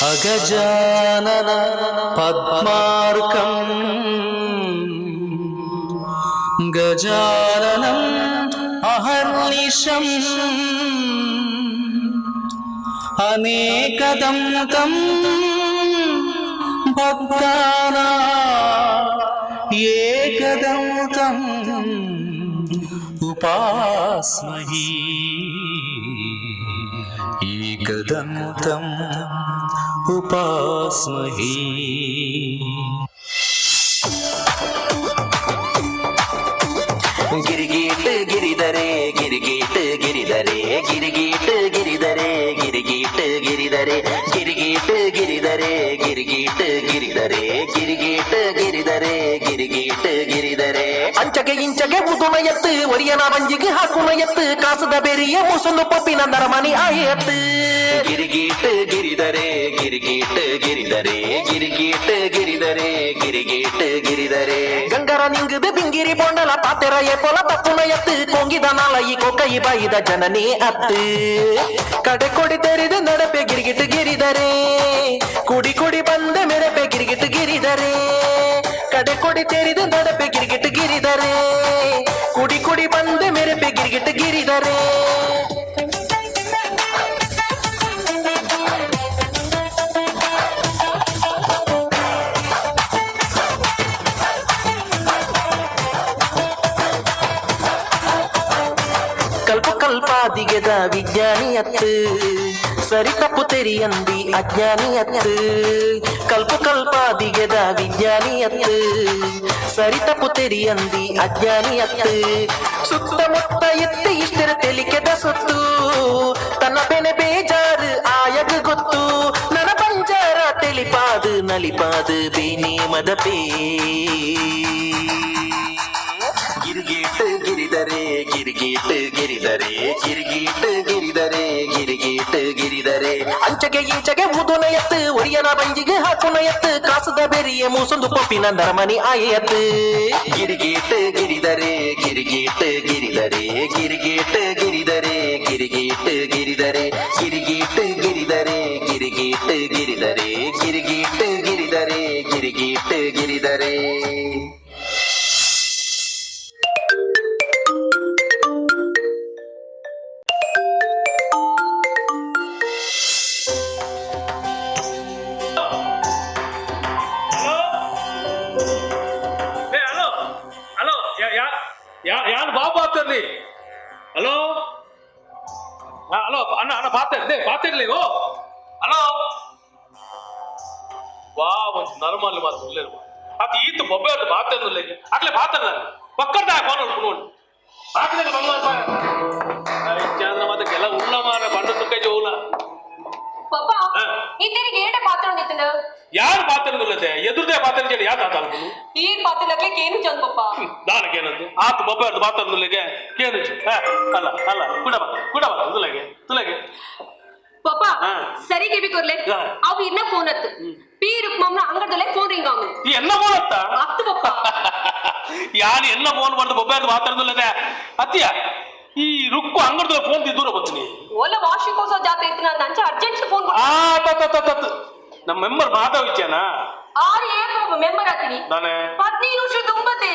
ಅಗಜಾನನ ಪದ್ಮಾರ್ಕಂ ಗಜಾನನಂ ಅಹರ್ನಿಶಂ ಅನೇಕದಂ ತಂ ಭಕ್ತಾನಾಂ ಏಕದಂ ತಂ ಉಪಾಸ್ಮಹಿ ಏಕದಂತಂ ಉಪಾಸ್ಮಹಿ. ಗಿರಿಗೀಟ್ ಗಿರಿದರೆ ಗಿರಿಗೀಟ್ ಗಿರಿದರೆ ಗಿರಿಗೀಟ್ ಗಿರಿದರೆ ಗಿರಿಗೀಟ್ ಗಿರಿದರೆ ಗಿರಿಗೀಟ್ ಗಿರಿದರೆ ಗಿರಿಗೀಟ್ ಗಿರಿದರೆ ಗಿರಿಗೀಟ್ ಗಿರಿದರೆ ಗಿರಿಗೀಟ್ ಗಿರಿದರೆ ಅಂಚಗೆ ಇಂಚಗೆ ಉದುಮಯತ್ತು ಒರಿಯನ ಬಂಜಿಗೆ ಹಾಕುಮಯತ್ತು ಕಾಸದ ಬೆರಿಯ ಮುಸುಂದು ಪಪ್ಪಿನ ನರಮನಿ ಆಯತ್ತು ಗಿರಿಗೀಟ್ ಗಿರಿದರೆ ಗಿರಿಗೀಟ್ ಗಿರಿದರೆ ಗಿರಿಗೀಟ್ ಗಿರಿದರೆ ಗಿರಿಗೀಟ್ ಗಿರಿದರೆ ಗಂಗರ ನಿಂಗುದು ಬಿಂಗಿರಿ ಪೊಂಡಲ ಪಾತೆರ ಪೊಲ ತಪ್ಪುನಯತ್ತು ಕೊಂಗಿದ ನಾಲಯಿ ಕೊಕ್ಕೈ ಬಾಯಿದ ಜನನೇ ಅತ್ತು ಕಡೆ ಕೊಡಿ ತೆರೆದು ನಡಪೆ ಗಿರಿಗಿಟ್ಟು ಗಿರಿದರೆ ಕುಡಿ ಕುಡಿ ಬಂದ ಮೆರಪೆ ಗಿರಿಗಿಟ್ಟು ಗಿರಿದರೆ ಕಡೆ ಕೊಡಿ ತೆರೆದು ನಡಪೆ ಗಿರಿಗಿಟ್ಟು ಗಿರಿದರೆ ಕುಡಿ ಕುಡಿ ಬಂದ ಮೆರಪೆ ಗಿರಿಗಿಟ್ಟು ಗಿರಿದರೆ. ಕಲ್ಪ ಕಲ್ಪಾದಿಗೆದ ವಿಜ್ಞಾನಿಯತ್ತು ಸರಿ ತಪ್ಪು ತೆರಿಯಂದಿ ಅಜ್ಞಾನಿಯತ್ತು ಕಲ್ಪ ಕಲ್ಪಾದಿಗೆದ ವಿಜ್ಞಾನಿಯತ್ತು ಸರಿ ತಪ್ಪು ತೆರಿಯಂದಿ ಅಜ್ಞಾನಿಯತ್ತು ಸುತ್ತಮುತ್ತ ಎತ್ತಿ ಇಷ್ಟರ ತೆಲಿಕೆದ ಸುತ್ತು ತನ್ನ ಬೆನೆ ಬೇಜಾರು ಆಯಗ ಗೊತ್ತು ನನ ಪಂಜಾರ ತೆಲಿಪಾದು ನಲಿಪಾದು ಬೇನೆ ಮದಪೇ ಗಿರಿಗೀಟ್ ಗಿರಿದರೆ ಗಿರಿಗೀಟ್ ಗಿರಿದರೆ ಗಿರಿಗೀಟ್ ಗಿರಿದರೆ ಗಿರಿಗೀಟ್ ಗಿರಿದರೆ ಅಂಚಗೆ ಇಂಚಗೆ ಮುದುನಯತ್ತು ಒರಿಯನ ಬಂಜಿಗೆ ಹಾಕುನಯತ್ತು ಕಾಸದ ಬೆರಿಯ ಮೂಸೊಂದು ಪೊಪ್ಪಿನ ನರಮನಿ ಆಯತ್ತು ಗಿರಿಗೀಟ್ ಗಿರಿದರೆ ಗಿರಿಗೀಟ್ ಗಿರಿದರೆ ಗಿರಿಗೀಟ್ ಗಿರಿದರೆ ಗಿರಿಗೀಟ್ ಗಿರಿದರೆ ಗಿರಿಗೀಟ್ ಗಿರಿದರೆ ಗಿರಿಗೀಟ್ ಗಿರಿದರೆ ಗಿರಿಗೀಟ್ ಗಿರಿದರೆ ಗಿರಿಗೀಟ್ ಗಿರಿದರೆ. ಹಲೋ, ಏ ಹಲೋ ಹಲೋ, ಯಾ ಯಾ ಯಾ ಯಾರು ಬಾಬು ಆತರ್ಲಿ? ಹಲೋ, ಹಾ ಹಲೋ, ಅಣ್ಣ ಅಣ್ಣ ಪಾತಿರ್ಲಿ ಪಾತಿರ್ಲಿ. ಓ ಹಲೋ, ವಾ ಒಂದು ನರ್ಮಲ್ ಮಾತು ಉಲ್ಲೇರು. ಅದು ಈತ ಬೊಬ್ಬೆ ಅದು ಮಾತಂದುಲ್ಲ ಅಟ್ಲೆ ಮಾತಲ್ಲ ಪಕ್ಕದ ಫೋನ್ ನೋಡ್ಕೊಂಡು ಹಾಕಿದ್ರೆ ಬಂದ ಮತ್ತೆ ಕೆಲ ಉಳ್ಳ ಮಾರ ಬಣ್ಣ ಸುಕ್ಕ ಜೋಲ. ಪಪ್ಪ. ಹಾ. ಇತರಿಗೆ ಏಟ ಪಾತ್ರ ನಿತ್ತನ? ಯಾರು ಮಾತಂದುಲ್ಲದೆ ಎದುರ್ದೇ ಪಾತ್ರ ಹೇಳಿ ಯಾವ್ದು ಆತ? ಈ ಪಾತ್ರ ನಗ್ಲಿಕ್ಕೆ ಏನು ಚಂದ ಪಪ್ಪ? ದಾನಕ್ಕೆ ಏನಂತೆ ಆತ ಬೊಬ್ಬೆ ಅದು ಮಾತಂದುಲ್ಲಗೆ ಕೇನು. ಅಲ್ಲ ಅಲ್ಲ, ಕುಡ ಬಾ ಕುಡ ಬಾ, ತುಲಗೆ ತುಲಗೆ. ಪಪ್ಪ. ಹಾ. ಸರಿಗೆ ಬಿ ಕೊರ್ಲೆ. ಹಾ. ಅವು ಇನ್ನ ಫೋನ್ ಹತ್ತು ಪಿ ರುಕ್ಮಮ್ನ ಅಂಗಡದಲ್ಲೇ ಫೋನ್ ರಿಂಗ್ ಅವನು. ಈ ಎಲ್ಲ ಫೋನ್ ಅತ್ತ? ಹತ್ತು ಪಪ್ಪ. ಯಾರು ಎಲ್ಲ ಫೋನ್ ಮಾಡ್ದು ಬೊಬ್ಬೆ ಅದು ಮಾತಾಡ್ದಲ್ಲದೆ ಅತ್ತಿಯ ಈ ರುಕ್ಕು ಅಂಗಡ್ದ ಫೋನ್ ದೂರ ಬರ್ತೀನಿ. ಓಲ ವಾರ್ಷಿಕೋತ್ಸವ ಜಾತ್ರೆ ಇತ್ತು, ನಾನು ಅಂಚ ಅರ್ಜೆಂಟ್ ಫೋನ್. ಆ ತ ತ ತ ತ. ನಮ್ಮ ಮೆಂಬರ್ ಮಾಧವ್ ಇಚ್ಚಾನ? ಆರು ಏಕ ಮೆಂಬರ್ ಆತೀನಿ. ನಾನೇ 15 ವರ್ಷ ತುಂಬತೆ.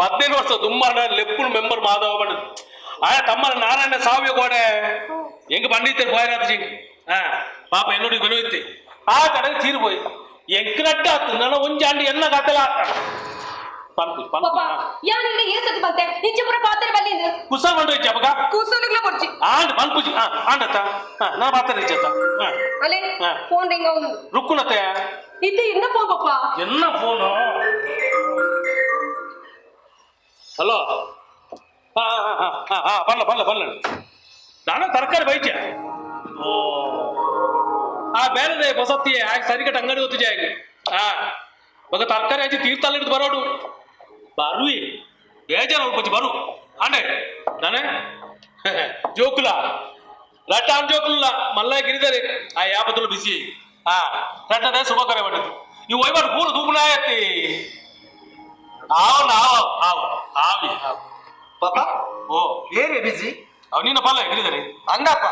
15 ವರ್ಷ ತುಂಬ ಲೆಪ್ಪುನು ಮೆಂಬರ್ ಮಾಧವ ಬಣ್ಣ ಆಯ ತಮ್ಮನ ನಾರಾಯಣ ಸಾವ್ಯ ಗೋಡೆ ಹೆಂಗ್ ಪಂಡಿತರು ಬೋಯನಾಥ್ ಸಿಂಗ್. ಹಾ ಪಾಪ എന്നോട് വിനോദിത്തി ಆ ಕಡೆ ತೀರು ಪೋಯಿ ಎಂಕ್ ನಟ್ಟ ಆತು ನನ್ನ ಒಂಜಾಂಡಿ ಎನ್ನ ಕತೆಲ ಪನ್ಪು ಪಪ್ಪ. ಪನ್ಪು. ಯಾನ್ ಇಲ್ಲಿ ಏಸತ್ ಬಂತೆ ನಿಂಚೆ ಪೂರ ಪಾತ್ರ ಬಲ್ಲಿಂದು. ಕುಸ ಮಂಡು ಇಚ್ಚ ಅಪಗ. ಕೂಸೋಲಿಗ್ಲ ಕೊಡ್ಚಿ. ಆಂಡ್ ಪನ್ಪುಜಿ ಆ ಆಂಡತ್ತ ಹಾ ನಾ ಪಾತ್ರ ಇಚ್ಚತ್ತ ಹಾ. ಅಲೆ. ಹಾ. ಫೋನ್ ರಿಂಗ್ ಅವನು. ರುಕ್ಕುನತ್ತೆ. ಇದು ಇನ್ನ ಫೋನ್ ಪಪ್ಪ. ಎನ್ನ ಫೋನು? ಹಲೋ, ಹಾ ಹಾ ಹಾ ಹಾ ಹಾ, ಬಲ್ಲ ಬಲ್ಲ ಬಲ್ಲ, ನಾನು ತರಕಾರಿ ಬೈಚ. ಓ ಆ ಬೇರೆ ಬಸತ್ತಿ ಆಗ ಸರಿಕಟ್ ಅಂಗಡಿ ಗೊತ್ತು ಜಾಗ. ಹಾ ಬಗ ತರಕಾರಿ ಹಚ್ಚಿ ತೀರ್ಥಲ್ಲಿ ಹಿಡಿದು ಬರೋಡು ಬರುವಿ ಬೇಜಾರು ಅವ್ರು ಬರು ಆಂಡೆ ನಾನೇ ಜೋಕುಲ ರಟ್ಟ ಜೋಕುಲ ಮಲ್ಲ ಗಿರಿದರೆ ಆ ಯಾಪತ್ತಲು ಬಿಸಿ ಹಾ ರಟ್ಟದೆ ಶುಭ ಕರೆ ಮಾಡಿದ್ದು ಈ ವೈವಾಟ್ ಪೂರ ದೂಪನಾಯತ್ತಿ ಆವ್ ಆವ್ ಆವ್ ಆವಿ ಆವ್. ಪಾಪ. ಓ. ಏರಿ ಬಿಸಿ. ಅವ್ ನಿನ್ನ ಪಾಲ ಗಿರಿದರೆ. ಹಂಗಪ್ಪ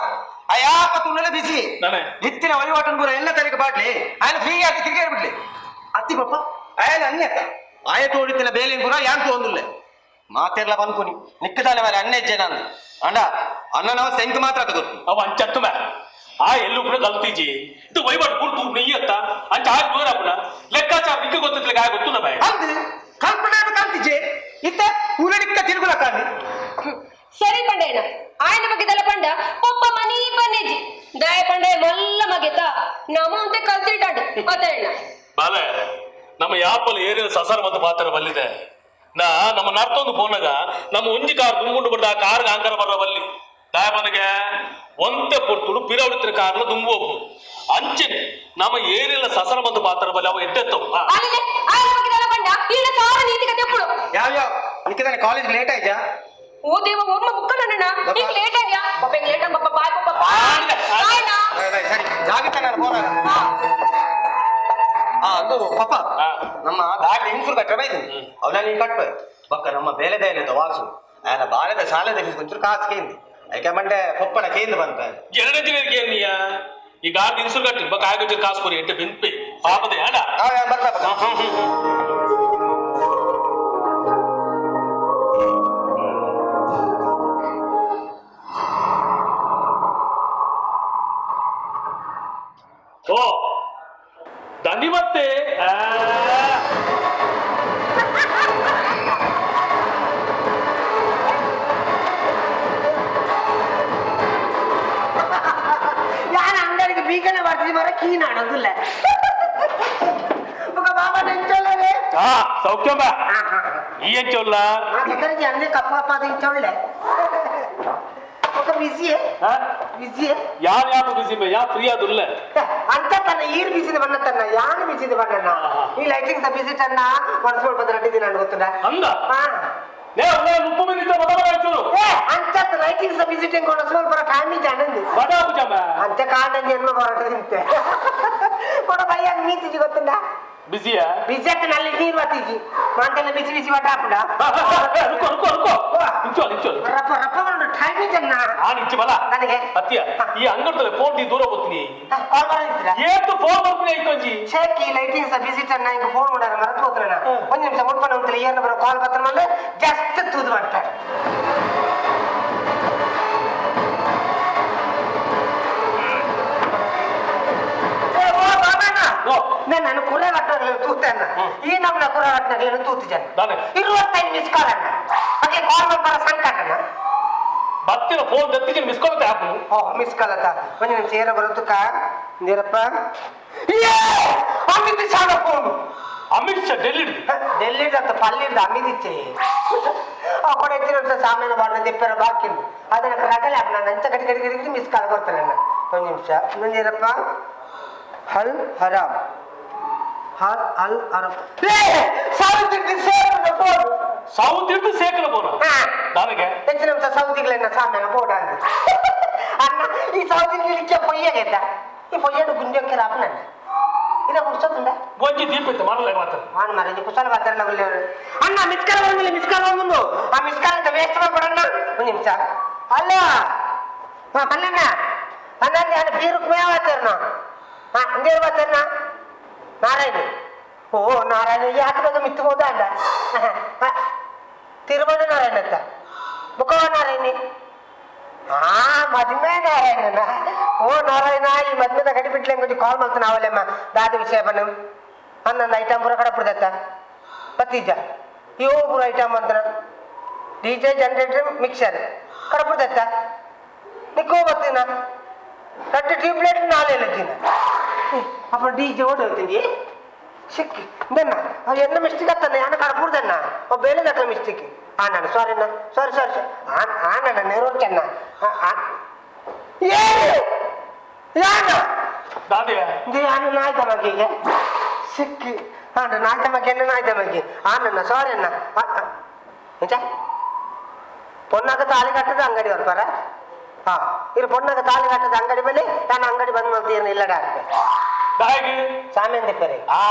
ಅಯ್ಯಪ್ಪ ತುಣ್ಣಲೆ ಬಿಸಿ. ನಾನೇ ನಿತ್ತಿನ ವಹಿವಾಟನ್ ಪೂರ ಎಲ್ಲ ತಲೆಗೆ. ಬಾಡ್ಲಿ ఆయన ಫ್ರೀ ಆಗಿ ತಿರ್ಗಾಡಿ ಬಿಡ್ಲಿ. ಅತ್ತಿ ಪಪ್ಪ ಆಯನ ಅನ್ಯತ ಆಯ ತೋಡಿತಿನ ಬೇಲಿನ ಪುರ ಯಾನ್ ತೋಂದುಲ್ಲೆ ಮಾತೆರ್ಲ ಬನ್ಕುನಿ ನಿಕ್ಕದಾನೆ ಮಾರೆ ಅನ್ನೆಜ್ಜೆ ನಾನು ಅಂಡ ಅನ್ನ ನಾವು ಸೆಂಕ್ ಮಾತ್ರ ಅದು ಗೊತ್ತು. ಅವ ಅಂಚತ್ತು ಮೇ ಆ ಎಲ್ಲೂ ಕೂಡ ಕಲ್ತಿಜಿ ಇದು ವಹಿವಾಟು ಪೂರ್ತಿ ನೀಯತ್ತ ಅಂಚ ಆಗಿ ದೂರ ಲೆಕ್ಕಾಚಾರ ನಿಕ್ಕ ಗೊತ್ತಿಲ್ಲ ಆಗ ಗೊತ್ತು ನಮ್ಮ. ಅಂದು ಕಲ್ಪನೆ ಕಲ್ತಿಜೆ ಇತ್ತ ಊರಡಿಕ್ಕ ತಿರುಗುಲಕ್ಕಾಗಿ. ಸರಿ ಪಂಡೇನ ಆಯನ ಬಗ್ಗೆದಲ್ಲ ಪಂಡ ಪೊಪ್ಪ ಮನಿ ಪನ್ನೇಜಿ ದಯ ಪಂಡೆ ಮಲ್ಲ ಮಗೆತ ನಮ ಅಂತ ಕಲ್ತಿಟ್ಟಾಡು ಅದೇಣ್ಣ. ಬಾಲೆ ನಮ್ಮ ಯಾಪಲ್ ಏರಿಯಲ್ ಸಸರ ಮತ್ತು ಪಾತ್ರ ಬಲ್ಲಿದೆ ನಾ ನಮ್ಮ ನರ್ತೊಂದು ಫೋನಾಗ ನಮ್ಮ ಒಂಜಿ ಕಾರ್ ದುಂಬುಂಡು ಬಡ್ದ ಆ ಕಾರ್ಗೆ ಆಂಕರ ಬರ ಬಲ್ಲಿ ದಾಯಬನಿಗೆ ಒಂತೆ ಪೊರ್ತುಡು ಪಿರವಡಿತ್ತಿನ ಕಾರ್ಲ ದುಂಬು ಹೋಗು ಅಂಚನೆ ನಮ್ಮ ಏರಿಯಲ್ ಸಸರ ಮತ್ತು ಪಾತ್ರ ಬಲ್ಲಿ ಅವ ಎಡ್ಡೆತ್ತವು. ಅಲ್ಲದೆ ಆಯನ ಬಗ್ಗೆದಲ್ಲ ಪಂಡ ಈಡ ಸಾರ ನೀತಿ ಕತೆ ಎಪ್ಪುಡು. ಯಾವ ಯಾವ ನಿಕ್ಕದಾನೆ ಕಾಲೇಜ್ ಲೇಟ್ ಆಯ್ತಾ? ಓ ದೇವ ಒಮ್ಮ ಬುಕ್ಕನಣ್ಣ ಈಗ ಲೇಟ್ ಆಗ್ಯಾ ಪಪ್ಪ ಹಿಂಗ್ ಲೇಟ್ ಪಪ್ಪ ಬಾಯ್ ಪಪ್ಪ ಬಾಯ್ ಬಾಯ್ನಾ. ಬಾಯ್ ಬಾಯ್, ಸರಿ ಜಾಗ್ರತೆ ನಾನು ಫೋನಾಗ. ಹಾ. ಆ ಅಂದು ಪಪ್ಪ. ಆ. ನಮ್ಮ ಗಾಡಿ ಇನ್ಸೂರ್ ಕಟ್ಟ ಬೈದು ಅವನ ನೀನು ಕಟ್ಟ ಬಕ್ಕ ನಮ್ಮ ಬೇಲೆ ದೇಲೆ ವಾಸು ಆಯನ ಬಾಳೆದ ಶಾಲೆದ ಫೀಸ್ ಒಂಚೂರು ಕಾಸು ಕೇಂದಿ ಐಕೆ ಮಂಡೆ ಪೊಪ್ಪನ ಕೇಂದ್ರ ಬಂತ. ಎರಡು ಇಂಜಿನಿಯರ್ ಏನಿಯ ಈ ಗಾಡಿ ಇನ್ಸೂರ್ ಕಟ್ಟಿ ಬಕ್ಕ ಆಗ ಕಾಸು ಕೊರಿ ಎಡ್ಡೆ ಬೆನ್ಪೆ ಪಾಪದೆ ಅಡ. ಬರ್ತಾ ಪಪ್ಪ. ಓ ದನಿ ಮತ್ತೆ ಆ. ಯಾರ ಅಂಗಡಿಗೆ ಬೀಗನೆ ಬರ್ತಿದ್ದಿ ಮರ ಕೀ ನಾಡೋದಿಲ್ಲ ఒక బాబా నించోళ్ళే. ಆ, ಸೌಖ್ಯ ಬಾ ಈ ಎಂಚೊಲ್ಲ. నా దగ్గర అన్ని కప్ప కప్ప ఒక బిజీయే బిజీయే. ಯಾರು ಯಾರು ಬಿಸಿ ಯಾ ಫ್ರೀ ಆದುಲ್ಲ. ಅಂತ ತನ್ನ ಈರ್ ಬಿಸಿದ ಬಣ್ಣ ತನ್ನ ಯಾನು ಬಿಸಿದ ಬಣ್ಣ ಈ ಲೈಟಿಂಗ್ ಬಿಸಿಟ್ ಅನ್ನ ವರ್ಷ ಬಂದ ನಾನು ಗೊತ್ತುಂಡ. ಅಂದ ನೇ ಮುಪ್ಪು ಮಂದಿ ಮತ ಚೂರು. ఏ అంత లైటింగ్స్ విజిటింగ్ కూడా ಸ್ವಲ್ಪ ಟೈಮ್ ಇದೆ ಅಣ್ಣಂದು. ಬಡ ಪುಜಮ್ಮ. అంతే ಕಾಂಡ ಜನ್ಮ ಹೋರಾಟ ತಿಂತೆ ಕೊಡ ಭಯ ಮೀತಿಜಿ ಗೊತ್ತುಂಡ. ಬಿಸಿಯಾ? ಬಿಸಿ ಆಗ್ತದೆ ಅಲ್ಲಿ ನೀರು ಬತ್ತೀಜಿ ಮಂತೆಲ್ಲ ಬಿಸಿ ಬಿಸಿ ಬಟ್ಟ ಹಾಪುಡ. ರುಕೋ ರುಕೋ ರುಕೋ ಇಂಚೋಲ್ ಇಂಚೋಲ್. ರಪ್ಪ ರಪ್ಪ ಬಂದು ಟೈಮ್ ಇದೆ ಅಣ್ಣ. ನಾನು ಇಂಚು ಬಲ ನನಗೆ ಅತ್ತಿಯ ಈ ಅಂಗಡಿದಲ್ಲಿ ಫೋನ್ ದಿ ದೂರ ಹೋಗ್ತೀನಿ. ಕಾಲ್ ಮಾಡಿದ್ರ? ಏತು ಫೋನ್ ಬರ್ತೀನಿ ಐಕೊಂಜಿ. ಶೇಕ್ ಈ ಲೈಟಿಂಗ್ಸ್ ವಿಸಿಟ್ ಅನ್ನ ಹಿಂಗೆ ಫೋನ್ ಮಾಡಾರ ಮರೆತು ಹೋತ್ರ ಒಂದು ನಿಮಿಷ ಮುಟ್ಕೊಂಡು ಅಂತಲೇ ಏನು ಬರೋ ಕಾಲ್ ಬರ್ತಾನೆ ಬಂದು ಜಸ್ಟ್ ತೂದು ಮಾಡ್ತಾರೆ. ಏ, ಓ ಬಾಬಣ್ಣ. ಓ. ನಾನು ಕುರೆ ಬಟ್ಟೆ ತೂತಣ್ಣ ಈ ನಮ್ನ ಕುರೆ ಬಟ್ಟೆ ತೂತು ಜನ ದಾನೆ. 25 ಮಿಸ್ ಕಾಲ್ ಅಣ್ಣ ಹಾಗೆ ಕಾಲ್ ಮಾಡಿ ಬರೋ ಸಂಕಟಣ್ಣ. ಬತ್ತಿನ ಫೋನ್ ದತ್ತಿಗೆ ಮಿಸ್ ಕಾಲ್ ಹಾಕು. ಓ ಮಿಸ್ ಕಾಲ್ ಆತ ಒಂದು ನಿಮಿಷ ಏನ ಬರುತ್ತಕ್ಕ ನೀರಪ್ಪ ಏ ಅಮಿತ್ ಶಾನ ಫೋನ್. ಅಮಿತ್ ಶಾ ಡೆಲ್ಲಿ. ಡೆಲ್ಲಿ ಅಂತ ಪಲ್ಲಿಂದ ಅಮಿತ್ ಇಚ್ಚೆ ಆ ಕೊಡೆ ಎತ್ತಿನ ಸಾಮಾನ್ಯ ಬಾರ್ನ ತಿಪ್ಪೆರ ಬಾಕಿ ಅದನ್ನ ರಗಲೆ ಹಾಕ್ ನಾನು ಅಂಚ ಗಡಿ ಗಡಿ ಗಡಿ ಮಿಸ್ ಕಾಲ್ ಬರ್ತಾನೆ ಅಣ್ಣ ಒಂದು ನಿಮಿಷ ನಂಜೇರಪ್ಪ ಹಲ್ ಹರಾಮ್ ಹಲ್ ಅಲ್ ಹರಾಮ್ ಲೇ ಸಾವಿರ ಸೇರಿದ ಫೋನ್. ಸೌತ್ ಹಿಡಿದು ಸೇಕಲ ಫೋನ್. ಹಾ. ನನಗೆ ಹೆಚ್ಚಿನ ಅಂಶ ಸೌದಿಗಳನ್ನ ಸಾಮಾನ್ಯ ಬೋರ್ಡ್ ಅಂದ ಅಣ್ಣ ಈ ಸೌದಿಗಳಿಗೆ ಪೊಯ್ಯಾಗೈತ ಈ ಪೊಯ್ಯಡು ಗುಂಜಕ್ಕೆ ರಾಪ ನನ್ನ ಇದ ಹುಡ್ಸೋತುಂಡ. ಒಂಜಿ ದೀಪ ಇತ್ತು ಮಾಡಲ್ಲ ಮಾತ್ರ. ಮಾನು ಮಾರಾಜ ಕುಶಲ ಮಾತಾಡಲ್ಲ ಅಣ್ಣ ಮಿಸ್ ಕಾಲ್ ಬಂದಿಲ್ಲ ಮಿಸ್ ಕಾಲ್ ಬಂದು ಆ ಮಿಸ್ ಕಾಲ್ ಅಂತ ವೇಸ್ಟ್ ಮಾಡ್ಬೇಡಣ್ಣ ಒಂದು ನಿಮಿಷ ಅಲ್ಲ ಹಾ ಪಲ್ಲಣ್ಣ ಅಣ್ಣ ನಾನು ಬೀರುಕ್ ಮೇ ಮಾತಾಡ್ನ ಹಾ ಅಂದೇರು ಮಾತಾಡ್ನ ನಾರಾಯಣಿ ಓ ನಾರಾಯಣ ಯಾಕೆ ಬೇಗ ಮಿತ್ತು ಹೋದ ಅಂಡ ತಿರುಮಲ ನಾರಾಯಣ ಅಂತ ಮುಖವ ನಾರಾಯಣಿ ಆ ಮದ್ಮೆ ನಾರಾಯಣನ ಓ ನಾರಾಯಣ ಈ ಮದ್ಮೆದ ಗಡಿ ಬಿಟ್ಲೆ ಅಂಗಡಿ ಕಾಲ್ ಮಾಡ್ತಾನೆ ಅವಲೆಮ್ಮ ದಾದ ವಿಷಯ ಬನ್ನು ಹನ್ನೊಂದು ಐಟಮ್ ಪೂರ ಕಡಪುಡ್ದತ್ತ ಪತ್ತೀಜ ಇವು ಪೂರ ಐಟಮ್ ಅಂತರ D J generator mixer ಕಡಪುಡ್ದತ್ತ ನಿಕ್ಕೋ ಬತ್ತೀನ ರಟ್ಟು ಟ್ಯೂಬ್ಲೈಟ್ ನಾಳೆ ಹೇಳ್ತೀನಿ ಅಪ್ಪ ಡಿ ಜೆ ಓಡಿ ಹೋಗ್ತೀನಿ ಸಿಕ್ಕಿ ಇದನ್ನ ಅವ್ ಎನ್ನ ಮಿಸ್ಟೇಕ್ ಅತ್ತಣ್ಣ ಯಾನ ಕಡಪುಡ್ದಣ್ಣ ಓ ಬೇಳೆ ದಾಖಲೆ ಮಿಸ್ಟೇಕ್ ಆ ನಾನು ಸಾರಿ ಅಣ್ಣ ಸಾರಿ ಸಾರಿ ಸಾರಿ ಆ ನನ್ನ ನೇರೋಚಣ್ಣ ಏನು ಯಾನ ದಾದೆ ಇದು ಯಾನು ನಾಯ್ದ ಮಗಿಗೆ ಸಿಕ್ಕಿ ಹಾಂ ನಾಯ್ದ ಮಗಿ ಎನ್ನ ನಾಯ್ದ ಮಗಿ ಆ ನನ್ನ ಸಾರಿ ಅಣ್ಣ ನಿಜ ಪೊನ್ನಾಗ ತಾಳಿ ಕಟ್ಟದ ಅಂಗಡಿ ಬರ್ಪಾರ ಹಾ ಇರು ಪೊನ್ನಾಗ ತಾಳಿ ಕಟ್ಟದ ಅಂಗಡಿ ಮೇಲೆ ನಾನು ಅಂಗಡಿ ಬಂದ್ ಮಾಡ್ತೀನಿ ಇಲ್ಲಡ ದಾಗಿ ಸಾಮ್ಯನ್ ದೆಪ್ಪರೆ. ಆ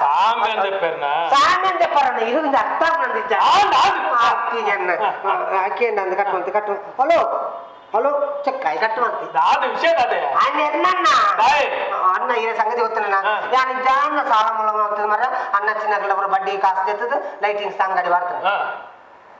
ಸಾಮ್ಯ ಅಂದೆಪ್ಪೆರ್ನ. ಸಾಮ್ಯನ್ ದೆಪ್ಪರಣ್ಣ ಇರುವಿಂದ ಅರ್ಥ ಮಾಡ್ದಿದ್ದ ಆ, ನಾನು- ಆಕಿಗೆ ಅನ್ನ ಆಕೆ ಅಂದ ಕಟ್ಟು ಅಂತ ಕಟ್ಟು ಹಲೋ. Hello ಚೆಕ್ಕಾಯಿ cut ಮಾಡ್ತಿ ದಾದ ವಿಷಯ ದಾದೆ ಅಣ್ಣ ಎನ್ನಣ್ಣ ಬಾಯ್. ಅಣ್ಣ ಇರ ಸಂಗತಿ ಗೊತ್ತಣ್ಣ. ಹಾ. ನಾನು ಜಾನ ಸಾಲ ಮೂಲ ಮಾಡ್ತದೆ ಮರ ಅಣ್ಣ ಚಿನ್ನಗಳ ಬಡ್ಡಿ ಕಾಸು ತೆತ್ತದು ಲೈಟಿಂಗ್ಸ್ ಅಂಗಡಿ ಬರ್ತದೆ. ಹಾ.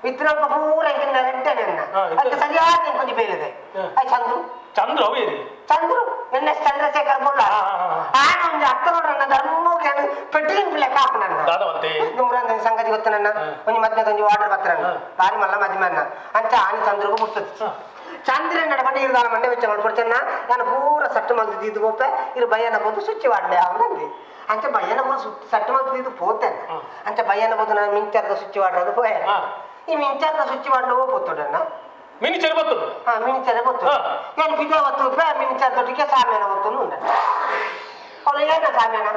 ಇತ್ತಿನಲ್ಪ ಪೂರ ಇಂಕಿನ ರೆಡ್ಡನೆ ಅಣ್ಣ. ಹಾ, ಇತ್ತು. ಅದಕ್ಕೆ ಸರಿಯಾದ ಇಂಕೊಂಜಿ ಬೇಲಿದೆ. ಹಾ. I Chandru. Chandru ಅವು ಏರಿ. ಚಂದ್ರು ಎನ್ ಎಸ್ ಚಂದ್ರಶೇಖರ್ ಬೊಳ್ಳ. ಹಾ, ಹಾ, ಹಾ. ಆನ ಒಂಜಿ ಅತ್ತ ನೋಡ್ರಣ್ಣ ಧರ್ಮೋಗಿ ಅಣ್ಣ ಪೆಟ್ಟಿಗೆ ಲೆಕ್ಕ ಹಾಕುನಣ್ಣ. ದಾದವಂತೆ. ನುಮ್ರಂದ ಸಂಗತಿ ಗೊತ್ತನಣ್ಣ. ಹಾ. ಒಂಜಿ ಮದ್ಮೆದ ಒಂಜಿ ಆರ್ಡರ್ ಬತ್ತರಣ್ಣ. ಹಾ. ಬಾರಿ ಮಲ್ಲ ಮದ್ಮೆ ಅಣ್ಣ ಅಂಚ ಆನಿ ಚಂದ್ರಗೂ ಮುಟ್ತದೆ. ಹಾ. ಚಂದ್ರ ನಡ ಇರ್ದಾಲ ಮಂಡೆ ವೆಚ್ಚ ಮಾಡ್ಕೊಡ್ತೇನ ನಾನು ಪೂರ ಸಟ್ಟು ಮಲ್ದಿದ್ದು ಪೋಪೆ ಇರು ಬಯ್ಯನ ಬೋದು ಸ್ವಿಚ್ ವಾಡ್ಲೆ ಅವನಂದಿ ಅಂಚ ಬಯ್ಯನ ಪೂರ ಸಟ್ಟು ಮಲ್ದಿದ್ದು ಪೋತೇನೆ. ಹಾ. ಅಂಚ ಬಯ್ಯನ ಬೋದು ನಾನು ಮಿಂಚರ್ದ ಸ್ವಿಚ್ ವಾಡ್ರದು ಪೋಯ. ಹಾ. ಈ ಮಿಂಚರ್ದ ಸ್ವಿಚ್ ವಾಡ್ಲು ಪೋತುಡಣ್ಣ. ಮಿನಿ ಚೆರು ಬತ್ತದು. ಹಾ ಮಿಂಚರೆ ಗೊತ್ತು. ಹಾ. ನಾನು ಪಿಜಾ ಒತ್ತು ರೂಪಾಯಿ ಮಿಂಚರ್ ತೊಟ್ಟಿಗೆ ಸಾಮ್ಯಾನ ಒತ್ತು ಉಂಡ ಅವಳು ಏನ ಸಾಮ್ಯಾನ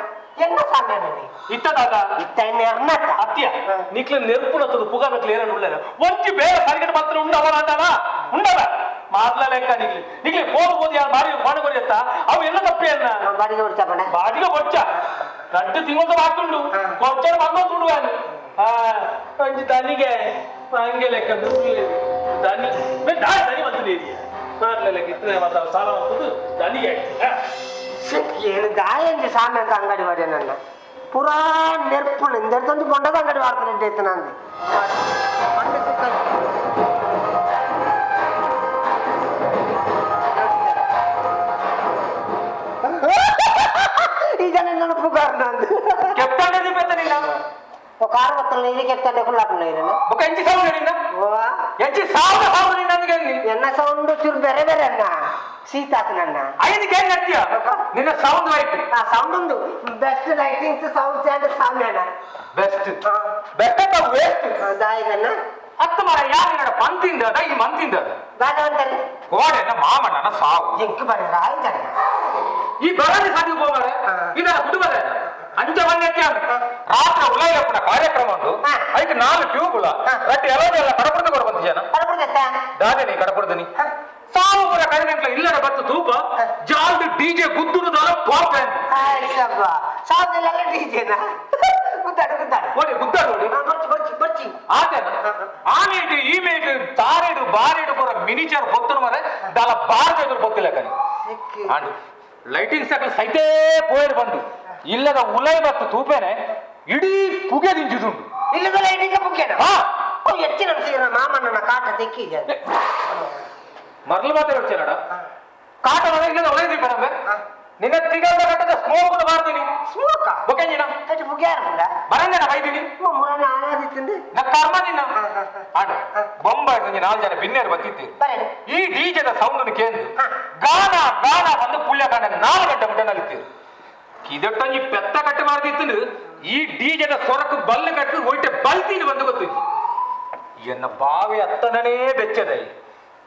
ಎನ್ನ ಸಾಮ್ಯಾನ ನೀ. ಇತ್ತ ದಾದ. ಇತ್ತ ಎರ್ನತ್ತ. ಅತ್ಯ. ಹಾ. ನಿಕ್ಲ ನೆರ್ಪುನತ್ತದು ಪುಗಾದಕ್ಲೆ ಏನನ್ನು ಉಳ್ಳೇನ ಒಂಜಿ ಬೇರೆ ಸರಿಗಟ್ಟು ಮಾತ್ರ ಉಂಡವ ಅಂಡವ ಉಂಡವ ಮಾತ್ಲ ಲೆಕ್ಕ ನಿಕ್ಲಿ ನಿಕ್ಲಿ ಪೋದು ಪೋದು ಯಾರು ಬಾರಿ ಕೋಣ ಕೊರಿಯತ್ತ ಅವು ಎಲ್ಲ ತಪ್ಪೇ ಅನ್ನ. ಬಾಡಿಗೆ ಹೊಡ್ಚಪ್ಪಣ. ಬಾಡಿಗೆ ಬೊಚ್ಚ ರಡ್ಡು ತಿಂಗಳು ಹಾಕೊಂಡು ಹಾ. ಕೊಚ್ಚ ಬಂದು ಆ ಒಂಜಿ ದನಿಗೆ ಹಂಗೆ ಲೆಕ್ಕ ದನಿ ದನಿ ಬಂತು ಮಾತ್ಲ ಲೆಕ್ಕ ಇತ್ತನೆ ಮಾತ್ರ ಸಾಲ ಮಾಡ್ತದ್ದು ದನಿಗೆ. ಏನು ದಾಯಂಜಿ ಸಾಮ್ಯ ಅಂತ ಅಂಗಡಿ ವಾಡೆ ನನ್ನ ಪುರಾ ನೆರ್ಪುಣ ಇಂದೆರ್ತೊಂದು ಬೊಂಡದ ಅಂಗಡಿ ವಾಡ್ತಾನೆ ಇತ್ತು ನಂದು. ಈ ಜನ ನನ್ನ ಪುಗಾರ್ ನಂದು. ಕೆಪ್ತಾಂಡೆ ದೀಪತ್ತ ನಿನ್ನ. ఒక ಕಾರು వత్తలు నీరు ಕೆತ್ತಂಡೆ ಕುಲ್ಲಾಪು ನೀರನ್ನ. ಬೊಕ ಎಂಚಿ ಸೌಂಡ್ ನಿನ್ನ. ಓ. ಎಂಚಿ ಸಾವಿರ ಸಾವಿರ ನಿನ್ನ ಅಂದ್ಗೆ. ಎನ್ನ ಸೌಂಡ್ ಚೂರು ಬೇರೆ ಬೇರೆ ಅಣ್ಣ ಶೀತ ಆತು ನನ್ನ. ಐದು ಏನ್ ನಡ್ತೀಯ ನಿನ್ನ ಸೌಂಡ್ ಲೈಟ್. ಆ ಸೌಂಡ್ ಒಂದು best lightings sound and ಸಾಮ್ಯಾನ. Best best waste. ದಾಯಿಗನ್ನ. ಅತ್ತ ಮರ ಯಾರು ನಿನ್ನ ಪಂತಿಂದ ಈ ಮಂತಿಂದ. ದಾದವಂತಾರೆ. ಕೋಡೆನ ಮಾಮಣ್ಣನ ಸಾವು. ಎಂಕ್ ಬರ ರಾಯ್ದಣ್ಣ. ಈ ಬರದೆ ಸಾಧ್ಯ ಹೋಗಾರೆ. ಹಾ. ಇದರ ಕುಟುಂಬದ ಅಂಚ ಬಂದಕ್ಕೆ ರಾತ್ರಿ ಉಲೈಲಪ್ಪನ ಕಾರ್ಯಕ್ರಮ ಉಂಟು. ಹಾ. ಅದಕ್ಕೆ ನಾಲ್ಕು ಟ್ಯೂಬ್ಲ. ಹಾ. ರಟ್ಟಿ ಎಲ್ಲ ಎಲ್ಲ ಕಡಪುರದ ಕೊಡ ಬಂತು ಜನ. ಪರಪುರದತ್ತ. ದಾದನಿ ಕಡಪುರದನಿ ಸಾವು ಪೂರ ಕಡಿಮೆ ಇಲ್ಲದ ಬತ್ತು ತೂಪ ಜಾಲ್ದು ಡಿಜೆ ಗುದ್ದುನು ದಾಲ ಪಾಪ್. ಆಯ್ತಪ್ಪ ಸಾವಿರದಲ್ಲೆಲ್ಲ ಡಿಜೆನಾ ಗುದ್ದಾಡು ಗುದ್ದಾಡು. ಓಡಿ ಗುದ್ದಾಡು ಓಡಿ. ಹಾ, ಬರ್ಚಿ ಬರ್ಚಿ ಬರ್ಚಿ. ಆತೇನ ಆಮೇಟು ಈ ಮೇಟು ತಾರೇಡು ಬಾರೇಡು ಪೂರ ಮಿನಿಚರ್ ಬೊತ್ತನು ಮರೆ ದಾಲ ಬಾರದ ಎದುರು ಬೊತ್ತಿಲ್ಲ ಕಣಿ. And lighting cycle ಸೈತೇ ಪೋಯರ್ ಬಂದು ಇಲ್ಲದ ಉಲೈ ಬತ್ತು ತೂಪೇನೆ ಇಡೀ ಪುಗೆ ದಿಂಜುದುಂಡು. ಇಲ್ಲದ ಲೈಟಿಂಗ್ ಬುಕ್ಕೇನ. ಹಾ. ಓ ಹೆಚ್ಚಿನ ಸೀರ ಮಾಮಣ್ಣನ ಕಾಟ ತೆಕ್ಕಿದೆ. ಮರ್ಲು ಮಾತ್ರ ಹೇಳ್ತೀನಡ ಕಾಟ ಮನೆ ಇಲ್ಲದ ಒಳ್ಳೆ ದೀಪ ನಮ್ಮೆ. ಹಾ. ನಿನ್ನ ತಿಗಲ್ದ ಕಟ್ಟದ ಸ್ಮೋಕ್ ಬಾರ್ದಿನಿ. ಸ್ಮೋಕ. ಬೊಕೆಂಜಿನ. ಕಟ್ಟಿ ಬುಗ್ಯಾರ ಪುಂಡ. ಬರಂಜನ ಬೈದಿನಿ. ಮುರನ ಆರಾಧಿತ್ತಂದು. ನ ಕರ್ಮ ನಿನ್ನ. ಹಾ, ಹಾ, ಹಾ. ಆಂಡ ಬೊಂಬೈ ಒಂಜಿ ನಾಲ್ಕು ಜನ ಬಿನ್ನೇರು ಬತ್ತಿದ್ದೀರಿ. ಬರಡು. ಈ ಡಿಜೆದ ಸೌಂಡ್ ಕೇಂದ್ರ ಹಾ. ಗಾನ ಗಾನ ಬಂದು ಪುಳ್ಯ ಕಾಂಡ 4 ಗಂಟೆ ಮುಟ್ಟ ನಲಿತೀರಿ. ಕಿದಟ್ಟೊಂಜಿ ಪೆತ್ತ ಕಟ್ಟು ಮಾಡ್ದಿತ್ತು ಈ ಡಿಜೆದ ಸೊರಕು ಬಲ್ಲು ಕಟ್ಟು ಒಯ್ಟೆ ಬಲ್ತೀನಿ ಬಂದು ಗೊತ್ತಿತ್ತು. ಎನ್ನ ಬಾವಿ ಅತ್ತನೇ ಬೆಚ್ಚದೈ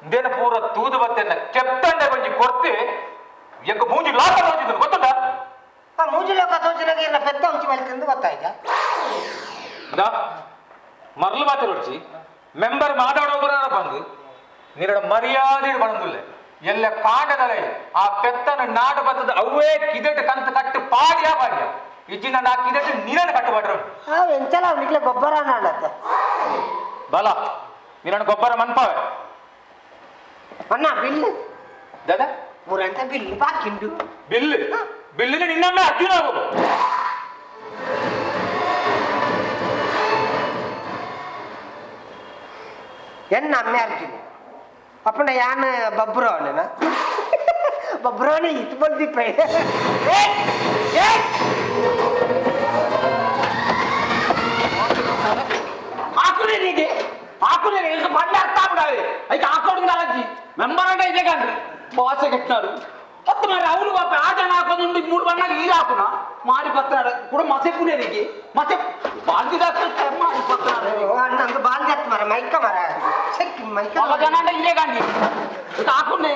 ಇಂದೇನ ಪೂರ ತೂದು ಬತ್ತೆನ್ನ ಕೆತ್ತಂಡೆ ಒಂಜಿ ಕೊರ್ತೆ ಎಂಕ ಮೂಜಿ ಲಾಕ ತೋಚಿದ್ರು ಗೊತ್ತುಂಟಾ. ಆ ಮೂಜಿ ಲೋಕ ತೋಚಿನಾಗ ಇನ್ನ ಪೆತ್ತ ಉಂಚಿ ಮಲ್ತಿಂದು ಗೊತ್ತಾಯ್ತಾ. ಇಂದಾ, ಮರ್ಲು ಮಾತ್ರ ಹೊಡ್ಚಿ ಮೆಂಬರ್ ಮಾತಾಡೋಬರ ಬಂದು ನಿನ್ನಡ ಮರ್ಯಾದೆ ಬಂದುಲ್ಲೆ ಎಲ್ಲ ಕಾಂಡದಲೆ ಆ ಪೆತ್ತನ ನಾಡು ಬತ್ತದ ಅವೇ ಕಿದೆಟ್ ಕಂತ ಕಟ್ಟು ಪಾಡಿಯಾ ಪಾಡಿಯ ಇಜ್ಜಿ ನನ್ನ ಆ ಕಿದೆಟ್ ನೀರನ್ನು ಕಟ್ಟು ಮಾಡ್ರು. ಆ ಎಂಚಲ ಅವನಿಗೆ ಗೊಬ್ಬರ ನಾಡತ್ತೆ. ಬಲ ನಿನ್ನ ಗೊಬ್ಬರ ಮನ್ಪಾವೆ. ಅಣ್ಣ ಬಿಲ್. ದಾದಾ. ಮುರಂತ ಬಿಲ್ ಬಾಕಿಂಡು. ಬಿಲ್ ಬಿಲ್ಲಿನ ನಿನ್ನಮ್ಮೆ ಅರ್ಜುನ ಆಗೋದು. ಎನ್ನ ಅಮ್ಮೆ ಅರ್ಜುನ ಅಪ್ಪನ ಯಾನ ಬಬ್ರೋನ ಬಬ್ರೋನ ಇತ್ತು ಬಲ್ದಿಪ್ಪ. ಆಕುಲೇನಿಗೆ ಆಕುಲೇನಿ ఇంకా బండి అత్తా ಬಿಡಾವೆ అయితే ఆకోడు దాలజీ మెంబర్ అంటే ఇదే కండ్రి బాస కట్టినారు ಹೊತ್ತು మరి అవును బాప ఆ జన ಹಾಕೊಂಡು ಮೂರು ಬಣ್ಣಗೆ ಈ ಹಾಕುನ ಮಾರಿ ಪತ್ತಾರ ಕೂಡ ಮಸೆ ಪುನೇರಿಗೆ ಮಸೆ ಬಾಲ್ದಿ ಮಾರಿ ಪತ್ತಾರ. ಅಣ್ಣ ಬಾಲ್ದಿ ಹತ್ತು ಮರ ಮೈಕ ಮರ ಸೆಕ್ಕಿ ಮೈಕ. వాళ్ళ జన అంటే ఇదే కండి కాకుండా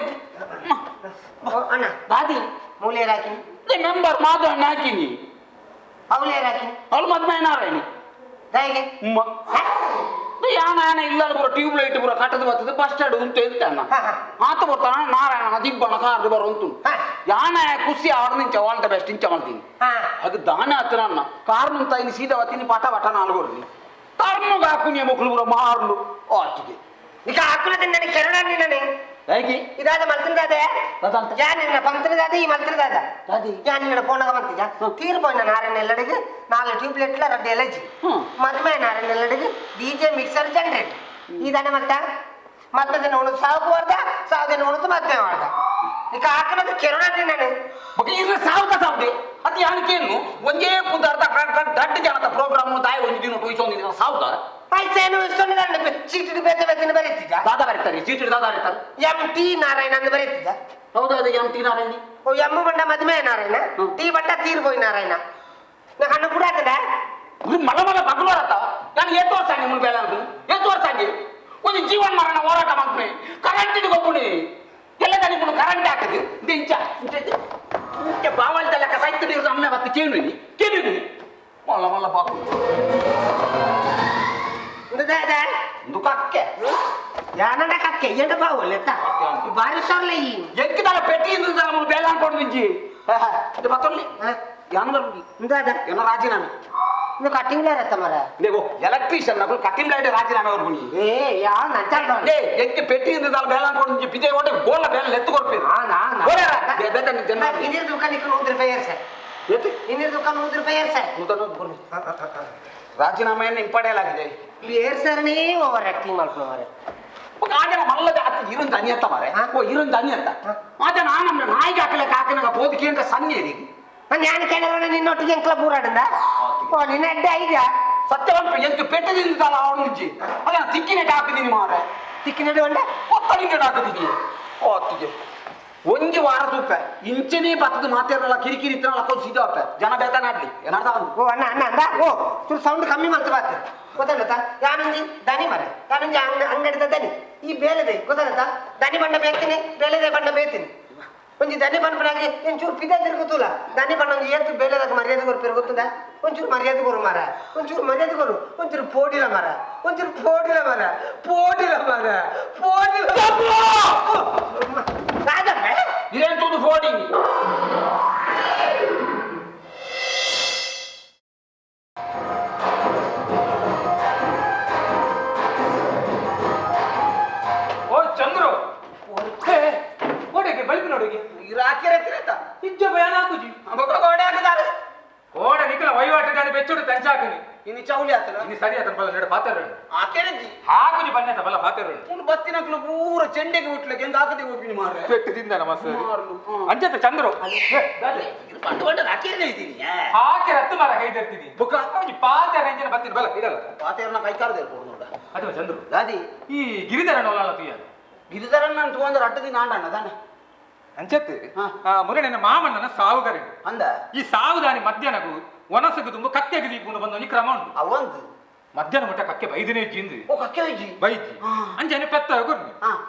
ಅಣ್ಣ. దాది. ಮೂಲೆ ಹಾಕಿನಿ. మెంబర్ మాధవ ಹಾಕಿನಿ. ಅವಳೇ ಹಾಕಿನಿ. ಅವಳು ಮದ್ಮೆ ನಾರಾಯಣಿ. ಹೇಗೆ? ಯಾನ ಯಾನ ಇಲ್ಲ ಪೂರ ಟ್ಯೂಬ್ ಲೈಟ್ ಪೂರ ಕಟ್ಟದ ಬರ್ತದೆ ಬಸ್ ಸ್ಟ್ಯಾಂಡ್ ಉಂಟು ಎಂತ ಅಣ್ಣ. ಹಾ, ಹಾ. ಆತ ಬರ್ತಾನ ನಾರಾಯಣ ದಿಬ್ಬಣ ಕಾರ್ದು ಬರೋ ಉಂಟು. ಹಾ. ಯಾನ ಖುಷಿ ಆವಡ ನಿಂಚ వాళ్ళ ಬೆಸ್ಟ್ ಇಂಚ ಮಾಡ್ತೀನಿ. ಹಾ. ಅದು ದಾನ ಆತನ ಅಣ್ಣ ಕಾರ್ నుంತ ಇನ್ನು ಸೀದಾ ವತ್ತೀನಿ ಪಟ ಪಟ ನಾಲ್ಗೊರ್ನಿ ಕರ್ಮಗ ಹಾಕುನಿ ಮೊಕ್ಕಳು ಪೂರ ಮಾರ್ಲು ಆಟಿಗೆ. ಈಗ ಹಾಕುಲದ ನನಗೆ ಕೆರಳ ನಿನ್ನನೆ. ಹೇಗೆ ಇದಾದ ಮಲ್ತಿನದಾದೆ ಅದಂತ. ಯಾನ್ ನಿನ್ನ ಪಂತಿನದಾದೆ ಈ ಮಲ್ತಿನದಾದ ದಾದಿ? ಯಾನ್ ನಿನ್ನ ಪೋನಾಗ ಮಂತಿಜ ತೀರ್ ಪೋಯಿನ ನಾರಾಯಣ ಎಲ್ಲಡಿಗೆ ನಾಲ್ ಟ್ಯೂಬ್ಲೆಟ್ ಲ ರಡ್ಡ್ ಎಲಜಿ ಹ್ಮ್. ಮದ್ಮೆ ನಾರಾಯಣ ಎಲ್ಲಡಿಗೆ ಡಿಜೆ ಮಿಕ್ಸರ್ ಜನರೇಟರ್ ಇದಾನೆ ಮಲ್ತ ಮದ್ಮೆ ಉಣು ಸಾವು ವರ್ದ ಸಾವು ಉಣುದು ಮದ್ಮೆ ಮಾಡ್ದ ಈಗ ಹಾಕನದು ಕೆರಣ ನಾನು ಬೊಕ ಇರ್ನ ಸಾವುದ ಸಾವುದೆ ಅದು ಯಾನಕೇನು ಒಂಜೇ ಪುದಾರ್ದ ದಡ್ಡ ಜನದ ಪ್ರೋಗ್ರಾಮ್ ದಾಯ ಒಂಜಿ ದಿನ ಟೊಯ್ಸೊಂದಿನ ಸಾವುದ ಪೈಸೆನು ಇಷ್ಟೊಂದು ಚೀಟಿ ಬೇತೆ ಬೇತೆ ಬರೀತಿದ್ದ ದಾದ ಬರೀತಾರೆ ಚೀಟಿ ದಾದ ಬರೀತಾರೆ ಎಂ ಟಿ ನಾರಾಯಣ ಅಂತ ಬರೀತಿದ್ದ ಹೌದಾ ಅದು M T Narayani O M ಬಂಡ ಮದ್ಮೆ ನಾರಾಯಣ ಟಿ ಬಂಡ ತೀರ್ ಪೋಯಿ ನಾರಾಯಣ ನಾ ಕಣ್ಣು ಕೂಡ ಆತಂಡ ಇದು ಮಲ ಮಲ ಬಗ್ಲೋರತ್ತ ನಾನು ಏತು ವರ್ಷ ಆಗಿ ಮುನ್ಬೇಲ ಅಂತ ಏತು ವರ್ಷ ಆಗಿ ಒಂದು ಜೀವನ್ ಮರಣ ಹೋರಾಟ ಮಾಡ್ತೀನಿ ಕರೆಂಟ್ ಗೊಬ್ಬುನಿ ಎಲ್ಲ ತನಿಪುನು ಕರೆಂಟ್ ಹಾಕದು ಇದು ಇಂಚ ಇಂಚ ಇಂಚ. ಇಂಚ ಬಾವಲ್ದ ಲೆಕ್ಕ ಸೈತು ನೀರು ಅಮ್ಮೆ ಬತ್ತು ಕೇಳು ಕೇಳು ಮಲ್ಲ ಮಲ್ಲ ಬಾಕು ಇಂದು ಕಕ್ಕೆ ಯಾನಂಡ ಕಕ್ಕೆ ಎಂಡ ಬಾವಲ್ ಎತ್ತ ಬಾರಿ ಸೊರ್ಲ ಈ ಎಂಕಿದಾಲ ಪೆಟ್ಟಿ ಇಂದು ಮುನ್ ಬೇಲ ಅನ್ಕೊಂಡು ನಿಂಜಿ ಇದು ಬತ್ತೊಲ್ಲಿ ಯಾನ್ ಬರ್ಬಿ ಇಂದಾದ ಏನೋ ರಾಜೀನಾಮೆ ಇದು ಕಟ್ಟಿಂಗ್ ರತ್ತ ಮರ ನೇಗೋ ಎಲೆಕ್ಟ್ರಿಷಿಯನ್ ನಕಲು ಕಟ್ಟಿಂಗ್ ಲೈಟ್ ರಾಜೀನಾಮೆ ಅವ್ರು ಏ ಯಾವ ನಂಚಾಲ್ ಲೇ ಎಂಕೆ ಪೆಟ್ಟಿ ಇಂದ ಬೇಲ ಅನ್ಕೊಂಡು ನಿಂಜಿ ಬಿಜೆ ಓಟೆ ಗೋಲ ಬೇಲ ಲೆತ್ತು ಕೊರ್ಪಿ ಇನ್ನಿರ್ ದುಕಾನ್ ಇಕ್ಕ ನೂರು ರೂಪಾಯಿ ಸರ್ ಇನ್ನಿರ್ ದುಕಾನ್ ನೂರು ರೂಪಾಯಿ ಸರ್ ರಾಜೀನಾಮೆಯನ್ನು ಹಿಂಪಡೆಯಲಾಗಿದೆ ಏರ್ ಸರ್ನೇ ಓವರ್ ಆಕ್ಟಿಂಗ್ ಮಾಡ್ಕೊಂಡು ಮಾರೆ ಆಜನ ಮಲ್ಲದ ಅತ್ತ ಇರುನ್ ದನಿ ಅತ್ತ ಮಾರೆ ಓ ಇರುನ್ ದನಿ ಅತ್ತ ಆಜನ ಆ ನಮ್ಮ ನಾಯಿಗೆ ಹಾಕಲಿಕ್ಕೆ ಹಾಕಿನಾಗ ಬೋಧಿಕೆ ಅಂತ ಸನ್ನಿ ಇದೀಗ ನಾನು ಕೇಳಿದ್ರೆ ನಿನ್ನೊಟ್ಟಿಗೆ ಎಂಕ್ಲ ಬೂರಾಡಿಂದ ಓ ನಿನ್ನ ಅಡ್ಡ ಐದ್ಯಾ ಸತ್ಯವಂತ ಎಂತ ಪೆಟ್ಟದಿಂದ ಅವನು ಉಜ್ಜಿ ಅದನ್ನ ತಿಕ್ಕಿನೆಟ್ ಹಾಕಿದೀನಿ ಮಾರೆ ತಿಕ್ಕಿನಡಿ ಒಂಡ ಒತ್ತಲಿಂಗಡ ಹಾಕಿದೀನಿ ಓತ್ತಿಗೆ ಒಂಜಿ ವಾರ ತೂಪ ಇಂಚನೇ ಬತ್ತದ ಮಾತೇರಲ್ಲ ಕಿರಿಕಿರಿ ಇತ್ತನಲ್ಲ ಹಾಕೋದು ಸೀದಾ ಅಪ್ಪ ಜನ ಬೇತನಾಡ್ಲಿ ಏನಾರ್ದ ಅವನು ಓ ಅಣ್ಣ ಅಣ್ಣ ಅಂದ ಓ ಚೂರು ಸೌಂಡ್ ಕಮ್ಮಿ ಮಾಡ್ತಾ ಬಾತ್ ಗೊತ್ತಾಗತ್ತಾ ಯಾನೊಂಜಿ ದನಿ ಮರ ಯಾನೊಂಜಿ ಅಂಗಡಿದ ದನಿ ಈ ಬೇಲೆದೆ ಗೊತ್ತಾಗತ್ತಾ ದನಿ ಬಣ್ಣ ಬೇತೀನಿ ಬೇಲೆದೆ ಬಣ್ಣ ಬೇತೀನಿ ಒಂಜಿ ದನಿ ಬಣ್ಣ ಒಂಚೂರು ಪಿದ ತಿರುಗುತ್ತಲ್ಲ ದನಿ ಬಣ್ಣ ಒಂಜಿ ಏತು ಬೇಲೆದಾಗ ಮರ್ಯಾದೆ ಕೊರು ಗೊತ್ತದ ಒಂಚೂರು ಮರ್ಯಾದೆ ಕೊರು ಮಾರ ಒಂಚೂರು ಮರ್ಯಾದೆ ಕೊರು ಒಂಚೂರು ಪೋಡಿಲ ಮಾರ ಒಂಚೂರು ಪೋಡಿಲ ಮಾರ ಪೋಡಿಲ ಮಾರ ಪೋಡಿಲ ರಾಜಮ್ಮ ಇದೇನು ತೂದು ಫೋಡಿ ಓ ಚಂದ್ರು ಓಡೆಗೆ ಬಲ್ಬಿನೋಡಿಗೆ ಇರಾಕಿರತ್ತಿರತ್ತ ಇಜ್ಜ ಬಯಾನ ಹಾಕುಜಿ ಬೊಕ್ಕ ಗೋಡೆ ಹಾಕಿದ್ದಾರೆ ಓಡ ನಿಖಲ ವಹಿವಾಟು ಬೆಚ್ಚುಡು ತಂಚಾಕನಿ ಇನ್ನು ಚೌಲಿ ಆತನ ಇನ್ನು ಸರಿ ಆತನ ಬಲ್ಲ ನಡು ಪಾತ್ರ ಆಕೆರಜ್ಜಿ ಹಾಕುಜಿ ಬನ್ನಿ ಬಲ್ಲ ಪಾತ್ರ ಉಂಡು ಬತ್ತಿನಕ್ಲು ಪೂರ ಚೆಂಡೆಗೆ ಬಿಟ್ಲಕ್ಕೆ ಹೆಂಗ್ ಹಾಕದೆ ಹೋಗ್ಬಿನಿ ಮಾರ್ರೆ ಪೆಟ್ಟು ತಿಂದ ನಮ್ಮ ಅಂಚತ್ತ ಚಂದ್ರು ಪಂಡು ಪಂಡು ಹಾಕಿರೇ ಇದ್ದೀನಿ ಹಾಕಿ ರತ್ತು ಮಾರ ಕೈ ತರ್ತೀನಿ ಬೊಕ್ಕ ಒಂಜಿ ಪಾತ್ರ ರೇಂಜಿನ ಬತ್ತೀನಿ ಬಲ್ಲ ಇಡಲ್ಲ ಪಾತೆಯವ್ರನ್ನ ಕೈ ಕಾರದೆ ಕೊಡು ನೋಡ ಅಥವಾ ಚಂದ್ರು ದಾದಿ ಈ ಗಿರಿಧರನ ಒಲಾಲ ತುಯ್ಯ ಗಿರಿಧರನ್ ನಾನು ತಗೊಂಡ್ರೆ ಅಡ್ಡ ದಿನ ಆಂಡಣ್ಣ ದಾನೆ ಅಂಚತ್ತು ಮುರೆ ನನ್ನ ಮಾಮಣ್ಣನ ಸಾವುಗರೆ ಅಂದ ಈ ಸಾವುದಾನಿ ಮಧ್ಯಾಹ್ನಗೂ ಒನಸಗು ತುಂಬ ಕತ್ತೆಗೆ ದೀಪುಂಡು ಬಂದ ಒಂಜಿ ಕ್ರಮ ಉಂಟು ಅವಂದು ಮಧ್ಯಾಹ್ನ ಮುಟ್ಟ ಕಕ್ಕೆ ಬೈದನೇ ಜಿಂದು ಓ ಕಕ್ಕೆ ಹೋಯ್ಜಿ ಬೈಜಿ ಅಂಚನೆ ಪೆತ್ತ ಗುರ್ಮಿ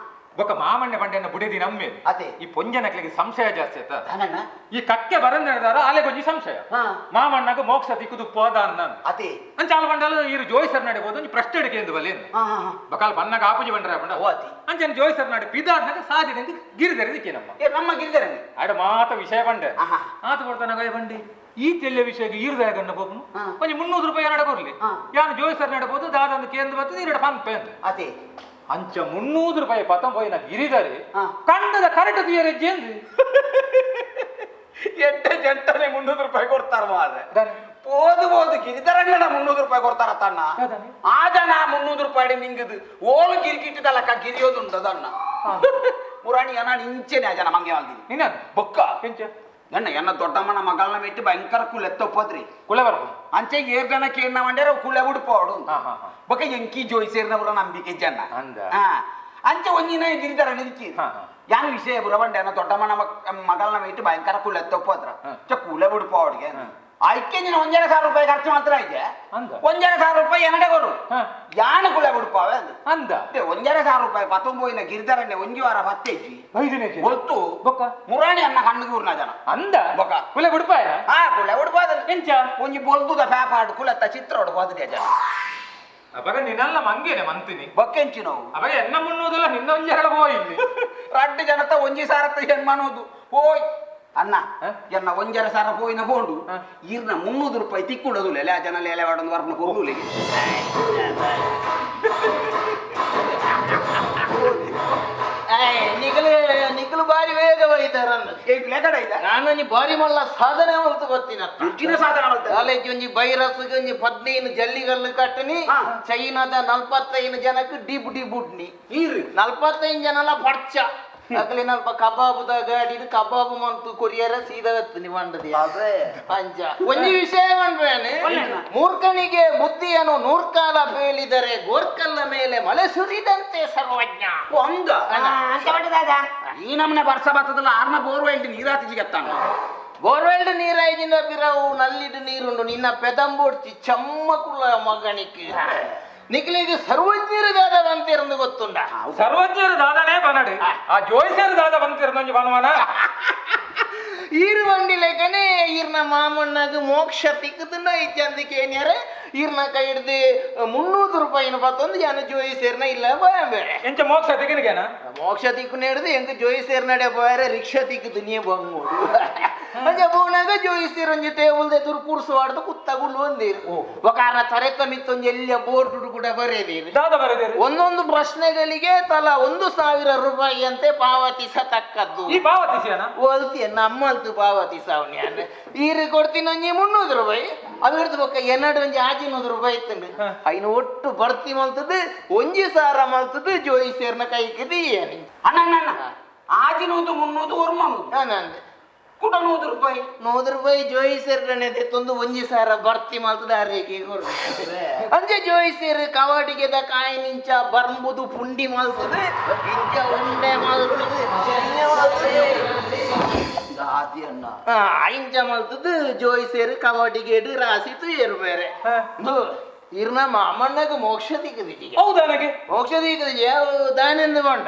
ಬೊಕ್ಕ ಮಾಮಣ್ಣ ಬಂಡೆನ ಬುಡೆದಿ ನಮ್ಮೆ ಅದೇ. ಈ ಪೊಂಜನಕ್ಲಿಗೆ ಸಂಶಯ ಜಾಸ್ತಿ ಆಯ್ತಾ ದಾನಣ್ಣ ಈ ಕಕ್ಕೆ ಬರಂದ ಆಲೆಗೊಂಜಿ ಸಂಶಯ ಹಾ. ಮಾಮಣ್ಣಗ ಮೋಕ್ಷ ತಿಕ್ಕುದು ಪೋದ ಅನ್ನ ಅದೇ ಅಂಚ ಆಲ ಬಂಡಾಲ ಈರು ಜೋಯಿಸರ್ ನಡೆ ಹೋದ ಒಂಜಿ ಪ್ರಶ್ನೆ ಅಡಿಕೆ ಎಂದು ಬಲೆ ಹಾ ಹಾ ಹಾ ಬಕಾಲ್ ಪನ್ನಗ ಆಪುಜಿ ಬಂಡ್ರೆ ಪಂಡ ಓ ಅತಿ. ಅಂಚನೆ ಜೋಯಿಸರ್ ನಾಡು ಪಿದಾಡ್ನಾಗ ಸಾಧ್ಯತೆ ಗಿರಿಧರ ದಿಕ್ಕೆ ನಮ್ಮ ಏ ನಮ್ಮ ಗಿರಿಧರನ್ ಆಡ ಮಾತ ವಿಷಯ ಬಂಡೆ ಆಹಾ. ಆತ ಕೊಡ್ತಾನಾಗ ಬಂಡಿ ಈ ತೆಲ್ಲೆ ವಿಷಯಕ್ಕೆ ಈರ್ದಾಗನ್ನ ಬೋಪನು ಹಾ. ಒಂಜಿ 300 ರೂಪಾಯಿ ನಡಕೊರ್ಲಿ ಹಾ. ಯಾನು ಜೋಯಿಸರ್ ನಡಬಹುದು ದಾದಂದು ಕೇಂದ್ರ ಬರ್ತದೆ ಈರಡ ಪಂಪೆ ಅಂತ ಅದೇ ಅಂಚ 300 ರೂಪಾಯಿ ಪತಂ ಪೋಯಿನ ಗಿರಿಧರಿ ಹಾ. ಕಂಡದ ಕರೆಕ್ಟ್ ತುಯರೆಜ್ಜಿ ಎಂದು ಎಡ್ಡೆ ಜಂಟನೆ 300 ರೂಪಾಯಿ ಕೊಡ್ತಾರ ಮಾರ್ರೆ ದಾನೆ. போது போது ಗಿರಿಧರಣ್ಣನ 300 ರೂಪಾಯಿ ಕೊಡ್ತಾರ ತಣ್ಣ ಹೌದಾನೆ? ಆ ಜನ 300 ರೂಪಾಯಿ ನಿಂಗದು ಓಳು ಗಿರಿಕಿಟ್ಟದಲ್ಲಕ್ಕ ಗಿರಿಯೋದುಂಟದಣ್ಣ ಮುರಾಣಿ ನಾನು ಇಂಚೆನೆ ಆ ಜನ ಮಂಗೆ ವಾಲ್ದಿನಿ ನಿನ್ನ ಬೊಕ್ಕ ಎಂಚ ಎನ್ನ ಎನ್ನ ದೊಡ್ಡಮ್ಮನ ಮಗಳನ್ನ ಮೆಟ್ಟಿ ಭಯಂಕರ ಕುಲೆತ್ತೊಪ್ಪದ್ರಿ ಕುಳೆ ಬರ್ಪು ಅಂಚೆ ಏರ್ಗನ ಕೇರ್ನ ಮಂಡ್ಯಾರ ಕುಳೆ ಉಡುಪೋಡು ಹಾ, ಹಾ, ಹಾ. ಬೊಕ್ಕ ಎಂಕಿ ಜೋಯಿಸೇರ್ನವರ ನಂಬಿಕೆ ಜನ ಅಂದ. ಹಾ ಅಂಚೆ ಒಂದಿನ ಗಿರಿಧರಣ್ಣ ದಿಕ್ಕಿ ಹಾ, ಹಾ. ಯಾನ್ ವಿಷಯ ಬುರಬಂಡೆ ದೊಡ್ಡಮ್ಮನ ಮಗಳನ್ನ ಮೆಟ್ಟಿ ಭಯಂಕರ ಕುಲೆತ್ತೊಪ್ಪದ್ರ ಹಾ. ಚ ಕುಳೆ ಉಡುಪೋಡಿಗೆ ಆಯ್ಕೆ ನೀನು ಒಂಜರೆ ಸಾವಿರ ರೂಪಾಯಿ ಖರ್ಚು ಮಾತ್ರ ಐತೆ ಅಂದ. ಒಂಜರೆ ಸಾವಿರ ರೂಪಾಯಿ ಎನ್ನಡೆ ಕೊರು ಹಾ. ಯಾನು ಕುಳೆ ಉಡುಪಾವೆ ಅಂದ ಅಂದ ಒಂಜರೆ ಸಾವಿರ ರೂಪಾಯಿ ಪತ್ತೊಂಬೋಯಿನ ಗಿರಿಧರಣ್ಣೆ ಒಂಜಿ ವಾರ ಪತ್ತೆಜ್ಜಿ ಐದನೇ ಜನ. ಗೊತ್ತು ಬೊಕ್ಕ ಮುರಾಣಿ ಅನ್ನ ಕಣ್ಣಿಗೆ ಊರ್ನ ಜನ ಅಂದ ಬೊಕ್ಕ. ಕುಲೆ ಉಡುಪಾಯ ಆ ಕುಳೆ ಉಡುಪಾದ ಎಂಚ ಒಂಜಿ ಬೊಲ್ದುದ ಪ್ಯಾಪಾಡು ಕುಲತ್ತ ಚಿತ್ರ ಉಡುಪಾದ ಜನ ಅವಾಗ ನಿನ್ನಲ್ಲ ಮಂಗೇನೆ ಮಂತಿನಿ ಬೊಕ್ಕೆಂಚಿ ನಾವು ಅವಾಗ ಎನ್ನ ಮುನ್ನೂದಲ್ಲ ನಿನ್ನ ಒಂಜೆರಡ ಹೋಯಿಲ್ಲಿ ರಡ್ಡು ಜನತ ಒಂಜಿ ಸಾರತ್ತ ಏನ್ ಮಾಡೋದು ಓಯ್ ಅಣ್ಣ ಹ? ಎನ್ನ ಒಂಜರ ಸಾರ ಪೋಯಿನ ಪೋಂಡು ಹ. ಈರ್ನ 300 ರೂಪಾಯಿ ತಿಕ್ಕುಡದು ಲೆಲೆ ಆ ಜನ ಲೇಲೆ ವಾಡೊಂದು ವರ್ನ ಕೊರ್ಲು ನಿಕಲು ನಿಕಲು ಬಾರಿ ವೇಗ ಬೈತಾರನ್ನ ನಾನು ಬಾರಿ ಮಲ್ಲ ಸಾಧನೆ ಮಲ್ತು ಬರ್ತೀನಿ ಸಾಧನೆ ಮಲ್ತ ಕಾಲೇಜ್ ಒಂಜಿ ಬೈರಸ್ಗೆ ಒಂಜಿ 15 ಜಲ್ಲಿಗಲ್ಲು ಕಟ್ಟನಿ ಚೈನಾದ 45 ಜನಕ್ಕೆ ಡಿಬ್ ಡಿಬುಡ್ನಿ 45 ಜನಲ ಪಡ್ಚ ಅಗಲಿನಲ್ಪ ಕಬಾಬುದ ಗಾಡಿ ಕಬಾಬು ಮಂತು ಕೊರಿಯರ ಸೀದಾ ನಿ ಅಂಚ ಒಂಜಿ ವಿಷಯ ಪನ್ಪೇನೆ ಮೂರ್ಖನಿಗೆ ಬುದ್ಧಿಯನ್ನು ನೂರ್ಕಾಲ ಬೇಲಿದರೆ ಗೋರ್ಕಲ್ಲ ಮೇಲೆ ಮಳೆ ಸುರಿದಂತೆ ಸರ್ವಜ್ಞ. ಅಂದ ಈ ನಮ್ಮನೆ ವರ್ಷ ಬರ್ತದಲ್ಲ ಆರ್ನ ಬೋರ್ವೆಲ್ ನೀರಾತಿ ಜಿಗತ್ತಾನ ಬೋರ್ವೆಲ್ ನೀರಾಯಿನ ಬಿರವು ನಲ್ಲಿಡು ನೀರುಂಡು ನಿನ್ನ ಪೆದಂಬೋಡ್ಚಿ ಚಮ್ಮಕುಲ ಮಗನಿಗೆ ನಿಖಲಿಗೆ ಸರ್ವಜ್ಞರು ದಾದ ಬಂತಿರಂದು ಗೊತ್ತುಂಡ ಸರ್ವಜ್ಞರು ದಾದಾನೇ ಬನ್ನಡು ಆ ಜೋಯಿಸರು ದಾದ ಬಂತಿರಂದು ಬನವನ ಈರು ಬಂಡಿ ಲೆಕ್ಕನೆ ಈರ್ನ ಮಾಮಣ್ಣಗ ಮೋಕ್ಷ ತಿಕ್ಕದನ್ನ ಇತ್ಯಂದಿಕೆ ಏನ್ಯಾರೆ ಈರ್ನ ಕೈ ಹಿಡ್ದು 300 ರೂಪಾಯಿನ ಪತ್ತೊಂದು ಜನ ಜೋಯಿಸೇರ್ನ ಇಲ್ಲ ಬೇಡ ಎಂಚ ಮೋಕ್ಷ ತಿಕ್ಕನಿಗೇನ ಮೋಕ್ಷ ತಿಕ್ಕು ಹಿಡ್ದು ಹೆಂಗ ಜೋಯಿಸೇರ್ ನಡೆ ಪೋಯರೆ ರಿಕ್ಷಾ ತಿಕ್ಕದು ನೀ ಬಂಗೋಡು ಅಂಚ ಪೋನಾಗ ಜೋಯಿಸೇರ್ ಒಂಜಿ ಟೇಬಲ್ ಎದುರು ಕೂರ್ಸುವಾಡ್ದು ಕುತ್ತಗುಳ್ಳು ಒಂದಿರು ಒಕಾರ ತರೆತ ಮಿತ್ತೊಂಜಿ ಎಲ್ಲ ಬೋರ್ಡ್ ಕೂಡ ಬರೆದಿರು ದಾದ ಬರೆದಿರು ಒಂದೊಂದು ಪ್ರಶ್ನೆಗಳಿಗೆ ತಲಾ 1000 ರೂಪಾಯಿಯಂತೆ ಪಾವತಿಸತಕ್ಕದ್ದು. ಈ ಪಾವತಿಸಿಯನ ಓಲ್ತಿಯ ನಮ್ಮಲ್ತು ಪಾವತಿಸವನ್ಯಾನ ಈರು ಕೊಡ್ತೀನಿ ಒಂಜಿ 300 ರೂಪಾಯಿ ಅವಿರ್ದು ಬೊಕ್ಕ ಎನ್ನಡು ಒಂಜಿ 500 ರೂಪಾಯಿ ಇತ್ತಂಡು ಐನು ಒಟ್ಟು ಭರ್ತಿ ಮಲ್ತದ್ದು 1000 ಮಲ್ತದ್ದು ಜೋಯಿಸೇರ್ನ ಕೈಗೆ ಏನು ಅಣ್ಣ ಅಣ್ಣ ಅಣ್ಣ 500 300 ಒರ್ಮ ನಂದು ಕೂಡ 100 ರೂಪಾಯಿ 100 ರೂಪಾಯಿ ಜೋಯಿಸೇರ್ಗಣೆ ತಂದು 1000 ಭರ್ತಿ ಮಲ್ತದ ಅರೇಗೆ ಕೊಡು ಅಂಚೆ ಜೋಯಿಸೇರ್ ಕವಾಡಿಗೆದ ಕಾಯಿ ನಿಂಚ ಬರ್ಂಬುದು ಪುಂಡಿ ಮಲ್ತದೆ ಇಂಚ ಉಂಡೆ ಮಲ್ತದೆ ಇಂಚ ಮಲ್ತದ್ದು ಜೋಯಿಸೇರ್ ಕವಾಡಿಗೇಡು ರಾಸಿ ತುಯೇರು ಬೇರೆ ಇರ್ನ ಮಾಮಣ್ಣಗ ಮೋಕ್ಷ ದಿಕ್ಕದಿಗೆ ಹೌದಾ ನನಗೆ ಮೋಕ್ಷ ದಿಕ್ಕದಿಗೆ ದಾನೆಂದು ಬಂಡ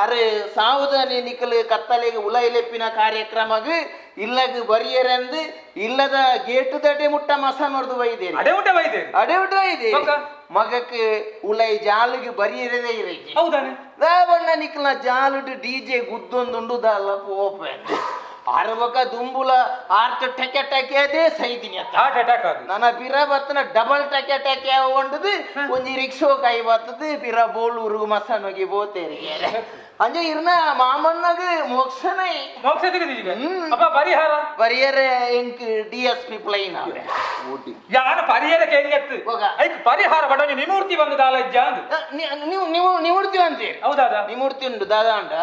ಅರೆ ಸಾವುದಾನಿ ನಿಕಲು ಕತ್ತಲೆಗೆ ಉಲೈಲೆಪ್ಪಿನ ಕಾರ್ಯಕ್ರಮಗ್ ಇಲ್ಲಗ ಬರಿಯರೆಂದು ಇಲ್ಲದ ಗೇಟು ದಡೆ ಮುಟ್ಟ ಮಸ ಮರ್ದು ಬೈದೇನೆ ಅಡೆ ಮುಟ್ಟ ಬೈದೇನೆ ಅಡೆ ಮುಟ್ಟ ಬೈದೆ ಮಗಕ್ಕೆ ಉಲೈ ಜಾಲಿಗೆ ಬರಿಯರದೇ ಇರಕ್ಕೆ ಹೌದಾನೆ ದಾವಣ್ಣ ನಿಕಲ್ನ ಜಾಲುಡು ಡಿಜೆ ಗುದ್ದೊಂದುಂಡು ದಾಲ ಪೋಪೆ ಅರಬಕ ದುಂಬುಲ ಆರ್ಟ್ ಟೆಕೆ ಟೆಕೆ ಅದೇ ಸೈದಿನಿ ಅತ್ತ ಹಾರ್ಟ್ ಅಟ್ಯಾಕ್ ಆಗಿ ನನ್ನ ಪಿರ ಬತ್ತನ ಡಬಲ್ ಟೆಕೆ ಟೆಕೆ ಉಂಡದು ಒಂಜಿ ರಿಕ್ಷೋ ಕೈ ಬತ್ತದು ಪಿರ ಬೋಳೂರು ಮಸನೋಗಿ ಬೋತೇರಿಗೆ ಅಂಜೆ ಇರ್ನ ಮಾಮಣ್ಣಗ ಮೋಕ್ಷನೇ ಮೋಕ್ಷ ತೆಗೆದಿದ್ದೀಗ ಅಪ್ಪ ಪರಿಹಾರ ಪರಿಹಾರ ಎಂಕ್ D S P plain ಆವೆ ಯಾನ ಪರಿಹಾರ ಕೇಂಗತ್ತು ಐಕ್ ಪರಿಹಾರ ಬಡ ನಿಮೂರ್ತಿ ಬಂದು ದಾಲ ಇಜ್ಜ ಅಂದು ನೀವು ನೀವು ನಿವೃತ್ತಿ ಅಂತೀರಿ ಹೌದಾದ ನಿಮೂರ್ತಿ ಉಂಡು ದಾದಾಂಡ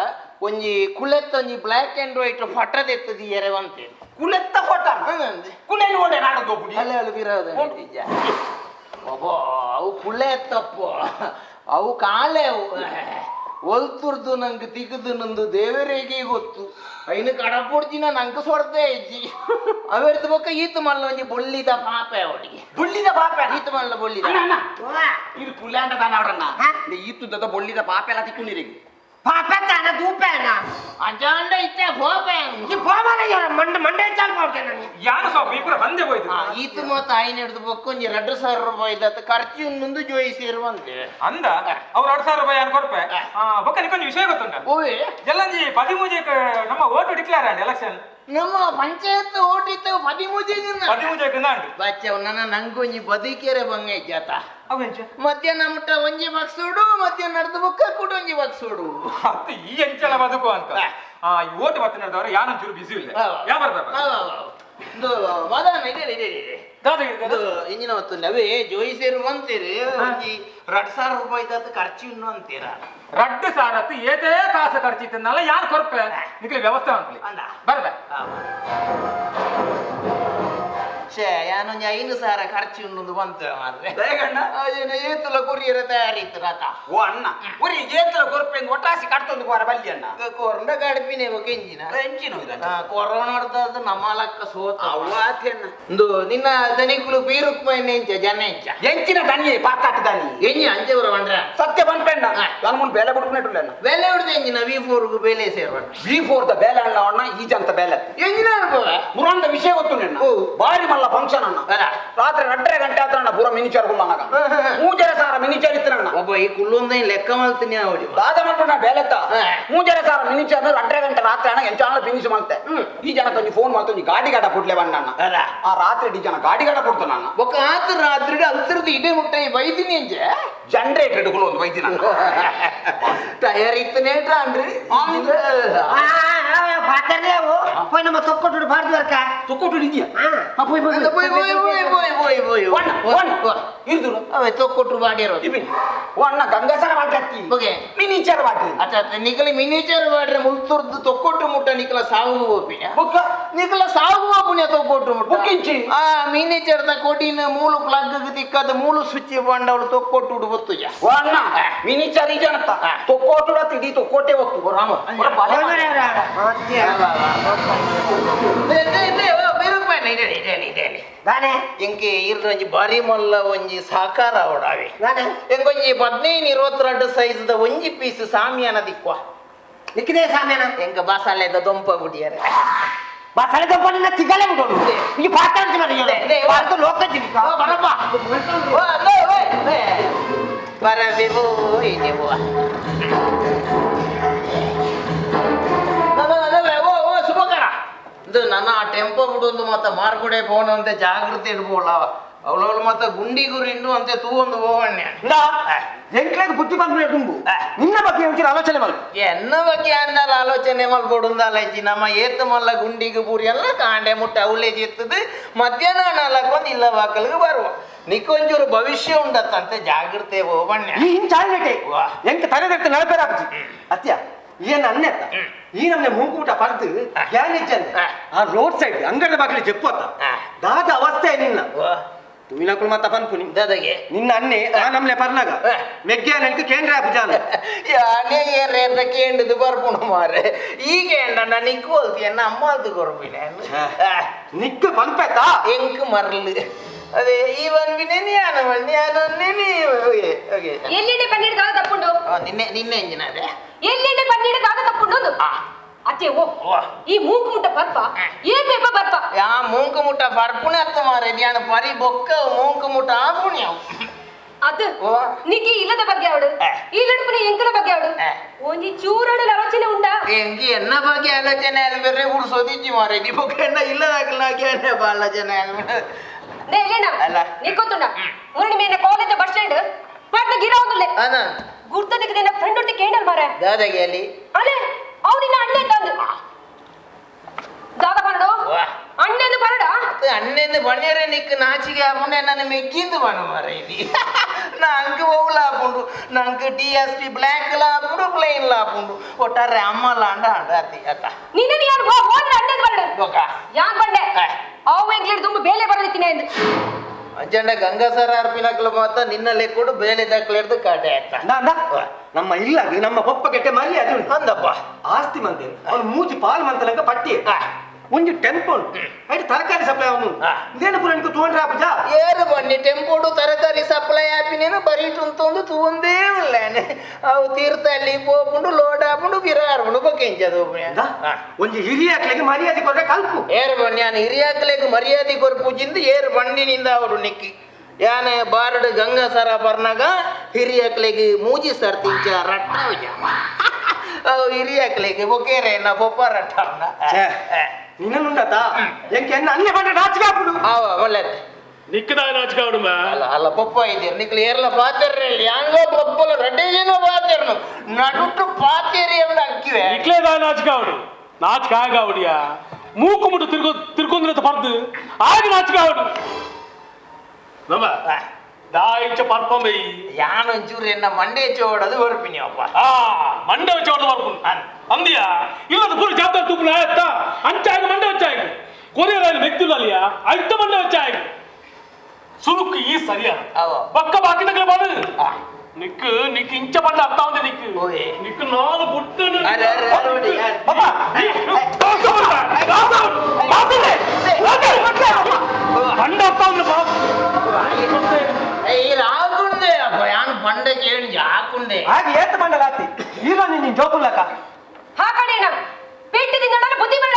ಒಂಜಿ ಕುಲೆತ್ತ ಒಂಜಿ black and white ಫಟದೆತ್ತದಿ ಎರೆವಂತೇರಿ ಕುಲೆತ್ತ ಫೋಟೋ ಕುಲೆ ನೋಡೆ ನಾಡೋದು ಅಲ್ಲ ಅಲ್ಲ ಬಿರೋದ ಅಬ್ಬೋ ಅವು ಕುಳೆ ತಪ್ಪು ಅವು ಕಾಲೆ ಅವು ಒಲ್ತುರ್ದು ನಂಗೆ ತಿಗದು ನಂದು ದೇವರಿಗೆ ಗೊತ್ತು ಐನು ಕಡಪೊಡ್ಜಿನ ನಂಗೆ ಸೊಡ್ದೆ ಇಜ್ಜಿ ಅವೆರ್ದು ಬೊಕ್ಕ ಈತ ಮಲ್ಲ ಒಂಜಿ ಬೊಳ್ಳಿದ ಪಾಪೆ ಅವಳಿಗೆ ಬೊಳ್ಳಿದ ಪಾಪೆ ಈತ ಮಲ್ಲ ಬೊಳ್ಳಿದ ಇದು ಕುಲೆ ಅಂತ ತಾನ ಅವರನ್ನ ಈತುದ್ದದ ಬೊಳ್ಳಿದ ಪಾಪೆ ಎಲ್ಲ ತಿಕ್ಕೊಂಡಿರಿಗೆ ಪಾಪೆ ತಾನ ದೂಪೇನ ಅಜಾಂಡ ಇತ್ತೆ ಪೋಪೆ ಈ ಪೋಮಾಲ ಮಂಡೆ ಮಂಡೆ ಚಾಲ್ ಮಾಡ್ತೇನೆ ನಾನು ಯಾನು ಸ್ವಲ್ಪ ಇಬ್ಬರು ಬಂದೆ ಹೋಯ್ತು ಈತ ಮಾತ ಆಯ್ನ ಹಿಡಿದು ಬೊಕ್ಕ ಒಂಜಿ 2000 ರೂಪಾಯಿ ಇದ್ದತ್ತ ಖರ್ಚು ಇನ್ನೊಂದು ಜೋಯಿ ಸೇರುವಂತೆ ಅಂದ ಅವ್ರು 2000 ರೂಪಾಯಿ ಅನ್ ಕೊಡ್ಪೆ ಬೊಕ್ಕ ನಿಕ್ಕೊಂಜಿ ವಿಷಯ ಗೊತ್ತುಂಟ ಓಯ್ ಜಲ್ಲಂಜಿ 13 ನಮ್ಮ ಓಟು ಡಿಕ್ಲೇರ್ ಅಂಡ್ ಎಲೆಕ್ಷನ್ ನಮ್ಮ ಪಂಚಾಯತ್ ಓಟ್ ಇತ್ತು 13 13 ಬಚ್ಚ ನನ್ನ ನಂಗೊಂಜಿ ಬದುಕೆರೆ ಬಂಗ ಜಾತ ಅವೆಂಚ ಮಧ್ಯಾಹ್ನ ಮುಟ್ಟ ಒಂಜಿ ಬಕ್ಸೋಡು ಮಧ್ಯಾಹ್ನ ನಡೆದು ಬುಕ್ಕ ಕೂಡ ಒಂಜಿ ಬಕ್ಸೋಡು ಅದು ಈ ಎಂಚಲ ಬದುಕು ಅಂತ ಆ ಈ ಓಟು ಬತ್ತ ನಡೆದವರು ಯಾನೊಂಚೂರು ಬಿಸಿ ಇಲ್ಲ ಯಾ ಬರ್ಬೇಕು ವಾದಾನ ಇದೆ ಇದೆ ಇದೆ ಇದು ಇಂಜಿನ ಹೊತ್ತು ಅವೇ ಜೋಯಿಸೇರು ಅಂತೀರಿ ಒಂಜಿ 2000 ರೂಪಾಯಿ ಖರ್ಚು ಇನ್ನು ಅಂತೀರ 2000 ಏತೇ ಕಾಸು ಖರ್ಚು ಇತ್ತನ್ನಲ್ಲ ಯಾರು ಕೊರ್ಪೆ ನಿಕ್ಲೆ ವ್ಯವಸ್ಥೆ ಅಂತಲಿ ಬರ್ಬೆ ಛೇ ಯಾನೊಂಜಿ 5000 ಖರ್ಚು ಇನ್ನೊಂದು ಬಂತು ಮಾರ್ರೆ ಏತುಲ ಕೊರಿಯರ ತಯಾರಿತ್ತು ರಥ ಓ ಅಣ್ಣ ಒರಿ ಏತುಲ ಕೊರ್ಪೆ ಒಟ್ಟಾಸಿ ಕಟ್ತೊಂದು ಕೋರ ಬಲ್ಲಿ ಅಣ್ಣ ಕೊರಂಡ ಕಡ್ಪಿನೆ ಬೊಕ ಎಂಜಿನ ಎಂಜಿನ ಕೊರೋನಾ ನಮ್ಮ ಲಕ್ಕ ಸೋತ ಇಂದು ನಿನ್ನ ದನಿಕುಲು ಬೀರುಕ್ಮ ಎಂಚ ಜನ ಎಂಚ ಎಂಚಿನ ದನಿ ಪಾತಾಟ ದನಿ ಎಂಜಿ ಅಂಚೆವರ ಬಂಡ್ರ ಸತ್ಯ ಬಂದ್ಪೆಂಡ ನಾನು ಮುಂದೆ ಬೇಲೆ ಬಿಡ್ಕೊಂಡಿಲ್ಲ ಬೇಲೆ ಹಿಡ್ದು ಎಂಜಿನ ವಿ4 ಬೇಲೆ ಸೇರ್ಬಂಡ ವಿ4 the ಬೇಲೆ ಅಣ್ಣ ಅಣ್ಣ ಈ ಜಂತ ಬೇಲೆ ಎಂಜಿನ ಅನುಭವ ಮುರಂದ ವಿಷಯ ಗೊತ್ತು ನಿನ್ನ ಬಾರಿ ಮಲ್ಲ ಫಂಕ್ಷನ್ ಅಣ್ಣ ರಾತ್ರಿ 2.5 ಗಂಟೆ ಆತಣ್ಣ ಪೂರ ಮಿನಿಚರ್ ಕುಲ್ಲನಾಗ 3,500 ಮಿನಿಚರ್ ಇತ್ತಣ್ಣ ಒಬ್ಬ ಈ ಕುಲ್ಲೊಂದ ಲೆಕ್ಕ ಮಾಡ್ತೀನಿ ಅವಳಿ ದಾದ ಮಾಡ್ಕೊಂಡ ಬೇಲೆತ್ತ 3,500 ಮಿನಿಚರ್ 2.5 ಗಂಟೆ ರಾತ್ರಿ ಅಣ್ಣ ಎಂಚಾಣ ಫಿನಿಶ್ ಮಾಡ್ತೆ ಈ ಜನಕ್ಕೆ ನೀವು ಫೋನ್ ಮಾಡ್ತೀನಿ ಗಾಡಿ ಗಾಡ ಪುಟ್ಲೆ ಬಣ್ಣ ಆ ರಾತ್ರಿ ಈ ಜನ ಗಾಡಿ ಗಾಡ ಪುಡ್ತಾನ ಅಣ್ಣ ಒಕ್ಕ ಆತ ರಾತ್ರಿ ಅಲ್ತಿರ್ದು ಇಡೀ ಮುಟ್ಟೆ ಬೈದಿನಿ ಅಂಜೆ ಜನರೇಟರ್ ಹಿಡ್ಕೊಂಡು ಒಂದು ಬೈದಿನ ಟಯರ್ ಇತ್ತನೇ ಅಂದ್ರಿ పోయి ನಮ್ಮ ತೊಕ್ಕೊಟ್ಟು ಬಾರ್ದು ವರ್ಕ ತೊಕ್ಕೊಟ್ಟು ಇದೆಯಾ ಪೋಯ್ ಪೋಯ್ ಪೋಯ್ ಪೋಯ್ ಪೋಯ್ ಪೋಯ್ ಪೋಯ್ ಪೋಯ್ ಒಣ್ಣ ಒಣ್ಣ ಇರ್ದು ಅವೇ ತೊಕ್ಕೊಟ್ಟು ಬಾಡಿರೋ ಒಣ್ಣ ಗಂಗಸರ ಬಾಟಿ ಓಕೆ ಮಿನಿಚರ್ ಬಾಟಿ ಅಚ್ಚಾ ನಿಕಲಿ ಮಿನಿಚರ್ ಬಾಡ್ರೆ ಮುಲ್ತುರ್ದು ತೊಕ್ಕೊಟ್ಟು ಮುಟ್ಟ ನಿಕಲ ಸಾವು ಹೋಪಿನ ಬುಕ್ಕ ನಿಕಲ ಸಾವು ಹೋಪುನ ತೊಕ್ಕೊಟ್ಟು ಮುಟ್ಟ ಬುಕ್ಕಿಂಚಿ ಆ ಮಿನಿಚರ್ದ ಕೊಡಿನ ಮೂಲು ಪ್ಲಗ್ ತಿಕ್ಕದ ಮೂಲು ಸ್ವಿಚ್ ಬಂಡವಳು ತೊಕ್ಕೊಟ್ಟು ಉಡು ಗೊತ್ತು ಒಣ್ಣ ಮಿನಿಚರ್ ಈ ಜನತ್ತ ತೊಕ್ಕೊಟ್ಟು ತಿಡಿ ತೊಕ್ಕೊಟ್ಟೆ ಒತ್ತು ರಾಮ ಇಂಕೆ ಇರ್ರೊಂಜಿ ಬಾರಿ ಮಲ್ಲ ಒಂಜಿ ಸಾಕಾರ ಅವಡಾವೆ ಎಂಕೊಂಜಿ 15 22 ಸೈಜ್ದ ಒಂಜಿ ಪೀಸ್ ಸಾಮಿಯಾನ ದಿಕ್ವ ನಿಕ್ಕಿದೆ ಸಾಮಿಯಾನ ಎಂಕ ಬಸಾಲೆದ ದೊಂಪ ಗುಡಿಯರೆ ಬಸಾಲೆ ದೊಂಪ ನಿನ್ನ ತಿಗಲೆ ಬಿಡೋದು ಈ ಪಾತ್ರ ಅಂತ ಲೋಕ ಜಿನಿಕ ಬರಪ್ಪ ಬರಬೇಕು ಸುಭಕರ ಇದು ನನ್ನ ಆ ಟೆಂಪೋ ಬಿಡೊಂದು ಮತ್ತೆ ಮಾರ್ಕೊಡೆ ಪೋಣ ಅಂತ ಜಾಗೃತಿ ಇಡ್ಬೋಳ ಅವಳವಳು ಮತ್ತೆ ಗುಂಡಿ ಗುರಿಂಡು ಅಂತೆ ತೂ ಒಂದು ಹೋವಣ್ಣ ಎಂಕ್ಲಾಗ ಬುದ್ಧಿ ಬಂದ್ರೆ ತುಂಬು ನಿನ್ನ ಬಗ್ಗೆ ಒಂಚೂರು ಆಲೋಚನೆ ಮಾಡು ಎನ್ನ ಬಗ್ಗೆ ಅಂದಾಲ ಆಲೋಚನೆ ಮಲ್ಕೊಡುಂದಾಲಜ್ಜಿ ನಮ್ಮ ಏತು ಮಲ್ಲ ಗುಂಡಿಗೆ ಪೂರಿ ಎಲ್ಲ ಕಾಂಡೆ ಮುಟ್ಟೆ ಅವಳೇ ಎತ್ತದು ಮಧ್ಯಾಹ್ನ ನಾಲ್ಕೊಂದು ಇಲ್ಲ ವಾಕಲ್ಗೆ ಬರುವ ನಿಕ್ಕೊಂಚೂರು ಭವಿಷ್ಯ ಉಂಡತ್ತಂತೆ ಜಾಗೃತೆ ಹೋವಣ್ಣ ಈ ಹಿಂಚಾಲೆ ಎಂಕ ತಲೆದೆಡ್ತ ನಳಪೇರ ಅಪ್ಜಿ ಅತ್ಯ ಏನ್ ಅನ್ನೆತ್ತ ಈ ನಮ್ನೆ ಮೂಗೂಟ ಪರ್ದು ಗ್ಯಾನೇಜ್ ಅಂದೆ ಆ ರೋಡ್ ಸೈಡ್ ಅಂಗಡಿ ಬಾಗಿಲು ಚೆಪ್ಪತ್ತ ದಾದ ಅವಸ್ಥೆ ನಿನ್ನ ತುಮಿನಕುಲ್ ಮಾತ ಪನ್ಪುನಿ ದಾದಾಗೆ ನಿನ್ನ ಅನ್ನೆ ಆ ನಮ್ನೆ ಪರ್ನಾಗ ಮೆಗ್ಗ್ಯಾನಂಕ ಕೇಂದ್ರ ಪುಜಾನ ಯಾನೇ ಏರೇರ ಕೇಂದ್ರದು ಬರ್ಪುಣ ಮಾರೆ ಈಗ ಏಂಡ ನಿಕ್ಕು ಹೋಲ್ತಿ ಎನ್ನ ಅಮ್ಮ ಅಲ್ತು ಕೊರ್ಪಿನ ನಿಕ್ಕು ಪನ್ಪೆತ್ತಾ ಎಂಕ್ ಮರ್ಲು ಅದೇ ಈವನ್ ವಿನೇ ಯಾನ ಓಕೆ ಓಕೆ ಎಲ್ಲಿಡೆ ಪನ್ನೀರ್ ದಾದ ತಪ್ಪುಂಡು ನಿನ್ನೆ ನಿನ್ನೆ ಇಂಜಿನ ಅದೇ ಎಲ್ಲಿಡೆ ಪನ್ನೀರ್ ದಾದ ತಪ್ಪುಂಡು ಅತ್ತೆ ಓ ಈ ಮೂಕು ಮುಟ್ಟ ಬರ್ಪ ಏ ಪೇಪ ಬರ್ಪ ಯಾ ಮೂಂಕು ಮುಟ್ಟ ಬರ್ಪುಣೆ ಅತ್ತ ಮಾರೆ ಧ್ಯಾನ ಪರಿ ಬೊಕ್ಕ ಮೂಂಕು ಮುಟ್ಟ ಆಪುಣೆ ಅದು ನಿಕ್ಕಿ ಇಲ್ಲದ ಬಗ್ಗೆ ಅವಡು ಈ ಲಡುಪುನಿ ಎಂಕಲ ಬಗ್ಗೆ ಅವಡು ಒಂಜಿ ಚೂರಡು ಆಲೋಚನೆ ಉಂಡಾ ಎಂಕಿ ಎನ್ನ ಬಗ್ಗೆ ಆಲೋಚನೆ ಆದ ಬೇರೆ ಉಡ್ಸೋದಿಜ್ಜಿ ಮಾರೆ ನಿ ಬೊಕ್ಕ ಎನ್ನ ಇಲ್ಲದಾಗಲ ಆಲೋಚನೆ ನೇ ಇಲ್ಲೇನಾ ಅಲ್ಲ ನಿಕ್ಕೊತ್ತುಂಡ ಮುರಣಿ ಮೇನ ಕಾಲೇಜ್ ಬಸ್ ಸ್ಟ್ಯಾಂಡ್ ಪಟ್ನ ಗಿರ ಒಂದುಲ್ಲೆ ಗುರ್ತ ದಿಕ್ಕದೇನ ಫ್ರೆಂಡ್ ಒಟ್ಟಿ ಕೇಂಡಲ್ ಮಾರೆ ದಾದಾಗೆ ಅಲ್ಲಿ ಅಲೆ ಅವನಿನ ಅಣ್ಣೆ ತಂದು ದಾದ ಪರಡು ಅಣ್ಣೆಂದು ಪರಡ ಅಣ್ಣೆಂದು ಬಣ್ಣಿಯರೇ ನಿಕ್ ನಾಚಿಗೆ ಆಪುಂಡೆ ನನ್ನ ಮೆಗ್ಗಿಂದು ಬಣ್ಣ ಮಾರೆ ఇది ನಂಗೆ ಓವುಲ ಆಪುಂಡು ನಂಗೆ ಟಿ ಎಸ್ ಪಿ ಬ್ಲ್ಯಾಕ್ ಲ ಆಪುಂಡು ಪ್ಲೇನ್ ಲ ಆಪುಂಡು ಒಟ್ಟಾರೆ ಅಮ್ಮಲ ಅಂಡ ಅಂಡ ಅತಿ ಅತ್ತ ನಿನ್ನ ಯಾರು ಹೋದ್ರೆ ಅಣ್ಣೆಂದು ಪರಡು ಯಾನ್ ಬಂಡೆ ಅವು ಎಂಗ್ಲಿಡ್ ತುಂಬ ಬೇಲೆ ಬರದಿತ್ತೀನಿ ಎಂದು ಅಂಜಂಡ ಗಂಗಾಸರ ಅರ್ಪಿನಕ್ಲ ಮಾತ ನಿನ್ನ ಲೆಕ್ಕೊಡು ಬೇಲೆ ದಾಖಲೆ ಕಾಟೆ ಆಯ್ತಾ ನಮ್ಮ ಇಲ್ಲ ನಮ್ಮ ಪಪ್ಪ ಕೆಟ್ಟೆ ಮರ್ಯಾದೆ ಅದು ಉಂಟು ಅಂದಪ್ಪ ಆಸ್ತಿ ಮಂತೆ ಅವನು ಮೂಜಿ ಪಾಲ್ ಮಂತಲಂಕ ಪಟ್ಟಿ ಒಂಜಿ ಟೆಂಪೋ ಐಟ್ ತರಕಾರಿ ಸಪ್ಲೈ ಅವನು ಇದೇನು ಪುರ ನಿಂಗೆ ತೋಂಡ್ರೆ ಆಪುಜಾ ಏರು ಬನ್ನಿ ಟೆಂಪೋಡು ತರಕಾರಿ ಸಪ್ಲೈ ಆಪಿನೇನು ಬರೀಟು ಅಂತಂದು ತೂಂದೇ ಉಳ್ಳಾನೆ ಅವು ತೀರ್ಥಹಳ್ಳಿ ಪೋಪುಂಡು ಲೋಡ್ ಆಪುಂಡು ಬಿರಾರ್ಪುಂಡು ಬೊಕ್ಕೆಂಚದು ಒಂಜಿ ಹಿರಿಯಾಕ್ಲೆಗೆ ಮರ್ಯಾದೆ ಕೊಟ್ರೆ ಕಲ್ಪು ಏರು ಬನ್ನಿ ನಾನು ಹಿರಿಯಾಕ್ಲೆಗೆ ಮರ್ಯಾದೆ ಕೊರ್ಪುಜಿಂದ ಏರು ಬಣ್ಣಿನಿಂದ ಅವರು ನಿಕ್ಕಿ ಯಾನೆ ಬಾರಡು ಗಂಗಾಸರ ಬರ್ನಾಗ ಹಿರಿಯಾಕ್ಲೆಗೆ ಮೂಜಿ ಸರ್ತಿಂಚ ರಟ್ಟ ಅವು ಹಿರಿಯಾಕ್ಲೆಗೆ ಬೊಕ್ಕೇರೆ ನಾ ಪೊಪ್ಪ ರಟ್ಟ ನಿನ್ನುಂಡತ ಎಂಕೆ ಎನ್ನ ಅನ್ಯ ಬಂಡ ನಾಚಿಕೆ ಆಪುಡು ಅವ ಒಳ್ಳೆದು ನಿಕ್ಕದ ನಾಚಿಕೆ ಆಡು ಅಲ್ಲ ಅಲ್ಲ ಪಪ್ಪ ಇದ್ದೀರಿ ನಿಕ್ಲು ಏರ್ಲ ಪಾತೆರ್ರೆ ಯಾಂಗೋ ಪಪ್ಪಲ ರಡ್ಡೆ ಜನ ಪಾತೆರ್ನು ನಡುಟು ಪಾತೇರಿ ಎಂದ ಅಕ್ಕಿವೆ ನಿಕ್ಲೇದ ನಾಚಿಕೆ ಆಡು ನಾಚಿಕೆ ಆಗ ಮೂಕು ಮುಟ್ಟು ತಿರ್ಗೋ ತಿರ್ಕೊಂಡ್ರೆ ಪರ್ದು ಆಗ ನಾಚಿಕೆ ಆಡು ನಮ್ಮ ದಾಯಿಚ ಪರ್ಪಂಬೈ ಯಾನೊಂಚೂರು ಎನ್ನ ಮಂಡೆ ಚೋಡದು ಬರ್ಪಿನಿ ಅಪ್ಪ ಆ ಮಂಡೆ ಚೋಡದು ಬರ್ಪುನ್ ಅಂದಿಯಾ ಇಲ್ಲದ ಪೂರ ಜಾತ್ರೆ ತುಪ್ಪನ ಆಯ್ತಾ ಅಂಚಾಗ ಮಂಡೆ ವಚ್ಚಾಗ ಕೊರಿಯರ್ ಮೆಕ್ತಿಲ್ಲ ಐತ ಮಂಡೆ ವಚ್ಚಾಗ ಸುರುಕು ಈ ಸರಿಯಾ ಬಕ್ಕ ಬಾಕಿ ತಗಲ ಬಾಡು ನಿಕ್ಕು ನಿಕ್ಕು ಇಂಚ ಬಂಡ ಅರ್ಥ ఉంది ನಿಕ್ಕು ನಿಕ್ಕು ನಾನು ಬುಟ್ಟನು ಬಂಡ ಅರ್ಥ ఉంది ಆಗುಂಡೆ ಅಪ್ಪ ಯಾನು ಬಂಡ ಕೇಳಿ ಹಾಕುಂಡೆ ಹಾಗೆ ಏತ ಬಂಡಲ ಆತಿ ಇಲ್ಲ ನೀನು ಜೋಕುಲ್ಲಕ ಹಾಕಣೇನ ಪೆಟ್ಟಿದಿಂದ ಬುದ್ಧಿ ಬೇಡ.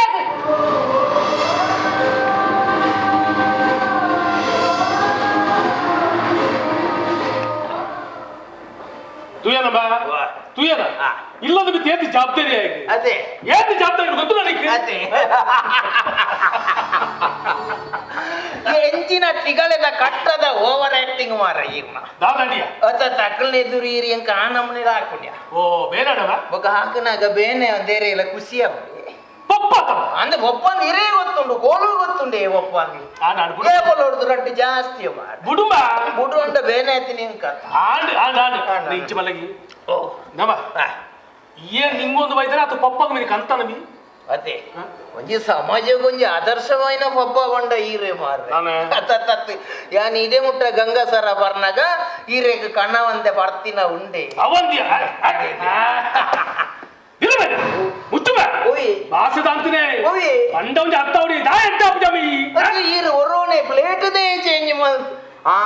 ಬಾ ತುಯ್ಯನ ಇಲ್ಲದ ಬಿತ್ತು ಏತಿ ಜವಾಬ್ದಾರಿ ಆಗಿ ಅದೇ ಏತಿ ಜವಾಬ್ದಾರಿ ಗೊತ್ತು ನನಗೆ ಅದೇ ಎಂಚಿನ ತಿಗಳೆದ ಕಟ್ಟದ ಓವರ್ ಆಕ್ಟಿಂಗ್ ಮಾರ ಈರ್ನ ದಾದಾಂಡಿಯ ಅತ ತಕ್ಕಲ್ನೆ ಎದುರು ಈರಿ ಎಂಕ ಆ ನಮ್ಮನೆ ಹಾಕುಂಡ್ಯ ಓ ಬೇನಾಡವ ಬೊಕ ಹಾಕನಾಗ ಬೇನೆ ಒಂದೇರೆ ಇಲ್ಲ ಖುಷಿ ಆಪುಂಡು ಪಪ್ಪ ತಮ್ಮ ಅಂದ್ರೆ ಒಪ್ಪಂದು ಇರೇ ಗೊತ್ತುಂಡು ಕೋಲು ಗೊತ್ತುಂಡು ಏ ಒಪ್ಪಂದು ಆ ನಾನು ಏ ಹೊಡ್ದು ರಡ್ಡು ಜಾಸ್ತಿ ಮಾರ ಬುಡುಂಬ ಬುಡು ಅಂಡ ಬೇನೆ ಆಯ್ತೀನಿ ಎಂಕ ಆಂಡ್ ಆಂಡ್ ಆಂಡ್ ಇಂಚಿ ಮಲಗಿ ಓ ನಮ ಏನ್ ನಿಂಗೊಂದು ಬೈದರೆ ಅದು ಪಪ್ಪಗ ಮೇಲೆ ಕಂತನ ಬಿ ಅದೇ ಒಂಜಿ ಸಮಾಜಕ್ಕೊಂಜಿ ಆದರ್ಶವಾಯಿನ ಪಬ್ಬ ಬಂಡ ಈರೆ ಮಾರ್ರೆ ನಾನೇ? ತತ್ ಯಾನ್ ಇದೇ ಮುಟ್ಟ ಗಂಗಾಸರ ಬರ್ನಾಗ ಈರೆಗ್ ಕಣ್ಣವಂತೆ ಬರ್ತಿನ ಉಂಡೆ ಅವಂದಿ ಇಲ್ಲ ಬೇಡ ಮುಚ್ಚು ಬೇ ಓಯ್. ಬಾಸದ ಅಂತಿನೇ ಓಯ್. ಅಂಡ ಒಂಜಿ ಅರ್ಥ ಹೊಡಿ ದಾ ಎಂಟ ಅಪ್ಪಜಾಮಿ ಅದು ಈರು ಒರೋನೆ ಪ್ಲೇಟ್ they change ಮಲ್ ಆ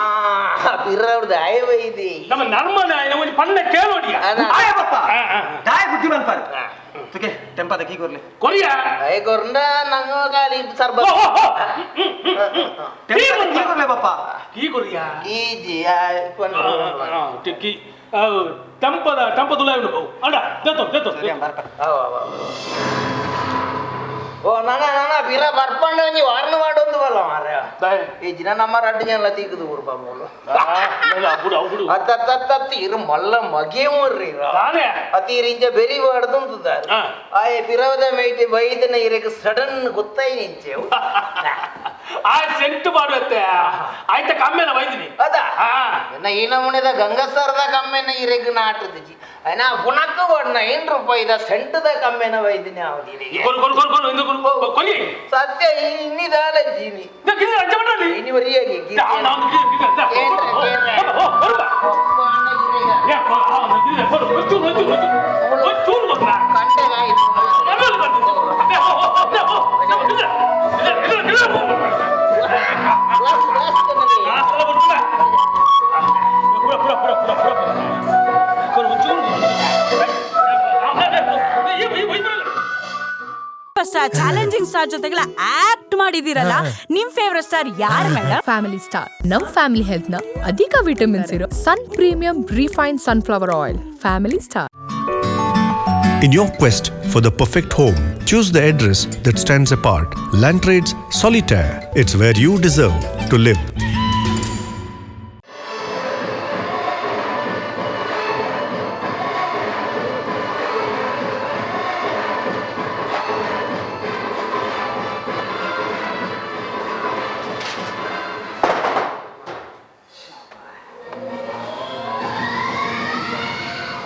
ಪಿರವ್ರದ್ದು ಆಯವ ಇದೆ ನಮ್ಮ ನರ್ಮನ ಒಂಜಿ ಪಣ್ಣ ಕೇಳೋಡಿಯ ಅದ. ಆಯ ಪಪ್ಪ ಆ, ಆ, ಆ. ದಾಯ ಬುದ್ಧಿ ಮಲ್ಪಾರು ತುಕೆ ಟೆಂಪಾದ ಕೀ ಕೊರ್ಲೆ ಕೊರಿಯ ಆಯ್ ಕೊರ್ಂಡ ನಂಗ ಖಾಲಿ ಸರ್ಬ ಓ, ಓ, ಓ. ಟೆಂಪಾದ ಕೀ ಕೊರ್ಲೆ ಪಪ್ಪ ಕೀ ಕೊರಿಯ ಈಜಿ ಕೀ ಟೆಂಪದ ಟೆಂಪದುಲ ಅಡ ದೇತೋ ದೇತೋ ಸರಿ ಬರ್ಪ ಓ ನಾನ ನಾನ ಪಿರ ಬರ್ಪಂಡ ಒಂಜಿ ವಾರ್ನ ಮಾಡೋದು ಬಲ್ಲ ಮಾರ್ರೆ ದಾಯ ಈ ಜಿನ ನಮ್ಮ ರಡ್ಡು ಜನ ತೀಕದು ಊರು ಬಾಬು ಬಿಡು ಬಿಡು ಅತ್ತತ್ತತ್ತ ಇರು ಮಲ್ಲ ಮಗೆ ಮೂರ್ರಿ ತಾನೇ ಅತಿ ರಿಂಚ ಬೆರಿ ಬಾಡ್ದುಂತುದಾರು ಆ. ಆಯೆ ಪಿರವದ ಮೇಟಿ ಬೈದನ ಇರಕ್ಕೆ ಸಡನ್ ಗೊತ್ತಾಯಿ ನಿಂಚೆವು ಆ ಸೆಂಟು ಮಾಡುತ್ತೆ ಆಯ್ತ ಕಮ್ಮೆನ ಬೈದಿನಿ ಅದ ಆ ಎನ್ನ ಈ ನಮೂನೆದ ಗಂಗಸರದ ಕಮ್ಮೆನ ಇರಕ್ಕೆ ನಾಟುದಿಜಿ ಅಯ್ನ ಪುನಕ್ಕು ಬಣ್ಣ ಏನ್ ರೂಪಾಯಿದ ಸೆಂಟದ ಕಮ್ಮೆನ ಬೈದಿನಿ ಅವನಿಗೆ ಕೊರು ಕೊರು ಕೊರು ಕೊರು ಇಂದು ಕೊರು ಕೊಲಿ ಸತ್ಯ ಇನ್ನಿದಾಲ ಜೀನಿ ಗಿರಿ ಅಂಚ ಮಾಡಲಿ ಇನಿ ವರಿಯಾಗಿ ನಾನು ಗಿರಿ ಗಿರಿ ಕೇಂದ್ರ, ಕೇಂದ್ರ. ಓ ಹೊರಬ ಯಾ ಆ ಗಿರಿ ಹೊರ ಒಂಚೂರು ಒಂಚೂರು ಒಂಚೂರು ಒಂಚೂರು ಬಂದ್ರ ನಮ್ಮಲ್ಲಿ ಬಂದು ಓ ಓ ಓ ಇಲ್ಲ ಇಲ್ಲ ಇಲ್ಲ ಇಲ್ಲ ಪುರ ಪುರ ಪುರ ಪುರ ಪುರ ಕೊರು ಒಂಚೂರು ಸ್ಟಾರ್ ಚಾಲೆಂಜಿಂಗ್ ಸ್ಟಾರ್ ಜೊತೆಗೆಲ್ಲ ಆಕ್ಟ್ ಮಾಡಿದೀರಲ್ಲ, ನಿಮ್ ಫೇವರೇಟ್ ಸ್ಟಾರ್ ಯಾರು ಮೇಡಮ್? ಫ್ಯಾಮಿಲಿ ಸ್ಟಾರ್ ನಮ್ ಫ್ಯಾಮಿಲಿ ಹೆಲ್ತ್ ನ ಅಧಿಕ ವಿಟಮಿನ್ಸ್ ಇರೋ Sun premium refine sunflower oil family star. In your quest for the perfect home, choose the address that stands apart. Landtrades Solitaire. It's where you deserve to live.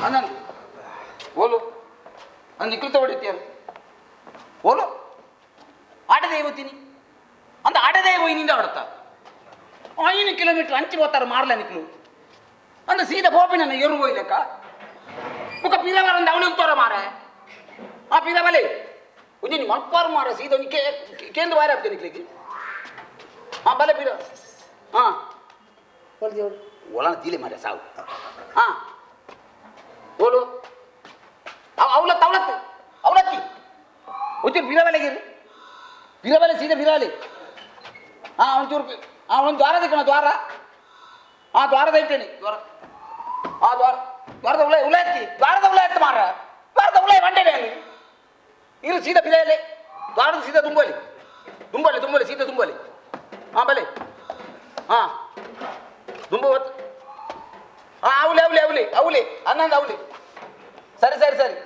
ಅಣ್ಣ ಓಲು ನಾನು ನಿಕ್ಕಲು ತಗೊಡಿತೀಯ ಓಲು ಆಟದೇ ಹೋಗ್ತೀನಿ ಅಂದ ಆಟದೇ ಹೋಯ್ನಿಂದ ಆಡ್ತಾ 5 ಕಿಲೋಮೀಟರ್ ಅಂಚಿ ಹೋಗ್ತಾರೆ ಮಾರ್ಲ ನಿಕ್ಲು ಅಂದ ಸೀದಾ ಬೋಪಿ ನನ್ನ ಎರು ಹೋಯ್ಲಕ್ಕ ಬುಕ್ಕ ಪಿರವರಂದ ಅವಳು ತೋರ ಮಾರೆ ಆ ಪಿರವಲೆ ಒಂಜಿ ಮಲ್ಪಾರು ಮಾರ ಸೀದಾ ಒಂಜಿ ಕೇಂದ್ರ ವಾರ ಆಗ್ತದೆ ನಿಕ್ಲಿಕ್ಕೆ ಹಾ ಬಲೆ ಪಿರ ಹಾ ಒಳನ ತೀಲೆ ಮಾರೆ ಸಾವು ಹಾ ಓಲು ಅವಲತ್ತು ಅವಲತ್ತು ಅವಲತ್ತಿ ಒಂಚೂರು ಬಿರವಲೆಗಿರಿ ಬಿರವಲೆ ಸೀದಾ ಬಿರವಲೆ ಹಾ ಒಂಚೂರು ಹಾ ಒಂದು ದ್ವಾರ ದಿಕ್ಕಣ ದ್ವಾರ ಹಾ ದ್ವಾರದ ಇಟ್ಟೇನಿ ದ್ವಾರ ಆ ದ್ವಾರ ದ್ವಾರದ ಉಳ ಉಳ ಎತ್ತಿ ದ್ವಾರದ ಉಳ ಎತ್ತು ಮಾರ ದ್ವಾರದ ಉಳ ಬಂಡೇನೆ ಅಲ್ಲಿ ಇರು ಸೀದಾ ಬಿರವಲೆ ದ್ವಾರದ ಸೀದಾ ತುಂಬಲಿ ತುಂಬಲಿ ತುಂಬಲಿ ಸೀದಾ ತುಂಬಲಿ ಹಾ ಬಲೆ ಹಾ ದುಂಬು ಹಾ ಅವಲಿ ಅವಲಿ ಅವಲಿ ಅವಲಿ ಅನ್ನಂದು ಅವಲಿ ಸರಿ ಸರಿ ಸರಿ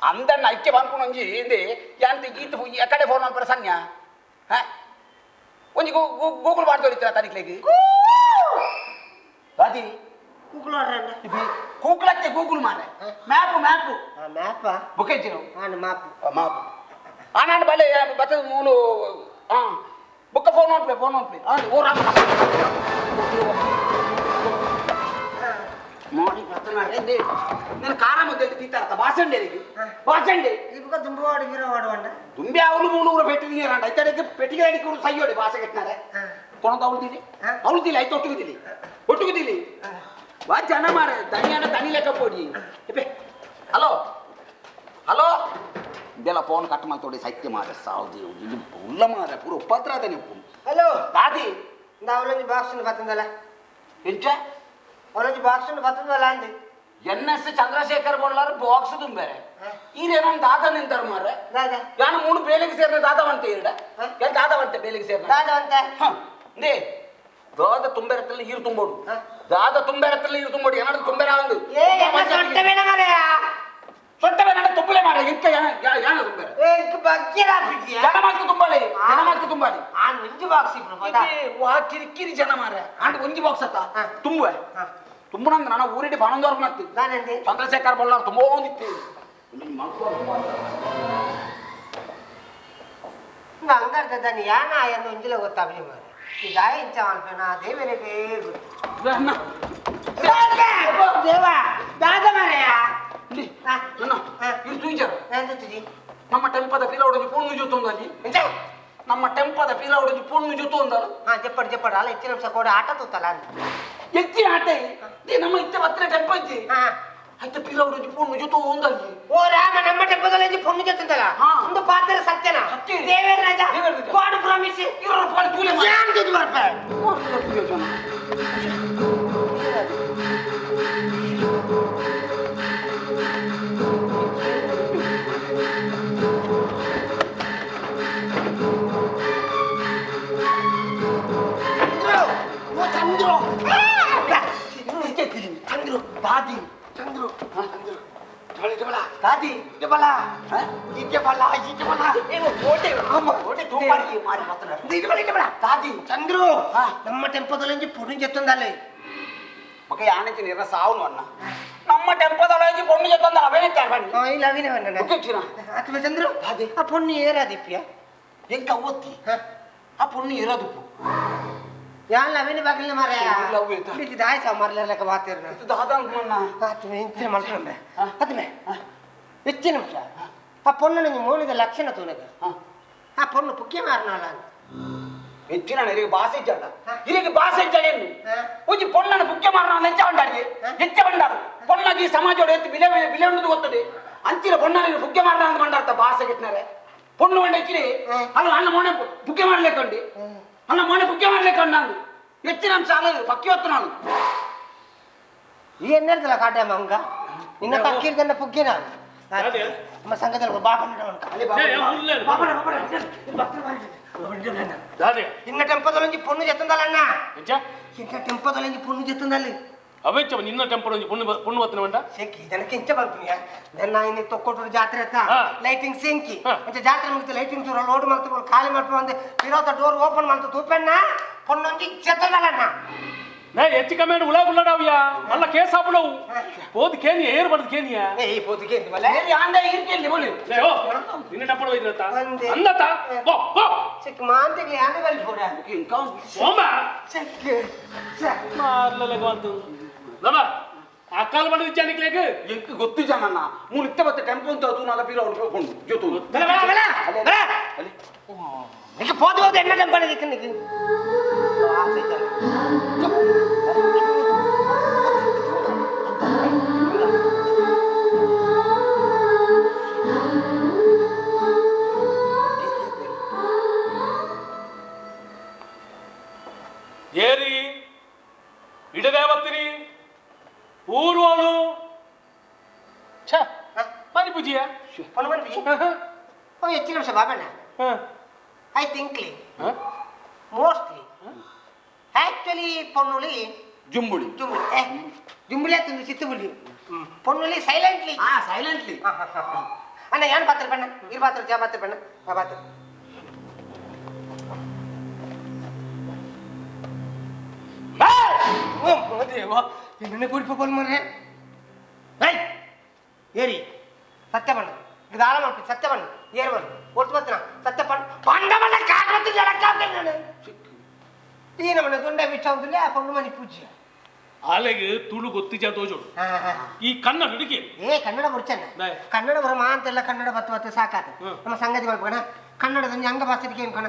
ಅಂದಣ್ಣ ಐಕ್ಯ ಬಾನ್ಕೊಂಡು ಒಂಜಿ ಹಿಂದೆ ಯಾಂತ ಈತ ಎಕಡೆ ಫೋನ್ ಮಲ್ಪರ ಸನ್ಯ ಹಾ ಒಂಜಿ ಗೂಗಲ್ ಮಾಡ್ದೋರಿತ್ತ ತನಿಕ್ಲೆಗ್ ರಾಜಿ ಗೂಗಲ್ ಗೂಗಲ್ ಅತ್ತೆ ಗೂಗಲ್ ಮಾರೆ ಮ್ಯಾಪ್ ಮ್ಯಾಪ್ ಮ್ಯಾಪ ಬುಕ್ ಇಜ್ಜಿನು ಮಾಪ್ ಮಾಪ್ ಆನಾಂಡ್ ಬಲೆ ಬತ್ತದ ಮೂಲು ಹಾ ಬುಕ್ಕ ಫೋನ್ ಮಲ್ಪಲೆ ಫೋನ್ ಮಲ್ಪಲೆ ಆ ಓ ರಾಮ ಮೋಡಿ ಬತ್ತನ నేను ಖಾರ ಮುದ್ದೆ ತಿಂತಾರತ್ತ ಬಾಸಂಡೆ ಬಾಸಂಡೆ ಇವಾಗ ದುಂಬವಾಡು ವೀರವಾಡು ಅಂಡ ದುಂಬಿ ಅವಳು ಮೂರು ಪೆಟ್ಟಿಗೆ ರಂಡ ಐತಡೆ ಪೆಟ್ಟಿಗೆ ಅಡಿಕೆ ಸೈಯೋಡಿ ಬಾಸೆ ಕಟ್ಟಿನಾರೆ ಕೊಣದ ಅವಳು ದಿಲಿ ಅವಳು ದಿಲಿ ಐತೆ ಒಟ್ಟಿಗೆ ದಿಲಿ ಒಟ್ಟಿಗೆ ದಿಲಿ ವಾ ಜನ ಮಾರೆ ದನಿ ಅಂಡ ದನಿ ಲೆಕ್ಕ ಪೋಡಿ ಎಪ್ಪೆ ಹಲೋ ಹಲೋ ಇದೆಲ್ಲ ಫೋನ್ ಕಟ್ ಮಾಡ್ತೋಡಿ ಸತ್ಯ ಮಾರೆ ಸಾವ್ದಿ ಇದು ಉಲ್ಲ ಮಾರೆ ಪೂರ ಉಪದ್ರ ಅದ ನೀವು ಹಲೋ ದಾದಿ ಅವಳೊಂದು ಬಾಕ್ಸ್ ಬತ್ತಂದಲ್ಲ ಎಂಚ ಅವಳೊಂದು ಬಾಕ್ಸ್ ಬತ್ತಂದಲ್ಲ ಅಂದೆ. ಎನ್ ಎಸ್ ಚಂದ್ರಶೇಖರ್ ಬೊಳ್ಳಾರು ಬಾಕ್ಸ್ ತುಂಬೇರೆ ಈರೇನೋ ದಾದ ನಿಂತಾರ ಮಾರ್ರೆ ಯಾನು ಮೂರು ಬೇಲೆಗೆ ಸೇರಿದ ದಾದವಂತೆ ಈರಡ ಏನ್ ದಾದವಂತೆ ಬೇಲೆಗೆ ಸೇರಿದ ದಾದವಂತೆ ನೇ ದಾದ ತುಂಬೇರತ್ತಲ್ಲ ಈರು ತುಂಬೋಡು ದಾದ ತುಂಬೇರತ್ತಲ್ಲ ಈರು ತುಂಬೋಡು ಏನಾದ್ರು ತುಂಬೇರ ಒಂದು ಸೊಟ್ಟ ಬೇಡ ತುಂಬಲೆ ಮಾರ ಇಂಕ ಯಾನ ತುಂಬೇರ ಜನ ಮಾಡ್ತು ತುಂಬಾಳಿ ಜನ ಮಾಡ್ತು ತುಂಬಾಳಿ ಒಂಜಿ ಬಾಕ್ಸ್ ವಾ ಕಿರಿಕಿರಿ ಜನ ಮಾರ ಅಂಡ್ ಒಂಜಿ ಬಾಕ್ಸ್ ಅತ್ತ ತುಂಬುವೆ ತುಂಬುನಂದ ನಾನು ಊರಿಡಿ ಬಾಣಂದವ್ರು ಮಾಡ್ತಿ ಚಂದ್ರಶೇಖರ್ ಬಳ್ಳಾರ್ ತುಂಬ ಒಂದಿತ್ತು ಅಂಗರ್ದಾನಿ ಯಾನ ಆಯಂದು ಒಂಜಿಲ ಗೊತ್ತಾಗ್ಲಿ ಮಾರ ಈ ದಾಯ ಇಂಚ ಅನ್ಪೇನ ದೇವರಿಗೆ ದೇವ ದಾದ ಮಾರಯ ನಮ್ಮ ಟೆಂಪದ ಪೀಲ ಹೊಡೆದು ಪೂರ್ಣ ಜೊತೆ ಅಲ್ಲಿ ನಮ್ಮ ಟೆಂಪದ ಪೀಲ ಹೊಡೆದು ಪೂರ್ಣ ಜೊತೆ ಒಂದಲ್ಲ ಹಾ ಜಪ್ಪಡ್ ಜಪ್ಪಡ್ ಅಲ್ಲ ಹೆಚ್ಚಿನ ಅಂಶ ಕೊಡ ಆಟ ತೂತಲ್ಲ ಹೆಚ್ಚಿನ ಆಟ ನಮ್ಮ ಇತ್ತ ಹತ್ತಿರ ಟೆಂಪ ಐತಿ ಆಯ್ತು ಪೀಲ ಹೊಡೆದು ಪೂರ್ಣ ಜೊತೆ ಒಂದಲ್ಲಿ ಓ ರಾಮ ನಮ್ಮ ಟೆಂಪದಲ್ಲಿ ಪೊಣ್ಣು ಜೊತೆ ಒಂದು ಪಾತ್ರ ಸತ್ಯನಾ ದೇವೇರ ರಾಜ ಗಾಡ್ ಪ್ರಾಮಿಸ್ ಇವರ ಪಾಲ್ ತೂಲೆ ಯಾನ್ ದುಡ್ಡು ಬರ್ಪ ಚಂದ್ರು ದಾದಿ ಚಂದ್ರು ದಾದಿ ದಾದಿ ಚಂದ್ರು ನಮ್ಮ ಟೆಂಪೋದಲ್ಲಿ ಪೊಣ್ಣು ಜೊತ್ತಂದಲ್ಲ ಮಗ ಯಾನಂಚಿನ ಇರ ಸಾవుನು ಅಣ್ಣ ನಮ್ಮ ಟೆಂಪೋದಲ್ಲಿ ಪೊಣ್ಣು ಜೊತ್ತಂದಲ್ಲ ಅವೇನೆ ಇಲ್ಲ ಅವೇನೆ ಅಥವಾ ಚಂದ್ರು ಆ ಪೊಣ್ಣು ಏರಾದಿಪ್ಪಿಯ ಎಂಕ ಓದ್ತಿ ಆ ಪೊಣ್ಣು ಏರಾದಿಪ್ಪು ಯಾನ್ ಅವೇನೆ ಬಾಗಿಲ ಮಾರಾಯ ಬಿಟ್ಟು ದಾಯ ಮಾರ್ಲೆಕ್ಕ ಬಾತಿರ್ನ ದಾದ ಆತ್ಮೆ ಇಂಚಿನ ಮಲ್ಕೊಂಡೆ ಆತ್ಮೆ ಹೆಚ್ಚಿನ ನಿಮಿಷ ಆ ಪೊಣ್ಣು ನಂಗೆ ಮೋನಿದ ಲಕ್ಷಣ ತೂನಗ ಆ ಪೊಣ್ಣು ಪುಕ್ಕೆ ಮಾರನಲ್ಲ ಹೆಚ್ಚಿನ ಇರಿಗೆ ಬಾಸೆ ಇಜ್ಜಾಡ ಇರಿಗೆ ಬಾಸೆ ಇಜ್ಜಾಡ ಏನು ಒಂಜಿ ಪೊಣ್ಣನ ಪುಕ್ಕೆ ಮಾರನ ಹೆಚ್ಚ ಉಂಡಾಡಿ ಹೆಚ್ಚ ಬಂಡಾರು ಪೊಣ್ಣಗೆ ಈ ಸಮಾಜೋಡು ಎತ್ತು ಬಿಲೆ ಬಿಲೆ ಉಂಡು ಗೊತ್ತದೆ ಅಂಚಿನ ಪೊಣ್ಣನ ಪುಕ್ಕೆ ಮಾರನ ಅಂತ ಮಂಡಾರ್ತ ಬಾಸೆ ಗಿಟ್ನಾರೆ ಪೊಣ್ಣು ಮಂಡ ಹೆಚ್ಚಿರಿ ಅಲ್ಲ ಅಣ್ಣ ಮೋನೆ ಪುಕ್ಕೆ ಮಾಡ್ಲಿಕ್ಕೆ ಅಣ್ಣ ಮೋನೆ ಪುಕ್ಕೆ ಮಾಡ್ಲಿಕ್ಕೆ ಅಂಡು ಹೆಚ್ಚಿನ ಅಂಶ ಅಲ್ಲ ಪಕ್ಕಿ ಹೊತ್ತು ನಾನು ಈ ಎನ್ನೆರ್ತಲ್ಲ ಕಾಟೆ ಮಂಗ ನಿನ್ನ ಪಕ್ಕಿ ಪುಗ್ಗೆ ನಾನು ನಮ್ಮ ಸಂಘದಲ್ಲಿ ಬಾಬಣ್ಣ ನಿನ್ನ ಟೆಂಪೋದಲ್ಲಿ ಪೊಣ್ಣು ಜೊತ್ತಂದಲ್ಲ ನಿನ್ನ ಟೆಂಪೋದಲ್ಲಿ ಪೊಣ್ಣು ಜೊತ್ತಂದಲ್ಲಿ ಅವೆಚ್ಚ ನಿನ್ನ ಟೆಂಪೋ ಪೊಣ್ಣು ಪೊಣ್ಣು ಬತ್ತಿನ ಮಂಡ ಸೆಂಕಿ ಜನಕ್ಕೆ ಇಂಚ ಬರ್ತೀನಿ ನನ್ನ ಇನ್ನು ತೊಕ್ಕೊಟ್ಟು ಜಾತ್ರೆ ಹತ್ತ ಲೈಟಿಂಗ್ ಸೆಂಕಿ ಮತ್ತೆ ಜಾತ್ರೆ ಮುಗಿತು ಲೈಟಿಂಗ್ ಚೂರ ಲೋಡ್ ಮಾಡ್ತು ಖಾಲಿ ಮಾಡ್ತು ಅಂದ್ರೆ ಇರೋತ ಡೋರ್ ಓಪನ್ ಮಾಡ್ತು ತೂಪೆಣ್ಣ ಪೊಣ್ಣೊಂಜಿ ಜೊತ್ತಂದಲ್ಲಣ್ಣ ನಾ ಹೆಚ್ಚು ಕಮ್ಮಿ ಉಳ ಉಳ್ಳಾಡವ್ಯ ಅಲ್ಲ ಕೇಸ್ ಹಾಪುಡವು ಪೋದು ಕೇನಿ ಏರ್ ಬಡ್ದು ಕೇನಿಯ ಏ ಪೋದು ಕೇನಿ ಬಲೆ ಏರಿ ಆಂದ ಇರ್ಕೇಲಿ ಬೋಲಿ ಓ ನಿನ್ನ ಟಪ್ಪಡ ಹೋಯ್ದ್ರತ ಅಂದತ ಬೋ ಬೋ ಚಿಕ್ಕ ಮಾಂತಿಗೆ ಆಂದ ಬಲ್ ಪೋಡ ಇಂಕ ಸೋಮ ಚೆಕ್ ಮಾರ್ಲಲಗ ಅಂತ ನಮ ಅಕ್ಕಾಲ ಬಡ್ದು ಜಾನಿಕ್ಲೇಗ ಎಂಕ್ ಗೊತ್ತು ಜಾನಣ್ಣ ಮೂನು ಇತ್ತ ಬತ್ತೆ ಟೆಂಪೋ ಅಂತ ತೂ ನಲ್ಲ ಪೀರ ಹೊಡ್ಕೊಂಡು ಕೊಂಡು ಜೊತು ಬಲ ಬಲ ಬಲ ಬಲ ನಿಕ್ಕೆ ಪೋದು ಹೋದ ಎನ್ನ ಟೆಂಪೋ ನಿಕ್ಕೆ ನಿಕ್ಕೆ ಆಸೆ ಜಾನ ಏರಿ ಇಡದೇವತ್ತಿರಿ ಊರುವಳು ಛ ಮನಿ ಪೂಜಿಯ ಪೊಣ್ಣು ಮನಿ ಪೂಜಿ ಓ ಹೆಚ್ಚಿನ ನಿಮಿಷ ಬಾಬಣ್ಣ I ಥಿಂಕ್ಲಿ ಮೋಸ್ಟ್ಲಿ ಆಕ್ಚುಲಿ ಪೊನ್ನುಲಿ ಜುಂಬುಳಿ ಜುಂಬುಳಿ ಜುಂಬುಳಿ ಆಯ್ತು ಚಿತ್ತುಬುಳಿ ಪೊನ್ನುಲಿ ಸೈಲೆಂಟ್ಲಿ ಹಾ ಸೈಲೆಂಟ್ಲಿ ಅಣ್ಣ ಏನು ಪಾತ್ರ ಬಣ್ಣ ಇರು ಪಾತ್ರ ಜಾ ಪಾತ್ರ ಬಣ್ಣ ಆ ಪಾತ್ರ ದೇವ ನಿನ್ನೆ ಕೂಡಿಪ ಬೋಲ್ ಮರ್ರೆ ಏರಿ ಸತ್ಯ ಬಣ್ಣ ದಾಳ ಮಾಡ್ತೀನಿ ಸತ್ಯ ಬಣ್ಣ ಏರು ಬಣ್ಣ ಒಟ್ಟು ಬತ್ತಿನ ಸತ್ಯ ಬಣ್ಣ ಪಂಡ ಬಣ್ಣ ಕಾಡು ನಾನು ಈ ನಮ್ಮನೆ ದೊಂಡೆ ಬಿಚ್ಚ ಆ ಪೊಣ್ಣು ಮನೆ ಪೂಜೆ ಆಲೆಗೆ ತುಳು ಗೊತ್ತಿಜ ತೋಜೋಡು ಈ ಕನ್ನಡ ಹುಡುಗಿ ಏ ಕನ್ನಡ ಬರ್ಚಣ್ಣ ಕನ್ನಡ ಬರ ಮಾಂತೆಲ್ಲ ಕನ್ನಡ ಬತ್ತು ಬತ್ತು ಸಾಕಾತ ನಮ್ಮ ಸಂಗತಿ ಮಾಡ್ಕೋಣ ಕನ್ನಡದ ಅಂಗ ಭಾಷೆಗೆ ಏನು ಕಣ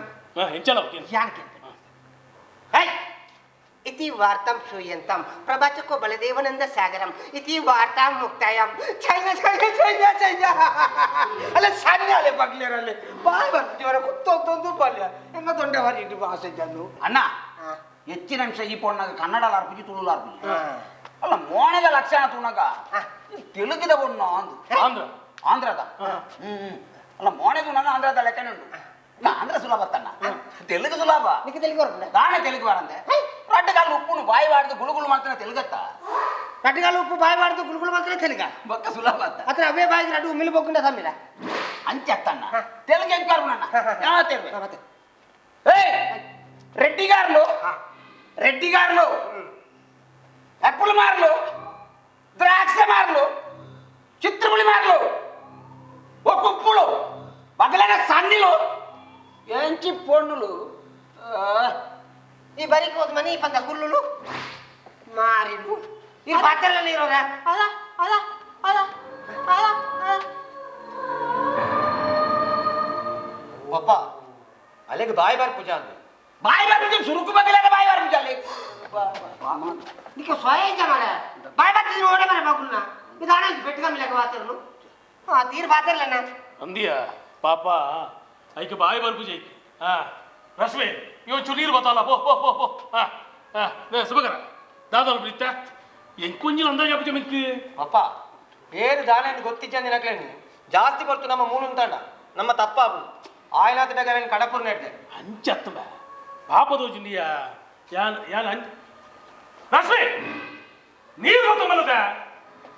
ಎಂಚಲ ಯಾಕೆ इति वार्तां श्रूयन्तां प्रवाचको बलदेवानन्द सागरम् इति वार्तां मुक्तायां छैन छैन छैन छैन ಅಲ್ಲ ಸಣ್ಣ ಬಗ್ಲೇರಲ್ಲಿ ಬಾಯ್ ಬರ್ತೀವರ ಕುತ್ತೊಂದು ಬಾಲ್ಯ ಎಂಗ ದೊಂಡೆ ಹೊರ ಭಾಷೆ ಜನ ಅಣ್ಣ ಹೆಚ್ಚಿನ ಅಂಶ ಈ ಪೊಣ್ಣಾಗ ಕನ್ನಡ ಲಾರ್ಪುಜಿ ತುಳು ಲಾರ್ಪುಜಿ ಅಲ್ಲ ಮೋಣದ ಲಕ್ಷಣ ತೂನಗ ತೆಲುಗಿದ ಬೊಣ್ಣ ಅಂದು ಆಂಧ್ರ ಆಂಧ್ರದ ಅಲ್ಲ ಮೋಣೆ ತೂನಗ ಆಂಧ್ರದ ಲೆಕ್ಕನೆ ಉಂಟು ಆಂಧ್ರ ಸುಲಭ ತನ್ನ ತೆಲುಗು ಸುಲಭ ತೆಲುಗು ದಾನೆ ತೆಲುಗು ಬಾರಂದೆ ರಡ್ಡಗಾಲು ಉಪ್ಪುನು ಬಾಯಿ ವಾಡ್ದು ಗುಳುಗುಳು ಮಾಡ್ತಾನೆ ತೆಲುಗತ್ತ ರಡ್ಡಗಾಲು ಉಪ್ಪು ಬಾಯಿ ವಾಡ್ದು ಗುಳುಗುಳು ಮಾಡ್ತಾನೆ ತೆಲುಗ ಬೊಕ್ಕ ಸುಲಭ ಅತ್ತ ಅತ್ರ ಅವೇ ಬಾಯಿಗೆ ರಡ್ಡು ಉಮ್ಮಿಲು ಬೊಕ್ಕುಂಡ ತಮ್ಮಿರ ಅಂಚತ್ತಣ್ಣ ತೆಲುಗು ಎಂಕಾರು ನನ್ನ ಯಾವ ತೆಲುಗು ಏಯ್ రెడ్డిగారులు రెడ్డిగారులు అప్పుల మార్లు ద్రాక్ష మార్లు చిత్రపులి మార్లు ఒక ఉప్పులు బదలైన సన్నిలు ఏంచి పొన్నులు ఈ బరికి పోతమని ఈ పంద గుళ్ళు మారిలు ఈ పాత్రల నీరురా అలా అలా అలా అలా అలా ಪಪ್ಪ ಅಲ್ಲಿಗೆ ಬಾಯಿ ಬಾರ್ ಪೂಜಾ ಅಂದ್ರು ಬಾಯಿ ಬಾರ್ ಪೂಜೆ ಸುರುಕು ಬದಲಾಗ ಬಾಯಿ ಬಾರ್ ಪೂಜೆ ಅಲ್ಲಿ నీకు స్వయం జమాలే బాయ్ బార్ ఓడే మరి బాగున్నా ಇದಾಣ ಬೆಟ್ಟಗಮ್ಮಿಲಕ ಪಾತ್ರನು ಆ ತೀರ್ ಪಾತ್ರಲಣ್ಣ ಅಂದಿಯ ಪಾಪ ಐಕೆ ಬಾಯಿ ಬಾರ್ ಪೂಜೆ ಐಕೆ ಹಾ ರಶ್ಮಿ ಇವ ಚೂರು ನೀರು ಬತ್ತಲ್ಲ ಪೋ ಪೋ ಪೋ ಪೋ ಹಾ ಹಾ ಸುಭಕರ ದಾದಾಲು ಬಿಡಿತ್ತ ಎಂಕೊಂಜಿನ ಅಂದಾಜು ಪೂಜೆ ಮಿಂಕ್ ಪಪ್ಪ ಏರು ದಾನೆ ಗೊತ್ತಿಜ್ಜಂದಿನ ಜಾಸ್ತಿ ಬರ್ತು ನಮ್ಮ ಮೂಲು ತಂಡ ನಮ್ಮ ತಪ್ಪಾಬು ಆಯ್ನಾಥ ಬೇಗ ಕಡಪುರ್ ನೆಡ್ದೆ ಅಂಚತ್ತಂಬ ಪಾಪದೋಜಿಂಡಿಯ ಯಾನ್ ಯಾನ್ ಅಂಚ ರಶ್ಮಿ ನೀರು ಗೊತ್ತ ಮಲ್ಲದ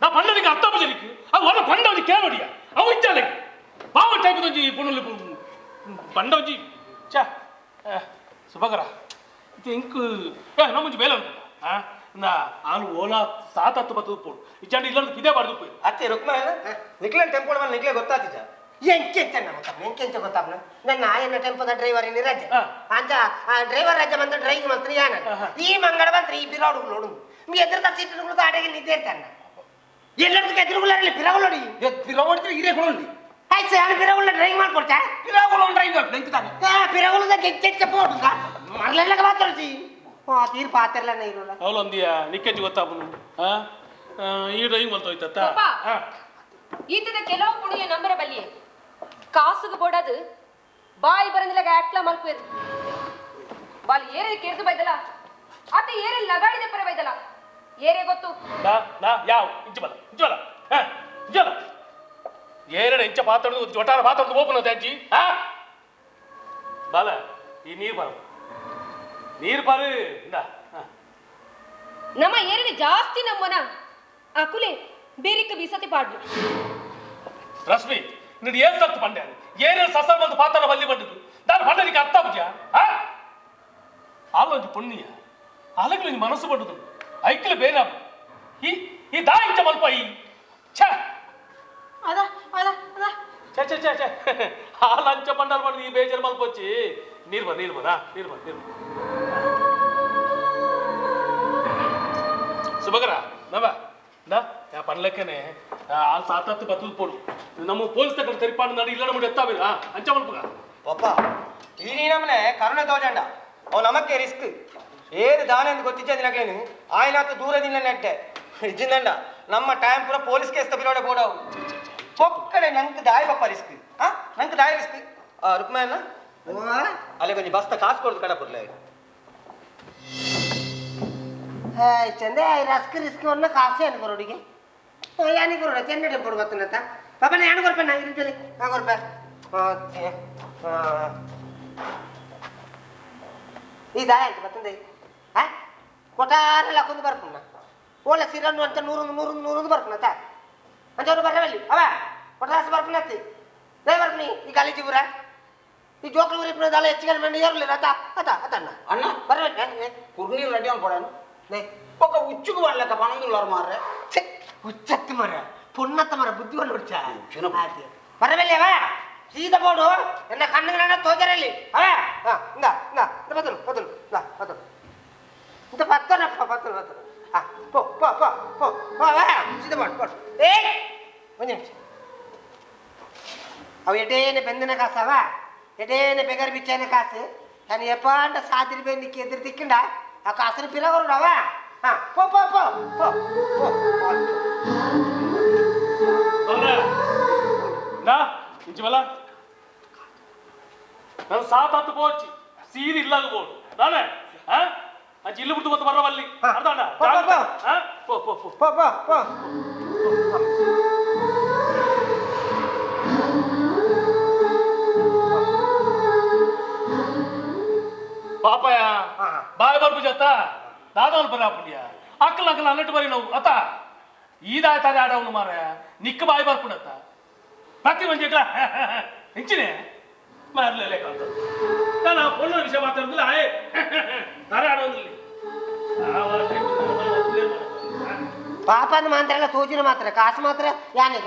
ನಾ ಪಂಡನಿಗೆ ಅರ್ಥ ಪೂಜೆಲಿಕ್ಕೆ ಅದು ಒಣ ಪಂಡ ಒಂಜಿ ಕೇಳೋಡಿಯ ಅವು ಇಚ್ಚಾಲಕ್ಕೆ ಪಾವ ಟೈಪ್ ಒಂಜಿ ಪುಣಲು ಪಂಡ ಒಂಜಿ ಚಾ ಸುಭಕರ ಇದು ಎಂಕ್ ನಮ್ಮಂಜಿ ಬೇಲೆ ಅನ್ಕೊಂಡ ಆ ನಾ ಆನು ಓಲಾ ಸಾತತ್ತು ಬತ್ತು ಪೋಡು ಇಚ್ಚಾಂಡ ಇಲ್ಲ ಇದೇ ಬಾರ್ದು ಪೋಯಿ ಅತ್ತೆ ರುಕ್ಮ ನಿಕ್ಲೆ ಟೆಂಪೋ ನಿಕ್ಲೆ ಗೊತ್ತಾತಿಜ ಎಂಕೆಂತ ಗೊತ್ತಾಪ್ನ ಎಂಕೆಂತ ಗೊತ್ತಾಪ್ನ ನನ್ನ ಆಯನ ಟೆಂಪೋದ ಡ್ರೈವರ್ ಇನಿ ರಜೆ ಅಂಚ ಆ ಡ್ರೈವರ್ ರಜೆ ಬಂದ ಡ್ರೈವಿಂಗ್ ಮಂತ್ರಿ ಯಾನ ಈ ಮಂಗಡ ಬಂತ್ರಿ ಈ ಬಿರಾಡು ನೋಡು మీ ಎದುರು ಸೀಟುಗಳು ಆಟಗೆ ನಿದ್ದೆ ಇರ್ತಾನ ಎಲ್ಲದಕ್ಕೆ ಎದುರುಗುಲಾರಲ್ಲಿ ಪಿರಗುಲೋಡಿ ಪಿರವಡಿದ್ರೆ ಹಿರೇ ಕೊಡೋಡಿ ಆಯ್ತು ಯಾರು ಪಿರಗುಲ ಡ್ರೈವಿಂಗ್ ಮಾಡ್ಕೊಡ್ತಾ ಪಿರಗುಲ ಡ್ರೈವಿಂಗ್ ಮಾಡ್ಕೊಡ್ತಾ ಪಿರಗುಲದ ಗೆಚ್ಚೆಚ್ಚ ಪೋಡುಗ ಮರಲೆಲ್ಲ ಮಾತಾಡ್ತಿ ಆ ತೀರ್ ಪಾತ್ರಲನ್ನ ಇರೋಲ್ಲ ಅವಳು ಅಂದಿಯ ನಿಕ್ಕೆಂಚಿ ಗೊತ್ತಾಪನು ಈ ಡ್ರೈವಿಂಗ್ ಮಾಡ್ತೋಯ್ತತ್ತ ಈತದ ಕೆಲವು ಪುಣಿಲೆ ನಂಬರ ಬಲ್ಲಿಯೇ ಕಾಸುಗೆ ಬೋಡದು ಬಾಯಿ ಬರಂದಿಲ್ಲ ಆಕ್ಲ ಮಲ್ಪೇರು ಬಾಲ್ ಏರೆ ಕೆರ್ದು ಬೈದಲ್ಲ ಆತ ಏರೆ ಲಗಾಡಿದ ಪರ ಬೈದಲ್ಲ ಏರೆ ಗೊತ್ತು ನಾ ನಾ ಯಾವ ಇಂಚ ಬಲ ಇಂಚ ಬಲ ಹಾ ಇಂಚ ಬಲ ಏರಡ ಇಂಚ ಪಾತ್ರದ ಒಟ್ಟಾರ ಪಾತ್ರದ ಓಪನ್ ಅಜ್ಜಿ ಹಾ ಬಾಲ ಈ ನೀರು ಬಾರ ನೀರು ಬಾರು ಇಂದ ನಮ್ಮ ಏರಿನ ಜಾಸ್ತಿ ನಮ್ಮನ ಅಕುಲೆ ಬೇರಿಕ ಬೀಸತಿ ಪಾಡ್ಲು ರಶ್ಮಿ ನೀನು ಏನ್ ಸತ್ತು ಪಂಡ್ಯ ಏನೇ ಸಸ ಬಂದು ಪಾತ್ರ ಬಲ್ಲಿ ಬಂದಿದ್ದು ನಾನು ಪಂಡನಿಗೆ ಅರ್ಥ ಬುಜ ಆ ಆಲೊಂಜಿ ಪುಣ್ಯ ಅಲಗಲಿ ಮನಸ್ಸು ಬಂದುದು ಐಕ್ಲ ಬೇನ ಈ ಈ ದಾ ಇಂಚ ಮಲ್ಪ ಈ ಛ ಅದ ಅದ ಅದ ಛ ಛ ಛ ಛ ಆ ಲಂಚ ಬಂಡಲ್ ಬಂದು ಈ ಬೇಜಾರು ಮಲ್ಪೊಚ್ಚಿ ನೀರು ಬಾ ನೀರು ಬಾ ನೀರು ಬಾ ನೀರು ಸುಭಕರ ನವ ನಾ ಯಾ ಪನ್ಲೆಕ್ಕನೆ ಆ ಸಾತತ್ತು ಬತ್ತದ ಪೋಡು ನಮ್ಮ ಪೊಲೀಸ್ ತಗೊಂಡು ತೆರಿಪಾಡು ನಾಡು ಇಲ್ಲ ನಮ್ಮಡು ಎತ್ತಾವಿಲ್ಲ ಅಂಚ ಮಲ್ಪಗ ಪಪ್ಪ ಈ ನಮ್ಮನೆ ಕರುಣೆ ತೋಜಂಡ ಅವು ನಮಕ್ಕೆ ರಿಸ್ಕ್ ಏರು ದಾನೆ ಅಂತ ಗೊತ್ತಿಜ್ಜಂದಿನಕ್ಲೇನು ಆಯ್ನಾತ ದೂರದಿಂದ ನೆಟ್ಟೆ ಇಜ್ಜಿಂದಂಡ ನಮ್ಮ ಟೈಮ್ ಪೂರ ಪೊಲೀಸ್ ಕೇಸ್ ತಪ್ಪಿರೋಡೆ ಬೋಡವು ಪೊಕ್ಕಡೆ ನಂಗೆ ದಾಯ ಪಪ್ಪ ರಿಸ್ಕ್ ಆ ನಂಗೆ ದಾಯ ರಿಸ್ಕ್ ರುಕ್ಮಣ್ಣ ಅಲ್ಲೇ ಕೊಂಚ ಬಸ್ತ ಕಾಸು ಕೊಡ್ದು ಕಡಪುರ್ಲೆ ಚಂದೆ ರಸ್ಕ್ ರಿಸ್ಕ್ ಒನ್ನ ಕಾಸು ಏನು ಕೊರೋಡಿಗೆ ಯಾನಿ ಕೊರೋಡ ಚೆನ್ನ ಟೆಂಪೋಡು ಗೊತ್ತನತ್ತ ಪಾಪ ನಾ ಏನು ಕೊರ್ಪೆ ನಾ ಇರ್ತೇನೆ ನಾ ಕೊರ್ಪೆ ಈ ದಾಯ ಅಂತ ಬತ್ತಂದೆ ಹಾ ಕೊಟ್ಟಾರೆ ಲಕ್ಕೊಂದು ಬರ್ಪುಣ್ಣ ಓಲ ಸಿರನ್ನು ಅಂತ ನೂರೊಂದು ನೂರೊಂದು ನೂರೊಂದು ಬರ್ಪುಣತ್ತ ಅಂಚವ್ರು ಬರ್ರವಲ್ಲಿ ಅವ ಕೊಟ್ಟಾಸ ಬರ್ಪುಣತ್ತಿ ದಯ ಬರ್ಪುನಿ ಈ ಕಾಲೇಜಿ ಊರ ಈ ಜೋಕ್ಲು ಊರಿ ದಾಲ ಹೆಚ್ಚಿಗೆ ಮಂಡಿ ಏರ್ಲಿಲ್ಲ ಅತ್ತ ಅತ್ತ ಅತ್ತಣ್ಣ ಅಣ್ಣ ಬರ್ಬೇಕು ಕುರ್ನೀರು ರೆಡಿ ಅನ್ಕೊಡನು ఒక ఉచ్చుకు వాళ్ళక పనందున్నారు ಮಾರ್ರೆ ಉಚ್ಚತ್ತು ಮರ ಪುಣ್ಣತ್ತ ಮರ ಬುದ್ಧಿ ಹೊಡ್ಚ ಬರಬಲ್ಲಿ ಅವ ಸೀದಾ ಬೋಡು ಎನ್ನ ಕಣ್ಣುಗಳನ್ನ ತೋಜರಲ್ಲಿ ಅವ ಹಾ ಇಂದ ಇಂದ ಇಂದ ಬದಲು ಬದಲು ಇಂದ ಬದಲು ಇಂದ ಪತ್ತನಪ್ಪ ಪತ್ತನು ಪತ್ತನು ಹಾ ಪೋ ಪೋ ಪೋ ಪೋ ಪೋ ಅವ ಸೀದಾ ಬೋಡು ಬೋಡು ಏ ಒಂದು ನಿಮಿಷ ಅವು ಎಡೇನೆ ಬೆಂದಿನ ಕಾಸವ ಎಡೇನೆ ಬೆಗರ್ ಬಿಚ್ಚೇನೆ ಕಾಸು ನಾನು ಎಪ್ಪಾಂಡ ಸಾದಿರಿ ಬೆನ್ನಿಕ್ಕೆ ಎದುರು ತಿಕ್ಕಿಂಡ ಆ ಕಾಸಿನ ಪಿರಗರುಡವ ಹಾ ಪೋ ಪೋ ಪೋ ಪೋ ಪೋ ನಾ ಇಂಚ ಬಲ ನಾನು ಸಾತತ್ತು ಪೋಚಿ ಸೀರೆ ಇಲ್ಲಾಗ ಬೋಡು ನಾನೇ ಅಂಚ ಇಲ್ಲು ಬಿಟ್ಟು ಮತ್ತೆ ಬರವಲ್ಲಿ ಅರ್ಥ ಪೋ ಪೋ ಪೋ ಪೋ ಪೋ ಪೋ. ಪಾಪಯ ಬಾಯ್ ಬರ್ಪು ಜತ್ತ ದಾದವನ್ ಬರ ಪುಣ್ಯ ಅಕ್ಕಲ ಅಕ್ಕಲ ಅನ್ನಟ್ಟು ಬರಿ ನಾವು ಅತ್ತ ಈದಾಯ್ತಾರೆ ಆಡವನು ಮಾರ ನಿಕ್ಕ ಬಾಯಿ ಬರ್ಪುಣತ್ತ ಪ್ರತಿ ಒಂಜಿ ಇಂಚಿನೇ ಮಾರ್ಲೇ ಕಾಂತ ನಾನು ಪೊಣ್ಣ ವಿಷಯ ಮಾತಾಡಿದ್ರೆ ಆಯೇ ತಾರೆ ಆಡೋದಿಲ್ಲ. ಪಾಪನ ಮಾತ್ರ ಎಲ್ಲ ತೋಜಿನ ಮಾತ್ರ ಕಾಸು ಮಾತ್ರ ಯಾನೆ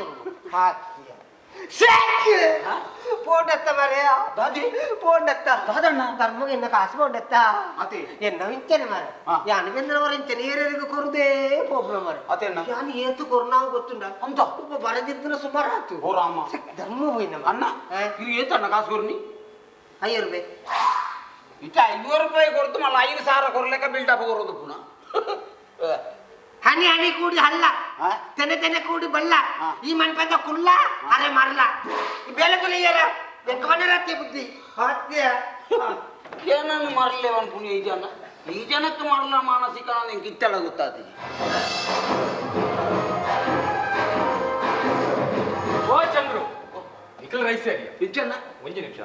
ಪೋಂಡತ್ತ ಮರೆಯ ಪೋಂಡತ್ತ ದಾದಣ್ಣ ಧರ್ಮಗ ಎನ್ನ ಕಾಸು ಪೋಂಡತ್ತ ಎನ್ನ ಇಂಚನೆ ಮರ ಯಾನು ಬೆಂದನವರ ಇಂಚನೆ ಏರಿಗೂ ಕೊರುದೇ ಪೋಬ್ಲ ಮರ ಯಾನು ಏತು ಕೊರ್ನಾವು ಗೊತ್ತುಂಡ ಅಂತ ಒಬ್ಬ ಬರದಿದ್ದನ ಸುಮಾರು ಆಯ್ತು ಧರ್ಮ ಹೋಯ್ನ ಅಣ್ಣ ಇದು ಏತಣ್ಣ ಕಾಸು ಕೊರ್ನಿ 5 ರೂಪಾಯಿ ಇತ್ತ 5 ರೂಪಾಯಿ ಕೊಡ್ತು ಮಲ್ಲ 5,000 ಕೊರ್ಲೆಕ್ಕ ಬಿಲ್ಡಪ್ ಕೊರೋದು ಪುನಃ. ಹನಿ ಹನಿ ಕೂಡಿ ಹಲ್ಲ ತೆನೆ ತೆನೆ ಕೂಡಿ ಬಲ್ಲ ಈ ಮನ್ಪದ ಕುಲ್ಲ ಅರೆ ಮರಲ ಈ ಬೇಲೆ ತುಲಿಯರ ಬೆಕ್ಕವನರತ್ತೆ ಬುದ್ಧಿ ಹತ್ಯ ಏನನ್ನು ಮರಲೇವನ್ ಪುಣ್ಯ ಈ ಜನ ಈ ಜನಕ್ಕೆ ಮರಲ ಮಾನಸಿಕ ನಿಂಗೆ ಇತ್ತೆಲ್ಲ ಗೊತ್ತಾದ. ಓ ಚಂದ್ರು ನಿಖಲ್ ರೈಸ್ ಸರಿ ಇಜ್ಜಣ್ಣ ಒಂಜಿ ನಿಮಿಷ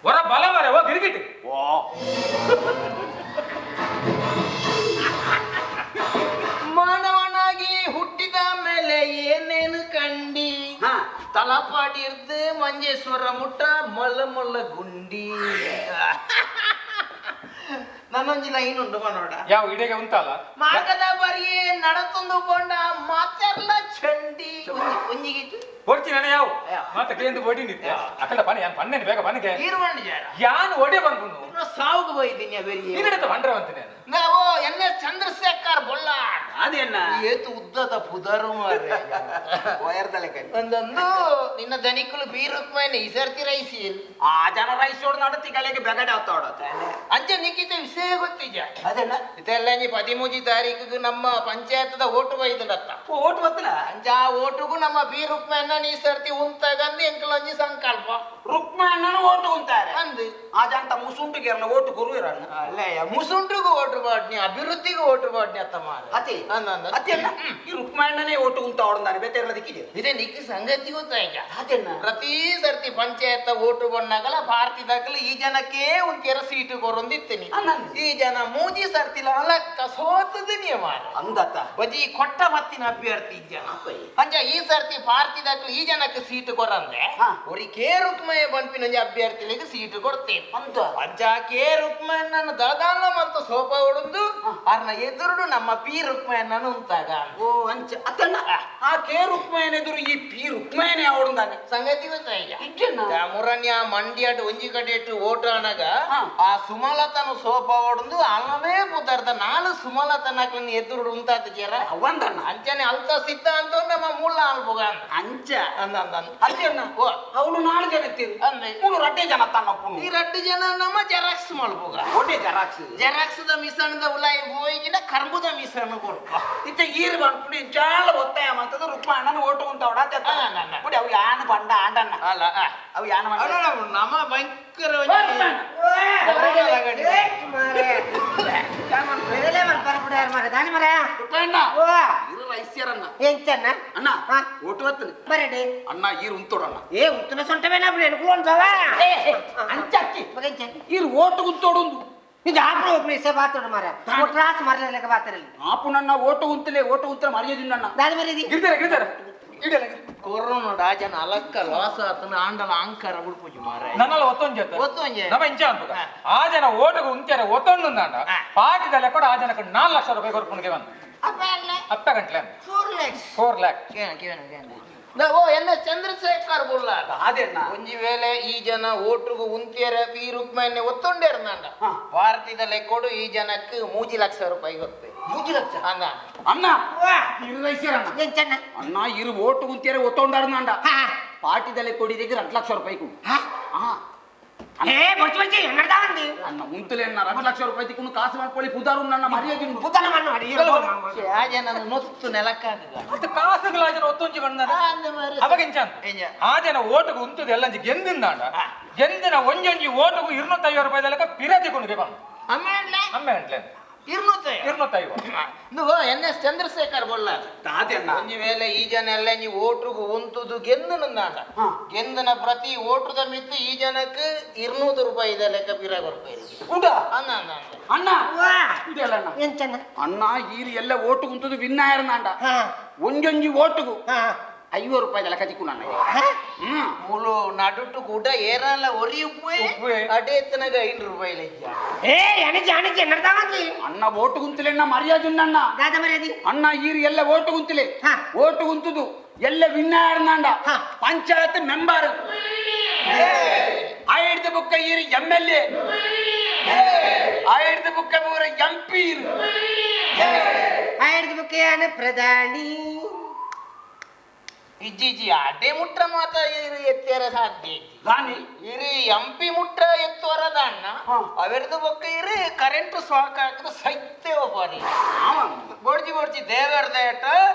ಹೊರ ಬಲ ಮರೆ ಓ ಗಿರಿಗಿಟ್ ಓ ಮಾನವನಾಗಿ ಹುಟ್ಟಿದ ಮೇಲೆ ಏನೇನು ಕಂಡಿ ತಲಪಾಡಿರ್ದು ಮಂಜೇಶ್ವರ ಮುಟ್ಟ ಮಲ್ಲ ಮಲ್ಲ ಗುಂಡಿ. ನನ್ನೊಂಜಿ ಲೈನ್ ಉಂಟು ಮನೋಡ ಯಾವ ಇಡೆಗೆ ಉಂಟಲ್ಲ ಮಾರ್ಗದ ಬರಿಯೇ ನಡತೊಂದು ಕೊಂಡ ಮಾತೆಲ್ಲ ಚಂಡಿ ಒಂಜಿಗಿಟ್ಟು ಹೊರ್ಚಿ ನಾನು ಯಾವ ಮಾತ ಕೇಂದ್ರ ಒಡಿ ನಿತ್ಯ ಅಕಲ ಪನೆ ಯಾನ್ ಪನ್ನೇನು ಬೇಗ ಪನ್ನಿಗೆ ಯಾನ್ ಒಡೆ ಬಂದ್ಕೊಂಡು ಸಾವುಗೆ ಹೋಯ್ತೀನಿ ಬೇರೆ ಇದಡತ್ತ ಬಂಡ್ರವಂತೀನಿ ನಾವು ಎನ್ ಎಸ್ ಚಂದ್ರಶೇಖರ್ ಬೊಲ್ಲಾಡ್ ಅದೇನ ಏತು ಉದ್ದದ ಪುದರು ಮಾರ್ರೆ ಒಂದೊಂದು ನಿನ್ನ ದನಿಕುಲು ಬೀರುಕ್ಮೈನ ಈ ಸರ್ತಿ ರೈಸಿ ಆ ಜನ ರೈಸ್ ಹೊಡ್ ನಡತಿ ಕಲೆಗೆ ಬೆಗಡೆ ಆಗ್ತಾವಡ ಅಂಚೆ ನಿಕ್ಕಿತ ವಿಷಯ ಗೊತ್ತಿಜ ಅದೇನ ಇದೆಲ್ಲ ನೀ 13 ತಾರೀಕಿಗೆ ನಮ್ಮ ಪಂಚಾಯತ್ದ ಓಟು ಬೈದನತ್ತ ಓಟು ಬತ್ತಲ ಅಂಚ ಆ ಓಟುಗೂ ನಮ್ಮ ಬಿ ರುಕ್ಮಣ್ಣ ನೀ ಸರ್ತಿ ಉಂತಾಗಂದು ಎಂಕಲೊಂಜಿ ಸಂಕಲ್ಪ ರುಕ್ಮಣ್ಣನ ಓಟು ಉಂತಾರೆ ಅಂದು ಆ ಜನ ಮುಸುಂಟುಗೆ ಇರಲ್ಲ ಓಟು ಗುರು ಇರಣ್ಣ ಅಲ್ಲಯ್ಯ ಮುಸುಂಟುಗೂ ಓಟು ಬಾಡ್ನಿ ಅಭಿವೃದ್ಧಿಗೂ ಓಟು ಬಾಡ್ನಿ ಅತ್ತ ಮಾರ ಅತಿ ಅಂದ ಅತಿ ಅಲ್ಲ ಈ ರುಕ್ಮಣ್ಣನೇ ಓಟು ಉಂತ ಅವಡಂದಾನೆ ಬೇತೆ ದಿಕ್ಕಿದೆ ಇದೇ ನಿಕ್ಕಿ ಸಂಗತಿ ಗೊತ್ತಾಯ್ತ ಅದೇನ ಪ್ರತಿ ಸರ್ತಿ ಪಂಚಾಯತ್ ಓಟು ಬಣ್ಣಗಲ ಭಾರತೀದಾಗಲ ಈ ಜನಕ್ಕೆ ಒಂದ್ ಸೀಟು ಕೊರೊಂದಿತ್ತೀನಿ ಈ ಜನ ಮೂಜಿ ಸರ್ತಿಲ ಅಲಕ್ಕ ಸೋತದ ನಿಯಮ ಅಂದತ್ತ ಬಜಿ ಕೊಟ್ಟ ಮತ್ತಿನ ಅಭ್ಯರ್ಥಿ ಈ ಜನ ಅಂಚ ಈ ಸರ್ತಿ ಭಾರತೀದಾಗಲ ಈ ಜನಕ್ಕೆ ಸೀಟು ಕೊರಂದ್ರೆ ಒರಿ ಕೆ ರುಕ್ಮಯ್ಯ ಬಂಪಿನ ಅಭ್ಯರ್ಥಿಗಳಿಗೆ ಸೀಟು ಕೊಡ್ತೇನೆ ಅಂತ ಅಂಚ ಕೆ ರುಕ್ಮಣ್ಣನ ದಾದಾನ ಮತ್ತು ಸೋಪ ಹೊಡೆದು ಅರ್ನ ಎದುರುಡು ನಮ್ಮ ಪಿ ರುಕ್ಮಯ್ಯನನ್ನು ಉಂತಾಗ ಓ ಅಂಚ ಅತ್ತಣ್ಣ ಆ ಕೆ ರುಕ್ಮಯ್ಯನ ಎದುರು ಈ ಪಿ ರುಕ್ಮಯ್ಯನೇ ಅವಡಂದಾನೆ ಸಂಗತಿ ಗೊತ್ತಾಯ್ತ ಮುರಣ್ಯ ಮಂಡ್ಯಾಡು ಒಂಜಿ ಕಡೆ ಇಟ್ಟು ಓಟು ಅಣಗ ಆ ಸುಮಲತನ ಸೋಪ ಹೊಡೆದು ಅಲ್ಲವೇ ಪುದರ್ದ ನಾಲು ಸುಮಲತನ ಎದುರುಡು ಉಂತಾದ ಜರ ಅವಂದಣ್ಣ ಅಂಚನೆ ಅಲ್ತ ಸಿದ್ಧ ಅಂತ ನಮ್ಮ ಮೂಲ ಅಲ್ಪುಗ ಅಂಚ ಅಂದ ಅಂದ ಅತ್ತಣ್ಣ ಅವಳು 4 ಜನ ಇತ್ತೀರಿ ಅಂದೆ ಮೂರು ರಡ್ಡೆ ಜನ ತನ್ನ ಈ ರಡ್ಡು ಜನ ನಮ್ಮ ಜೆರಾಕ್ಸ್ ಮಲ್ಪುಗ ಒಡ್ಡೆ ಜೆರಾಕ್ಸ್ ಜೆರಾಕ್ಸ್ the ಮಿಸಣದ ಉಲಾಯಿ ಹೋಯಿಗಿನ ಕರ್ಬುದ ಮಿಸಣ ಕೊಡ್ಪ ಇತ್ತ ಈರು ಬಂದ್ಬಿಟ್ಟು ಇಂಚಾಳ ಒತ್ತಾಯ ಮಂತದ ರುಕ್ಮಣ್ಣನ ಓಟು ಉಂತಾವಡ ಬಿಡಿ ಅವು ಯಾನ ಬಂಡ ಆಂಡಣ್ಣ ಅಲ್ಲ ಅವು ಯಾನ ಬಂಡ ನಮ್ಮ ಭಯಂಕರ ಅಣ್ಣ ಓಟು ಬರ್ತನೆ ಬರಡಿ ಅಣ್ಣ ಈರು ಉಂತೋಡಣ್ಣ ಏ ಉತ್ತನ ಸೊಂಟವೇನ ಎನ್ಕುಲು ಅಂಚಕ್ಕಿ ಈರು ಓಟು ಉಂತೋಡುಂದು ಇದು ಆಪು ಒಬ್ಬನೇ ಸೇ ಬಾತೋಡು ಮಾರ ಒಟ್ರಾಸ್ ಮರಲೆಲ್ಲ ಬಾತರಲ್ಲಿ ಆಪು ನನ್ನ ಓಟು ಉಂತಲೆ ಓಟು ಉಂತಲೆ ಮರ್ಯಾದಿನ್ನ ದಾದ ಮರ್ಯಾದಿ ಗಿರಿದಾರೆ ಗಿರಿದಾರೆ ಇಡಲ್ಲ ಕೊರೋನಾ ರಾಜನ ಅಲಕ್ಕ ಲಾಸ ಆತನ ಆಂಡಲ ಅಂಕರ ಉಡ್ಪುಜಿ ಮಾರ ನನ್ನಲ್ಲ ಒತ್ತೊಂಜೆ ಒತ್ತೊಂಜೆ ನಮ್ಮ ಇಂಚ ಅನ್ಪುಗ ಆ ಜನ ಓಟುಗು ಉಂತ್ಯಾರ ಒತ್ತೊಂಡು ಅಂದಾಂಡ ಪಾಟಿದಲ್ಲೇ ಕೂಡ ಆ ಜನಕ್ಕೆ 4 ಲಕ್ಷ ರೂಪಾಯಿ ಕೊರ್ಪುಣಿಗೆ ಬಂದು ಅಪ್ಪ ಗಂಟ್ಲೆ 4 ಲ್ಯಾಕ್ಸ್ 4 ಲ್ಯಾಕ್ ಕೇಳ ಕೇಳ ಕೇಳ ಓ ಎನ್ ಎಸ್ ಚಂದ್ರಶೇಖರ್ ಬುಲ್ಲಾಡ ಅದೇನ ಒಂಜಿ ವೇಳೆ ಈ ಜನ ಓಟುಗು ಉಂತಿಯರ ಪಿ ರುಕ್ಮಣ್ಣೆ ಒತ್ತೊಂಡೇರ್ನಾಂಡ ಭಾರತದ ಲೆಕ್ಕೋಡು ಈ ಜನಕ್ಕೆ 3 ಲಕ್ಷ ರೂಪಾಯಿ ಗೊತ್ತೆ 3 ಲಕ್ಷ ಅಣ್ಣ ಅಣ್ಣ ಇರು ರೈಸರಣ್ಣ ಅಣ್ಣ ಇರು ಓಟು ಉಂತಿಯರ ಒತ್ತೊಂಡಾರ್ನಾಂಡ ಪಾಟಿದಲ್ಲೇ ಕೊಡಿದಕ್ಕೆ 2 ಲಕ್ಷ ರೂಪಾಯಿ ಕೊಡು. ಏ ಬಚ್ಚಿ ಬಚ್ಚಿ ಎನ್ನಡ್ದಾಂದಿ ಅಣ್ಣ ಉಂತಲೆ ಅಣ್ಣ 2 ಲಕ್ಷ ರೂಪಾಯಿ ತಿಕ್ಕೊಂಡು ಕಾಸು ಮಾಡ್ಕೊಳ್ಳಿ ಪುದಾರು ನನ್ನ ಮರ್ಯಾದೆ ಪುದಾನ ಮಣ್ಣು ಅಡಿ ಆ ಜನ ನೊತ್ತು ನೆಲಕ್ಕಾಗದ ಅದು ಕಾಸುಗಳ ಆ ಜನ ಒತ್ತೊಂಜಿ ಬಂದ ಅವಾಗ ಇಂಚ ಆ ಜನ ಓಟುಗು ಉಂತದ ಎಲ್ಲ ಗೆಂದಿಂದಾಂಡ ಗೆಂದಿನ ಒಂಜೊಂಜಿ ಓಟುಗು 250 ರೂಪಾಯಿ ಲೆಕ್ಕ ಪಿರತಿ ಕೊಂಡು ಬಂದು ಅಮ್ಮೆ ಅಮ್ಮೆ ಅಂಟ್ಲೆ 250 నువ్వు ಎನ್ ಎಸ್ ಚಂದ್ರಶೇಖರ್ ಬೊಳ್ಳಾರ್ ಒಂಜಿ ವೇಳೆ ಈ ಜನ ಎಲ್ಲ ಈ ಓಟ್ರುಗು ಉಂತುದು ಗೆಂದನ ಗೆಂದನ ಪ್ರತಿ ಓಟ್ರದ ಮಿತ್ತು ಈ ಜನಕ್ಕೆ 200 ರೂಪಾಯಿ ಇದೆ ಲೆಕ್ಕ ಪಿರ ಕೊರ್ಪೇರು ಅಣ್ಣ ಅಣ್ಣ ಇದೆಲ್ಲ ಅಣ್ಣ ಅಣ್ಣ ಈರು ಎಲ್ಲ ಓಟು ಕುಂತದು ವಿನ್ ಆಯರ್ನಾಂಡ ಒಂಜೊಂಜಿ ಓಟುಗು 50 ರೂಪಾಯಿ ಲೆಕ್ಕ ತಿಕ್ಕು ನನ್ನ ಮುಳು ನಡುಟು ಕೂಡ ಏರಲ್ಲ ಒರಿ ಉಪ್ಪು ಅಡೆ ಎತ್ತನಗ 5 ರೂಪಾಯಿ ಲಜ್ಜ ಏ ಅಣಜಿ ಅಣಜಿ ನಡ್ದಾವಂತಿ ಅಣ್ಣ ಓಟು ಗುಂತಲೆ ಅಣ್ಣ ಮರ್ಯಾದೆ ಅಣ್ಣ ದಾದ ಮರ್ಯಾದೆ ಅಣ್ಣ ಈರು ಎಲ್ಲ ಓಟು ಗುಂತಲೆ ಓಟು ಗುಂತುದು ಎಲ್ಲ ವಿನ್ ಆಯರ್ನಾಂಡ ಪಂಚಾಯತ್ ಮೆಂಬರ್ ಆಯ್ದ ಬುಕ್ಕ ಈರು ಎಂ ಎಲ್ ಎ ಆಯ್ದ ಬುಕ್ಕ ಮೂರ ಎಂ ಪಿ ಆಯ್ದ ಬುಕ್ಕ ಯಾನ ಪ್ರಧಾನಿ ಇಜ್ಜಿ ಅಡೆ ಮುಟ್ರ ಮಾತ ಇರು ಎತ್ತೇರ ಸಾಧ್ಯ ದಾನಿ ಇರು ಎಂ ಪಿ ಮುಟ್ರ ಎತ್ತುವರದ ಅಣ್ಣ ಅವೆರದು ಬೊಕ್ಕ ಇರು ಕರೆಂಟ್ ಸ್ವಾಕ್ ಹಾಕಿದ ಸೈತ್ಯ ಒಬ್ಬರಿ ಬೋಡ್ಜಿ ಬೋಡ್ಜಿ ದೇವರ್ದ ಏಟ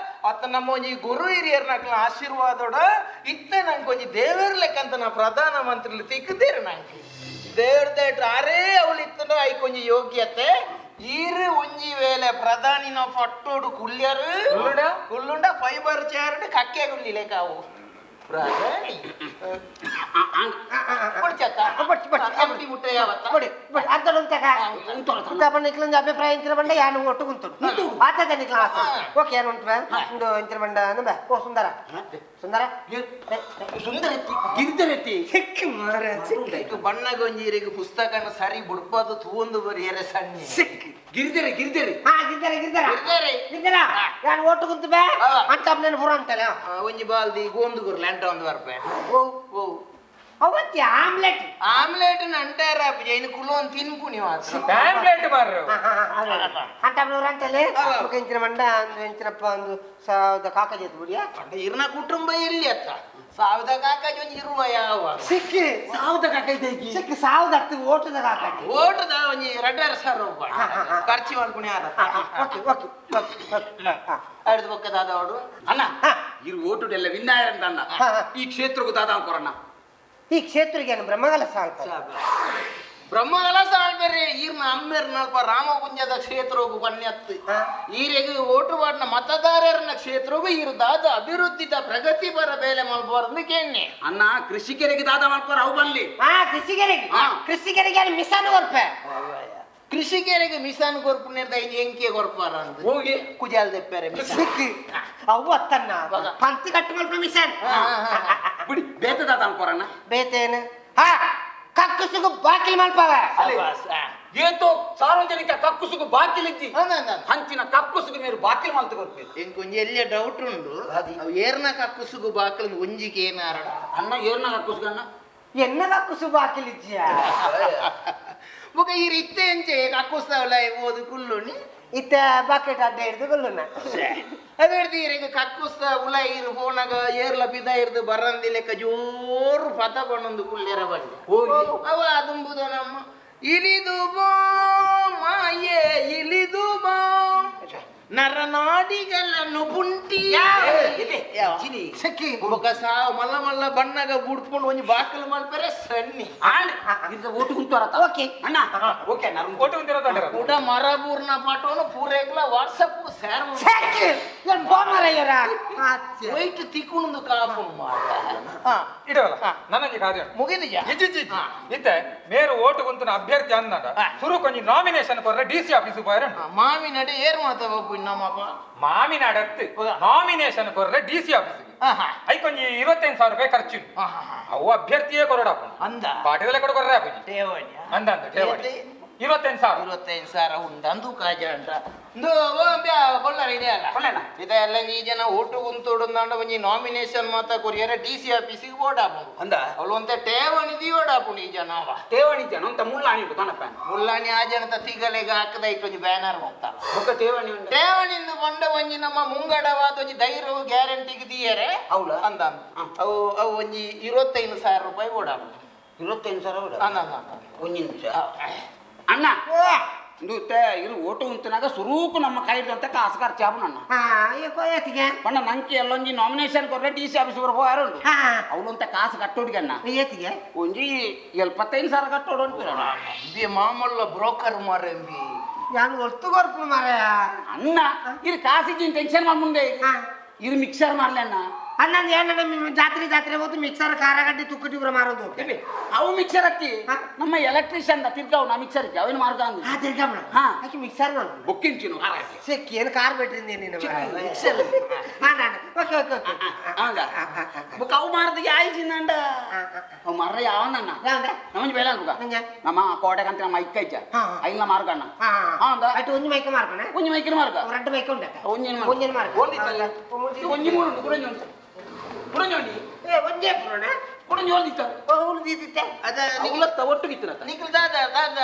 ಅತ್ತ ನಮ್ಮ ಒಂಜಿ ಗುರು ಹಿರಿಯರ್ನಕ್ಲ ಆಶೀರ್ವಾದೋಡ ಇತ್ತೆ ನಂಗೆ ಒಂಜಿ ದೇವರ್ ಲೆಕ್ಕಂತ ನಾ ಪ್ರಧಾನ ಮಂತ್ರಿಲು ತಿಕ್ಕದೇರು ನಂಗೆ ದೇವರ್ದ ಏಟ ಅರೇ ಅವಳು ಇತ್ತನ ಐಕೊಂಜಿ ಯೋಗ್ಯತೆ ಈರು ಒಂಜಿ ವೇಳೆ ಪ್ರಧಾನಿನ ಪಟ್ಟೋಡು ಕುಲ್ಯರು ಕುಲ್ಲುಂಡ ಫೈಬರ್ ಚೇರ್ ಕಕ್ಕೆ ಗುಳ್ಳಿ ಲೇಕಾವು ಪ್ರಧಾನಿ ಅಭಿಪ್ರಾಯ ಬಂಡ ಯಾನು ಒಟ್ಟು ಕುಂತು ಆತದ ನಿಕ್ಲ ಓಕೆ ಏನು ಉಂಟು ಉಂಡು ಇಂತಿನ ಬಂಡ ಅಂದ ಓ ಸುಂದರ ಸುಂದರ ಸುಂದರ ಗಿರಿಧರೆತ್ತಿ ಸಿಕ್ಕಿ ಮಾರ ಸಿಕ್ಕ ಬಣ್ಣಗೊಂಜೀರಿಗೆ ಪುಸ್ತಕನ ಸರಿ ಬುಡ್ಪದು ತೂಂದು ಬರಿಯರೆ ಸಣ್ಣ ಸಿಕ್ಕಿ ಗಿರಿಧರೆ ಗಿರಿಧರೆ ಹಾ ಗಿರಿಧರೆ ಗಿರಿಧರ ಗಿರಿಧರೆ ಗಿರಿಧರ ಯಾನು ಒಟ್ಟು ಕುಂತು ಬೇ ಅಂತ ಅಪ್ನೇನು ಪುರ ಅಂತಲ್ಲ ಒಂಜಿ ಬಾಲ್ದಿ ಗೋಂದು ಗುರ್ಲೆ ಅಂಟ ಒಂದು ಬರ್ಪೆ ಓ ಓ ಅವತ್ತಿ ಆಮ್ಲೆಟ್ ಆಮ್ಲೆಟ್ ಅಂಟಾರ ಇನ್ನು ಕುಲೋನ್ ತಿನ್ಪು ನೀವು ಆಮ್ಲೆಟ್ ಮಾರ್ರೆ ಅಂತ ಅಂತಲೇ ಇಂಚಿನ ಮಂಡ ಒಂದು ಇಂಚಿನಪ್ಪ ಒಂದು ಸಾವಿರದ ಕಾಕಜಿ ಎತ್ತು ಬಿಡಿಯಾ ಇರ್ನ ಕುಟುಂಬ ಎಲ್ಲಿ ಅತ್ತ ಸಾವಿರದ ಕಾಕಾಜಿ ಒಂಜಿ ಇರುವ ಯಾವ ಸಿಕ್ಕಿ ಸಾವಿರದ ಕಾಕಾಜಿ ಸಿಕ್ಕಿ ಸಾವಿರದ ಹತ್ತು ಓಟದ ಕಾಕಾಜಿ ಓಟದ ಒಂಜಿ 2,500 ರೂಪಾಯಿ ಖರ್ಚು ಮಾಡ್ಕೊಂಡು ಯಾರ ಓಕೆ ಓಕೆ ಓಕೆ ಅಡ್ದು ಬೊಕ್ಕ ದಾದ ಅವಡು ಅಣ್ಣ ಇರು ಓಟುಡೆಲ್ಲ ವಿನ್ನಾಯರಂತ ಅಣ್ಣ ಈ ಕ್ಷೇತ್ರಕ್ಕೂ ದಾದ ಕೊರಣ್ಣ ಈ ಕ್ಷೇತ್ರಕ್ಕೆ ಏನು ಬ್ರಹ್ಮಗಲ ಸಾಳ್ತ ಬ್ರಹ್ಮಗಲ ಸಾಳ್ಬೇರೆ ಈರ್ನ ಅಮ್ಮೇರ್ನಲ್ಪ ರಾಮಕುಂಜದ ಕ್ಷೇತ್ರಗೂ ಬನ್ಯತ್ತು ಈರೆಗೆ ಓಟು ವಾರ್ಡ್ನ ಮತದಾರರನ್ನ ಕ್ಷೇತ್ರಗೂ ಈರು ದಾದ ಅಭಿವೃದ್ಧಿದ ಪ್ರಗತಿಪರ ಬೇಲೆ ಮಲ್ಬಾರ್ದು ಕೇಣ್ಣೆ ಅಣ್ಣ ಕೃಷಿಕರಿಗೆ ದಾದ ಮಲ್ಪರ ಅವು ಬನ್ಲಿ ಹಾ ಕೃಷಿಕರಿಗೆ ಕೃಷಿಕರಿಗೆ ಮಿಸಾನು ಕೊರ್ಪೆ ಕೃಷಿಕರಿಗೆ ಮಿಸಾನ್ ಕೊರ್ಪು ನಿರ್ದ ಎಂಕೆ ಕೊರ್ಪಾರ ಅಂತ ಹೋಗಿ ಕುಜಾಲ್ ದೆಪ್ಪರೆ ಅವು ಅತ್ತನ್ನ ಪಂತಿ ಕಟ್ಟು ಮಲ್ಪ ಮಿಸಾನ್ ಬಿಡಿ ಬೇತ ದಾದ ಅನ್ಕೋರಣ್ಣ ಬೇತೇನು ಹಾ ಕಕ್ಕುಸುಗು ಬಾಕಿಲ್ ಮಲ್ಪವ ಏತೋ ಸಾರ್ವಜನಿಕ ಕಕ್ಕುಸುಗು ಬಾಕಿಲಿದ್ದಿ ಹಂಚಿನ ಕಕ್ಕುಸುಗು ಮೇರು ಬಾಕಿಲ್ ಮಲ್ತು ಕೊರ್ಪೇರು ಇಂಕೊಂಜಿ ಎಲ್ಲಿಯ ಡೌಟ್ ಉಂಡು ಅವು ಏರ್ನ ಕಕ್ಕುಸುಗು ಬಾಕಿಲ್ ಒಂಜಿಗೆ ಏನಾರ ಅಣ್ಣ ಏರ್ನ ಕಕ್ಕುಸುಗು ಅಣ್ಣ ಎನ್ನ ಕಕ್ಕುಸು ಬಾಕಿಲಿಜ್ಜಿಯ ಬೊಕ ಈ ಇತ್ತೆ ಎಂಚೆ ಕಕ್ಕುಸ್ತಾವಲ್ಲ ಓದು ಕುಲ್ಲುಣಿ ಇತ್ತ ಬಕೆಟ್ ಅಡ್ಡ ಹಿಡಿದು ಕುಲ್ಲುನ ಅದೇ ಈರೆಗೆ ಕಕ್ಕುಸ್ತ ಉಲ ಇರು ಪೋನಗ ಏರ್ಲ ಪಿದ ಇರ್ದು ಬರಂದಿ ಲೆಕ್ಕ ಜೋರು ಪದ ಬಣ್ಣೊಂದು ಕುಲ್ಲೆರ ಬಂದೆ ಅವ ಅದುಂಬುದು ನಮ್ಮ ಇಳಿದು ಬಾ ಮಾಯೆ ಇಳಿದು ಬಾ ನರನಾಡಿಗಳನ್ನು ಪುಂಟಿ ಬೊಕ ಸಾವು ಮಲ್ಲ ಮಲ್ಲ ಬಣ್ಣಗ ಬುಡ್ಕೊಂಡು ಒಂಜಿ ಬಾಕಲು ಮಲ್ಪರೆ ಸಣ್ಣಿ ಓಟು ಕುಂತವರ ಓಕೆ ಅಣ್ಣ ಓಕೆ ಓಟು ಕುಂತಿರೋದು ಕೂಡ ಮರಬೂರ್ನ ಪಾಟೋನು ಪೂರೇಕ್ಲ ವಾಟ್ಸಪ್ ಶೇರ್ ವೈಟ್ ತಿಕ್ಕುಣದು ಕಾಪು ಇಡವಲ್ಲ ನನಗೆ ಕಾರ್ಯ ಮುಗಿದಿಯಾ ಇತ್ತೆ ಮೇರು ಓಟು ಕುಂತನ ಅಭ್ಯರ್ಥಿ ಅಂದಾಗ ಸುರು ಕೊಂಜಿ ನಾಮಿನೇಷನ್ ಕೊರ್ರೆ ಡಿ ಸಿ ಆಫೀಸ್ ಪೋಯರ ಮಾಮಿನಡೆ ಏರ್ ಮಾತ ನಮ್ಮಪ್ಪ ಮಾಮಿನಾಡತ್ತು ನಾಮಿನೇಷನ್ ಕೊರ್ರೆ ಡಿ ಸಿ ಆಫೀಸ್ ಐಕೊಂಜಿ 25,000 ರೂಪಾಯಿ ಖರ್ಚು ಅವು ಅಭ್ಯರ್ಥಿಯೇ ಕೊರಡಪ್ಪ ಅಂದ ಪಾಠದಲ್ಲೇ ಕೊಡ ಕೊರ್ರೆ ಠೇವಣಿ ಅಂದ ಅಂದ ಠೇವಣಿ 25,000 25,000 ಉಂಡು ಕಾಜ ಅಂಟ ಬೊಳ್ಳಾರ ಇದೆ ಅಲ್ಲ ಇದೆ ಅಲ್ಲ ಈ ಜನ ಓಟು ಕುಂತೋಡು ಒಂಜಿ ನಾಮಿನೇಷನ್ ಮಾತ ಕೊರಿಯರ ಡಿ ಸಿ ಆಫೀಸಿಗೆ ಓಡಾಪುಂಡು ಅಂದ ಅವಳು ಒಂತೆ ಠೇವಣಿ the ಓಡಾಪುಂಡು ಈ ಜನ ಅವ ಠೇವಣಿ ಜನ ಅಂತ ಮುಳ್ಳಾಣಿ ಉಂಟು ತನಪ ಮುಳ್ಳಾಣಿ ಆ ಜನತ ತಿಗಲೆಗೆ ಹಾಕದ ಒಂಜಿ ಬ್ಯಾನರ್ ಹೋಗ್ತಾರ ಬೊಕ್ಕ ಠೇವಣಿ ಉಂಟು ಠೇವಣಿಂದು ಬಂಡ ಒಂಜಿ ನಮ್ಮ ಮುಂಗಡವಾದ ಒಂಜಿ ಧೈರ್ಯ ಗ್ಯಾರಂಟಿಗೆ ದಿಯರೆ ಹೌದಾ ಅಂದ ಅವು ಅವು ಒಂಜಿ 25,000 ರೂಪಾಯಿ ಓಡಾಪುಂಡು 25,000 ಓಡ ಅಂದ ಅಂದ ಒಂಜಿ ನಿಮಿಷ ಅಣ್ಣ ಇದು ಓಟು ಉಂತನಾಗ ಸುರೂಕು ನಮ್ಮ ಕೈದಂತ ಕಾಸು ಖರ್ಚು ಆಪುನಣ್ಣ ಪಂಡ ನಂಗೆ ಎಲ್ಲೊಂಜಿ ನಾಮಿನೇಷನ್ ಕೊರ್ರೆ ಡಿ ಸಿ ಆಫೀಸ್ ಬರೋ ಯಾರುಂಡು ಅವಳಂತ ಕಾಸು ಕಟ್ಟೋಡಿಗೆ ಅಣ್ಣ ಒಂಜಿ 75,000 ಕಟ್ಟೋಡು ಅಂತೀರಣ್ಣ ಮಾಮಲ್ಲ ಬ್ರೋಕರ್ ಮಾರೆಂಬಿ ಯಾನ್ ಒರ್ತು ಕೊರ್ಪುನು ಮಾರಾಯ. ಅಣ್ಣ ಇದು ಕಾಸಿಜ್ಜಿ ಟೆನ್ಷನ್ ಮಾಡಿ ಮುಂದೆ ಇದು ಮಿಕ್ಸರ್ ಮಾಡ್ಲಿ ಅಣ್ಣ. ಅಣ್ಣ ಏನಣ್ಣ ಜಾತ್ರೆ ಜಾತ್ರೆ ಹೋತು ಮಿಕ್ಸರ್ ಖಾರಗಡ್ಡೆ ತುಕ್ಕಟಿ ಪೂರ ಮಾರೋದು. ಅವು ಮಿಕ್ಸರ್ ಹತ್ತಿ ನಮ್ಮ ಎಲೆಕ್ಟ್ರಿಷಿಯನ್ ತಿರ್ಗಾವ್ ನಾ ಮಿಕ್ಸರ್ ಅವೇನು ಮಾರ್ಗ ಹಾ ತಿರ್ಗಾವ್ ಹಾ ಆಕಿ ಮಿಕ್ಸರ್ ಬುಕ್ಕಿಂಚಿನು ಸಿಕ್ಕಿ ಏನು ಕಾರ್ ಬಿಟ್ರಿ ನೀನು ಮಿಕ್ಸರ್. ಹಾ ಓಕೆ ಓಕೆ ಓಕೆ. ಹಂಗ ಬುಕ್ ಅವು ಮಾರ್ದ ಯಾಯ್ಜಿಂದ ಅವು ಮಾರ್ರ ಯಾವನಣ್ಣ ನಮ್ಮಂಜಿ ಬೇಡ ಬುಕ್ಕ ನಮ್ಮ ಕೋಟೆಗಂತ ನಮ್ಮ ಐಕ್ಕ ಇಜ್ಜ ಐಲ್ಲ ಮಾರ್ಗಣ್ಣ. ಅಟ್ಟು ಒಂಜಿ ಮೈಕ ಮಾರ್ಕಣ ಒಂಜಿ ಮೈಕಿನ ಮಾರ್ಗ ಎರಡು ಮೈಕ ಉಂಟ ಒಂಜಿ ಒಂಜಿನ ಮಾರ್ಗ ಒಂಜಿ ಮೂರು ಉಂಟು ಕುಡಂಜಿ ಉಂಟು ಕುಡಂಜಿ ಉಂಡಿ ಏ ಒಂಜೇ ಪುರೋಣ ಕುಡಂಜಿ ಒಲ್ದಿತ್ತ ಉಳ್ದಿದ್ದಿತ್ತೆ ಅದ ನಿಗ್ಲತ್ತ ಒಟ್ಟುಗಿತ್ತಿನ ನಿಕ್ಲು ದಾದ ದಾದ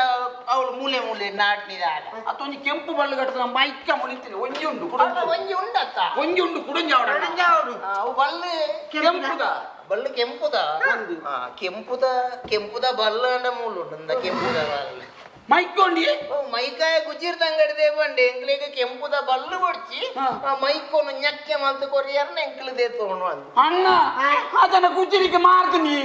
ಅವಳು ಮೂಲೆ ಮೂಲೆ ನಾಟ್ನಿ ದಾದ ಅತ್ತೊಂಜಿ ಕೆಂಪು ಬಳ್ಳು ಕಟ್ಟದ ನಮ್ಮ ಮೈಕ ಮುಳಿತೀನಿ ಒಂಜಿ ಉಂಡು ಕುಡಂಜಿ ಒಂಜಿ ಉಂಡತ್ತ ಒಂಜಿ ಉಂಡು ಕುಡಂಜಿ ಅವಡ ಅವು ಬಲ್ಲು ಕೆಂಪುದ ಬಲ್ಲು ಕೆಂಪುದ ಕೆಂಪುದ ಕೆಂಪುದ ಬಲ್ಲು ಅಂಡ ಮೂಲು ಉಂಡು ಕೆಂಪುದ ಬಲ್ಲು ಮೈಕೊಂಡಿ ಮೈಕಾಯ ಗುಜಿರ್ ತಂಗಡಿದೆ ಬಂಡೆ ಎಂಕ್ಲಿಗೆ ಕೆಂಪುದ ಬಲ್ಲು ಬಡ್ಚಿ ಆ ಮೈಕೋನು ñಕ್ಕೆ ಮಲ್ತು ಕೊರಿಯರ್ನ ಎಂಕ್ಲದೇ ತೋಣು ಅಂದ ಅಣ್ಣ ಅದನ್ನ ಗುಜಿರಿಗೆ ಮಾರ್ತೀನಿ.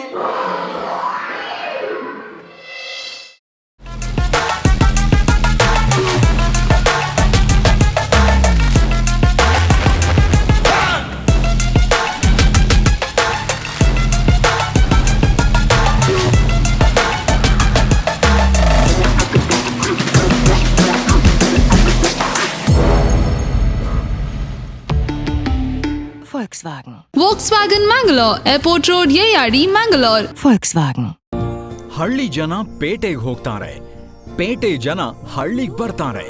Volkswagen. Volkswagen Mangalore, Airport Road, Yeyadi, Mangalore. Volkswagen. ಹಳ್ಳಿ ಜನ ಪೇಟೆಗೆ ಹೋಗ್ತಾರೆ, ಪೇಟೆ ಜನ ಹಳ್ಳಿಗೆ ಬರ್ತಾರೆ.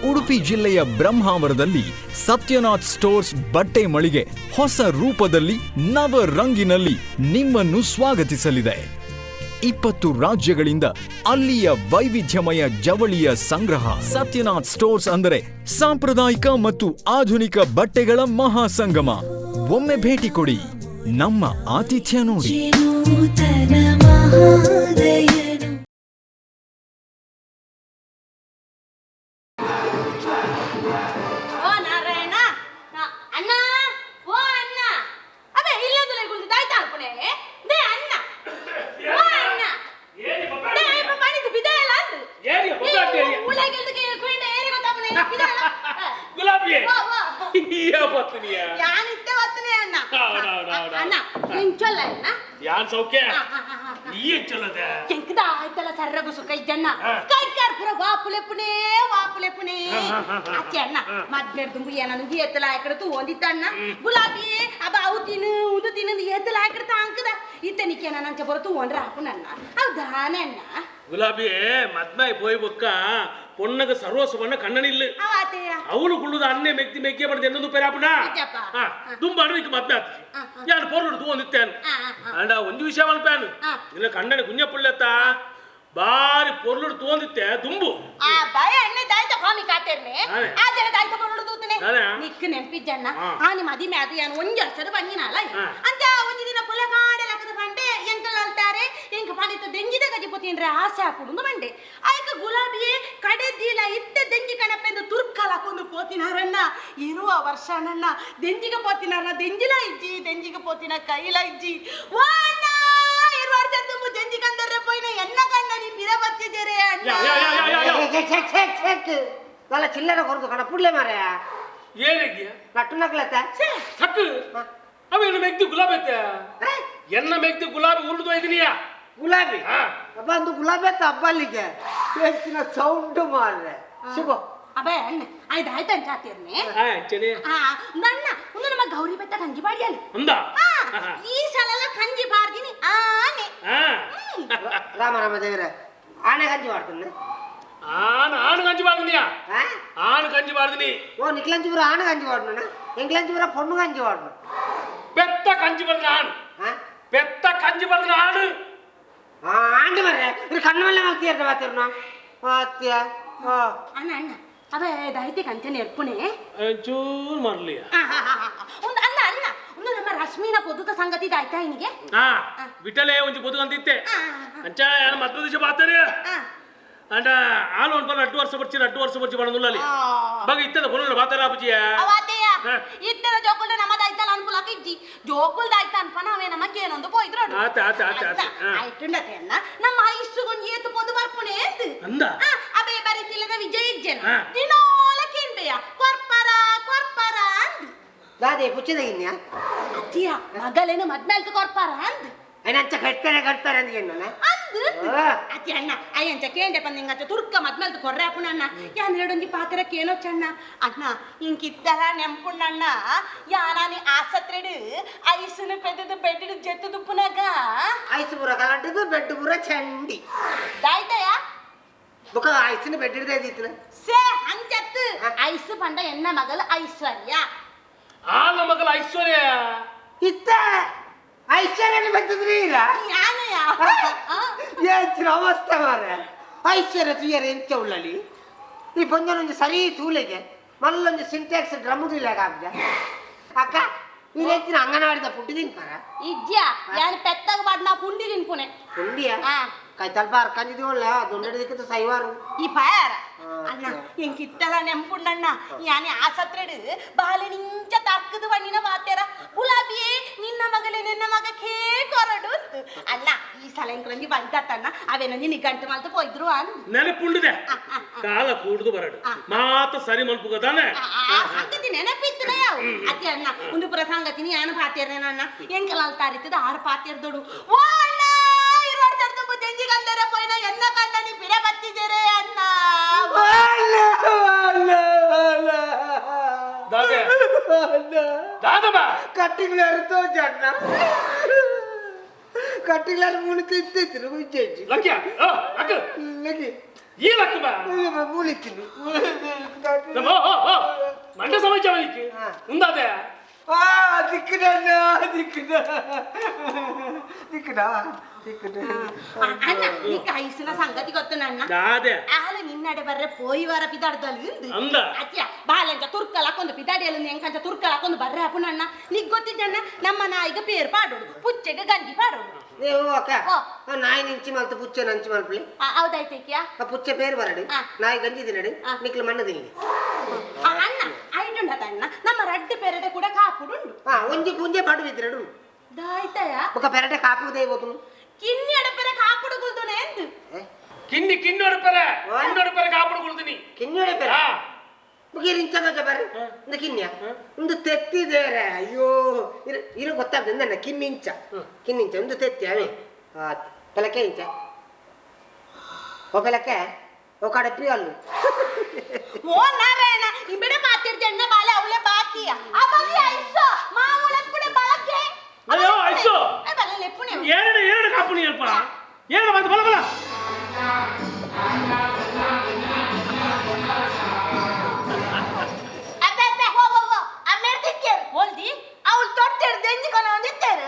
ಉಡುಪಿ ಜಿಲ್ಲೆಯ ಬ್ರಹ್ಮಾವರದಲ್ಲಿ ಸತ್ಯನಾಥ್ ಸ್ಟೋರ್ಸ್ ಬಟ್ಟೆ ಮಳಿಗೆ ಹೊಸ ರೂಪದಲ್ಲಿ ನವ ರಂಗಿನಲ್ಲಿ ನಿಮ್ಮನ್ನು ಸ್ವಾಗತಿಸಲಿದೆ. 20 ರಾಜ್ಯಗಳಿಂದ ಅಲ್ಲಿಯ ವೈವಿಧ್ಯಮಯ ಜವಳಿಯ ಸಂಗ್ರಹ. ಸತ್ಯನಾಥ್ ಸ್ಟೋರ್ಸ್ ಅಂದರೆ ಸಾಂಪ್ರದಾಯಿಕ ಮತ್ತು ಆಧುನಿಕ ಬಟ್ಟೆಗಳ ಮಹಾಸಂಗಮ. ಒಮ್ಮೆ ಭೇಟಿ ಕೊಡಿ, ನಮ್ಮ ಆತಿಥ್ಯ ನೋಡಿ. ಓ ನಾರಾಯಣ ಅಣ್ಣ, ಓ ಅಣ್ಣ, ಅಬೆ ಇಲ್ಲದಲ್ಲ ಗುಲ್ದು ದಾಯ್ತಾ ಅನ್ಪುಣೆ they ಅಣ್ಣ, ಓ ಅಣ್ಣ they ಐಪ ಪಾಣಿದು ಬಿದಾಯಲ್ಲ ಅಂದು ಏರಿ ಬೊಬ್ಬಾಟಿ ಉಳ್ಳಾಗೆಲ್ದಕ್ಕೆ ಕುಂಡ ಏರಿ ಗೊತ್ತಾಪುಣೆ ಬಿದಾಯಲ್ಲ ಗುಲಾಬಿ ವಾ ವಾ ಈಯ ಬತ್ತನಿಯ ಯಾನ್ ಇತ್ತೆ ಬತ್ತನೆ ಅಣ್ಣ. ಅಣ್ಣ ಎಂಚೊಲ್ಲ ಅಣ್ಣ ಯಾನ್ ಸೌಖ್ಯ ಈ ಎಂಚೊಲ್ಲದೆ ಎಂಕದ ಆಯ್ತಲ್ಲ ಸರ್ರಗು ಸುಖ ಇಜ್ಜಣ್ಣ ಕೈ ಕಾರ್ಪುರ ವಾಪುಲೆಪುನೇ ವಾಪುಲೆಪುನೇ ಆಚೆ ಅಣ್ಣ ಮದ್ಮೆಡ್ ದುಂಬು ಏನನು ಏತಲ ಆಕಡತು ಒಂದಿತ್ತ ಅಣ್ಣ ಗುಲಾಬಿ ಅಬ ಅವು ತಿನ್ನು ಉದು ತಿನ್ನು ಏತಲ ಆಕಡತ ಅಂಕದ ಇತ್ತನಿಕೆ ನಂಚ ಬರತು ಒಂಡ್ರ ಹಾಪುನಣ್ಣ ಅವು ದಾನೆ ಅಣ್ಣ. ಗುಲಾಬಿ ಮದ್ಮೆ ಪೋಯ್ ಬೊಕ್ಕ ಪೊನ್ನಗ ಸರ್ವಸ್ವನ್ನ ಕಣ್ಣನಿಲ್ಲ ಅವಳು ಕುಳ್ಳುದ ಅನ್ನೆ ಮೆಗ್ದಿ ಮೆಗ್ಗೆ ಬಡದ ಎನ್ನೊಂದು ಪೆರಾಪುಣ ದುಂಬ ಅಣವಿಕ್ ಮದ್ಮೆ ಆತು ಯಾನು ಪೊರ್ಲು ತೂ ಒಂದಿತ್ತೇನು ಅಂಡ ಒಂದು ವಿಷಯ ಮಲ್ಪೇನು ನಿನ್ನ ಕಣ್ಣನೆ ಕುಂಜ ಪುಳ್ಳೆತ್ತ ಬಾರಿ ಪೊರ್ಲು ತೋಂದಿತ್ತೆ ದುಂಬು ಆ ಭಯ ಅಣ್ಣೆ ದಾಯ್ತ ಕಾಮಿ ಕಾತೇರ್ನೆ ಆ ಜನ ದಾಯ್ತ ಪೊರ್ಲು ತೂತನೆ ನಿಕ್ ನೆನ್ಪಿಜ್ಜಣ್ಣ ಆ ನಿಮ್ಮ ಮದಿಮೆ ಅದು ಯಾನು ಒಂಜಿ ವರ್ಷದ ಬಂದಿನಲ್ಲ ಅಂತ ಒಂಜಿ ದಿನ ಪುಲೆ ಕಾಡೆಲಕ್ಕದ ಬಂಡೆ ಎಂಕಲ್ ಅಲ್ತಾರೆ ಎಂಕ ಪಣಿತ ದೆಂಜಿದ ಗಜಿ ಪೊತೀನ್ರೆ ಆಸೆ ಆಪುಡುಂದು ಬಂಡೆ ಆಯ್ಕ ಗುಲಾಬಿಯೇ ಕಡೆ ದೀಲ ಇತ್ತೆ ದೆಂಜಿ ಕಣಪೆಂದು ತುರ್ಕಲ ಹಾಕೊಂಡು ಪೋತಿನಾರಣ್ಣ ಇರುವ ವರ್ಷ ನನ್ನ ದೆಂಜಿಗೆ ಪೋತಿನಾರಣ್ಣ ದೆಂಜಿಲ ಇಜ್ಜಿ ದೆಂಜಿಗೆ ಪೋತಿನ ಕೈಲ ಇಜ್ಜಿ ವಾ ಅಣ್ಣ ಇರುವ ವರ್ಷ ತುಂಬು ದೆಂಜಿ ಕಂದರ್ರೆ ಪೋಯಿನ ಎನ್ನ ಕಂಡ ನೀ ಪಿರ ಬತ್ತಿದ್ದೀರೆ ಅಣ್ಣ. ಅಲ್ಲ ಚಿಲ್ಲರೆ ಕೊರದು ಕಣ ಪುಡ್ಲೆ ಮಾರಾಯ ಏನಿಗೆ ನಟ್ಟು ನಕ್ಲತ್ತ ಸಕ್ ಅವೇನು ಮೆಗ್ದಿ ಗುಲಾಬಿ ಐತೆ ಎನ್ನ ಮೆಗ್ದಿ ಗುಲಾಬಿ ಉರುಳ್ದು ಒಯ್ದಿನಿಯಾ ಗುಲಾಬಿ ಬಂದು ಗುಲಾಬಿ ಅಂತ ಹಬ್ಬಲ್ಲಿಗೆ ಹೆಚ್ಚಿನ ಸೌಂಡ್ ಮಾರ್ರೆ ಶುಭ ಅಬೇ ಅಣ್ಣ ಆಯ್ತು ಆಯ್ತು ಅಂತ ಆತಿರ್ನೆ ಅಂಚನೆ ನನ್ನ ಒಂದು ನಮ್ಮ ಗೌರಿ ಬೆಟ್ಟ ಕಂಜಿ ಬಾಡಿಯಲ್ಲಿ ಅಂದ ಈ ಸಲ ಕಂಜಿ ಬಾರ್ದಿನಿ ಆನೆ ರಾಮ ರಾಮ ದೇವರೇ ಆನೆ ಕಂಜಿ ಮಾಡ್ತೀನಿ ಆನ ಆನು ಕಂಜಿ ಬಾರ್ದಿನಿಯಾ ಆನು ಕಂಜಿ ಬಾರ್ದಿನಿ ಓ ನಿಕ್ಲಂಚಿ ಪೂರ ಆನೆ ಕಂಜಿ ವಾಡಣ ಎಂಗ್ಲಂಚಿ ಪೂರ ಪೊಣ್ಣು ಕಂಜಿ ವಾಡಣ பெத்த கஞ்சி படுற ஆணு பெத்த கஞ்சி படுற ஆணு ஆண்டு மர்ರೆ ಇದು ಕಣ್ಣು ಮೇಲೆ ಮಲ್ತಿಯರ್ನ ಮಾತಿರ್ನ ಅತ್ಯ ಅಣ್ಣ ಅಣ್ಣ ಅವೇ ದೈತಿ ಕಂಚನೆ ಎರ್ಪುಣೆ ಚೂರು ಮರ್ಲಿಯ ಒಂದು ಅಲ್ಲ ಅಲ್ಲ ಒಂದು ನಮ್ಮ ರಶ್ಮಿನ ಪೊದ್ದುತ ಸಂಗತಿ ದಾಯ್ತಾ ಇನಿಗೆ ವಿಠಲೆ ಒಂಜಿ ಪೊದು ಅಂತಿತ್ತೆ ಅಂಚ ಯಾರು ಮತ್ತೊಂದು ದಿವಸ ಬಾತಾರೆ ಅಂಡ ಆನು ಒಂದು ಬರ 2 ವರ್ಷ ಬರ್ಚಿ 2 ವರ್ಷ ಬರ್ಚಿ ಬಡನುಲ್ಲಲಿ ಬಗ ಇತ್ತದ ಬೊಲ್ಲ ಬಾತಾರ ಅಪ್ಪಜಿಯ ಅವಾತೆಯ ಇತ್ತದ ಜೋಕುಲ್ಡ ನಮ್ಮ ದಾಯ್ತಲ್ಲ ಅನ್ಕುಲ ಜ್ಞಾಪಕ ಇಜ್ಜಿ ಜೋಕುಲ್ ದಾಯ್ತ ಅನ್ಪನ ಅವೇ ನಮ್ಮ ಏನೊಂದು ಪೋಯ್ದ್ರು ಆತ ಆತ ಆತ ಆತ ಆಯ್ತುಂಡತೆ ಅಣ್ಣ ನಮ್ಮ ಐಸುಗೊಂದು ಏತು ಪೋದು ಬರ್ಪುಣೆ ಅಂದ ಅಬೇ ಬರೀತಿಲ್ಲದ ವಿಜಯ್ ಇಜ್ಜೆನ ದಿನೋಲ ಕೇನ್ಬೆಯ ಕೊರ್ಪರ ಕೊರ್ಪರ ಅಂದ್ ದಾದೆ ಪುಚ್ಚದ ಇನ್ಯಾ ಅತ್ತಿಯ ಮಗಲೇನು ಮದ್ಮೇಲ್ತು ಕೊರ್ಪರ ಅಂದ್ ಏನಂಚ ಕಟ್ತಾರೆ ಕಟ್ತಾರೆ ಅಂದ್ ಏನ ಅಂದ್ ಅತಿ ಅಣ್ಣ ಅಯ್ಯಂಚ ಕೇಂಡೆ ಪಂದಿಂಗಂಚ ತುರ್ಕ ಮದ್ಮೇಲ್ತು ಕೊರ್ರೆ ಅಪ್ಪುನಣ್ಣ ಯಾನ್ ಎರಡೊಂಜಿ ಪಾತ್ರ ಕೇನೋ ಚಣ್ಣ ಅಣ್ಣ ಇಂಕಿತ್ತಲ ನೆಂಪುಣ್ಣಣ್ಣ ಯಾನಾನಿ ಆಸತ್ರೆಡು ಐಸುನು ಪೆದದು ಬೆಡ್ಡು ಜೆತ್ತು ದುಪ್ಪುನಾಗ ಐಸು ಪೂರ ಕಲಂಟದು ಬೆಡ್ ಪೂರ ಚಂಡಿ ದಾಯ್ತಯ ಬುಕ್ಕ ಐಸಿನ ಬೆಡ್ ಹಿಡ್ದೆ ಇದ್ದಿತ್ತು ಸೇ ಅಂಚತ್ತು ಐಸು ಪಂಡ ಎನ್ನ ಮಗಲು ಐಶ್ವರ್ಯ ಆಲ ಮಗಲ ಐಶ್ವರ್ಯ ಇತ್ತ ಐಶ್ವರ್ಯನ ಬಂತಿದ್ರಿ ಇಲ್ಲ ಯಾನಯ್ಯ ಏನ್ ಅವಸ್ಥೆ ಮಾರ್ರೆ ಐಶ್ವರ್ಯ ತುಯ್ಯರ ಎಂತ ಉಳ್ಳಲಿ ಈ ಬಂದನೊಂದು ಸರಿ ತೂಲೆಗೆ ಮಲ್ಲೊಂದು ಸಿಂಟ್ಯಾಕ್ಸ್ ಡ್ರಮ್ ಇಲ್ಲ ಕಾಬ್ಜ ಅಕ್ಕ ನೀನೆಂಚಿನ ಅಂಗನವಾಡಿದ ಪುಟ್ಟಿ ತಿನ್ಪಾರ ಇಜ್ಜ ಯಾನ್ ಪೆತ್ತಾಗ ಬಾಡ್ ನಾ ಪುಂಡಿ ತಿನ್ಪುಣೆ ಪುಂಡಿಯ ಕೈತಲ್ಪ ಅರ್ಕಂದಿದ್ದೀವಲ್ಲ ದುಂಡಡಿದಕ್ಕಿಂತ ಸೈವಾರು ಈ ಪಾಯಾರ ಅಣ್ಣ ಎಂಕಿತ್ತಲ ನೆಂಪುಣ್ಣಣ್ಣ ಯಾನೆ ಆಸತ್ರೆಡು ಬಾಲೆ ನಿಂಚ ತಕ್ಕದು ಬಣ್ಣಿನ ಮಾತೇರ ಗುಲಾಬಿಯೇ ನಿನ್ನ ಮಗಲೇ ನಿನ್ನ ಮಗ ಖೇ ಕೊರಡು ಅಂತು ಅಣ್ಣ ಈ ಸಲ ಎಂಕ್ರಂಜಿ ಬೈತಾತಣ್ಣ ಅವೇನೊಂಜಿ ನಿಗಂಟು ಮಲ್ತು ಪೋಯ್ದ್ರು ಅನ್ ನೆನಪುಂಡಿದೆ ಕಾಲ ಕೂಡುದು ಬರಡು ಮಾತ ಸರಿ ಮಲ್ಪುಗ ತಾನೆ ಆ ಸಂಗತಿ ನೆನಪಿತ್ತು ಯಾವ ಅತಿ ಅಣ್ಣ ಒಂದು ಪುರ ಸಂಗತಿನಿ ಯಾನು ಪಾತೇರ್ನೇನಣ್ಣ ಎಂಕಲಾಲ್ ತಾರಿತ್ತದ ಆರು ಪಾತೇರ್ದೋಡು ಓ ಅಣ್ಣ ಜಂಜಿಗಂದರೆ ಪೋಯ್ನ ಎನ್ನ ಕಂಡನಿ ಪಿರ ಬತ್ತಿದ್ದೀರೇ ಅಣ್ಣ ಕಟ್ಟಿಗ್ಲಾರು ತೋಜಣ್ಣ ಕಟ್ಟಿಗ್ಲಾರು ಮೂಲಿ ತಿಂತಿದ್ರು ಮುಂಚೆ ಲಕ್ಕಿಯ ಲಕ್ಕಿ ಈ ಲಕ್ಕ ಬಾ ಮೂಲಿ ತಿನ್ನು ಮಂಡೆ ಸಮಸ್ಯೆ ಅವನಿಗೆ ಉಂದಾದೆ ಆ ದಿಕ್ಕದಣ್ಣ ದಿಕ್ಕದ ದಿಕ್ಕದ ದಿಕ್ಕದ ಅಣ್ಣ ನಿಕ್ಕ ಐಸಿನ ಸಂಗತಿ ಗೊತ್ತು ನನ್ನ ಆಲ ನಿನ್ನಡೆ ಬರ್ರೆ ಪೋಯಿ ವಾರ ಪಿದಾಡ್ದಲ್ ಅಂದ ಅತ್ಯ ಬಾಲಂಚ ತುರ್ಕಲ್ ಹಾಕೊಂಡು ಪಿದಾಡಿಯಲ್ಲ ಎಂಕಂಚ ತುರ್ಕಲ್ ಹಾಕೊಂಡು ಬರ್ರೆ ಅಪ್ಪನಣ್ಣ ನಿಗ್ ಗೊತ್ತಿದ್ದಣ್ಣ ನಮ್ಮ ನಾಯಿಗೆ ಪೇರ್ ಪಾಡೋಡು ಪುಚ್ಚೆಗೆ ಗಂಜಿ ಪಾಡೋಡು ನೀವು ಅಕ್ಕ ನಾಯಿ ನಿಂಚಿ ಮಲ್ತು ಪುಚ್ಚೆ ನಂಚಿ ಮಲ್ಪಲಿ ಹೌದಾಯ್ತೈಕ್ಯಾ ಪುಚ್ಚೆ ಪೇರ್ ಬರಡು ನಾಯಿ ಗಂಜಿ ತಿನ್ನಡು ನಿಕ್ಲು ಮಣ್ಣು ತಿನ್ನಿ ಅಣ್ಣ ಐಟುಂಡತಣ್ಣ ನಮ್ಮ ರಡ್ಡು ಪೆರಡೆ ಕೂಡ ಕಾಪುಡುಂಡು ಒಂಜಿ ಪುಂಜೆ ಪಾಡು ಬಿದ್ದಿರಡು ದಾಯ್ತಯ ఒక పెరట ಕಾಪು ದೇವೋತು ಕಿನ್ನಿ ಅಡಪೆರೆ ಕಾಪುಡು ಗುಲ್ದುನೆ ಎಂದು ಕಿನ್ನಿ ಕಿನ್ನಿ ಅಡಪೆರೆ ಕಿನ್ನಿ ಅಡಪೆರೆ ಕಾಪುಡು ಗುಲ್ದುನಿ ಕಿನ್ನಿ ಅಡಪೆರೆ ಮುಗಿರಿಂಚದ ಬರ ಇಂದ ಕಿನ್ನಿಯ ಒಂದು ತೆತ್ತಿದೇರೆ ಅಯ್ಯೋ ಇರು ಗೊತ್ತಾಗ್ತದೆ ನನ್ನ ಕಿನ್ನಿಂಚ ಕಿನ್ನಿಂಚ ಒಂದು ತೆತ್ತಿ ಅವೇ ಪೆಲಕೆ ಇಂಚ ಓ ಪೆಲಕೆ ಓ ಕಡೆ ಪ್ರಿಯಲ್ಲು ಓ ನಾರಾಯಣ ಇಂಬೆಡೆ ಮಾತಿರ್ಜಣ್ಣ ಬಾಲೆ ಅವಳೆ ಬಾಕಿಯ ಆ ಬಲಿ ಐಸೋ ಮಾಮೂಲ ಕೂಡ ಬಳಕೆ ಅಯ್ಯೋ ಐಸೋ ಬಲೆ ಲೆಪ್ಪುನೆ ಎರಡು ಎರಡು ಕಾಪುಣಿ ಅಲ್ಪ ಏನು ಬಂದು ಬಲ ಬಲ ಅಬ್ಬೆ ಅಬ್ಬೆ ಹೋ ಹೋ ಹೋ ಅಮ್ಮೇರ್ ದಿಕ್ಕೇರ್ ಓಲ್ದಿ ಅವಳು ತೊಟ್ಟೆರ್ ದೆಂಜಿ ಕೊನ ಒಂದಿತ್ತೇರು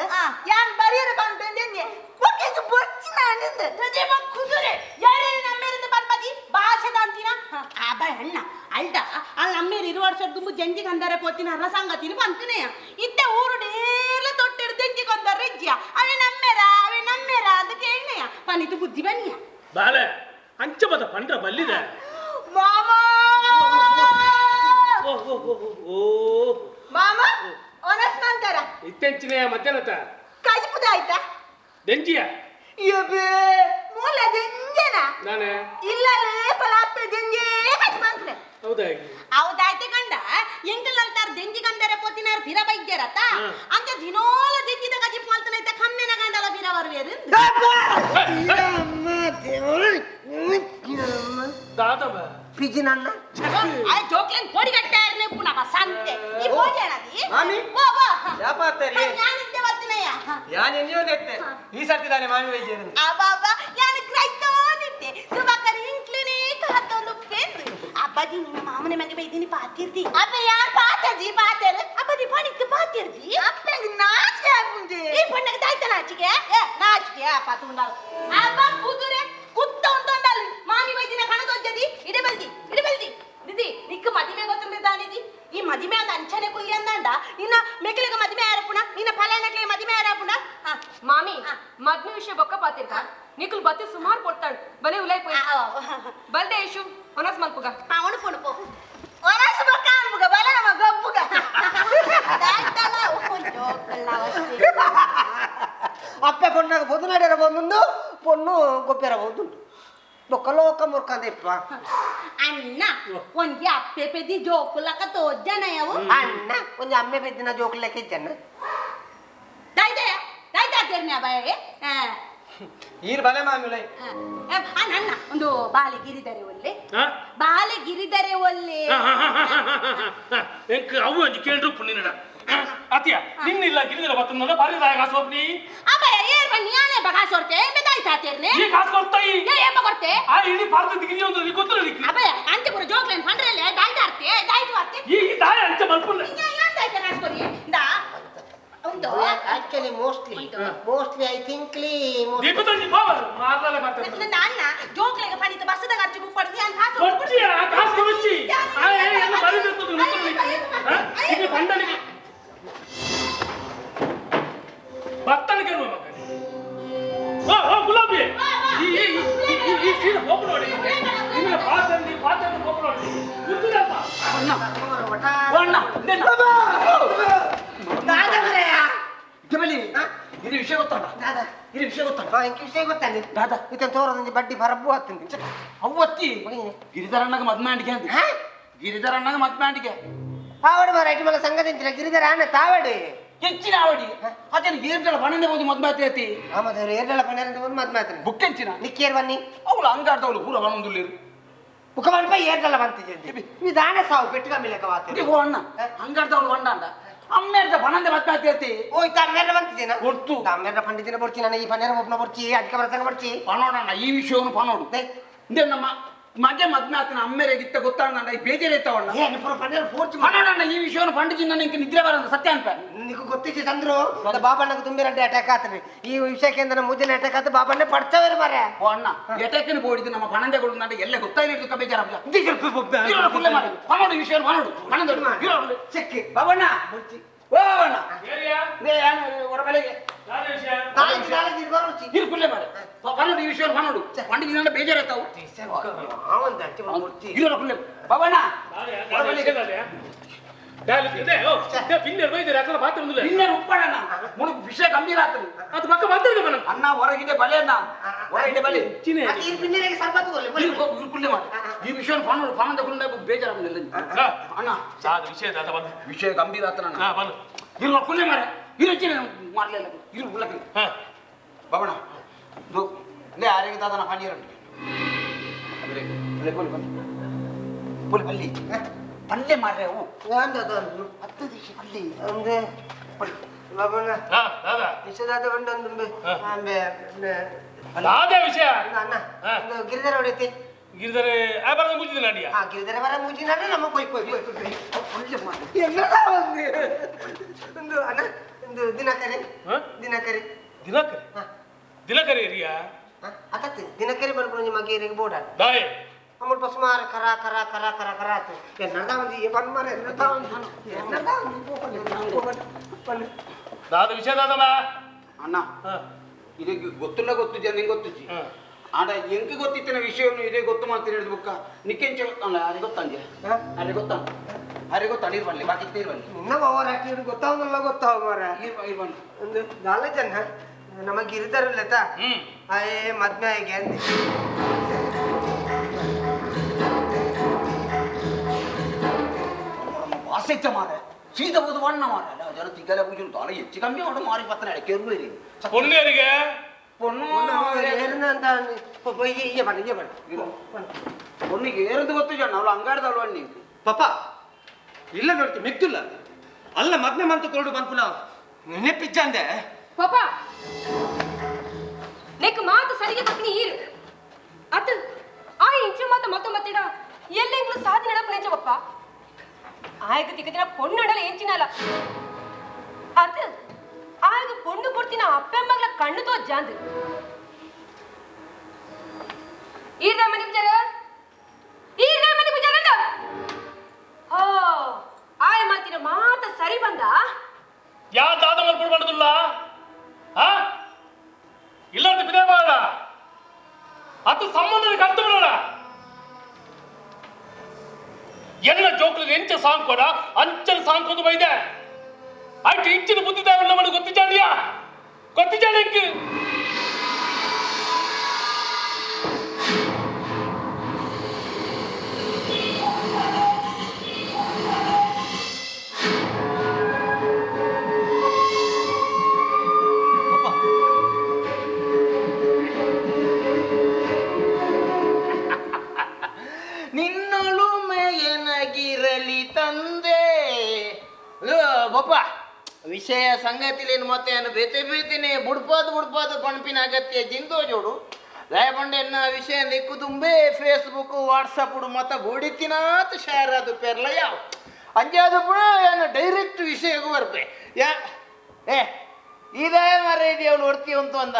ಯಾನ್ ಬರಿಯರ ಬಂದು ದೆಂಜಿ ಒಕ್ಕೆಗೆ ಬೊರ್ಚಿನ ಅಂದಿಂದ ತಜೆ ಕುದುರೆ ಯಾರೇ ನಮ್ಮೇರಿಂದ ಪನ್ಪದಿ ಭಾಷೆದ ಅಂತಿನ ಅಬ್ಬ ಅಣ್ಣ ಅಲ್ದ ಅಲ್ಲಿ ನಮ್ಮೇರು ಇರು ವರ್ಷ ದುಂಬು ಜಂಜಿ ಕಂದಾರೆ ಪೋತಿನ ಅರ್ರ ಸಂಗತಿನ ಬಂತನೆಯ ಇತ್ತೆ ಊರು ಡೇರ್ಲ ತೊಟ್ಟೆರ್ ದೆಂಜಿ ಕೊಂದಾರೆ ಇಜ್ಜಿಯ ಅವೇ ನಮ್ಮೇರ ಅವೇ ನಮ್ಮೇರ ಅಂತ ಕೇಳ್ನೆಯ ಪನಿತು ಬುದ್ಧಿ ಬನ್ನಿಯ ಬಾಲೆ ಅಂಚ ಬದ ಪಂಡ್ರ ಬಲ್ಲಿದೆ ಮಾಮ ಓ ಓ ಓ ಮಾಮ ಒನಸ್ ಮಂತರ ಇತ್ತೆಂಚಿನ ಮಧ್ಯಾಹ್ನತ ಕಾಜಿಪುದ ಆಯ್ತಾ ದೆಂಜಿಯ ಯಬೇ ಮೂಲ ದೆಂಜನ ನಾನೇ ಇಲ್ಲಲೇ ಪಲಾಪೆ ದೆಂಜೆ ಕಾಜಿ ಮಂತ್ರೆ ಹೌದಾಗಿ ಹೌದಾಯ್ತು ಗಂಡ ಎಂಕಲ್ತಾರ ದೆಂಜಿ ಗಂಡರೆ ಪೋತಿನಾರ ಬಿರ ಬೈದ್ಯರತ ಅಂಚ ದಿನೋಲ ದೆಂಜಿದ ಕಜಿಪ್ ಮಲ್ತನೈತ ಕಮ್ಮೆನ ಗಂಡಲ ಬಿರ ಬರ್ವೇರು ದಾದವ ಪಿಜಿನಣ್ಣ ಆಯ್ ಜೋಕ್ಲೇನ್ ಕೋಡಿ ಕಟ್ಟಾರನೆ ಪುನಃ ಸಂತೆ ಈ ಭೋಜನದಿ ಮಾಮಿ ವಾ ವಾ ಯಾಪಾತ್ತರಿ ಯಾನಿತ್ತೆ ಬರ್ತಿನಯ್ಯ ಯಾನ್ ಎನ್ನಿಯೋದೆತ್ತೆ ಈ ಸರ್ತಿ ತಾನೆ ಮಾಮಿ ವೈದ್ಯರು ಅಬ್ಬಬ್ಬ ಯಾನ್ ಕ್ರೈತೋನಿತ್ತೆ ಸುಬಾಕರ್ ಇಂಕ್ಲಿನೇ ಕಾತೊಂದು ಪೆಂದು ಅಬ್ಬದಿ ನಿನ್ನ ಮಾಮನೆ ಮಗೆ ಬೈದಿನಿ ಪಾತಿರ್ದಿ ಅಬ್ಬ ಯಾರ್ ಪಾತಜಿ ಪಾತೇರು ಅಬ್ಬದಿ ಪಣಿಕ್ ಪಾತಿರ್ದಿ ಅಪ್ಪಗೆ ನಾಚಿಕೆ ಆಪುಂಜೆ ಈ ಪಣ್ಣಗೆ ದಾಯ್ತ ನಾಚಿಕೆ ಏ ನಾಚಿಕೆ ಪಾತುಂಡಾಲ ಅಬ್ಬ ಕುದುರೆ ಕುತ್ತ ಉಂಟೊಂಡಾಲ ಮಾಮಿ ಬೈದಿನ ಕಣದೊಜ್ಜದಿ ಇಡೆ ಬಲ್ದಿ ಇಡೆ ಬಲ್ದಿ ದಿದಿ ನಿಕ್ಕ ಮದಿಮೆ ಗೊತ್ತುಂಡಿದ್ದಾನಿದಿ ಈ ಮದಿಮೆ ಅಂದ ಅಂಚನೆ ಕುಯ್ಯಿ ಅಂದಂಡ ನಿನ್ನ ಮೆಕ್ಲಿಗೆ ಮದಿಮೆ ಆರಪುಣ ನಿನ್ನ ಫಲನಕ್ಲಿಗೆ ಮದಿಮೆ ಆರಪುಣ ಮಾಮಿ ಮದ್ಮೆ ವಿಷಯ ಬೊಕ್ಕ ಪಾತಿರ್ಕ ನಿಕ್ಕಲ್ ಬತ್ತಿ ಸುಮಾರು ಕೊಡ್ತಾಳು ಬಲೆ ಉಲೈ ಪೋಯ್ ಬಲ್ದೆ ಇಶು ಒನಸ್ ಮಲ್ಪುಗ ಅವನು ಪುಣಪು ಒನಸ್ ಬೊಕ್ಕ ಅನ್ಬುಗ ಬಲ ನಮ್ಮ ಗಬ್ಬುಗ ದಾಯ್ತಲ್ಲ ಗೊಬ್ಬರ ಹೋದುಂಟು ಬೊಕ್ಕ ಲೋಕ ಮುರ್ಕಂದಿಪ್ಪ ಅಣ್ಣ ಒಂಜಿ ಅಪ್ಪೆ ಪೆದಿ ಜೋಕುಲಕ ತೋಜ್ಜನಯವು ಅಣ್ಣ ಒಂಜಿ ಅಮ್ಮೆ ಪೆದ್ದಿನ ಜೋಕುಲಕ ಇಜ್ಜಣ್ಣ ದಾಯ್ದಯ ದಾಯ್ದಾತೇರ್ನೆ ಅಬಾಯೆ ಈರ್ ಬಲೆ ಮಾಮುಲೈ ಅಣ್ಣ ಅಣ್ಣ ಒಂದು ಬಾಲೆ ಗಿರಿದರೆ ಒಲ್ಲೆ ಬಾಲೆ ಗಿರಿದರೆ ಒಲ್ಲೆ ಎಂಕ್ ಅವು ಒಂಜಿ ಕೇಂದ್ರ ಪುಣ್ಣಿನಡ ಅತಿಯ ನಿನ್ನಿಲ್ಲ ಗಿರಿದರ ಬತ್ತನ ಬಾರಿ ದಾಯ ಕಾಸು ಒಪ್ನಿ ಅಬಾಯ ಏರ್ ಬನ್ನಿ ಯಾನೆ ಬಗಾಸ್ ಹೊರ್ತೆ ಎಂಬೆ ದಾಯ್ತಾತೇರ್ನೆ ಈ ಕಾಸು ಕೊಡ್ತಾಯಿ ಏ ಎಂಬ ಕೊಡ್ತೆ ಆ ಇಡೀ ಭಾರತ ಗಿರಿ ಒಂದು ನೀ ಗೊತ್ತಿಲ್ಲ ನಿಕ್ಕೆ ಅಬಾಯ ಅಂತೆ ಪುರ ಜೋಕ್ಲೇನ್ ಪಂಡ್ರಲ್ಲೇ ದಾಯ್ತಾರ್ತೆ ದಾಯ್ತು ಅರ್ತೆ ಈ ದಾಯ ಅಂಚೆ ಮಲ್ಪುಲ್ಲ ಯಾನ್ ದಾಯ್ತ ಕಾಸು ಕೊರಿ ದಾ ಉಂಟು ಆಕ್ಚುಲಿ ಮೋಸ್ಟ್ಲಿ I ಥಿಂಕ್ಲಿ ದೀಪದಂಜಿ ಬಾವ ಮಾರ್ಲಲೆ ಮಾತಾಡ್ತಾರೆ ನನ್ನ ಅಣ್ಣ ಜೋಕ್ಲೆಗೆ ಪಣಿತ ಬಸ್ಸದ ಖರ್ಚು ಕೊಡ್ದಿ ಅಂತ ಕಾಸು ಕೊಚ್ಚಿ ಆ ಕಾಸು ಕೊಚ್ಚಿ ಆ ಏ ಎಲ್ಲ ಬರಿ ಇರ್ತದೆ ಗೊತ್ತಿಲ್ಲ ನಿಕ್ಕೆ ಈಗ ಪಂಡನಿಗೆ ಬತ್ತನಿಗೆ ಮಗ ಓ ಓ ಗುಲಾಬಿ ಈ ಈ ಈ ಸೀದಾ ಹೋಗ್ ನೋಡಿ ನಿನ್ನ ಪಾತಂದಿ ಪಾತಂದಿ ಹೋಗ್ ನೋಡಿ ಗೊತ್ತಿಲ್ಲಪ್ಪ ಅಣ್ಣ ಅಣ್ಣ ಇದು ವಿಷಯ ಗೊತ್ತಲ್ಲ ದಾದಾ ಇದು ವಿಷಯ ಗೊತ್ತಲ್ಲ ಇಂಕ ವಿಷಯ ಗೊತ್ತಲ್ಲ ದಾದಾ ಇತನ ತೋರದಂಜಿ ಬಡ್ಡಿ ಬರಬ್ಬು ಹತ್ತಂದಿ ಅವ್ವತ್ತಿ ಗಿರಿಧರಣ್ಣಗ ಮದ್ಮಾಂಡಿಗೆ ಅಂತ ಗಿರಿಧರಣ್ಣಗ ಮದ್ಮಾಂಡಿಗೆ ಆವಡಿ ಮಾರ ಇಟ್ಟು ಮಲ್ಲ ಸಂಘದಿಂಚಿನ ಗಿರಿಧರ ಅಣ್ಣ ತಾವಡಿ ಹೆಚ್ಚಿನ ಆವಡಿ ಅದೇನು ಏರ್ದಳ ಬಣ್ಣನೆ ಹೋಗಿ ಮದ್ಮಾತಿ ಐತಿ ಆಮದೇವ್ರು ಏರ್ದಳ ಬಣ್ಣನೆ ಹೋಗಿ ಮದ್ಮಾತಿ ಬುಕ್ ಎಂಚಿನ ನಿಕ್ಕೇರ್ ಬನ್ನಿ ಅವಳು ಅಂಗಾಡ್ದವಳು ಪೂರ ಬಣ್ಣೊಂದುಲ್ಲೇರು ಮುಖ ಮಲ್ಪ ಏರ್ದಳ ಬಂತಿದ್ದೆ ಈ ದಾನೆ ಸಾವು ಪೆಟ್ಟು ಕಮ್ಮಿಲೆಕ್ಕ ವಾತ ಓ ಅಣ್ಣ ಅಂಗಾಡ್ದವಳು ಬಂಡ ಅಂದ ಅಮ್ಮೇರ್ದ ಬಣ್ಣಂದೆ ಮದ್ಮಾತಿ ಐತಿ ಓ ಇತ್ತ ಅಮ್ಮೇರ್ದ ಬಂತಿದ್ದೇನ ಗೊತ್ತು ಅಮ್ಮೇರ್ದ ಪಂಡಿತಿನ ಬರ್ಚಿ ನಾನು ಈ ಪನ್ನೇರ ಒಬ್ಬನ ಬರ್ಚಿ ಅದಕ್ಕೆ ಬರಸಂಗ ಬರ್ಚಿ ಪನೋಡಣ್ಣ ಈ ವಿಷಯವನ್ನು ಪನೋಡು ಇಂದೇ ನಮ್ಮ ಮಗೆ ಮದ್ಮಾತಿನ ಅಮ್ಮೇರೆಗಿತ್ತ ಗೊತ್ತಾಂಡ ಈ ಬೇಜಾರೈತವಣ್ಣ ಪನೋಡಣ್ಣ ಈ ವಿಷಯವನ್ನು ಪಂಡಿತಿನ ನಿಂಗೆ ನಿದ್ರೆ ಬರಂದ ಸತ್ಯ ಅನ್ಪ ನಿನಗೆ ಗೊತ್ತಿತ್ತು ಚಂದ್ರು ಬಾಬಣ್ಣಗೆ ತುಂಬಿರಡ್ಡೆ ಅಟ್ಯಾಕ್ ಆತ್ರಿ ಈ ವಿಷಯಕ್ಕೆ ಅಂದ್ರೆ ಮುದ್ದಿನ ಅಟ್ಯಾಕ್ ಆತ ಬಾಬಣ್ಣ ಪಡ್ತವೇರು ಮಾರ್ರೆ ಓ ಅಣ್ಣ ಅಟ್ಯಾಕಿನ ಬೋಡಿದ್ದು ನಮ್ಮ ಪಣಂದೆಗಳು ನಂಡ ಎಲ್ಲ ಗೊತ್ತಾಯಿಲ್ಲ ಬೇಜಾರ ಪನೋಡು ಈ ವಿಷಯವನ್ನು ಪನೋಡು ಪಣಂದೋಡು ಚೆಕ್ಕಿ ಬಾಬಣ್ಣ ಓ ಬಾಬಣ್ಣ ಹೊರಬಲೆಗೆ ಪನೋಡು ಈ ವಿಷಯವನ್ನು ಪನೋಡು ಪಂಡಿತಿನ ಬೇಜಾರಾಯ್ತಾವು ಬಾಬಣ್ಣ ವಿಷಯ ಗಂಭೀರ ಆಗ್ತದೆ ಅದು ಪಕ್ಕ ಮಾತಾಡಿದೆ ಅಣ್ಣ ಹೊರಗಿದೆ ಬಲೆ ಅಣ್ಣ ಹೊರಗಿದೆ ಬಲೆ ಈ ವಿಷಯ ಪನೋಡು ಪಣಂದ ಕುಂಡ ಬೇಜಾರಾಗುದಿಲ್ಲ ಅಣ್ಣ ವಿಷಯ ವಿಷಯ ಗಂಭೀರ ಆತನ ಬಂದು ಇರು ಕುಲ್ಲೆ ಮಾರೆ ಇರು ಮಾರಲಿಲ್ಲ ಇರು ಕುಲ್ಲಕ್ಕೆ ಬಾಬಣ್ಣ ಲೇ ಆರೋಗ್ಯ ದಾದನ ಪನ್ನೀರ್ ಪೊಲಿ ಪಲ್ಲಿ ಪಲ್ಲೆ ಮಾರ್ರೆ ಅವು ಹತ್ತು ದಿವಸ ಪಲ್ಲಿ ಅಂದೆ ಬಾಬಣ್ಣ ವಿಷಯದಾದ ಬಂದು ದಾದ ವಿಷಯ ಅಣ್ಣ ಗಿರಿಧರ ಹೊಡೈತಿ ಗಿರಿಧರ ಆ ಬರ ಮುಗಿದ ನಾಡಿಯ ಹಾ ಗಿರಿಧರ ಬರ ಮುಗಿದ ನಮ್ಮ ಕೊಯ್ ಕೊಯ್ ಕೊಯ್ ಕೊಯ್ ಒಂದು ಒಂದು ಅಣ್ಣ ಒಂದು ದಿನಕರಿ ದಿನಕರಿ ದಿನಕರಿ ದಿನಕರಿ ಏರಿಯಾ ಅತತ್ತೆ ದಿನಕರಿ ಬಂದ್ಕೊಂಡು ನಿಮ್ಮ ಗೇರಿಗೆ ಬೋರ್ಡ್ ದಾಯೆ ಅಮುಲ್ಪ ಸುಮಾರು ಕರ ಕರ ಕರ ಕರ ಕರ ಆತು ಎನ್ನದ ಒಂದು ಈ ಬಂದ್ ಮಾರ ಎನ್ನದ ಒಂದು ಎನ್ನದ ಒಂದು ದಾದ ವಿಷಯ ದಾದಮ್ಮ ಅಣ್ಣ ಇದು ಗೊತ್ತಿಲ್ಲ ಗೊತ್ತು ಜನ ನಿಂಗೆ ಗೊತ್ತುಜಿ ಆಡ ಎಂಕ್ ಗೊತ್ತಿತ್ತಿನ ವಿಷಯವನ್ನು ಇದೇ ಗೊತ್ತು ಮಾಡ್ತೀನಿ ಹಿಡಿದು ಬುಕ್ಕ ನಿಕ್ಕೆಂಚ ಗೊತ್ತಲ್ಲ ಅರೆ ಗೊತ್ತಂಜೆ ಅರೆ ಗೊತ್ತ ಅರೆ ಗೊತ್ತ ನೀರು ಬನ್ನಿ ಬಾಕಿ ನೀರು ಬನ್ನಿ ನಿನ್ನ ಓವರ್ ಹಾಕಿ ಗೊತ್ತಾವಲ್ಲ ಗೊತ್ತಾವ ಮಾರ ಇರ್ ಬನ್ನಿ ಒಂದು ನಾಲ್ಕು ಜನ ನಮ್ಮ ಗಿರಿಧರಲ್ಲತ ಅಯ್ಯೇ ಮದ್ವೆ ಆಗಿ ಅಂದೆ ವಾಸೆಚ್ಚ ಮಾರ ಸೀದಾ ಹೋದ ವಣ್ಣ ಮಾರ ಜನ ತಿಗ್ಗಲ ಪೂಜೆ ಉಂಟು ಹೆಚ್ಚು ಕಮ್ಮಿ ಅವನು ಮಾರಿ ಪತ್ತನ ಕೆರುವೇರಿ ಪೊನ್ನೇರಿಗೆ ಪೊಣ್ಣು ಅಂತ ಬನ್ನಿ ಬನ್ನಿ ಪೊನ್ನಿಗೆ ಏರದು ಗೊತ್ತು ಜನ ಅವಳು ಅಂಗಾಡ್ದವಳು ಅಣ್ಣಿ ಪಾಪ ಇಲ್ಲ ನೋಡ್ತಿ ಮೆತ್ತುಲ್ಲ ಅಲ್ಲ ಮದ್ನೆ ಮಂತ ಕೊರಡು ಬಂದ್ಪುನ ನೆನಪಿಜ್ಜಂದೆ ಪಾಪ ನೆಕ್ ಮಾತು ಸರಿಗೆ ತಕ್ಕನಿ ಈರು ಅತ್ ಆ ಇಂಚು ಮಾತ ಮತ್ತ ಮತ್ತಿಡ ಎಲ್ಲೆಂಗ್ಲು ಸಾಧಿ ನಡಪ ನೆಂಚ ಪಪ್ಪ ಆಯ್ಗ ತಿಕ್ಕದಿನ ಪೊಣ್ಣಡಲ ಎಂಚಿನಲ್ಲ ಅತ್ ಆಯ್ಗ ಪೊಣ್ಣು ಕೊಡ್ತಿನ ಅಪ್ಪಮ್ಮಗಳ ಕಣ್ಣು ತೋ ಜಾಂದು ಈರ್ದ ಮನೆ ಪೂಜಾರ ಈರ್ದ ಮನೆ ಪೂಜಾರ ಓ ಆಯ್ ಮಾತಿನ ಮಾತ ಸರಿ ಬಂದ ಯಾ ದಾದ ಮಲ್ಪುಡು ಬಂದಲ್ಲ ಆ ಇಲ್ಲಾಂದ್ರೆ ಬಿದೆ ಬಾಳ ಅದು ಸಂಬಂಧದ ಕರ್ತು ಬಿಡೋಣ ಎಲ್ಲ ಜೋಕ್ಲು ಎಂಚ ಸಾಂಗ್ ಕೊಡ ಅಂಚನ ಸಾಂಗ್ ಬೈದೆ ಆಯ್ತು ಇಂಚಿನ ಬುದ್ಧಿ ದಾವಲ್ಲ ಮಾಡಿ ಗೊತ್ತಿಜಾಣಿಯಾ ಗೊತ್ತಿಜಾಣಿಕ್ಕೆ ಹೇಳಿ ತಂದೆ ಬೊಪ್ಪ ವಿಷಯ ಸಂಗತಿಲೇನು ಮತ್ತೆ ಬೇತೆ ಬೇತಿನೇ ಬುಡ್ಪಾದು ಬುಡ್ಪಾದು ಪಣಪಿನ ಅಗತ್ಯ ಜಿಂದೋ ಜೋಡು ದಯಪಂಡೆನ್ನ ವಿಷಯ ನಿಕ್ಕುದುಂಬೆ ಫೇಸ್ಬುಕ್ ವಾಟ್ಸಪ್ ಮತ್ತ ಬೋಡಿತಿನಾತ್ ಶೇರ್ ಅದು ಪೆರ್ಲ ಯಾವ ಅಂಜಾದು ಪುಣ ಏನು ಡೈರೆಕ್ಟ್ ವಿಷಯಕ್ಕೂ ಬರ್ಪೆ ಯಾ ಏ ಇದೇ ಮರ ಅವಳು ಒರ್ತಿ ಉಂಟು ಅಂದ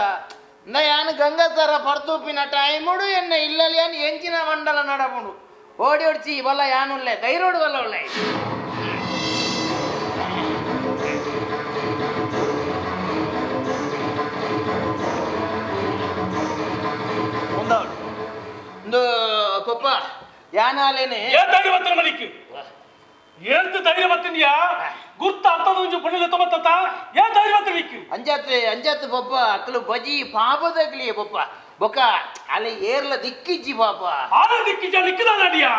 ಯಾನು ಗಂಗಾಸರ ಪರ್ತೂಪಿನ ಟೈಮುಡು ಎನ್ನ ಇಲ್ಲಲ್ಲಿ ಯಾನು ಎಂಚಿನ ಮಂಡಲ ನಡಪುಂಡು ಓಡಿ ಓಡ್ಚಿ ಬಲ್ಲ ಯಾನುಲ್ಲೆ ಧೈರ್ಯೋಡು ಬಲ್ಲ ಒಳ್ಳೆ ಒಂದವಳು ಒಂದು ಪಪ್ಪ ಯಾನಾಲೇನೆ ಏನ್ ಧೈರ್ಯ ಬರ್ತೀನಿ ಮಲಿಕ್ ಏಂತ ಧೈರ್ಯ ಬರ್ತೀನಿಯಾ ಗುರ್ತ ಅರ್ಥದ ಒಂಜಿ ಪುಣ್ಯ ತೊಂಬತ್ತ ಏನ್ ಧೈರ್ಯ ಬರ್ತೀನಿ ಅಂಜಾತ್ ಅಂಜಾತ್ ಪಪ್ಪ ಅಕ್ಕಲು ಬಜಿ ಪಾಪದಗ್ಲಿಯೇ ಪಪ್ಪ ಬೊಕ್ಕ ಅಲ್ಲಿ ಏರ್ಲ ದಿಕ್ಕಿಜ್ಜಿ ಪಾಪ ಆಲ ದಿಕ್ಕಿಜ್ಜ ನಿಕ್ಕದ ನಡಿಯಾ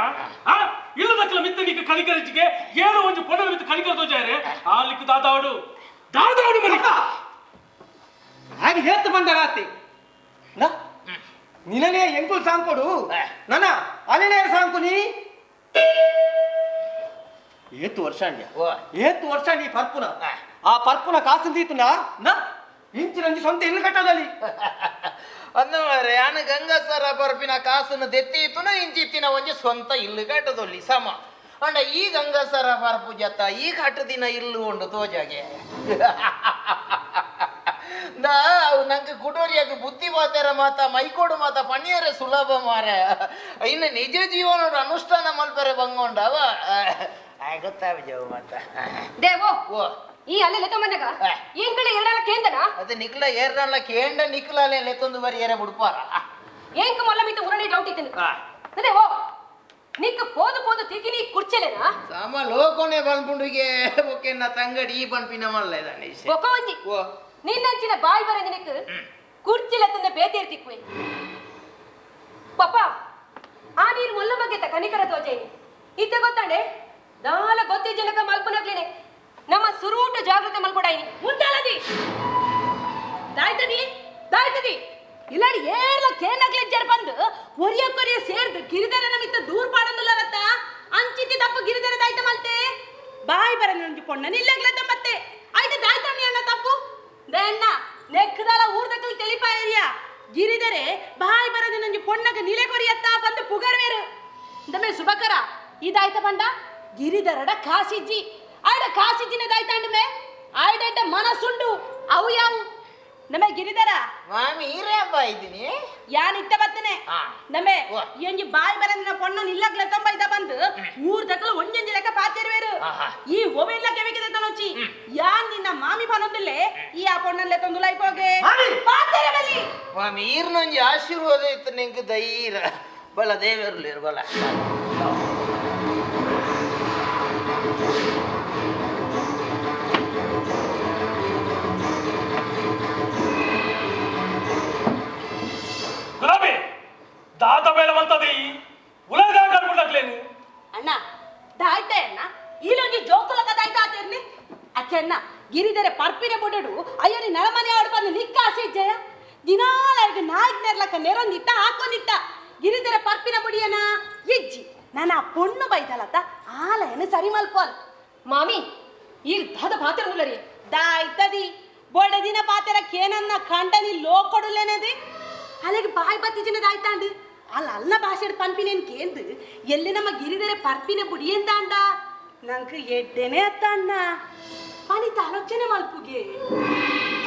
ಆ ಇಲ್ಲದಕ್ಕಲ ಮಿತ್ತ ನಿಕ್ಕ ಕಲಿಕರಿಜಿಗೆ ಏನೋ ಒಂಜಿ ಪೊಣ್ಣದ ಮಿತ್ತ ಕಲಿಕರ ತೋಜಾರೆ ಆ ಲಿಕ್ಕ ದಾದಾವಡು ದಾದಾವಡು ಮಲಿಕ ಹಾಗೆ ಹೇಳ್ತು ಬಂದ ರಾತಿ ನಿನನೇ ಎಂಕುಲ್ ಸಾಂಕೊಡು ನನ್ನ ಅಲೆನೇ ಸಾಂಕು ನೀ ಏತು ವರ್ಷ ಅಂಡ್ಯ ಏತು ವರ್ಷ ನೀ ಪರ್ಪುನ ಆ ಪರ್ಪುನ ಕಾಸು ತೀತುನ ನ ಇಂಚಿನಂಜಿ ಸ್ವಂತ ಇಲ್ಲು ಕಟ್ಟದಲ್ಲಿ ಅಂದ ಮಾರ್ರೆ ಯಾನು ಗಂಗಾಸರ ಪರ್ಪಿನ ಕಾಸನ್ನು ದೆತ್ತೀತುನ ಇಂಚಿತ್ತಿನ ಒಂಜಿ ಸ್ವಂತ ಇಲ್ಲು ಕಟ್ಟದೊಲ್ಲಿ ಸಮ ಅಂಡ ಈ ಗಂಗಾಸರ ಪರ್ಪು ಜತ್ತ ಈ ಕಟ್ಟದಿನ ಇಲ್ಲು ಉಂಡು ತೋಜಾಗೆ ನಾ ಅವು ನಂಗೆ ಕುಟೋರಿಯಾಗ ಬುದ್ಧಿ ಮಾತಾರ ಮಾತ ಮೈಕೋಡು ಮಾತ ಪಣಿಯರೆ ಸುಲಭ ಮಾರ ಇನ್ನು ನಿಜ ಜೀವನ ಅನುಷ್ಠಾನ ಮಲ್ಪರೆ ಬಂಗೊಂಡವ ಗೊತ್ತಾಗ ಮಾತ ದೇವೋ ಈ ಅಲ್ಲೇ ಲೆತ್ತೊಂಬಂದಾಗ ಏನ್ ಕಡೆ ಎರಡಲ್ಲ ಕೇಂದನ ಅದೇ ನಿಕ್ಲ ಏರ್ನಲ್ಲ ಕೇಂಡ ನಿಕ್ಲಾಲೆ ಲೆತ್ತೊಂದು ಬರಿ ಏರೆ ಬಿಡ್ಪಾರ ಏಂಕ ಮೊಲ್ಲ ಮಿತ್ತ ಉರಣಿ ಡೌಟ್ ಇತ್ತು ಅದೇ ಓ ನಿಕ್ಕ ಪೋದು ಪೋದು ತಿಕ್ಕಿನಿ ಕುರ್ಚಲೇನಾ ಸಮ ಲೋಕೋನೆ ಬನ್ಪುಂಡಿಗೆ ಓಕೆನ್ನ ತಂಗಡಿ ಈ ಬನ್ಪಿನ ಮಲ್ಲ ಇದಾನೆ ಒಕ್ಕ ಒಂಜಿ ನಿನ್ನಂಚಿನ ಬಾಯಿ ಬರಂದ ನಿಕ್ಕ ಕುರ್ಚಿಲ ತಂದ ಬೇತೇರ್ ತಿಕ್ಕುವೆ ಪಪ್ಪ ಆ ನೀರು ಮೊಲ್ಲ ಬಗ್ಗೆ ಕನಿಕರ ತೋಜೇನಿ ಇತ್ತೆ ಗೊತ್ತಾಂಡೆ ದಾಲ ಗೊತ್ತಿ ಜನಕ ಮಲ್ಪನಾಗ್ಲೇನೆ ನಮ್ಮ ಸುರೂಟ ಜಾಗೃತೆ ಮಲ್ಕೊಡಾಯಿನಿ ಮುಂದಾಲದಿ ದಾಯ್ತದಿ ದಾಯ್ತದಿ ಇಲ್ಲಾಡಿ ಏರ್ಲ ಕೇನಾಗ್ಲಿಜ್ಜರ್ ಬಂದು ಒರಿಯ ಕೊರಿಯ ಸೇರ್ದು ಗಿರಿಧರ ನಮಿತ್ತ ದೂರ್ ಪಾಡಂದುಲ್ಲರತ್ತ ಅಂಚಿತಿ ತಪ್ಪು ಗಿರಿಧರ ದಾಯ್ತ ಮಲ್ತೆ ಬಾಯ್ ಬರ ನಂಜಿ ಪೊಣ್ಣ ನಿಲ್ಲಗ್ಲತ್ತ ಮತ್ತೆ ಆಯ್ತ ದಾಯ್ತಣ್ಣಿ ಅಣ್ಣ ತಪ್ಪು ದಣ್ಣ ನೆಕ್ಕದಾಲ ಊರ್ದಕ್ಕಲ್ ತೆಲಿಪಾಯರಿಯ ಗಿರಿದರೆ ಬಾಯ್ ಬರದ ನಂಜಿ ಪೊಣ್ಣಗ ನಿಲೆ ಕೊರಿಯತ್ತ ಬಂದು ಪುಗರ್ವೇರು ದಮೆ ಸುಬಕರ ಇದಾಯ್ತ ಬಂದ ಗಿರಿಧರಡ ಕಾಸಿಜ್ಜಿ ಆಯ್ಡ ಕಾಸಿಜ್ಜಿನ ದಾಯ್ತಾಂಡ ಮೇ ಆಯ್ಡ ಮನಸ್ಸುಂಡು ಅವು ಯಾವು ನಮೆ ಗಿರಿಧರ ಮಾಮಿ ಈರೇ ಹಬ್ಬ ಇದ್ದೀನಿ ಯಾನ್ ಇತ್ತ ಬತ್ತನೆ ನಮೆ ಎಂಜಿ ಬಾಯಿ ಬರಂದಿನ ಪೊಣ್ಣ ನಿಲ್ಲಗ್ಲ ತಂಬ ಇದ ಬಂದು ಊರ್ ದಕ್ಕಲು ಒಂಜೊಂಜಿ ಲೆಕ್ಕ ಪಾತಿರುವೇರು ಈ ಒವೆಲ್ಲ ಕೆವಿಗೆ ತನೊಚ್ಚಿ ಯಾನ್ ನಿನ್ನ ಮಾಮಿ ಪನೊಂದಿಲ್ಲೆ ಈ ಆ ಪೊಣ್ಣಲ್ಲೇ ತಂದು ಲೈಪೋಗೆ ಪಾತಿರಬಲಿ ಮಾಮಿ ಈರ್ನೊಂಜಿ ಆಶೀರ್ವಾದ ಇತ್ತು ನಿಂಗೆ ಧೈರ್ಯ ಬಲ ದೇವೇರ್ಲಿರು ಬಲ ಗುಲಾಬಿ ದಾದ ಬೇಡ ಮಂತದಿ ಉಲಗ ಕರ್ಕೊಂಡಾಗ್ಲೇನು ಅಣ್ಣ ದಾಯ್ತೆ ಅಣ್ಣ ಇಲ್ಲೊಂಜಿ ಜೋಕುಲಕ ದಾಯ್ತ ಆತಿರ್ನಿ ಅಕ್ಕೆ ಅಣ್ಣ ಗಿರಿದರೆ ಪರ್ಪಿನ ಬುಡಡು ಅಯ್ಯನಿ ನಳಮನೆ ಆಡು ಬಂದು ನಿಕ್ಕಾಸೆ ಜಯ ದಿನಾಲರ್ಗ ನಾಯ್ಕ ನೆರ್ಲಕ್ಕ ನೆರೊಂದಿತ್ತ ಹಾಕೊಂದಿತ್ತ ಗಿರಿದರೆ ಪರ್ಪಿನ ಬುಡಿಯನ ಇಜ್ಜಿ ನಾನು ಆ ಪೊಣ್ಣು ಬೈದಲತ್ತ ಆಲಯನ ಸರಿ ಮಲ್ಪೋಲ್ ಮಾಮಿ ಈಗ ದಾದ ಪಾತಿರಂಗುಲರಿ ದಾಯ್ತದಿ ಬೊಡದಿನ ಪಾತೆರ ಕೇನನ್ನ ಕಂಡನಿ ಲೋಕೊಡುಲೇನದಿ ಅಲ್ಲಿಗೆ ಬಾಯಿ ಬತ್ತಿ ಜಿನದ ಆಯ್ತಾಂಡು ಅಲ್ಲ ಅಲ್ಲ ಭಾಷೆ ಪನ್ಪಿನೇನ್ ಕೇಂದು ಎಲ್ಲಿ ನಮ್ಮ ಗಿರಿದರೆ ಪರ್ಪಿನ ಬುಡಿಯಂದಾಂಡ ನಂಗೆ ಎಡ್ಡೆನೆ ಅತ್ತ ಅಣ್ಣ ಪನಿತ ಆಲೋಚನೆ ಮಲ್ಪುಗೆ ಆ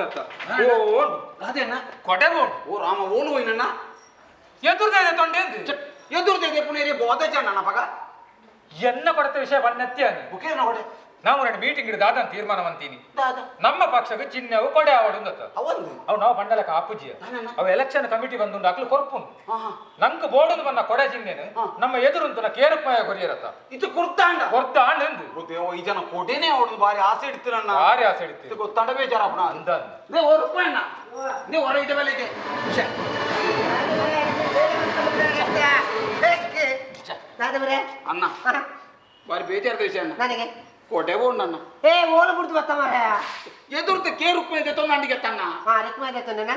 ಉಂಡತ್ತ ಓ ಅದೇನ ಕೊಡೆ ಬೋಡು ಓ ರಾಮ ಓಲು ಹೋಯ್ನಣ್ಣ ಎದುರ್ದೆ ತೊಂಡೆ ಎದುರ್ದೆ ಪುಣೇರಿ ಬೋಧ ಜನ ಪಗ ಎನ್ನ ಕೊಡತ ವಿಷಯ ಬನ್ನತ್ಯ ಬುಕೇನ ಕೊಡೆ ನಾವು ಎರಡು ಮೀಟಿಂಗ್ ಹಿಡಿದು ದಾದನ್ ತೀರ್ಮಾನ ಅಂತೀನಿ ನಮ್ಮ ಪಕ್ಷಕ್ಕೆ ಚಿಹ್ನೆವು ಕೊಡೆ ಆವಡು ಅವು ನಾವು ಬಂಡಲಕ ಆಪುಜಿಯ ಅವು ಎಲೆಕ್ಷನ್ ಕಮಿಟಿ ಬಂದು ಅಕ್ಲು ಕೊರ್ಪುಂಡು ನಂಗೆ ಬೋರ್ಡ್ ಬನ್ನ ಕೊಡೆ ಚಿಹ್ನೆನು ನಮ್ಮ ಎದುರುಂತು ನಾ ಕೇರುಪ್ಪಾಯ ಕೊರಿಯರತ್ತ ಇದು ಕುರ್ತಾಂಡ ಕೊರ್ತಾಂಡ ಎಂದು ಈ ಜನ ಕೊಡೆನೇ ಅವಡು ಬಾರಿ ಆಸೆ ಇಡ್ತೀರಣ್ಣ ಭಾರಿ ಆಸೆ ಇಡ್ತೀರಿ ಗೊತ್ತಾಂಡ ಬೇಜಾರಪ್ಪನ ಅಂದ ಓ ರೂಪಾಯಣ್ಣ ನೀವು ಹೊರ ಇಟ್ಟ ಮೇಲೆ ಅಣ್ಣ ಬಾರಿ ಬೇಜಾರದ ವಿಷಯ ಅಣ್ಣ ನನಗೆ ಕೊಡೆ ಬೋಂಡಣ್ಣ ಏ ಓಲು ಬಿಡ್ತು ಬತ್ತ ಮಾರ್ರೆ ಎದುರ್ದ ಕೆ ರುಕ್ಮ ಇದೆ ತೊಂದಂಡಿಗೆ ತನ್ನ ಹಾ ರುಕ್ಮ ಇದೆ ತೊಂದಣ್ಣ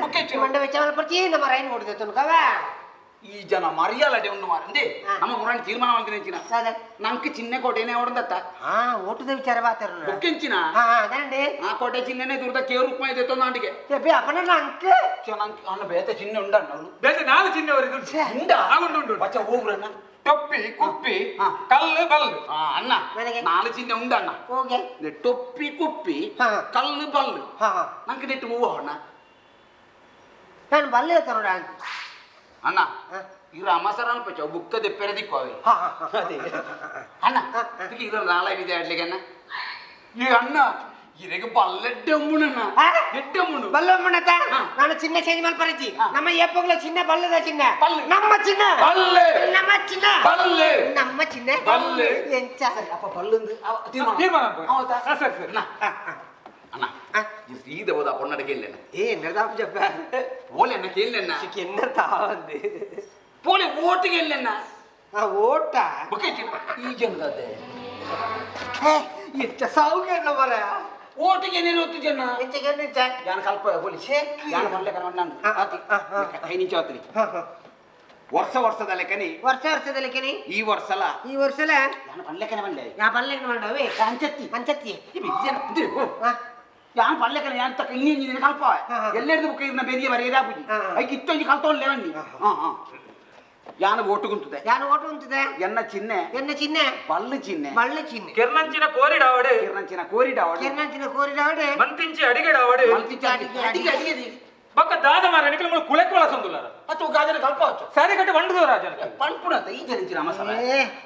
ಮಂಡ ವೆಚ್ಚ ಪರ್ಚಿ ನಮ್ಮ ರೈನ್ ಹೊಡೆದೆ ತೊಂದು ಈ ಜನ ಮರಿಯಾಲಡೆ ಉಂಡು ಮಾರಂದೆ ನಮ್ಮ ಮುರಾಣಿ ತೀರ್ಮಾನ ಮಾಡ್ತೀನಿ ನಂಗೆ ಚಿಹ್ನೆ ಕೋಟೆನೆ ಹೊಡೆದತ್ತ ಹಾ ಓಟದ ವಿಚಾರ ಬಾತಾರ ಬುಕ್ಕೆಂಚಿನ ಹಾ ಅದಂడి ಆ ಕೋಟೆ ಚಿಹ್ನೆನೆ ದುರ್ದ ಕೆ ರುಕ್ಮ ಇದೆ ತೊಂದಂಡಿಗೆ ಬೇ ಅಪ್ಪನ ನಂಗೆ ನಂಗೆ ಅಣ್ಣ ಬೇತೆ ಚಿಹ್ನೆ ಉಂಡಣ್ಣ ಬೇತೆ ನಾಲ್ ಚಿಹ್ನೆ ಅವರಿಗೆ ಉಂಡ ಉಂಟು ಉಂಟು ಬಚ್ಚ ಹೋಗ್ರಣ್ಣ ಟೊಪ್ಪಿ ಕುಪ್ಪಿ ಕಲ್ಲು ಬಲ್ಲು ಅಣ್ಣ ನಾಲ್ ಚಿಹ್ನೆ ಉಂಡಣ್ಣ ಹೋಗೆ ಟೊಪ್ಪಿ ಕುಪ್ಪಿ ಕಲ್ಲು ಬಲ್ಲು ನಂಗೆ ನೆಟ್ಟು ಹೂವು ಅಣ್ಣ ನಾನು ಬಲ್ಲು ಹೇಳ್ತಾರ ಅಣ್ಣ ಇರ ಅಮಸರ ಅನ್ಪಚ್ಚ ಬುಕ್ಕ ದೆಪ್ಪೆರೆ ದಿಕ್ಕು ಅವೆ ಅದೇ ಅಣ್ಣ ಇರ ನಾಳೆ ಅಡ್ಲಿಗೆ ಅಣ್ಣ ಈ ಅಣ್ಣ ಇರಗೆ ಬಲ್ಲೆಡ್ಡೆ ಅಮ್ಮುಣಣ್ಣ ಎಡ್ಡೆ ಅಮ್ಮುಣು ಬಲ್ಲಮ್ಮುಣತ ನಾನು ಚಿನ್ನ ಚೇಂಜ್ ಮಲ್ಪರಜಿ ನಮ್ಮ ಏಪೋಗ್ಲ ಚಿನ್ನ ಬಲ್ಲದ ಚಿನ್ನ ನಮ್ಮ ಚಿನ್ನ ಬಲ್ಲೆ ನಮ್ಮ ಚಿನ್ನ ಬಲ್ಲೆ ನಮ್ಮ ಚಿನ್ನ ಬಲ್ಲೆ ಎಂಚ ಅಪ್ಪ ಬಲ್ಲಂದು ತೀರ್ಮಾನ ತೀರ್ಮಾನ ಸರಿ ಸರಿ ಅಣ್ಣ ಸೀದ ಹೋದ ಪೊನ್ನಡ ಕೇಳಣ್ಣ ಏ എന്നതാ ಜಪ್ಪ ಓಲೆ ಅಣ್ಣ ಕೇಳಣ್ಣ ಎನ್ನ ತಾವಂದೆ ಪೋಲೆ ಓಟಿಗೆ ಎಲ್ಲಣ್ಣ ಆ ಓಟ ಈ ಜನದದೆ ಎಂಚ ಸಾವುಗೆ ಮರ ಓಟಿಗೆ ನೀರು ಹೊತ್ತು ಜನ ಎಂಚ ಯಾನ ಕಲ್ಪ ಪೋಲಿ ಯಾನ ಪೊನ್ಲೆ ಕನವಣ್ಣ ಕೈ ನಿಂಚ ಹೊತ್ರಿ ವರ್ಷ ವರ್ಷದ ಲೆಕ್ಕನಿ ವರ್ಷ ವರ್ಷದ ಲೆಕ್ಕನಿ ಈ ವರ್ಷಲ ಈ ವರ್ಷಲ ಯಾನ ಪಲ್ಲೆಕನೆ ಬಂಡೆ ಯಾ ಪಲ್ಲೆಕನೆ ಬಂಡವೆ ಅಂಚತ್ತಿ ಅಂಚತ್ತಿ ಯಾನ್ ಪಲ್ಲೆಕನೆ ಯಾನ್ ತಕ್ಕ ಇನ್ನೇನು ಕಲ್ಪ ಎಲ್ಲೆಡ್ದು ಬುಕ್ಕ ಇರ್ನ ಬೆರಿಯ ಬರೀರಾ ಪೂಜಿ ಐಕ್ ಇತ್ತೊಂಜಿ ಕಲ್ತೊಳ್ಳೆ ಬನ್ನಿ ಹಾ ಹಾ ಯಾನ ಓಟು ಗುಂತದೆ ಯಾನ ಓಟು ಗುಂತದೆ ಎನ್ನ ಚಿಹ್ನೆ ಎನ್ನ ಚಿಹ್ನೆ ಬಲ್ಲು ಚಿಹ್ನೆ ಬಲ್ಲು ಚಿಹ್ನೆ ಕಿರ್ನಂಚಿನ ಕೋರಿಡಾವಡೆ ಕಿರ್ನಂಚಿನ ಕೋರಿಡಾವಡೆ ಕಿರ್ನಂಚಿನ ಕೋರಿಡಾವಡೆ ಮಂತಿಂಚಿ ಅಡಿಗೆಡಾವಡೆ ಮಂತಿಂಚಿ ಅಡಿಗೆ ಅಡಿಗೆ ಅಡಿಗೆ ಬಕ್ಕ ದಾದ ಮಾರ ನಿಕಲ ಮುಳು ಕುಳಕ್ ಒಳ ಸಂದುಲಾರ ಅತ್ತು ಗಾಜನ ಕಲ್ಪ ಆಚು ಸರಿ ಕಟ್ಟಿ వండుదో ರಾಜನ ಪಂಪುಣತ ಈ ಜನ ರಾಮ ಸರ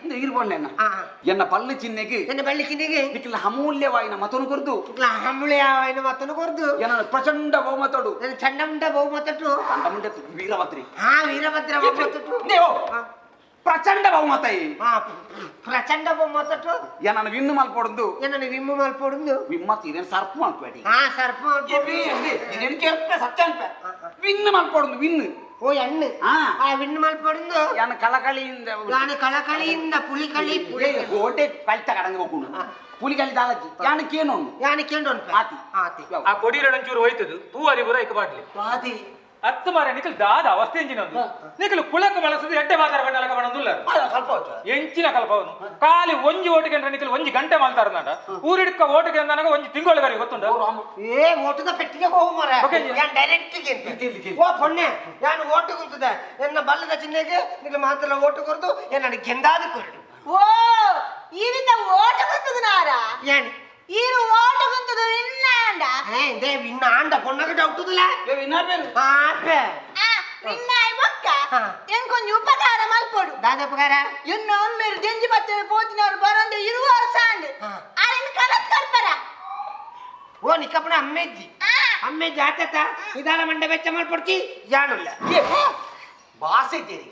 ಇಂದ ಇರ್ಬೊಂಡೆನ್ನ ಎನ್ನ ಪಲ್ಲು ಚಿಹ್ನೆಗೆ ಎನ್ನ ಬಳ್ಳಿ ಚಿಹ್ನೆಗೆ ನಿಕಲ ಅಮೂಲ್ಯವಾಯಿನ ಮತನು ಕೊರ್ದು ನಿಕಲ ಅಮೂಲ್ಯವಾಯಿನ ಮತನು ಕೊರ್ದು ಎನ್ನ ಪ್ರಚಂಡ ಬಹುಮತಡು ಎನ್ನ ಚಂಡಮುಂಡ ಬಹುಮತಟು ಚಂಡಮುಂಡ ವೀರಭದ್ರಿ ಹಾ ವೀರಭದ್ರ ಬಹುಮತಟು ದೇವೋ ಪ್ರಚಂಡ ಬಹುಮತ ಹಾ ಪ್ರಚಂಡ ಬಹುಮತಟು ಎನ್ನ ವಿನ್ನು ಮಲ್ಪೊಡುಂದು ಎನ್ನ ವಿಮ್ಮು ಮಲ್ಪೊಡುಂದು ವಿಮ್ಮತ್ ಇದೇನು ಸರ್ಪ ಮಲ್ಪಬೇಡಿ ಹಾ ಸರ್ಪ ಇದೇನು ಕೇಳ್ಪೆ ಸತ್ಯ ಅನ್ಪೆ ವಿನ್ನು ಮಲ್ಪೊಡುಂದು ವಿನ್ನು ಓ ಎಣ್ಣು ಆ ವಿಣ್ಣು ಮಲ್ಪೊಡುಂದು ಯಾನ ಕಳಕಳಿಯಿಂದ ಯಾನ ಕಳಕಳಿಯಿಂದ ಪುಲಿಕಳಿ ಪುಲಿ ಓಟೆ ಕಲ್ತ ಕಡಂಗ ಹೋಗುಣ ಪುಲಿಕಳಿ ದಾಲಜಿ ಯಾನ ಕೇನೊಂದು ಯಾನ ಕೇಂಡೊಂದು ಆತಿ ಆತಿ ಆ ಕೊಡಿರಡಂಚೂರು ಹೋಯ್ತದು ಪೂವರಿ ಪೂರ ಇಕ್ಕ ಬಾಟ್ಲಿ ಆತಿ ಅತ್ತು ಮಾರ ನಿಕಲ್ ದಾದ ಅವಸ್ಥೆ ಎಂಜಿನ ಒಂದು ನಿಕಲ್ ಕುಳಕ ಬಳಸದು ಎಡ್ಡೆ ಮಾತಾರ ಬಣ್ಣ ಬಣ್ಣದುಲ್ಲ ಎಂಚಿನ ಕಲ್ಪವನು ಖಾಲಿ ಒಂಜಿ ಓಟಿಗೆ ಅಂದ್ರೆ ನಿಕಲ್ ಒಂಜಿ ಗಂಟೆ ಮಾಡ್ತಾರ ನಾಡ ಊರಿಡ್ಕ ಓಟಿಗೆ ಅಂದಾಗ ಒಂಜಿ ತಿಂಗಳು ಗೊತ್ತುಂಡ ಏ ಓಟದ ಪೆಟ್ಟಿಗೆ ಹೋಗು ಮಾರ ಯಾನ್ ಡೈರೆಕ್ಟ್ ಓ ಪೊಣ್ಣೆ ಯಾನು ಓಟು ಕುಂತದೆ ಎನ್ನ ಬಲ್ಲದ ಚಿಹ್ನೆಗೆ ನಿಕಲ್ ಮಾತ್ರ ಓಟು ಕೊರದು ಎನ್ನ ಗೆಂದಾದ ಕೊರಡು ಓ ಈರಿತ ಓಟು ಕುಂತದ ನಾರ ಏನ್ ಈರು ಓಟು ಕುಂತದ ವಿನ್ನಾಂಡ ಏ they ವಿನ್ನ ಆಂಡ ಪೊಣ್ಣಗೆ ಡೌಟ್ ಉದುಲ ವಿನ್ನಾಪೇರು ಆಪೆ ಆ ವಿನ್ನಾಯ್ ಬೊಕ್ಕ ಎಂಕೊಂಜಿ ಉಪಕಾರ ಮಲ್ಪೊಡು ದಾದ ಉಪಕಾರ ಎನ್ನ ಅಮ್ಮೇರು ದೆಂಜಿ ಬತ್ತೆ ಪೋತಿನವರು ಬರಂದೆ ಇರುವ ವರ್ಷ ಆಂಡ್ ಆರೆನ್ ಕಲತ್ ಕರ್ಪರ ಓ ನಿಕ್ಕಪ್ಪನ ಅಮ್ಮೆಜ್ಜಿ ಅಮ್ಮೆಜ್ಜಿ ಆತತ ಇದಾಲ ಮಂಡೆ ಬೆಚ್ಚ ಮಲ್ಪೊಡ್ಚಿ ಯಾನುಲ್ಲ ಬಾಸೆ ಇದ್ದೀರಿ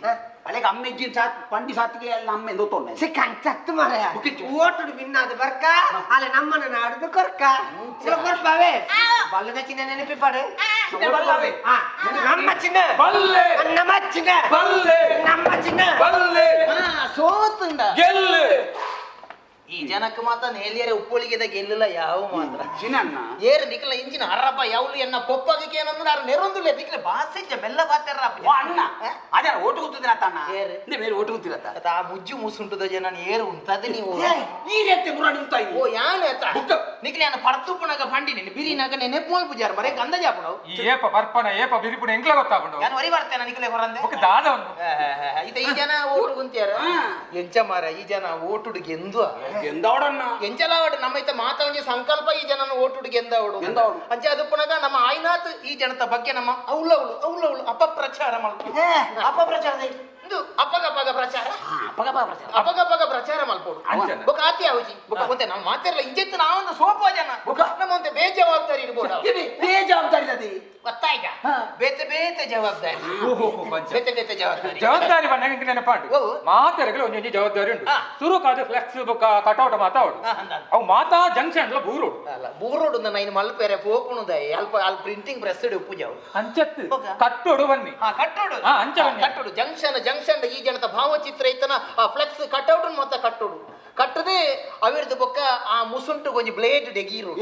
ಅಲೆಗೆ ಅಮ್ಮೆಜ್ಜಿ ಸಾತ್ ಪಂಡಿ ಸಾತಿಗೆ ಎಲ್ಲ ಅಮ್ಮೆ ದೊತ್ತೊಂಡೆ ಸಿಕ್ಕ ಅಂಚತ್ತು ಮಾರಾಯ ಓಟುಡು ಬಿನ್ನಾದ ಬರ್ಕ ಅಲ್ಲ ನಮ್ಮನ ನಾಡುದು ಕೊರ್ಕ ಕೊರ್ಪಾವೆ ಬಲ್ಲದ ಚಿನ್ನ ನೆನಪಿ ಪಾಡು ನಮ್ಮ ಚಿನ್ನ ಬಲ್ಲೆ ನಮ್ಮ ಚಿನ್ನ ಬಲ್ಲೆ ನಮ್ಮ ಚಿನ್ನ ಬಲ್ಲೆ ಸೋತುಂಡ ಗೆಲ್ಲು ಈ ಜನಕ್ಕೆ ಮಾತ್ರ ನೇಲಿಯರೆ ಉಪ್ಪೊಳಿಗೆದ ಗೆಲ್ಲಲ್ಲ ಯಾವ ಮಾತ್ರ ಚಿನ್ನ ಏರು ನಿಕಲ ಇಂಜಿನ ಅರಪ್ಪ ಯಾವ್ಲು ಎನ್ನ ಪೊಪ್ಪಗೆ ಏನಂದ್ರೆ ಅರ ನೆರೊಂದುಲ್ಲ ನಿಕಲ ಬಾಸೆ ಮೆಲ್ಲ ಬಾತೆರ ಅಣ್ಣ ಅದೇ ಓಟು ಕೂತಿದ್ದೀರ ತಣ್ಣ ಇಂದ ಬೇರೆ ಓಟು ಕೂತಿರತ್ತ ಆ ಮುಜ್ಜು ಮೂಸುಂಟುದ ಜನ ಏರು ಉಂಟದ ನೀವು ಈ ರೀತಿ ಮುರಾಡಿ ಉಂತಾಯಿ ಓ ಯಾನು ಅತ್ತ ನಿಕಲ ಯಾನ ಪಡ್ತುಪ್ಪುನಗ ಪಂಡಿ ನಿನ್ನ ಬಿರಿನಾಗ ನೆನೆಪು ಮಲ್ಪುಜಾರ ಮರೆ ಗಂಧ ಜಾಪುಣವು ಈ ಏಪ ಪರ್ಪನ ಏಪ ಬಿರಿಪುನ ಎಂಕ್ಲ ಗೊತ್ತಾಪುಂಡು ಯಾನು ವರಿ ಬರ್ತೇನೆ ನಿಕಲೆ ಹೊರಂದೆ ಬೊಕ್ಕ ದಾದ ಒಂದು ಇತ ಈ ಜನ ಓಟು ಕುಂತಿಯಾರ ಎಂಚ ಮಾರ ಈ ಜನ ಓಟುಡು ಗೆಂದು ಎಂದವಡನ್ನ ಎಂಚಲಾವಡು ನಮ್ಮ ಇತ್ತ ಮಾತ ಒಂಜಿ ಸಂಕಲ್ಪ ಈ ಜನನ ಓಟುಡಿಗೆ ಎಂದವಡು ಎಂದವಡು? ಅಂಚೆ ಅದು ಪುನಗ ನಮ್ಮ ಆಯ್ನಾಥ್ ಈ ಜನತ ಬಗ್ಗೆ ನಮ್ಮ ಅವಲವಳು ಅವಲವಳು ಅಪಪ್ರಚಾರ ಮಲ್ಪು ಅಪಪ್ರಚಾರ ಇಂದು ಅಪಗಪಗ ಪ್ರಚಾರ ಅಪಗಪಗ ಪ್ರಚಾರ ಮಲ್ಪೋಡು ಅಂಚನೆ. ಬೊಕ ಆತಿ ಆವುಜಿ ಬೊಕ ಒಂತೆ ನಮ್ಮ ಮಾತಿರಲ್ಲ ಇಂಚೆತ್ತು ನಾವೊಂದು ಸೋಪುವ ಜನ ನಮ್ಮ ಒಂತೆ ಬೇಜವಾಬ್ದಾರಿ ಇರ್ಬೋದು ಬೇಜವಾಬ್ದಾರಿ ಅದಿ ಗೊತ್ತಾಯ್ತ ಬೇತೆ ಬೇತೆ ಜವಾಬ್ದಾರಿ ಬೇತೆ ಬೇತೆ ಜವಾಬ್ದಾರಿ ಜವಾಬ್ದಾರಿ ಬಂದಾಗ ಇಂಕ ನೆನಪಾಂಡು ಮಾತೆರೆಗಳು ಒಂಜೊಂಜಿ ಜವಾಬ್ದಾರಿ ಉಂಟು ಸುರುಕಾದ ಫ್ಲೆಕ್ಸ್ ಬೊಕ ಕಟೌಟ್ ಮಾತಾ ಉಂಟು ಅವು ಮಾತಾ ಜಂಕ್ಷನ್ ಲ ಬೂರೋಡು ಅಲ್ಲ ಬೂರೋಡು ನನ್ನ ಮಲ್ಪೆರೆ ಪೋಪುಣುದ ಅಲ್ಪ ಅಲ್ಲಿ ಪ್ರಿಂಟಿಂಗ್ ಪ್ರೆಸ್ ಉಪ್ಪುಜಾವು ಅಂಚತ್ತು ಕಟ್ಟೋಡು ಬನ್ನಿ ಕಟ್ಟೋಡು ಅಂಚ ಬನ್ನಿ. ಕಟ್ಟೋಡು ಜಂಕ್ಷನ್ ಜಂಕ್ಷನ್ ಈ ಜನತ ಭಾವಚಿತ್ರ ಇತ್ತನ ಆ ಫ್ಲೆಕ್ಸ್ ಕಟ್ಔಟ್ ಮೊತ್ತ ಕಟ್ಟೋಡು ಕಟ್ಟದೆ ಅವಿರ್ದು ಬೊಕ್ಕ ಆ ಮುಸುಂಟು ಗೊಂಜಿ ಬ್ಲೇಡ್ ಡೆಗೀರು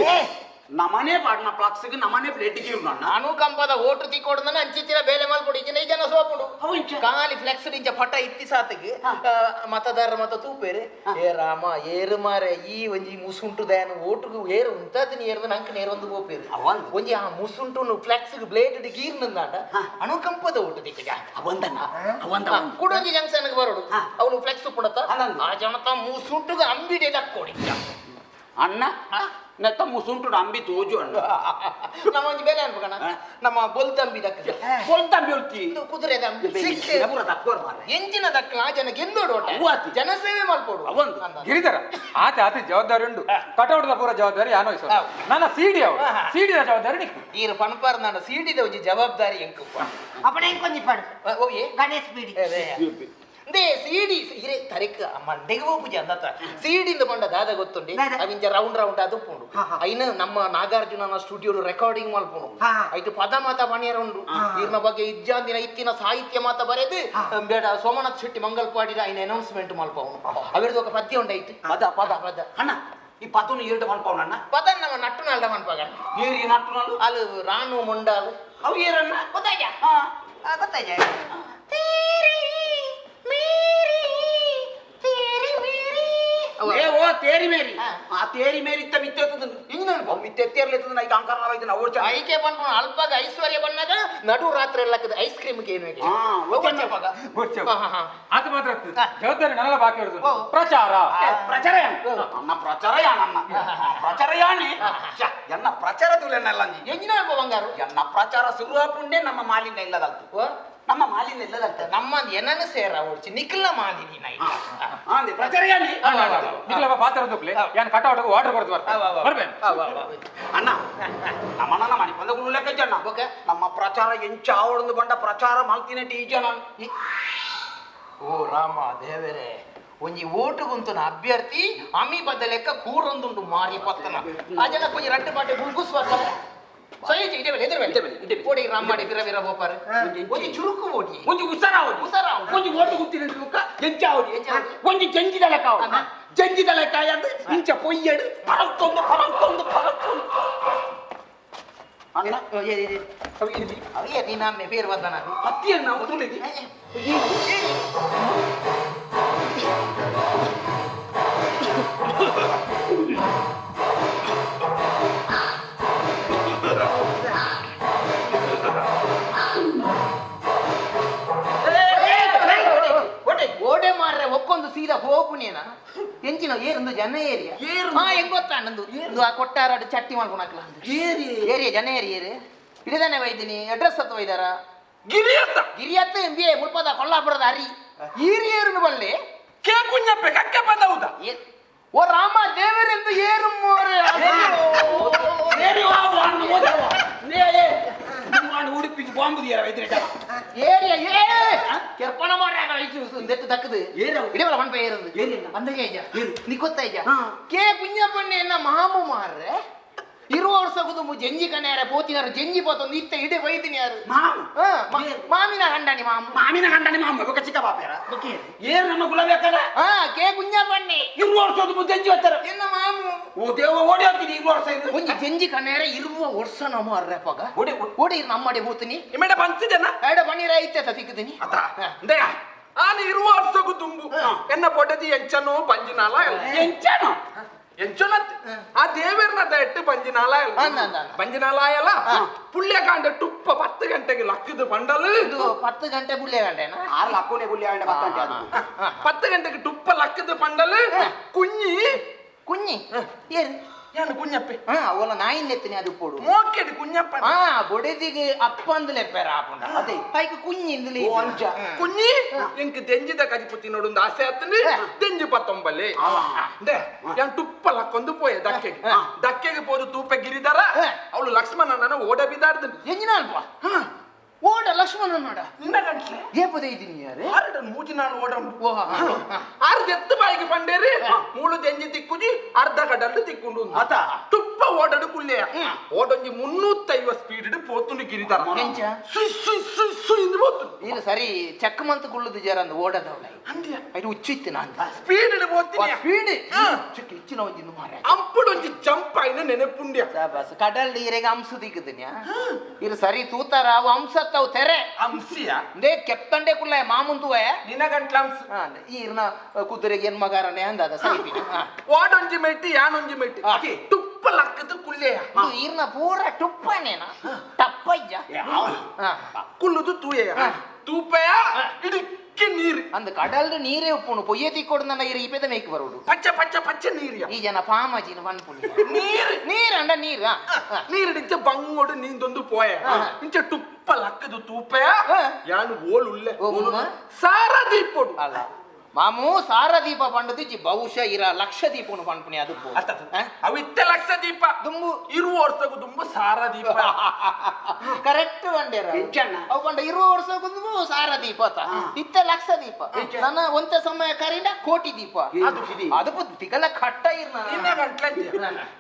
ನಮನೆ ಪಾಡ್ನ ಪ್ಲಾಕ್ಸ್ಗೆ ನಮನೆ ಪ್ಲೇಟ್ ಗೀರು ನನ್ನ ಅನುಕಂಪದ ಓಟು ತಿಕ್ಕೊಡ್ದನ ಅಂಚಿತ್ತಿನ ಬೇಲೆ ಮಲ್ಪೊಡು ಇಜಿನ ಈ ಜನ ಸೋಪುಡು ಖಾಲಿ ಫ್ಲೆಕ್ಸ್ ಇಂಚ ಪಟ ಇತ್ತಿ ಸಾತಿಗೆ ಮತದಾರರ ಮತ ತೂಪೇರು ಏ ರಾಮ ಏರು ಮಾರೆ ಈ ಒಂಜಿ ಮುಸುಂಟು ದಯನ ಓಟುಗು ಏರು ಉಂತಾದಿನ ಏರ್ದ ನಂಕ್ ನೇರೊಂದು ಪೋಪೇರು ಒಂಜಿ ಆ ಮುಸುಂಟುನು ಫ್ಲೆಕ್ಸ್ ಬ್ಲೇಡ್ ಗೀರ್ ನಂದಾಂಡ ಅನುಕಂಪದ ಓಟು ತಿಕ್ಕಜ ಅವಂದನ್ನ ಅವಂದ ಕುಡೊಂಜಿ ಜಂಕ್ಷನ್ ಬರೋಡು ಅವನು ಫ್ಲೆಕ್ಸ್ ಪುಣತ ಆ ಜನತ ಮುಸುಂಟುಗ ಅಂಬಿಡೆ ದಕ್ಕೊಡಿ ಅಣ್ಣ ನೆತ್ತ ಮುಸುಂಟು ಅಂಬಿ ತೋಜು ಅಣ್ಣ ನಮ್ಮ ಒಂಜಿ ಬೇಲೆ ಅನ್ಬೇಕಣ್ಣ ನಮ್ಮ ಬೊಲ್ತಂಬಿ ದಕ್ಕದ ಬೊಲ್ತಂಬಿ ಉಲ್ತಿ ಇದು ಕುದುರೆ ದಂಬಿ ಪೂರ ದಕ್ಕೋರ್ ಮಾರ್ರೆ. ಎಂಜಿನ ದಕ್ಕಲ ಆ ಜನಕ್ಕೆ ಎಂದೋಡು ಒಟ್ಟ ಜನಸೇವೆ ಮಲ್ಪೋಡು ಗಿರಿಧರ ಆತ ಆತ ಜವಾಬ್ದಾರಿ ಉಂಟು ಕಟೌಟ್ದ ಪೂರ ಜವಾಬ್ದಾರಿ ಯಾನೋ ವಹಿಸೋದು. ನನ್ನ ಸಿಡಿ ಅವು ಸಿಡಿದ ಜವಾಬ್ದಾರಿ ನಿಕ್ಕು ಈರು ಪನ್ಪಾರ್ ನಾನು ಸೀಡಿದ ಒಂಜಿ ಜವಾಬ್ದಾರಿ ಎಂಕಪ್ಪ ಅಪ್ಪಣ ಇಂಕೊಂಜಿ ಪಾಡು ಓಯೆ ಗಣೇಶ್ ಬೀಡಿ ಇಂದೇ ಸೀಡಿ ಇರೆ ತರಿಕ್ ಮಂಡೆಗೆ ಹೋಗುಜಿ ಅಂದತ್ತ ಸೀಡಿಂದ ಬಂಡ ದಾದ ಗೊತ್ತುಂಡಿ ಅವಿಂಚ ರೌಂಡ್ ರೌಂಡ್ ಅದು ಪುಂಡು ಐನ ನಮ್ಮ ನಾಗಾರ್ಜುನನ ಸ್ಟುಡಿಯೋ ರೆಕಾರ್ಡಿಂಗ್ ಮಲ್ಪುಂಡು ಐಟು ಪದ ಮಾತ ಬಣಿಯರ ಉಂಡು ಈರ್ನ ಬಗ್ಗೆ ಇಜ್ಜಾಂದಿನ ಇತ್ತಿನ ಸಾಹಿತ್ಯ ಮಾತ ಬರೆದು ಬೇಡ ಸೋಮನಾಥ್ ಶೆಟ್ಟಿ ಮಂಗಲ್ಪಾಡಿದ ಐನ ಅನೌನ್ಸ್ಮೆಂಟ್ ಮಲ್ಪವನು ಅವಿರ್ದು ఒక ಪದ್ಯ ಉಂಡೈತು ಪದ ಪದ ಪದ ಅಣ್ಣ ಈ ಪದನು ಎರಡು ಮಲ್ಪವನು ಅಣ್ಣ ಪದ ನಮ್ಮ ನಟ್ಟು ನಾಲ್ಡ ಮನ್ಪಾಗ ಏರಿ ನಟ್ಟು ನಾಳು ಅಲು ರಾಣು ಮುಂಡಾಲು ಅವು ಏರಣ್ಣ ಗೊತ್ತಾಯ್ತಾ ಗೊತ್ತಾಯ್ತಾ ಏ ಓ ತೇರಿ ಮೇರಿ ಆ ತೇರಿ ಮೇರಿ ಇತ್ತ ಮಿತ್ತೆತ್ತದ ಇಂಜಿನ ಮಿತ್ತೆತ್ತೇರ್ಲೆತ್ತದ ನೈಕ್ ಅಂಕರ್ನ ಐತೆ ಓಡ್ಚ ಐಕೆ ಬಂದ್ಕೊಂಡು ಅಲ್ಪಾಗ ಐಶ್ವರ್ಯ ಬಂದಾಗ ನಡು ರಾತ್ರಿ ಎಲ್ಲ ಐಸ್ ಕ್ರೀಮ್ ಏನು ಆತ ಮಾತ್ರ ಅತ್ತು. ಜವಾಬ್ದಾರಿ ನನ್ನಲ್ಲ ಬಾಕಿ ಇರುದು ಪ್ರಚಾರ ಪ್ರಚಾರ ಅಣ್ಣ ಪ್ರಚಾರ ಯಾನಮ್ಮ ಪ್ರಚಾರ ಯಾನಿ ಛ, ಎನ್ನ ಪ್ರಚಾರ ತುಲೆನ್ನಲ್ಲ ಎಂಜಿನ ಬಂಗಾರು ಎನ್ನ ಪ್ರಚಾರ ಶುರು ನಮ್ಮ ಮಾಲಿನ್ಯ ಇಲ್ಲದಲ್ತು ನಮ್ಮ ಮಾಲಿನ್ಯ ಇಲ್ಲದಲ್ತ ನಮ್ಮ ಏನನ್ನು ಸೇರ ಓಡ್ಚಿ ನಿಖಿಲ್ನ ಮಾಲಿನಿ ನೈಟ್ ಪ್ರಚಾರ ಯಾನಿ ನಿಖಿಲಪ್ಪ ಪಾತ್ರ ದುಪ್ಲೆ ಯಾನ್ ಕಟೌಟ್ ವಾಟರ್ ಕೊಡ್ದು ಬರ್ತಾರೆ ಬರ್ಬೇನು ಅಣ್ಣ ನಮ್ಮಣ್ಣ ಮನೆ ಬಂದ ಗುರು ಲೆಕ್ಕ ಅಣ್ಣ ನಮ್ಮ ಪ್ರಚಾರ ಎಂಚ ಆವಡಂದು ಬಂಡ ಪ್ರಚಾರ ಮಲ್ತಿನ ಟೀಚರ್ ನಾನು ಓ ರಾಮ ದೇವರೇ ಒಂಜಿ ಓಟು ಗುಂತುನ ಅಭ್ಯರ್ಥಿ ಅಮಿ ಬದ್ದ ಲೆಕ್ಕ ಕೂರೊಂದುಂಡು ಮಾರಿ ಪತ್ತನ ಆ ಜನ ಕೊಂಜಿ ರಡ್ಡು ಪಾಟೆ ಗುಲ್ಗುಸ್ ಬರ್ತಾರೆ ಸೊಯ್ಯಿ ಇದೇ ಮೇಲೆ ಎದುರು ಮೇಲೆ ಓಡಿ ರಾಮ ಮಾಡಿ ಬಿರ ಬಿರ ಬೋಪಾರು ಒಂಜಿ ಚುರುಕು ಓಡಿ ಒಂಜಿ ಉಸರಾವಡಿ ಉಸರಾವಡಿ. ಒಂಜಿ ಓಟು ಗುತ್ತಿನ ಲುಕ್ಕ ಎಂಚಾವಡಿ ಒಂಜಿ ಜಂಜಿದ ಲೆಕ್ಕ ಅವಡಿ ಜಂಜಿದ ಲೆಕ್ಕ ಅಂದ್ ಇಂಚ ಪೊಯ್ಯಡು ಪರಕ್ಕೊಂದು ಪರಕ್ಕೊಂದು ಪರಕ್ಕೊಂದು ಅಣ್ಣ ಅವೇ ನೀನು ಬೇರೆ ಬಂದನ ಅತ್ತಿ ಅಣ್ಣ ತುಳಿದಿ ಓಡೆ ಮಾರ್ರೆ ಒಕ್ಕೊಂದು ಸೀದಾ ಹೋಗುನೇನ ಎಂಚಿನ ಏರಿಂದು ಜನ ಏರಿಯಾ ಹಾ ಹೆಂಗ್ ಗೊತ್ತಾ ನಂದು ಇದು ಆ ಕೊಟ್ಟಾರಾಡು ಚಟ್ಟಿ ಮಾಡ್ಕೊಂಡು ಹಾಕ್ಲ ಏರಿ ಏರಿಯಾ ಜನ ಏರಿಯಾ ಇಡದಾನೆ ವೈದಿನಿ ಅಡ್ರೆಸ್ ಹತ್ತು ವೈದಾರ ಗಿರಿಯತ್ತ ಗಿರಿಯತ್ತ ಎಂ ಬಿ ಎ ಮುಲ್ಪದ ಕೊಲ್ಲಾಪುರದ ಅರಿ ಈರಿಯೇರುನು ಬಲ್ಲೆ ಕೇ ಕುഞ്ഞಪ್ಪೆ ಕಕ್ಕೆ ಪದ ಹೌದಾ ಓ ರಾಮ ದೇವರೆಂದು ಏರು ಮೋರೆ ಏರಿ ವಾ ವಾಣ್ ಓದವ ನೇ ಏ ವಾಣ್ ಉಡುಪಿಗೆ ಬಾಂಬು ದಿಯರ ವೈದ್ಯರ ಏರಿಯ ಏ ಕೆರ್ಪಣ ಮಾರ್ರೆ ದೆತ್ತು ದಕ್ಕದು ಇಡೀವಲ್ಲ ಒನ್ ಪೈ ಏರುದು ಅಂದಾಗೆ ಐಜ ನೀ ಗೊತ್ತಾಯ್ಜ ಕೆ ಕುഞ്ഞಪ್ಪಣ್ಣೆ ಎನ್ನ ಮಾಮು ಮಾರ್ರೆ ಇರುವ ವರ್ಷಗುದು ಜಂಜಿ ಕಣ್ಯಾರ ಪೋತಿನಾರ ಜಂಜಿ ಪೋತೊಂದು ಇತ್ತ ಇಡೆ ವೈದಿನಿ ಯಾರು ಮಾವು ಮಾಮಿನ ಗಂಡನಿ ಮಾಮು ಮಾಮಿನ ಗಂಡನಿ ಮಾಮು ಬೊಕ ಚಿಕ್ಕ ಬಾಪೇರ ಏರು ನಮ್ಮ ಗುಲಾಬಿ ಹಾ ಕೆ ಕುഞ്ഞಪ್ಪಣ್ಣೆ ಇರುವ ವರ್ಷದ ಜಂಜಿ ಹೋಗ್ತಾರ ಎನ್ನ ಮಾಮು ಓ ದೇವ ಓಡಿ ಹೋಗ್ತೀನಿ ಇರುವ ವರ್ಷ ಇದು ಒಂಜಿ ಜಂಜಿ ಕಣ್ಯಾರ ಇರುವ ವರ್ಷ ನಮ್ಮ ಅರ್ರೆ ಪಗ ಓಡಿ ಓಡಿ ನಮ್ಮಡೆ ಹೋತೀನಿ ನಿಮ್ಮೆಡ ಬಂತಿದೆನ ಎಡ ಬಣ್ಣಿರ ಐತೆ ತಿಕ್ಕುದೀನಿ ಅತ ಅಂದೆಯ ಆನೆ ಇರುವ ವರ್ಷಗೂ ತುಂಬು ಎನ್ನ ಪೊಡದಿ ಎಂಚನೋ ಪಂಜಿನಾಲ ಎಂಚನೋ ಎಂಚೊನತ್ ಆ ದೇವರ್ನ ದಯಟ್ಟು ಬಂಜಿನಾಲ ಬಂಜಿನಾಲಾಯಲ್ಲ ಪುಳ್ಯಕಾಂಡ ಟುಪ್ಪ 10 ಗಂಟೆಗೆ ಲಕ್ಕದ ಬಂಡಲು 10 ಗಂಟೆ ಪುಳ್ಯಕಾಂಡೆನಾ ಆರು ಲಕ್ಕುನೆ ಪುಳ್ಯಕಾಂಡೆ 10 ಗಂಟೆ ಅದು 10 ಗಂಟೆಗೆ ಟುಪ್ಪ ಲಕ್ಕದ ಬಂಡಲು ಕುഞ്ഞಿ ಕುഞ്ഞಿ ಏರು ಯಾನು ಕುഞ്ഞಪ್ಪೆ ಅವಲ ನಾಯಿನ್ ಲೆತ್ತನೆ ಅದು ಪೋಡು ಮೋಕೆಡ್ ಕುഞ്ഞಪ್ಪ ಆ ಬೊಡೆದಿಗೆ ಅಪ್ಪ ಅಂದಲೆಪ್ಪೆರ ಆಪುಂಡ ಅದೇ ಐಕ್ ಕುഞ്ഞಿ ಇಂದಲೆ ಅಂಚ ಕುഞ്ഞಿ ಎಂಕ್ ದೆಂಜಿದ ಕಜಿಪುತಿ ನೋಡುಂದು ಆಸೆ ಆತನೆ ದೆಂಜಿ ಪತ್ತೊಂಬಲೆ ದೆ ಯಾನ್ ತುಪ್ಪ ಲಕ್ಕೊಂದು ಪೋಯೆ ದಕ್ಕೆಗೆ ದಕ್ಕೆಗೆ ಪೋದು ತೂಪೆ ಗಿರಿದರ ಅವಳು ಲಕ್ಷ್ಮಣನ ಓಡ ಬಿದಾರ್ದು ಎಂಜಿನ ಅಲ್ಪ ಓಡ ಲಕ್ಷ್ಮಣನೋಡ ನಿನ್ನ ಗಂಟ್ಲೆ ಏಪದ ಇದೀನಿ ಯಾರೇ ಆರಡನ್ ಮೂಜಿ ನಾಲ್ ಓಡ ಆರು ದೆತ್ತು ಬಾಯಿಗೆ ಪಂಡೇರಿ ಮೂಳು ದೆಂಜಿ ತಿಕ್ಕುಜಿ ಅರ್ಧ ಕಡಲು ತಿಕ್ಕೊಂಡು ಅತ ತುಪ್ಪ ಓಡಡು ಕುಲ್ಲೆಯ ಓಡೊಂಜಿ 350 ಸ್ಪೀಡ್ ಪೋತುಂಡು ಗಿರಿದಾರ ಸುಯ್ ಸುಯ್ ಸುಯ್ ಸುಯ್ ಇಂದು ಪೋತು ಇಲ್ಲ ಸರಿ ಚಕ್ಕ ಮಂತ್ ಕುಳ್ಳುದು ಜರ ಅಂದು ಓಡದವಳ ಅಂದ್ಯ ಐದು ಉಚ್ಚಿತ್ತು ನಾನು ಸ್ಪೀಡ್ ಪೋತೀನಿ ಸ್ಪೀಡ್ ಚಿಕ್ಕ ಇಚ್ಚಿನ ಒಂಜಿ ಮಾರ ಅಂಪುಡೊಂಜಿ ಜಂಪ್ ಆಯ್ನ ನೆನಪುಂಡ್ಯ ಬಸ್ ಕಡಲ್ ನೀರಿಗೆ ಅಂಶ ದಿಕ್ಕದನ್ಯಾ ಇದು ಸರಿ ತೂತಾರ ಅವು ಅಂಸತ್ತವು ತೆರೆ ಅಂಸಿಯ ಅಂದೇ ಕೆಪ್ತಂಡೆ ಕುಲ್ಲ ಮಾಮುಂದುವೆ ನಿನ್ನ ಗಂಟ್ಲ ಅಂಸ ಈರ್ನ ಕುದುರೆಗೆ ಏನ್ ಮಗಾರನೆ ಅಂದಾದ ಸರಿ ವಾಡೊಂಜಿ ಮೆಟ್ಟಿ ಯಾನೊಂಜಿ ಮೆಟ್ಟಿ ತುಪ್ಪ ಲಕ್ಕದ ಕುಲ್ಲೆಯ ಈರ್ನ ಪೂರ ತುಪ್ಪನೇನ ಟಪ್ಪಯ್ಯ ಕುಲ್ಲುದು ತೂಯೆಯ ತೂಪೆಯ ಇಡಕ್ಕೆ ನೀರು ಅಂದ ಕಡಲ್ ನೀರೇ ಉಪ್ಪುಣು ಪೊಯ್ಯೆ ತಿಕ್ಕೊಡು ನನ್ನ ಇರು ಇಪೆದ ಮೇಕ್ ಬರೋಡು ಪಚ್ಚ ಪಚ್ಚ ಪಚ್ಚ ನೀರಿಯ ಈ ಜನ ಪಾಮಾಜಿನ ಪನ್ಪುಣಿ ನೀರು ನೀರು ಅಂಡ ನೀರು ನೀರಿಡಿಂಚ ಬಂಗೋಡು ನೀಂದೊಂದು ಪೋಯ ಇಂಚ ತುಪ್ಪ ಲಕ್ಕದು ತೂಪೆಯ ಯಾನು ಓಲು ಉಲ್ಲೆ ಸಾರ ದೀಪೋಡು ಅಲ್ಲ ಮಾಮು ಸಾರ ದೀಪ ಪಂಡದಿಜ್ಜಿ ಬಹುಶಃ ಇರ ಲಕ್ಷ ದೀಪನು ಪನ್ಪುಣಿ ಅದು ಅವು ಇತ್ತೆ ಲಕ್ಷ ದೀಪ ದುಂಬು ಇರುವ ವರ್ಷಕ್ಕೂ ದುಂಬು ಸಾರ ದೀಪ ಕರೆಕ್ಟ್ ಬಂಡೇರ ಅವು ಪಂಡ ಇರುವ ವರ್ಷಕ್ಕೂ ದುಂಬು ಸಾರ ದೀಪ ಇತ್ತೆ ಲಕ್ಷ ದೀಪ ನನ್ನ ಒಂತ ಸಮಯ ಕರೀಂಡ ಕೋಟಿ ದೀಪ ಅದು ತಿಗಲ ಕಟ್ಟ ಇರ್ನ ನಿನ್ನ ಗಂಟ್ಲೆ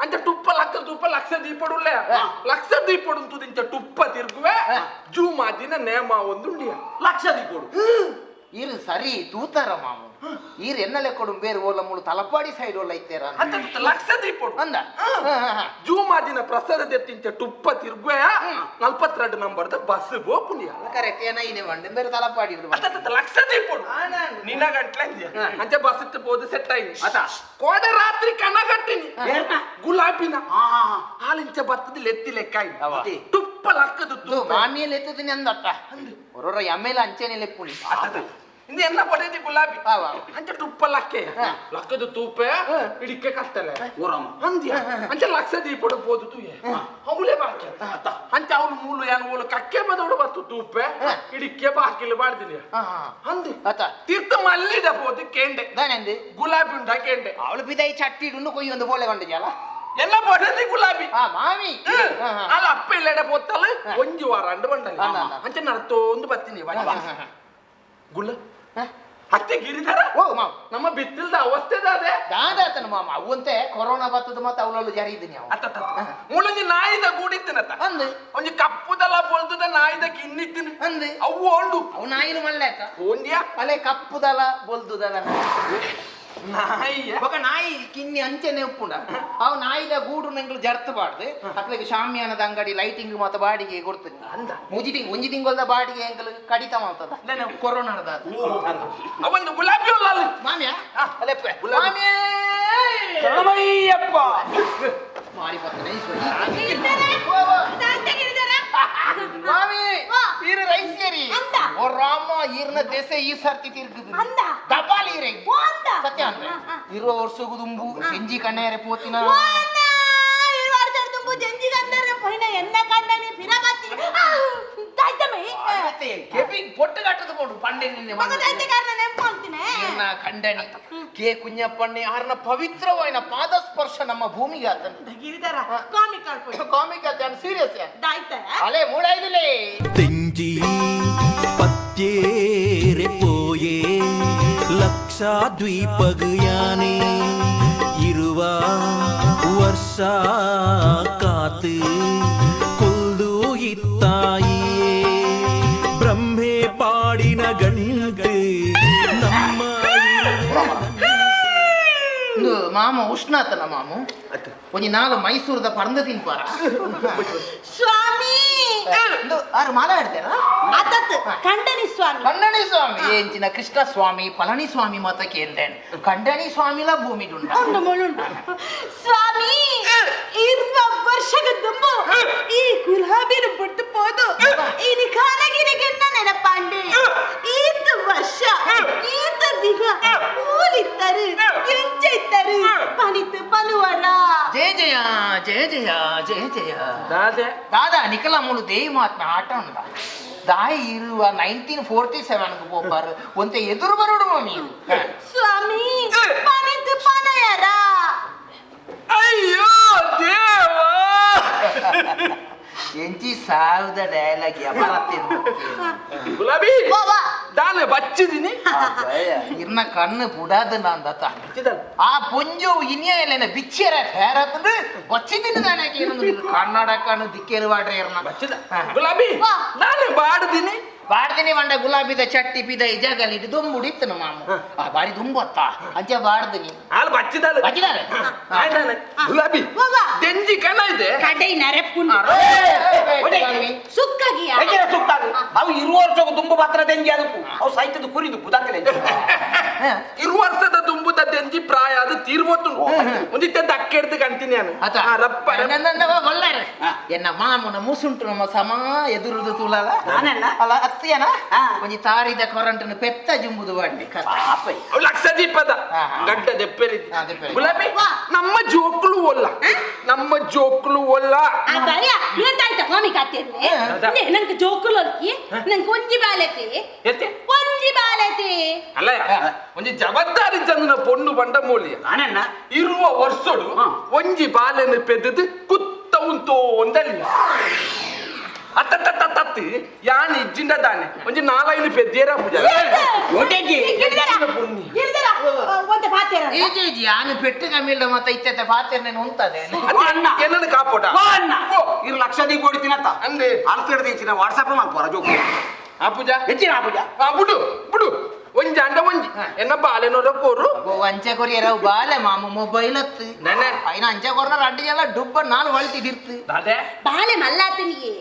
ಅಂಚ ತುಪ್ಪ ಲಕ್ಷ ತುಪ್ಪ ಲಕ್ಷ ದೀಪಡುಲ್ಲೆ ಲಕ್ಷ ದೀಪಡು ಇಂಚ ತುಪ್ಪ ತಿರುಗುವೆ ಜೂಮಾದಿನ ನೇಮ ಒಂದು ಲಕ್ಷ ದೀಪಡು ಇರು ಸರಿ ತೂತಾರ ಮಾಮು ಈರ್ ಎನ್ನಲೆ ಕೊಡು ಬೇರೆ ಓಲ ಮುಳು ತಲಪಾಡಿ ಸೈಡ್ ಓಲ ಐತೇರ ಲಕ್ಷ ದೀಪಡು ಅಂದ ಜೂಮಾದಿನ ಪ್ರಸಾದ ದೆತ್ತಿಂಚ ತುಪ್ಪ ತಿರುಗುವೆ 42 ನಂಬರ್ದ ಬಸ್ ಬೋಪುನಿಯ ಕರೆಕ್ಟ್ ಏನ ಇನೆ ಬಂಡೆ ಬೇರೆ ತಲಪಾಡಿ ಲಕ್ಷ ದೀಪಡು ನಿನ್ನ ಗಂಟ್ಲೆ ಅಂಚೆ ಬಸ್ ಇತ್ತು ಬೋದು ಸೆಟ್ ಆಯ್ತು ಕೋಡೆ ರಾತ್ರಿ ಕಣ ಕಟ್ಟಿನಿ ಗುಲಾಬಿನ ಹಾಲಿಂಚ ಬತ್ತದ ಲೆತ್ತಿ ಲೆಕ್ಕ ಆಯ್ತು ತುಪ್ಪ ಲಕ್ಕದ ಮಾಮಿಯಲ್ಲಿ ಎತ್ತದಿನಿ ಅಂದತ್ತ ಹೊರೊರ ಎಮ್ಮೇಲೆ ಅಂಚೆನೆ ಲೆಪ್ಪುನಿ ಇಂದು ಎಲ್ಲ ಪಡೆದಿ ಗುಲಾಬಿ ಅಂಚೆ ತುಪ್ಪ ಲಕ್ಕೆ ಲಕ್ಕದ ತೂಪೆ ಇಡಿಕೆ ಕಟ್ಟಲೆ ಅಂದ್ಯ ಅಂಚೆ ಲಕ್ಷ ದೀಪಡು ಬೋದು ತೂಯೆ ಅವಳೇ ಬಾಕಿ ಅಂಚೆ ಅವಳು ಮೂಲು ಏನ್ ಓಲು ಕಕ್ಕೆ ಬದೋಡು ಬತ್ತು ತೂಪೆ ಇಡಿಕೆ ಬಾಕಿಲು ಬಾಡ್ದಿನಿ ಅಂದೆ ತೀರ್ಥ ಮಲ್ಲಿದ ಬೋದು ಕೇಂಡೆ ಗುಲಾಬಿ ಉಂಡ ಕೇಂಡೆ ಅವಳು ಬಿದೈ ಚಟ್ಟಿ ಇಡುನ್ನು ಕೊಯ್ಯೊಂದು ಒಂದು ಬೋಳೆ ಕೊಂಡಿದ್ಯಲ್ಲ ಎಲ್ಲ ಬಡದಿ ಗುಲಾಬಿ ಮಾಮಿ ಅಲ್ಲ ಅಪ್ಪ ಇಲ್ಲಡೆ ಪೋತ್ತಲ್ಲ ಒಂಜಿ ವಾರ ಅಂಡು ಬಂಡಲಿ ಅಂಚೆ ನರ್ತೊಂದು ಬತ್ತೀನಿ ಗುಲ್ಲ ಅತ್ತೆ ಗಿರಿಧರ ಓ ಮಾಮ ನಮ್ಮ ಬಿತ್ತಿಲ್ದ ಅವಸ್ಥೆ ಅದೇ ದಾದಾತನ ಮಾಮ ಅವಂತೆ ಕೊರೋನಾ ಬತ್ತದ ಮತ್ತೆ ಅವಳಲ್ಲೂ ಜಾರಿ ಇದ್ದೀನಿ ಮೂಲೊಂಜಿ ನಾಯಿದ ಗೂಡಿತ್ತಿನತ್ತ ಅಂದ್ ಒಂಜಿ ಕಪ್ಪುದಲ್ಲ ಬೊಲ್ದುದ ನಾಯಿದ ಕಿನ್ನಿತ್ತಿನ ಅಂದ್ ಅವು ಓಂಡು ಅವು ನಾಯಿನು ಮಲ್ಲೆ ಆತ ಓಂದ್ಯಾ ಅಲೆ ಕಪ್ಪುದಲ ಬೊಲ್ದುದಲ ನಾಯಿ ಬೊಕ ನಾಯಿ ಕಿನ್ನಿ ಅಂಚೆನೆ ಉಪ್ಪುಂಡ ಅವು ನಾಯಿದ ಗೂಡು ನಂಗ್ಲು ಜರ್ತು ಬಾಡ್ದು ಅಕ್ಲೆಗ್ ಶಾಮಿಯಾನದ ಅಂಗಡಿ ಲೈಟಿಂಗ್ ಮತ್ತ ಬಾಡಿಗೆ ಕೊಡ್ತೀನಿ ಅಂದ ಮೂಜಿ ತಿಂಗ್ ಒಂಜಿ ತಿಂಗೊಲ್ದ ಬಾಡಿಗೆ ಅಂಕಲ್ ಕಡಿತ ಮಾಡ್ತದ ಕೊರೋನಾದ ಅವೊಂದು ಗುಲಾಬಿ ಅಲ್ಲ ಮಾಮ್ಯಾ ಅಲೆಪ್ಪೆ ಮಾಮಿ ಶರಣಮಯ್ಯಪ್ಪ ಮಾರಿ ಬರ್ತನೆ ಮಾಮಿ ಈರು ರೈಸ್ ಏರಿ ಓ ರಾಮ ಈರ್ನ ದೆಸೆ ಈ ಸರ್ತಿ ತಿರ್ಗುದು ದಬಾಲಿ ಈರೆ ಸತ್ಯ ಅಂದ್ರೆ ಇರುವ ವರ್ಷಗೂ ದುಂಬು ಜಂಜಿ ಕಣ್ಣೇರೆ ಪೋತಿನ ಕೆಪಿ ಪೊಟ್ಟು ಕಟ್ಟದ ಪೋಡು ಪಂಡೆ ನಿನ್ನೆ ಈರ್ನ ಖಂಡನಿ ಕೆ ಕುഞ്ഞಪ್ಪಣ್ಣೆ ಆರ್ನ ಪವಿತ್ರವಾಯಿನ ಪಾದಸ್ಪರ್ಶ ನಮ್ಮ ಭೂಮಿಗೆ ಆತನ ಕಾಮಿಕ್ ಆತ ಸೀರಿಯಸ್ ಅಲೆ ಮೂಡಾಯ್ದಿಲ್ಲೇ ತೆಂಜಿ ಪತ್ತೇರೆ ಪೋಯೆ ಲಕ್ಷಾದ್ವೀಪಗು ಯಾನೆ ಇರುವ ವರ್ಷ ಕಾತು ಕೊಲ್ದು ಇತ್ತಾಯಿಯೇ ಬ್ರಹ್ಮೆ ಪಾಡಿನ ಗಂಟು ನಮ್ಮ ಮಾಮ ಉಷ್ಣಾತನ ಮಾಮು ಒಂಜಿ ನಾಲ್ ಮೈಸೂರದ ಪರಂದ ತಿನ್ಪಾರ ಸ್ವಾಮಿ ಆರು ಮಾಲ ಆಡ್ತೇರಾ ಅತ್ತತ್ತು ಖಂಡನಿ ಸ್ವಾಮಿ. ಖಂಡನಿ ಸ್ವಾಮಿ ಎಂಚಿನ ಕೃಷ್ಣ ಸ್ವಾಮಿ ಪಳನಿ ಸ್ವಾಮಿ ಮಾತ ಕೇಂದೇನ್ ಖಂಡನಿ ಸ್ವಾಮಿಲ ಭೂಮಿ ಉಂಡು ಮುಳುಂಡು ಸ್ವಾಮಿ ಇರುವ ವರ್ಷದ ದುಂಬು ಈ ಗುಲಾಬಿನ ಬಿಟ್ಟು ಪೋದು ಈ ನಿಖಾನಗಿರಿಗೆನ್ನ ನೆನಪಾಂಡೆ ಈತ ವರ್ಷ ಈತ ದಿನ ಮೂಲಿತ್ತರು ಎಂಚೈತ್ತರು ಪನಿತು ಪನುವರ. ಜಯ ಜಯ ಜಯ ಜಯ ಜಯ ಜಯ ದಾದಾ ದಾದಾ ನಿಖಲ ಮುಳು ದೇವಿ ಮಾತ್ನ ಆಟ ಉಂಡ ದಾಯಿ ಇರುವ 1947 ಪೋಪಾರು ಒಂತೆ ಎದುರು ಬರೋಡು ಮಮ್ಮಿ. ಸ್ವಾಮಿ ಪನಿತು ಪನಯರ. ಅಯ್ಯೋ ದೇವಾ ಎಂಚಿ ಸಾವಿರದ ಡೈಲಾಗ್ ಗುಲಾಬಿ ದಾನೆ ಬಚ್ಚಿದೀನಿ ಇರ್ನ ಕಣ್ಣು ಪುಡಾದ ನಾಂದತ ಆ ಪೊಂಜು ಇನಿಯ ಎಲ್ಲ ಬಿಚ್ಚಿಯರ ಫೇರತ್ತಂದ್ರೆ ಬಚ್ಚಿದ್ದೀನಿ ದಾನೆ ಕನ್ನಡ ಕಣ್ಣು ದಿಕ್ಕೇರು ವಾಡ್ರೆ ಇರ್ನ ಬಚ್ಚಿದ ಗುಲಾಬಿ ನಾನೇ ಬಾಡ್ದೀನಿ ಬಾಡ್ದಿನಿ ಮಂಡ ಗುಲಾಬಿದ ಚಟ್ಟಿ ಪಿದ ಇಜಾಗಲಿ ದುಂಬುಡಿ ಇತ್ತು ಮಾಮು ಆ ಬಾರಿ ದುಂಬೊತ್ತ ಅಂಚೆ ಬಾಡ್ದಿನಿ ಹಾಲು ಬಚ್ಚಿದಾರೆ ಬಚ್ಚಿದಾರೆ ಗುಲಾಬಿ ದೆಂಜಿ ಕಣ ಇದೆ ಕಡೈ ನರೆಪ್ಪುಂಡು ಸುಕ್ಕಾಗಿಯಾ ಸುಕ್ಕಾಗಿ ಅವು ಇರುವ ವರ್ಷ ದುಂಬು ಮಾತ್ರ ದೆಂಜಿ ಅದಕ್ಕೂ ಅವು ಸಾಹಿತ್ಯದ ಕುರಿದು ಬುದಾಕಲೆ ಇರುವ ವರ್ಷದ ದುಂಬುದ ದೆಂಜಿ ಪ್ರಾಯ ಅದು ತೀರ್ಬೋದು ಒಂದಿತ್ತೆ ದಕ್ಕೆ ಎಡ್ದು ಕಂತೀನಿ ನಾನು ರಪ್ಪ ಒಲ್ಲಾರೆ ಎನ್ನ ಮಾಮುನ ಮುಸುಂಟು ನಮ್ಮ ಸಮ ಎದುರುದು ತುಲಲ ಅಲ್ಲ ಅತ್ತಿಯನ ಒಂಜಿ ತಾರಿದ ಕೊರಂಟನ ಪೆತ್ತ ಜುಂಬುದು ವಾಡ್ಲಿ ಲಕ್ಷ ದೀಪದ ಗಡ್ಡ ದೆಪ್ಪೆರಿ ಗುಲಾಬಿ ನಮ್ಮ ಜೋಕ್ಲು ಒಲ್ಲ ನಮ್ಮ ಜೋಕ್ಲು ಒಲ್ಲ ನಂಗೆ ಜೋಕುಲು ಅಲ್ಕಿ ನಂಗೆ ಒಂಜಿ ಬಾಲತಿ ಒಂಜಿ ಬಾಲತಿ ಅಲ್ಲ ಒಂಜಿ ಜವಾಬ್ದಾರಿ ಚಂದನ ಪೊಣ್ಣು ಬಂಡ ಮೂಲಿ ಇರುವ ವರ್ಷಡು ಒಂಜಿ ಬಾಲೆನ ಪೆದ್ದದು ಕುತ್ತ ಉಂಟೋ ಒಂದಲ್ಲಿ ಅತ್ತತ್ತತ್ತತ್ತಿ ಯಾನ್ ಇಜ್ಜಿಂಡ ದಾನೆ ಒಂಜಿ ನಾಲೈನು ಪೆದ್ದೇರ ಪೂಜೆ ಯಾನು ಪೆಟ್ಟು ಕಮ್ಮಿಲ್ಲ ಮತ್ತೆ ಇತ್ತೆ ಪಾತೆರ್ನೇನು ಉಂತದೆ ಏನನ್ನು ಕಾಪೋಟ ಇರು ಲಕ್ಷ ದೀಪ ಹೊಡಿತೀನತ್ತ ಅಂದೆ ಅಲ್ತಿಡ್ದಿನ ವಾಟ್ಸಪ್ ಮಾಡ್ಪೋರ ಜೋಕು ಆ ಪೂಜಾ ಹೆಚ್ಚಿನ ಆ ಪೂಜಾ ಆ ಬುಡು ಬುಡು ಒಂಜಿ ಅಂಡ ಒಂಜಿ ಎನ್ನ ಬಾಲೆನೋರ ಕೋರು ಅಂಚೆ ಕೊರಿಯರ ಬಾಲೆ ಮಾಮ ಮೊಬೈಲ್ ಅತ್ತು ಐನ ಅಂಚೆ ಕೊರ್ನ ರಡ್ಡು ಜನ ಡುಬ್ಬ ನಾಲ್ ವಳ್ತಿದಿರ್ತು ಅದೇ ಬಾಲೆ ಮಲ್ಲಾತನಿಗೆ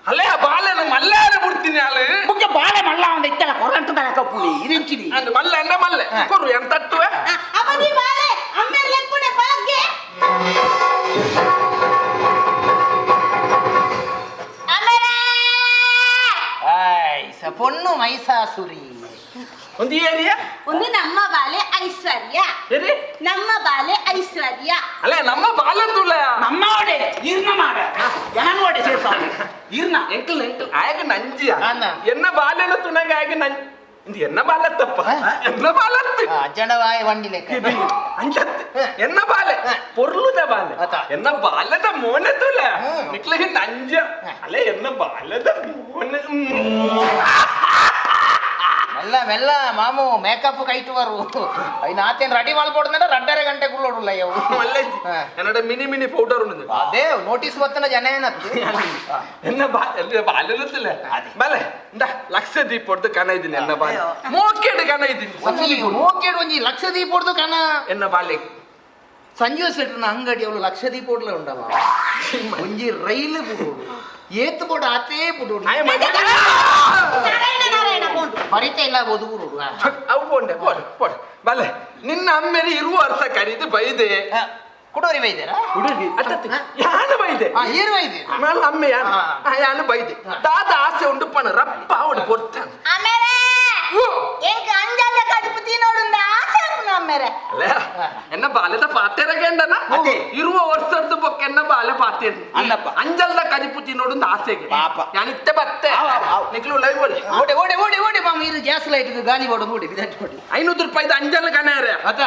ಅಲ್ಲೇ ಬಾಲೆ ಮಲ್ಲಾರೆ ಬಿಡ್ತೀನಿ ಅಲ್ಲೇ ಮುಖ್ಯ ಬಾಳೆ ಮಲ್ಲ ಒಂದ ಇತ್ತಲ್ಲ ಕೊರಂಟ ಕಪ್ಪುನಿ ಇದಿಂಚಿನಿ ಅಂದ್ ಮಲ್ಲೆ ಅಂಡ ಮಲ್ಲೆ ಕೊರು ಎಂತ ತಟ್ಟುವೆ ಅವನಿ ಬಾಲೆ ಅಮ್ಮೆರ್ ಲೆಪ್ಪುನೆ ಪಳಗ್ಗೆ ಅಮ್ಮೆರೆ ಆಯ್ ಪೊಣ್ಣು ಮೈಸಾಸುರಿ ಒಂದು ಏರಿಯಾ ಒಂದು ನಮ್ಮ ಬಾಲೆ ಐಶ್ವರ್ಯ ನಮ್ಮ ಬಾಲೆ ಐಶ್ವರ್ಯ ಅಲ್ಲ ನಮ್ಮ ಬಾಲೆ ತುಲ ನಮ್ಮ ಓಡೆ ಇರ್ನ ಮಾಡ ಜನನ ಓಡೆ ಸೇರ್ಸಾವು ಇರ್ನ ಎಂಕಲ್ ಎಂಕಲ್ ಆಯಗ ನಂಜಿಯ ಎನ್ನ ಬಾಲೆನ ತುಣಗ ಆಯಗ ನಂಜ್ ಇದು ಎನ್ನ ಬಾಲತ್ತಪ್ಪ ಎನ್ನ ಬಾಲತ್ತು ಜನವಾಯ ವಂಡಿ ಲೆಕ್ಕ ಅಂಚತ್ ಎನ್ನ ಬಾಲೆ ಪೊರ್ಲುದ ಬಾಲೆ ಎನ್ನ ಬಾಲದ ಮೋನೆ ತುಲ ನಿಕ್ಲಗೆ ನಂಜ ಅಲ್ಲ ಎನ್ನ ಬಾಲದ ಮೋನೆ ಮೆಲ್ಲ ಮೆಲ್ಲ ಮಾಮು ಮೇಕಪ್ ಕೈಟುವರು ಐನ ಆತೇನು ರೆಡಿ ಮಾಡ್ಕೊಡ್ದಂದ್ರೆ ರಡ್ಡರೆ ಗಂಟೆ ಕುಳ್ಳೋಡುಲ್ಲ ಯವು ಎನ್ನಡ ಮಿನಿ ಮಿನಿ ಪೌಡರ್ ಉಂಟು ಅದೇ ನೋಟಿಸ್ ಬತ್ತನ ಜನ ಏನತ್ತು ಎನ್ನ ಬಾಲೆಲ್ಲ ಬಾಲೆ ಇಂದ ಲಕ್ಷ ದೀಪ ಹೊಡ್ದು ಕಣ ಇದ್ದೀನಿ ಎನ್ನ ಬಾಲೆ ಮೋಕೆಡು ಕಣ ಇದ್ದೀನಿ ಮೋಕೆಡು ಒಂಜಿ ಲಕ್ಷ ದೀಪ ಹೊಡ್ದು ಕಣ ಎನ್ನ ಬಾಲೆ ಸಂಜೀವ ಶೆಟ್ಟರ್ನ ಅಂಗಡಿ ಅವಳು ಲಕ್ಷ ದೀಪ ಹೊಡ್ಲ ಉಂಡವ ಒಂಜಿ ರೈಲು ಬಿಡು ಏತ್ ಬೋಡು ಆತೇ ಬಿಡು ಬರಿತ ಇಲ್ಲ ಬದುಕುರು ಅವು ಪೋಂಡೆ ಪೋಡು ಪೋಡು ಬಲೆ ನಿನ್ನ ಅಮ್ಮೇಲೆ ಇರುವ ಅರ್ಥ ಕರೀದು ಬೈದೆ ಕುಡೋರಿ ಬೈದೇರಾ ಕುಡೋರಿ ಅತ್ತತ್ತು ಯಾನು ಬೈದೆ ಏನು ಬೈದೆ ಮಲ್ಲ ಅಮ್ಮೆ ಯಾನು ಯಾನು ಬೈದೆ ದಾದ ಆಸೆ ಉಂಡು ಪಣ ರಪ್ಪ ಅವಡು ಪೊರ್ತಾನೆ ಆಮೇಲೆ ಎಂಕ್ ಅಂಜಾಲ ಕಡುಪು ತಿನ್ನೋಡುಂದ ಆಸೆ ಆಪುನ ಅಮ್ಮೇರೆ ಅಲ್ಲ ಎನ್ನ ಬಾಲ್ಯದ ಪಾತೆರ ಗಂಡನ ಇರುವ ವರ್ಷದ ಬೊಕ್ಕ ಎನ್ನ ಬಾಲ್ಯ ಪಾತೇರ್ ಅಂದಪ್ಪ ಅಂಜಲ್ದ ಕಜಿಪು ತಿನ್ನೋಡುಂದ ಆಸೆಗೆ ಪಾಪ ಯಾನಿತ್ತೆ ಬತ್ತೆ ನಿಕ್ಲು ಲೈವ್ ಒಲೆ ಓಡೆ ಓಡೆ ಓಡೆ ಓಡೆ ಮಾಮ ಇರು ಗ್ಯಾಸ್ ಲೈಟ್ ಗಾಲಿ ಓಡು ಓಡಿ ಬಿದಟ್ ಓಡಿ 500 ರೂಪಾಯಿದ ಅಂಜಲ್ ಕಣೇರೆ ಅತ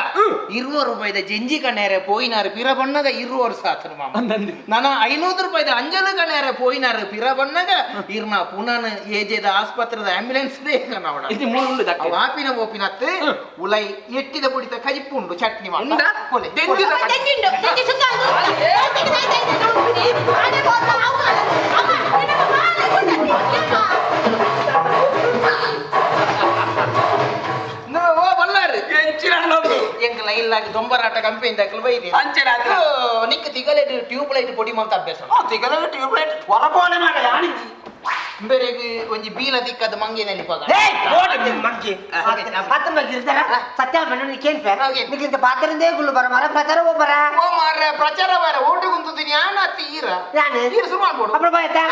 20 ರೂಪಾಯಿದ ಜಂಜಿ ಕಣೇರೆ ಪೋಯಿನಾರು ಪಿರ ಬಣ್ಣಗ ಇರುವ ವರ್ಷ ಆತನ ಮಾಮ ನಾನು 500 ರೂಪಾಯಿದ ಅಂಜಲ್ ಕಣೇರೆ ಪೋಯಿನಾರು ಪಿರ ಬಣ್ಣಗ ಇರ್ನ ಪುನಃ ಏಜೆದ ಆಸ್ಪತ್ರೆದ ಆಂಬ್ಯುಲೆನ್ಸ್ ಕಣವಡ ಇದು ಮೂರು ಅವು ಆಪಿನ ಓಪಿನತ್ತೆ ಉಲೈ ಎಟ್ಟಿದ ಪುಡಿತ ಕಜಿಪು ಉಂಡು ಚಟ್ನಿ ಉಂಡ ಎಂಕಲ ಇಲ್ಲಾಗಿ ದೊಂಬರಾಟ ಕಂಪನಿ ದಾಖಲು ಬೈದೆ ನಿಕ್ಕ ತಿಗಲೆ ಟ್ಯೂಬ್ ಲೈಟ್ ಪೊಡಿ ಮಂತ ಅಭ್ಯಾಸ ತಿಗಲೆ ಟ್ಯೂಬ್ ಲೈಟ್ ಹೊರಕೋಲೆ ಮಾಡ ಯಾಣಿಜಿ ಕುಬ್ಬೇರೆಗೆ ಒಂಜಿ ಬೀಲ ದಿಕ್ಕದ ಮಂಗೆ ನೆನಪಾಗ ಮಂಗೆ ಅತ್ತ ಗಿರ್ದಾರ ಸತ್ಯ ಮಣ್ಣು ಕೇಳ್ಪೆ ನಿಕ್ಕಿಂತ ಪಾತ್ರಂದೇ ಗುಲ್ಲು ಬರ ಮರ ಪ್ರಚಾರ ಒಬ್ಬರ ಓ ಮಾರ್ರೆ ಪ್ರಚಾರ ಬಾರ ಓಟು ಕುಂತಿದ್ದೀನಿ ಯಾನ ಅತ್ತಿ ಈರ ಯಾನೆ ಈರ ಶುರು ಮಾಡ್ಬೋದು ಅಪ್ಪ ಬಾಯ್ತಾ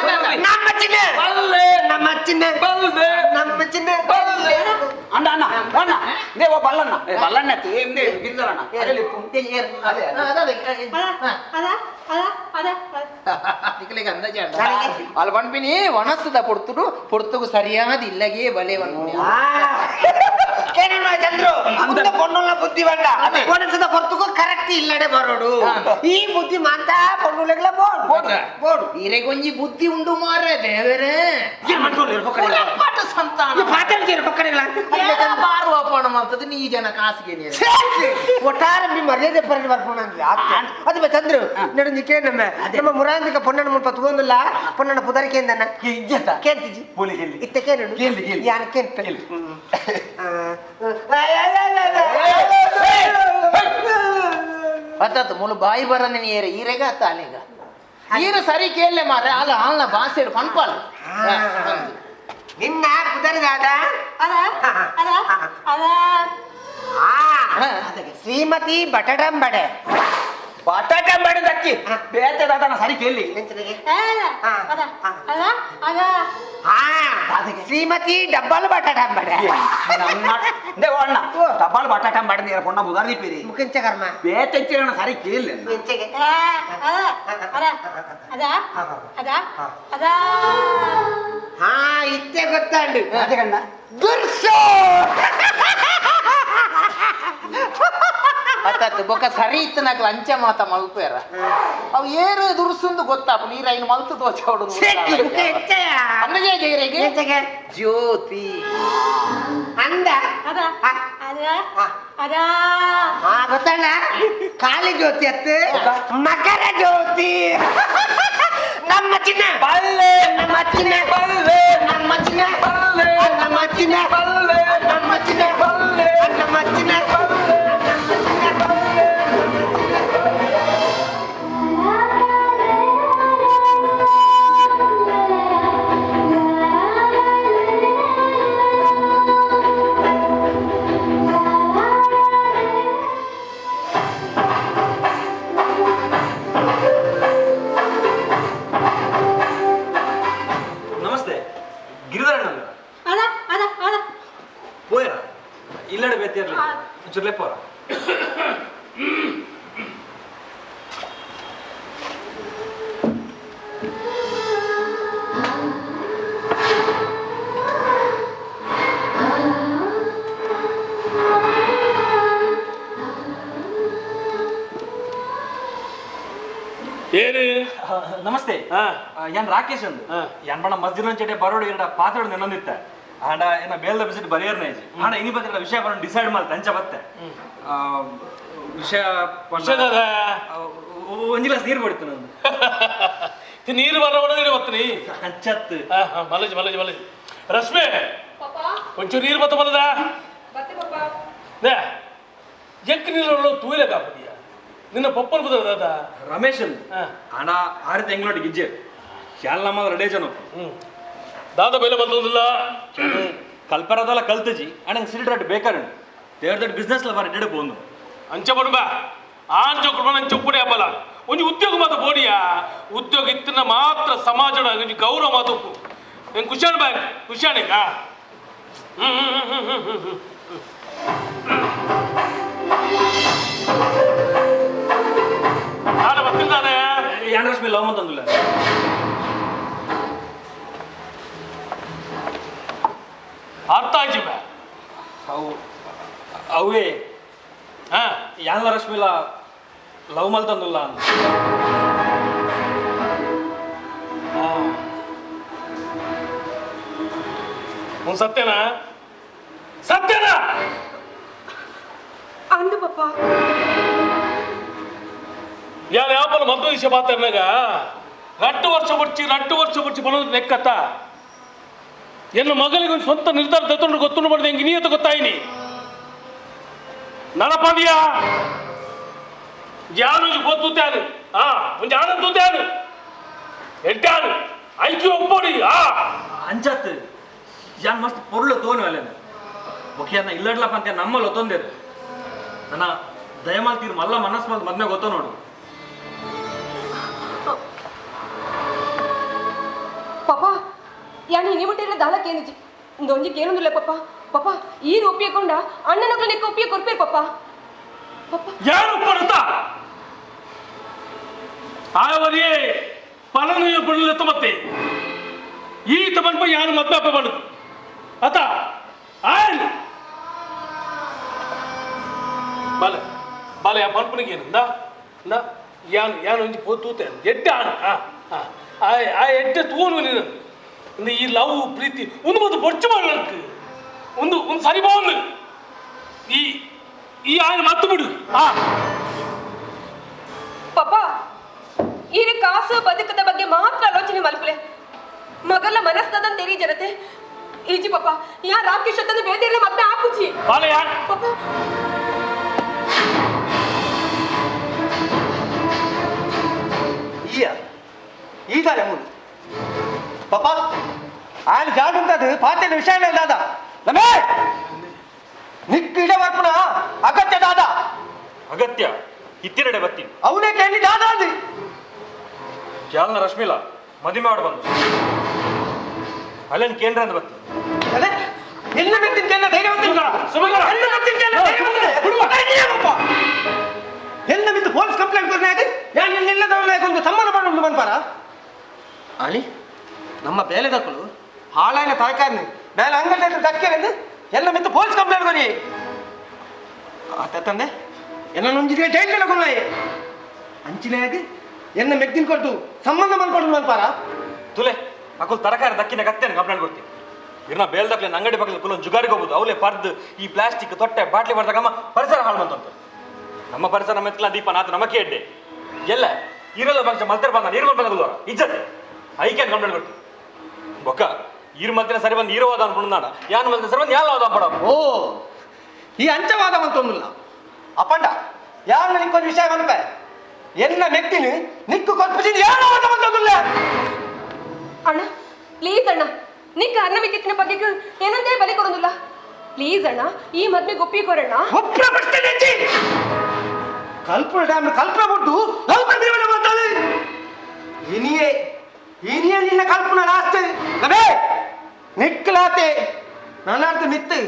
ನಮ್ಮ ಚಿನ್ನ ನಮ್ಮ ಚಿನ್ನ ನಮ್ಮ ಚಿನ್ನ ಅಣ್ಣ ಅಣ್ಣ ಅಣ್ಣ they ಓ ಬಲ್ಲಣ್ಣ ಏ ಬಲ್ಲಣ್ಣ ಅತ್ತಿ ಏ ಗಿರ್ದಾರಣ್ಣ ಅದೇ ನಿಕ್ಲೆಗೆ ಅಂದಾಜು ಅಲ್ಲಿ ಪನ್ಪಿನಿ ಒಣಸದ ಪೊರ್ತುಡು ಪೊರ್ತುಗು ಸರಿಯಾದ ಇಲ್ಲಗೆ ಬಲೆ ಚಂದ್ರು ಪೊನ್ನುಲ್ಲ ಬುದ್ಧಿ ಬಂಡ ಒಣಸದ ಪೊರ್ತುಗು ಕರೆಕ್ಟ್ ಇಲ್ಲಡೆ ಬರೋಡು ಈ ಬುದ್ಧಿ ಮಾಂತ ಪೊನ್ನುಲೆಗಳ ಬೋಡು ಬೋಡು ಈರೆಗೊಂಜಿ ಬುದ್ಧಿ ಉಂಡು ಮಾರ್ರೆ ದೇವರೇ ಸಂತಾನ ಬಾರುವ ಪಣ ಮಾಡ್ತದೆ ನೀ ಜನ ಕಾಸಿಗೆ ಒಟ್ಟಾರೆ మీ ಮರ್ಯಾದೆ ಪರಣ ಬರ್ಪೋಣ ಅದು ಚಂದ್ರು ನಡು ನಿಕೇ ನಮ್ಮ ನಮ್ಮ ಮುರಾಂದಿಕ ಪೊನ್ನಣ ಮುಲ್ಪ ತಗೊಂದಿಲ್ಲ ಪೊನ್ನಣ ಪುದರಿಕೆ ಅಂದನ್ನ ಕೇಳ್ತಿಜಿ ಇತ್ತ ಕೇಳು ಯಾನ ಕೇಳ್ಪೆ ಅತ್ತತ್ತು ಮುಳು ಬಾಯಿ ಬರನೆ ನೀರ ಈರೆಗ ಅತ್ತ ಅಲೆಗ ಈರ ಸರಿ ಕೇಳಲೆ ಮಾರ್ರೆ ಅಲ್ಲ ಅಲ್ಲ ಬಾಸೆಡು ಪನ್ಪಾಲ ನಿನ್ನ ಪುದರಿದಾದ ಶ್ರೀಮತಿ ಬಟಡಂಬಡೆ ಬಟಾಟಂಬಡೆ ದಕ್ಕಿ ಬೇತೆ ದಾದನ ಸರಿ ಕೇಳಿ ಶ್ರೀಮತಿ ಡಬ್ಬಲ್ ಬಟಾಟಂಬಡೆ ಅಣ್ಣ ಡಬ್ಬಲ್ ಬಟಾಟಂಬಡೆ ನೀರ ಪೊಣ್ಣ ಬುದಾರ್ ದೀಪಿರಿ ಮುಖಂಚ ಕರ್ಮ ಬೇತೆ ಸರಿ ಕೇಳಿ ಹಾ ಇತ್ತೆ ಗೊತ್ತಾಂಡು ದುರ್ಸೋ ಅತ್ತತ್ತು ಬೊಕ ಸರಿ ಇತ್ತು ನಾಕ್ ಲಂಚ ಮಾತ ಮಲ್ಪೇರ ಅವು ಏರು ದುರ್ಸುಂದು ಗೊತ್ತಾಪ ನೀರ ಐನು ಮಲ್ತು ದೋಚೋಡು ಅಂದ್ರೆ ಜ್ಯೋತಿ ಅಂದ ಅದ ಅದ ಅದ ಹಾ ಗೊತ್ತಣ್ಣ ಕಾಲಿ ಜ್ಯೋತಿ ಅತ್ತು ಮಕರ ಜ್ಯೋತಿ ನಮ್ಮ ಚಿನ್ನ ಬಲ್ಲೆ ನಮ್ಮ ಚಿನ್ನ ಬಲ್ಲೆ ನಮ್ಮ ಚಿನ್ನ ಬಲ್ಲೆ ನಮ್ಮ ಚಿನ್ನ ಬಲ್ಲೆ ನಮ್ಮ ಚಿನ್ನ ಬಲ್ಲೆ ನಮ್ಮ ಚಿನ್ನ ಬಲ್ಲೆ ನಮಸ್ತೆ ಗಿರಿಧರಣ್ಣ ಅದ ಅದ ಅದ ಪೋಯರ ಇಲ್ಲಡೆ ಬೇತಿರ್ಲಿ ಒಂಚೂರು ಲೆಪ್ಪೋರ ಏನು ನಮಸ್ತೆ ಯಾನ್ ರಾಕೇಶ್ ಅಂದು ಯಾನ್ ಬಣ್ಣ ಮಸ್ಜಿದ್ ಚಟೆ ಬರೋಡು ಎರಡ ಪಾತ್ರೆ ನೆನೊಂದಿತ್ತ ಆಂಡ ಏನ ಬೇಲ್ದ ಬಿಸಿಟ್ ಬರಿಯರ್ನ ಇಜ್ಜಿ ಆಂಡ ಇನಿ ಬತ್ತಿರ ವಿಷಯ ಬರೋಣ ಡಿಸೈಡ್ ಮಾಡ್ತ ಅಂಚ ಬತ್ತೆ ವಿಷಯ ಒಂಜಿ ಗ್ಲಾಸ್ ನೀರು ಬಡಿತು ನಂದು ನೀರು ಬರೋ ಬತ್ತೀನಿ ಅಂಚತ್ತು ಮಲಜಿ ಮಲಜಿ ಮಲಜಿ ರಶ್ಮಿ ಒಂಚೂರು ನೀರು ಬತ್ತ ಬಲ್ಲದ ಎಂಕ್ ನೀರು ತೂಯಿಲೆ ಕಾಪಡಿಯ ನಿನ್ನ ಪಪ್ಪನ ಬುದ ದಾದ ರಮೇಶ್ ಆಂಡ ಆರು ತಿಂಗಳೊಟ್ಟಿಗೆ ಗಿಜ್ಜೆ ಶಾಲ್ ನಮ್ಮ ರೆಡೇ ಜನ ದಾದ ಬೈಲ ಬಂದಿಲ್ಲ ಕಲ್ಪರದಲ್ಲ ಕಲ್ತಜಿ ಅಣ್ಣ ಸಿಲಿಂಡರ್ ಬೇಕಾರೆ ದೇವ್ರ ದೊಡ್ಡ ಬಿಸ್ನೆಸ್ ಲ ಬಾರಿ ಡೆಡ್ ಬೋಂದು ಅಂಚ ಬಡುಬ ಆಂಚ ಕುಡುಬ ಅಂಚ ಉಪ್ಪುಡೆ ಹಬ್ಬಲ ಒಂಜಿ ಉದ್ಯೋಗ ಮಾತು ಬೋಡಿಯಾ ಉದ್ಯೋಗ ಇತ್ತಿನ ಮಾತ್ರ ಸಮಾಜ ಒಂಜಿ ಗೌರವ ಮಾತು ಉಪ್ಪು ಹೆಂಗೆ ಖುಷಿಯಾಣ ಬ್ಯಾಂಕ್ ಖುಷಿಯಾಣ ಹ್ಮ್ ಹ್ಮ್ ಹ್ಮ್ ಹ್ಮ್ ಹ್ಮ್ ಹ್ಮ್ ನಾನು ಬರ್ತಿದ್ದಾನೆ ಯಾನ್ ರಶ್ಮಿ ಲವ್ ಅಂತಂದಿಲ್ಲ ಅರ್ಥ ಆಯ್ತು ಬಾ ಅವು ಅವೇ ಹಾ ಯಾನ್ಲ ರಶ್ಮಿಲ ಲವ್ ಮಲ್ತಂದುಲ್ಲ ಅಂತ ಒಂದು ಸತ್ಯನಾ ಸತ್ಯನಾ ಅಂದು ಪಪ್ಪ ಯಾರು ಯಾಪಲ ಮದ್ದು ವಿಷಯ ಮಾತಾಡಿನಾಗ 2 ವರ್ಷ ಬಡ್ಚಿ 2 ವರ್ಷ ಬಡ್ಚಿ ಬರೋದು ನೆಕ್ಕತ್ತ ಎನ್ನ ಮಗಳಿಗೆ ಒಂದು ಸ್ವಂತ ನಿರ್ಧಾರ ತಗೊಂಡು ಗೊತ್ತುಂಡು ಮಾಡಿದೆ ಹೆಂಗೆ ನೀಯತ್ತ ಗೊತ್ತಾಯಿನಿ ನಡಪಾದಿಯಾ ಜಾನು ತೂತಾನು ಆ ಒಂದು ಆನಂದ್ ತೂತಾನು ಎಡ್ಡಾನು ಐಕ್ಯು ಒಪ್ಪೋಡಿ ಆ ಅಂಚ ಯಾನ್ ಮಸ್ತ್ ಪೊರ್ಲು ತೋನು ಅಲ್ಲೇನ ಬೊಕ್ಕ ಯಾನ ಇಲ್ಲಡ್ಲಪ್ಪ ಅಂತ ನಮ್ಮಲ್ಲಿ ಒತ್ತೊಂದೇರು ನನ್ನ ದಯಮಾಲ್ತೀರು ಮಲ್ಲ ಮನಸ್ಸು ಮಲ್ ಮದ್ಮೆ ಗೊತ್ತೋ ನೋಡು. ಪಾಪ ಯಾನ್ ಹಿನಿಬಿಟ್ಟಿರ ದಾಲಕ್ಕೇನಿಜಿ ಒಂದೊಂಜಿ ಕೇಳೊಂದಿಲ್ಲ ಪಾಪ. ಪಾಪ ಈ ಒಪ್ಪಿಕೊಂಡ ಅಣ್ಣನೊಗ್ಲ ನಿಕ್ಕ ಒಪ್ಪಿಗೆ ಕೊರ್ಪೇರು ಪಾಪ. ಯಾರು ಒಪ್ಪರುತ್ತಾ ಆವರಿಯೇ ಪಲನು ಪಡಲು ಮತ್ತೆ ಈ ತಮನ್ಪ ಯಾರು ಮದ್ವೆ ಅಪ್ಪ ಬಳುದು ಅತ ಆಯ್ ಬಲೆ ಬಲೆ ಆ ಪನ್ಪನಿಗೆ ಏನು ನಾ ಯಾನು ಯಾನು ಒಂಜಿ ಪೋ ತೂತೆ ಎಡ್ಡೆ ಆಣ ಆ ಆ ಆ ಎಡ್ಡೆ ತೂನು ನೀನು ಈ ಲವ್ ಪ್ರೀತಿ ಒಂದು ಮತ್ತು ಬೊಚ್ಚು ಮಾಡಕ್ಕೆ ಒಂದು ಒಂದು ಸರಿ ಬಾಂದು ಈ ಈ ಆಯನ ಮತ್ತು ಬಿಡು. ಆ ಪಾಪ ಈ ಕಾಸು ಬದುಕದ ಬಗ್ಗೆ ಮಾತ್ರ ಆಲೋಚನೆ ಮಲ್ಪಲೆ ಮಗಲ ಮನಸ್ಸದ ತೆರಿ ಜನತೆ ಈಜಿ ಪಾಪ ಯಾ ರಾಕೇಶ್ ಅಂತಂದು ಬೇರೆ ಮತ್ತೆ ಆಪುಜಿ ಪಾಪ. ಈಯ ಈದಾನೆ ಮೂಲು ಪಾಪ ఆయన ಜಾಡುಂಟದು ಪಾತ್ರದ ವಿಷಯ ದಾದ ನಮೇ ನಿಕ್ಕ ಇಡ ಬರ್ಪುಣ ಅಗತ್ಯ ದಾದ ಅಗತ್ಯ ಇತ್ತಿರಡೆ ಬತ್ತಿ ಅವನೇ ಕೇಳಿ ದಾದ ಅದು ಯಾಲ್ನ ರಶ್ಮಿಲ ಮದುವೆ ಮಾಡಿ ಬಂದು ಅಲ್ಲೇನು ಕೇಂದ್ರ ಅಂತ ಬತ್ತಿ ಎಲ್ಲ ಬಿತ್ತಿನ ಕೇಳ ಧೈರ್ಯ ಎಲ್ಲ ಬಿದ್ದು ಪೊಲೀಸ್ ಕಂಪ್ಲೇಂಟ್ ಕೊಡ್ನಾಗ ಯಾನ್ ಇಲ್ಲದವನ ಒಂದು ಸಮ್ಮಾನ ಮಾಡೋದು ಬಂದ್ಪಾರ ಅಳಿ ನಮ್ಮ ಬೇಲೆದಕ್ಕಳು ಹಾಳಾಯಿನ ತರಕಾರಿ ಬೇಲೆ ಅಂಗಡಿ ದಕ್ಕಿರಂದು ಎಲ್ಲ ಮಿತ್ತು ಪೊಲೀಸ್ ಕಂಪ್ಲೇಂಟ್ ಕೊಡಿ ಆತ ತಂದೆ ಎಲ್ಲ ನೊಂಜಿಗೆ ಜೈಲಿನ ಕೊಲ್ಲಾಯಿ ಅಂಚಿನಾಗಿ ಎನ್ನ ಮೆಗ್ದಿನ ಕೊಟ್ಟು ಸಂಬಂಧ ಮಾಡ್ಕೊಂಡು ಮನ್ಪಾರ ತುಲೆ ಅಕುಲ್ ತರಕಾರಿ ದಕ್ಕಿನ ಕತ್ತೇನೆ ಕಂಪ್ಲೇಂಟ್ ಕೊಡ್ತೀನಿ ಇರ್ನ ಬೇಲ್ದಕ್ಲೆ ಅಂಗಡಿ ಪಕ್ಕದ ಕುಲೊಂದು ಜುಗಾರಿಗೆ ಹೋಗ್ಬೋದು ಅವಲೇ ಪರ್ದು ಈ ಪ್ಲಾಸ್ಟಿಕ್ ತೊಟ್ಟೆ ಬಾಟ್ಲಿ ಬರ್ದಾಗ ಪರಿಸರ ಹಾಳು ಬಂತಂತ ನಮ್ಮ ಪರಿಸರ ಮೆತ್ಕಲ ದೀಪ ನಾತ ನಮಕ್ಕೆ ಎಡ್ಡೆ ಎಲ್ಲ ಇರಲ್ಲ ಬಂಚ ಮಲ್ತರ ಬಂದ ನೀರು ಬಂದ ಇಜ್ಜತೆ ಐಕೆ ಕಂಪ್ಲೇಂಟ್ ಕೊಡ್ತೀನಿ ಬೊಕ್ಕ ಇರು ಮಲ್ತಿನ ಸರಿ ಬಂದು ಇರುವಾದ ಅನ್ಕೊಂಡ ಯಾನು ಮಲ್ತಿನ ಸರಿ ಬಂದು ಯಾಲ ಅನ್ಪಡ. ಓ ಈ ಅಂಚವಾದ ಮಂತೊಂದಿಲ್ಲ ಅಪ್ಪಂಡ ಯಾರು ನಿಕ್ಕೊಂದು ವಿಷಯ ಬಂತ ಎಲ್ಲ ಮೆಕ್ತಿನಿ ನಿಕ್ಕು ಕೊಟ್ಬಿಟ್ಟಿದ್ದು ಯಾರು ಮಂತೊಂದಿಲ್ಲ. ಅಣ್ಣ ಪ್ಲೀಸ್ ಅಣ್ಣ ನಿಕ್ಕ ಅನ್ನ ಮಿಕ್ಕಿನ ಬಗ್ಗೆ ಏನಂದೇ ಬಲಿ ಕೊಡೋದಿಲ್ಲ ಪ್ಲೀಸ್ ಅಣ್ಣ ಈ ಮದ್ವೆ ಗೊಪ್ಪಿ ಕೊರಣ್ಣ. ಕಲ್ಪನ ಡ್ಯಾಮ್ ಕಲ್ಪನ ಬಿಟ್ಟು ಬರ್ತಾಳೆ ಇನಿಯೇ ಇನಿಯೇ ನಿನ್ನ ಕಲ್ಪನ ಲಾಸ್ಟ್ ನಮೇ ನಿಕ್ಕಲಾತೆ ನನ್ನಾರ್ಥ ಮಿತ್ತು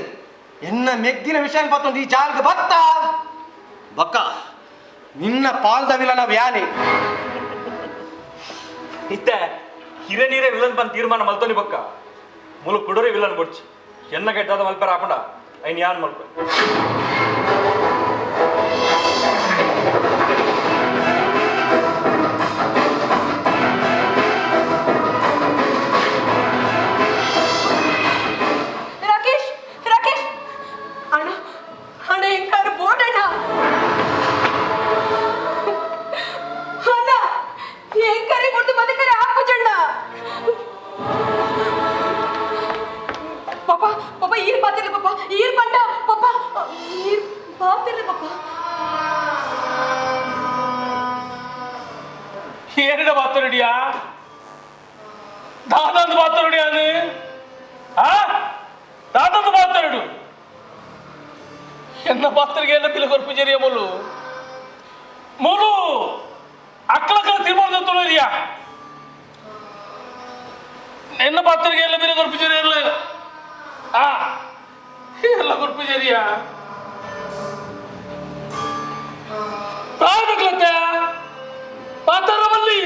ಎನ್ನ ಮೆಗ್ಗಿನ ವಿಷಯ ಪತ್ತೊಂದು ಈ ಜಾಲ್ಗೆ ಬತ್ತ ಬಕ್ಕ ನಿನ್ನ ಪಾಲ್ದವಿಲ್ಲ ನಾವು ಯಾನೆ ಇತ್ತೆ ಹಿರೇ ನೀರೇ ವಿಲನ್ ಬಂದು ತೀರ್ಮಾನ ಮಲ್ತೋನಿ ಬಕ್ಕ ಮುಲು ಕುಡೋರಿ ವಿಲನ್ ಬೊಡ್ಚಿ ಎನ್ನ ಕೆಟ್ಟಾದ ಮಲ್ಪೆರ ಹಾಕೊಂಡ ಐನ್ ಯಾನ್ ಮಲ್ಪ. ರಾಕೇಶ್ ರಾಕೇಶ್ ಅಣ್ಣ ಅಣ್ಣ ಎಂಕಾರು ಬೋಡಣ್ಣ ಅಣ್ಣ ಎಂಕಾರಿ ಬಿಡ್ದು ಬದುಕರೆ ಹಾಕುಜಣ್ಣ. ಪಾಪ ಪಾಪ ಈರ್ ಪಾತಿರ್ಲಿ ಪಾಪ ಈರ್ ಬಂಡ ಪಾಪ ಈರ್ ಪಾತಿರ್ಲಿ ಪಾಪ. ಏನಿಡ ಮಾತಾಡಿಯಾ ದಾದಂದು ಮಾತಾಡಿಯಾ ಆ ದಾದಂದು ಮಾತಾಡು ಎನ್ನ ಪಾತ್ರೆಗೆ ಎಲ್ಲ ಬಿಲ್ ಕೊರ್ಪುಜರಿಯ ಮೊಲು ಮೊಲು ಅಕ್ಕಲಕ್ಕಲ ತೀರ್ಮಾನ ತೊಳರಿಯಾ ಎನ್ನ ಪಾತ್ರೆಗೆ ಎಲ್ಲ ಬಿಲ್ ಕೊರ್ಪುಜರಿಯ ಆ ಎಲ್ಲ ಕೊರ್ಪುಜರಿಯ ಪ್ರಾಯದಕ್ಲತ್ತೆ ಪಾತ್ರ ಬಲ್ಲಿ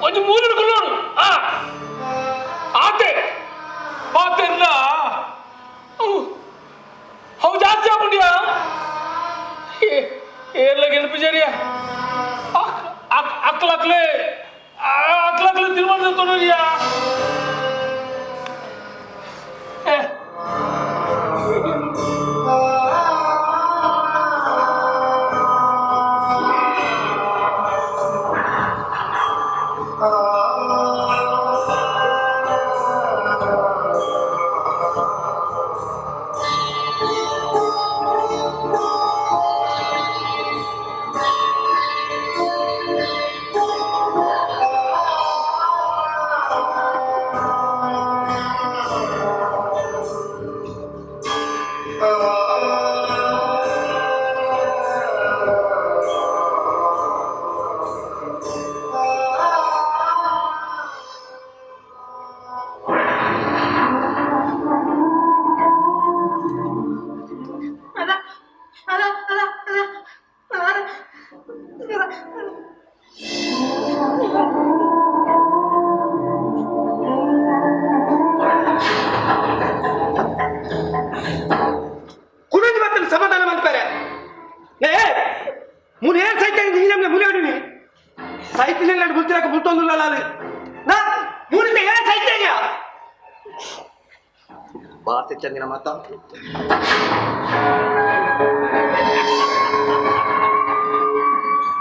ಒಂದು ಮೂರು ನೋಡು ಆ ಆತೆ ಪಾತೆಲ್ಲ ಅವು ಜಾಸ್ತಿ ಆಗ್ಬಿಟ್ಟಿಯಾ ಏರ್ಲ ಗೆಲ್ಪಿಜರಿಯ ಅಕ್ಲಕ್ಲೆ ಅಕ್ಲಕ್ಲೆ ತೀರ್ಮಾನ ತೊಡರಿಯಾ. Oh. ಅದ ಅದ ಅದ ಅದ ಅದ. ಕುಡೊಂಜಿ ಬತ್ತನ ಸಮಾಧಾನ ಮಲ್ಪರೆ ಏ ಮುನ್ ಏನ್ ಸೈತ ನೀನಮ್ನೆ ಮುಲೆ ಸೈತಿನೆಲ್ಲ ಬುಲ್ತಿರಕ ಬುಲ್ತೊಂದುಲ್ಲ ಅದು ನಾ ಮುನಿತ ಏನ್ ಸೈತೇನ್ಯ ಬಾಸೆ ಚಂದಿನ ಮಾತ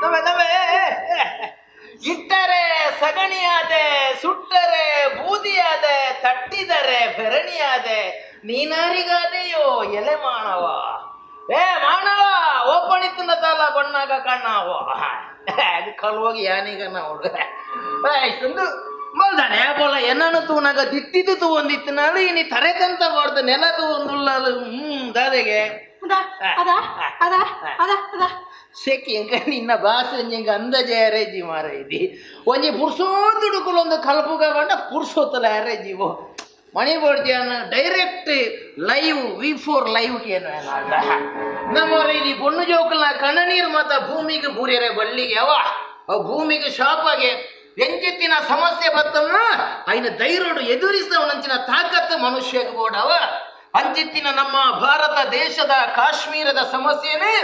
ನಮೆ ನಮೆ ಇಟ್ಟರೆ ಸಗಣಿಯಾದೆ, ಸುಟ್ಟರೆ ಬೂದಿಯಾದೆ, ತಟ್ಟಿದರೆ ಬೆರಣಿಯಾದೆ, ನೀನಾರಿಗಾದೆಯೋ ಎಲೆ ಮಾನವ. ಏ ಮಾನವ ಓಪಣಿತ್ತಿನ ತಾಲ ಬಣ್ಣಾಗ ಕಣ್ಣಾವ ಅದು ಕಲ್ವಾಗಿ ಯಾನೀಗ ನಾವು ಇಷ್ಟೊಂದು ಮಲ್ದಾನೆ ಬೋಲ ಏನನ್ನು ತೂನಾಗ ದಿಟ್ಟಿದ್ದು ತೂವೊಂದಿತ್ತಿನಾಳು ಇನಿ ತರೆಕಂತ ಬಾರ್ದು ನೆಲ ತೂವೊಂದುಲ್ಲಾಲು. ದಾದೆಗೆ ಅದ ಅದ ಅದ ಅದ ಅದ ಸೆಕಿ ಎಂಕ ನಿನ್ನ ಭಾಷೆ ಎಂಕ ಅಂದಾಜೆ ಅರೇಜಿ ಮಾರ ಇದಿ ಒಂಜಿ ಪುರ್ಸೋತುಡುಕುಲೊಂದು ಕಲ್ಪುಗ ಬಂಡ ಪುರ್ಸೋತಲ ಅರೇಜಿವೋ ಮಣಿ ಬೋಡ್ಜಿಯಾನ ಡೈರೆಕ್ಟ್ ಲೈವ್ ವಿ4 ಲೈವ್ ಏನು ನಮ್ಮವರ ಇಲ್ಲಿ ಪೊಣ್ಣು ಜೋಕುಲ್ನ ಕಣ್ಣನೀರು ಮಾತ ಭೂಮಿಗೆ ಬೂರಿಯರೆ ಬಳ್ಳಿಗೆ ಅವ ಅವು ಭೂಮಿಗೆ ಶಾಪಾಗೆ ಎಂಚಿತ್ತಿನ ಸಮಸ್ಯೆ ಬತ್ತನ್ನ ಐನ ಧೈರ್ಯಡು ಎದುರಿಸವನಂಚಿನ ತಾಕತ್ತು ಮನುಷ್ಯಗೆ ಬೋಡವ. ಅಂಚಿತ್ತಿನ ನಮ್ಮ ಭಾರತ ದೇಶದ ಕಾಶ್ಮೀರದ ಸಮಸ್ಯೆನೇ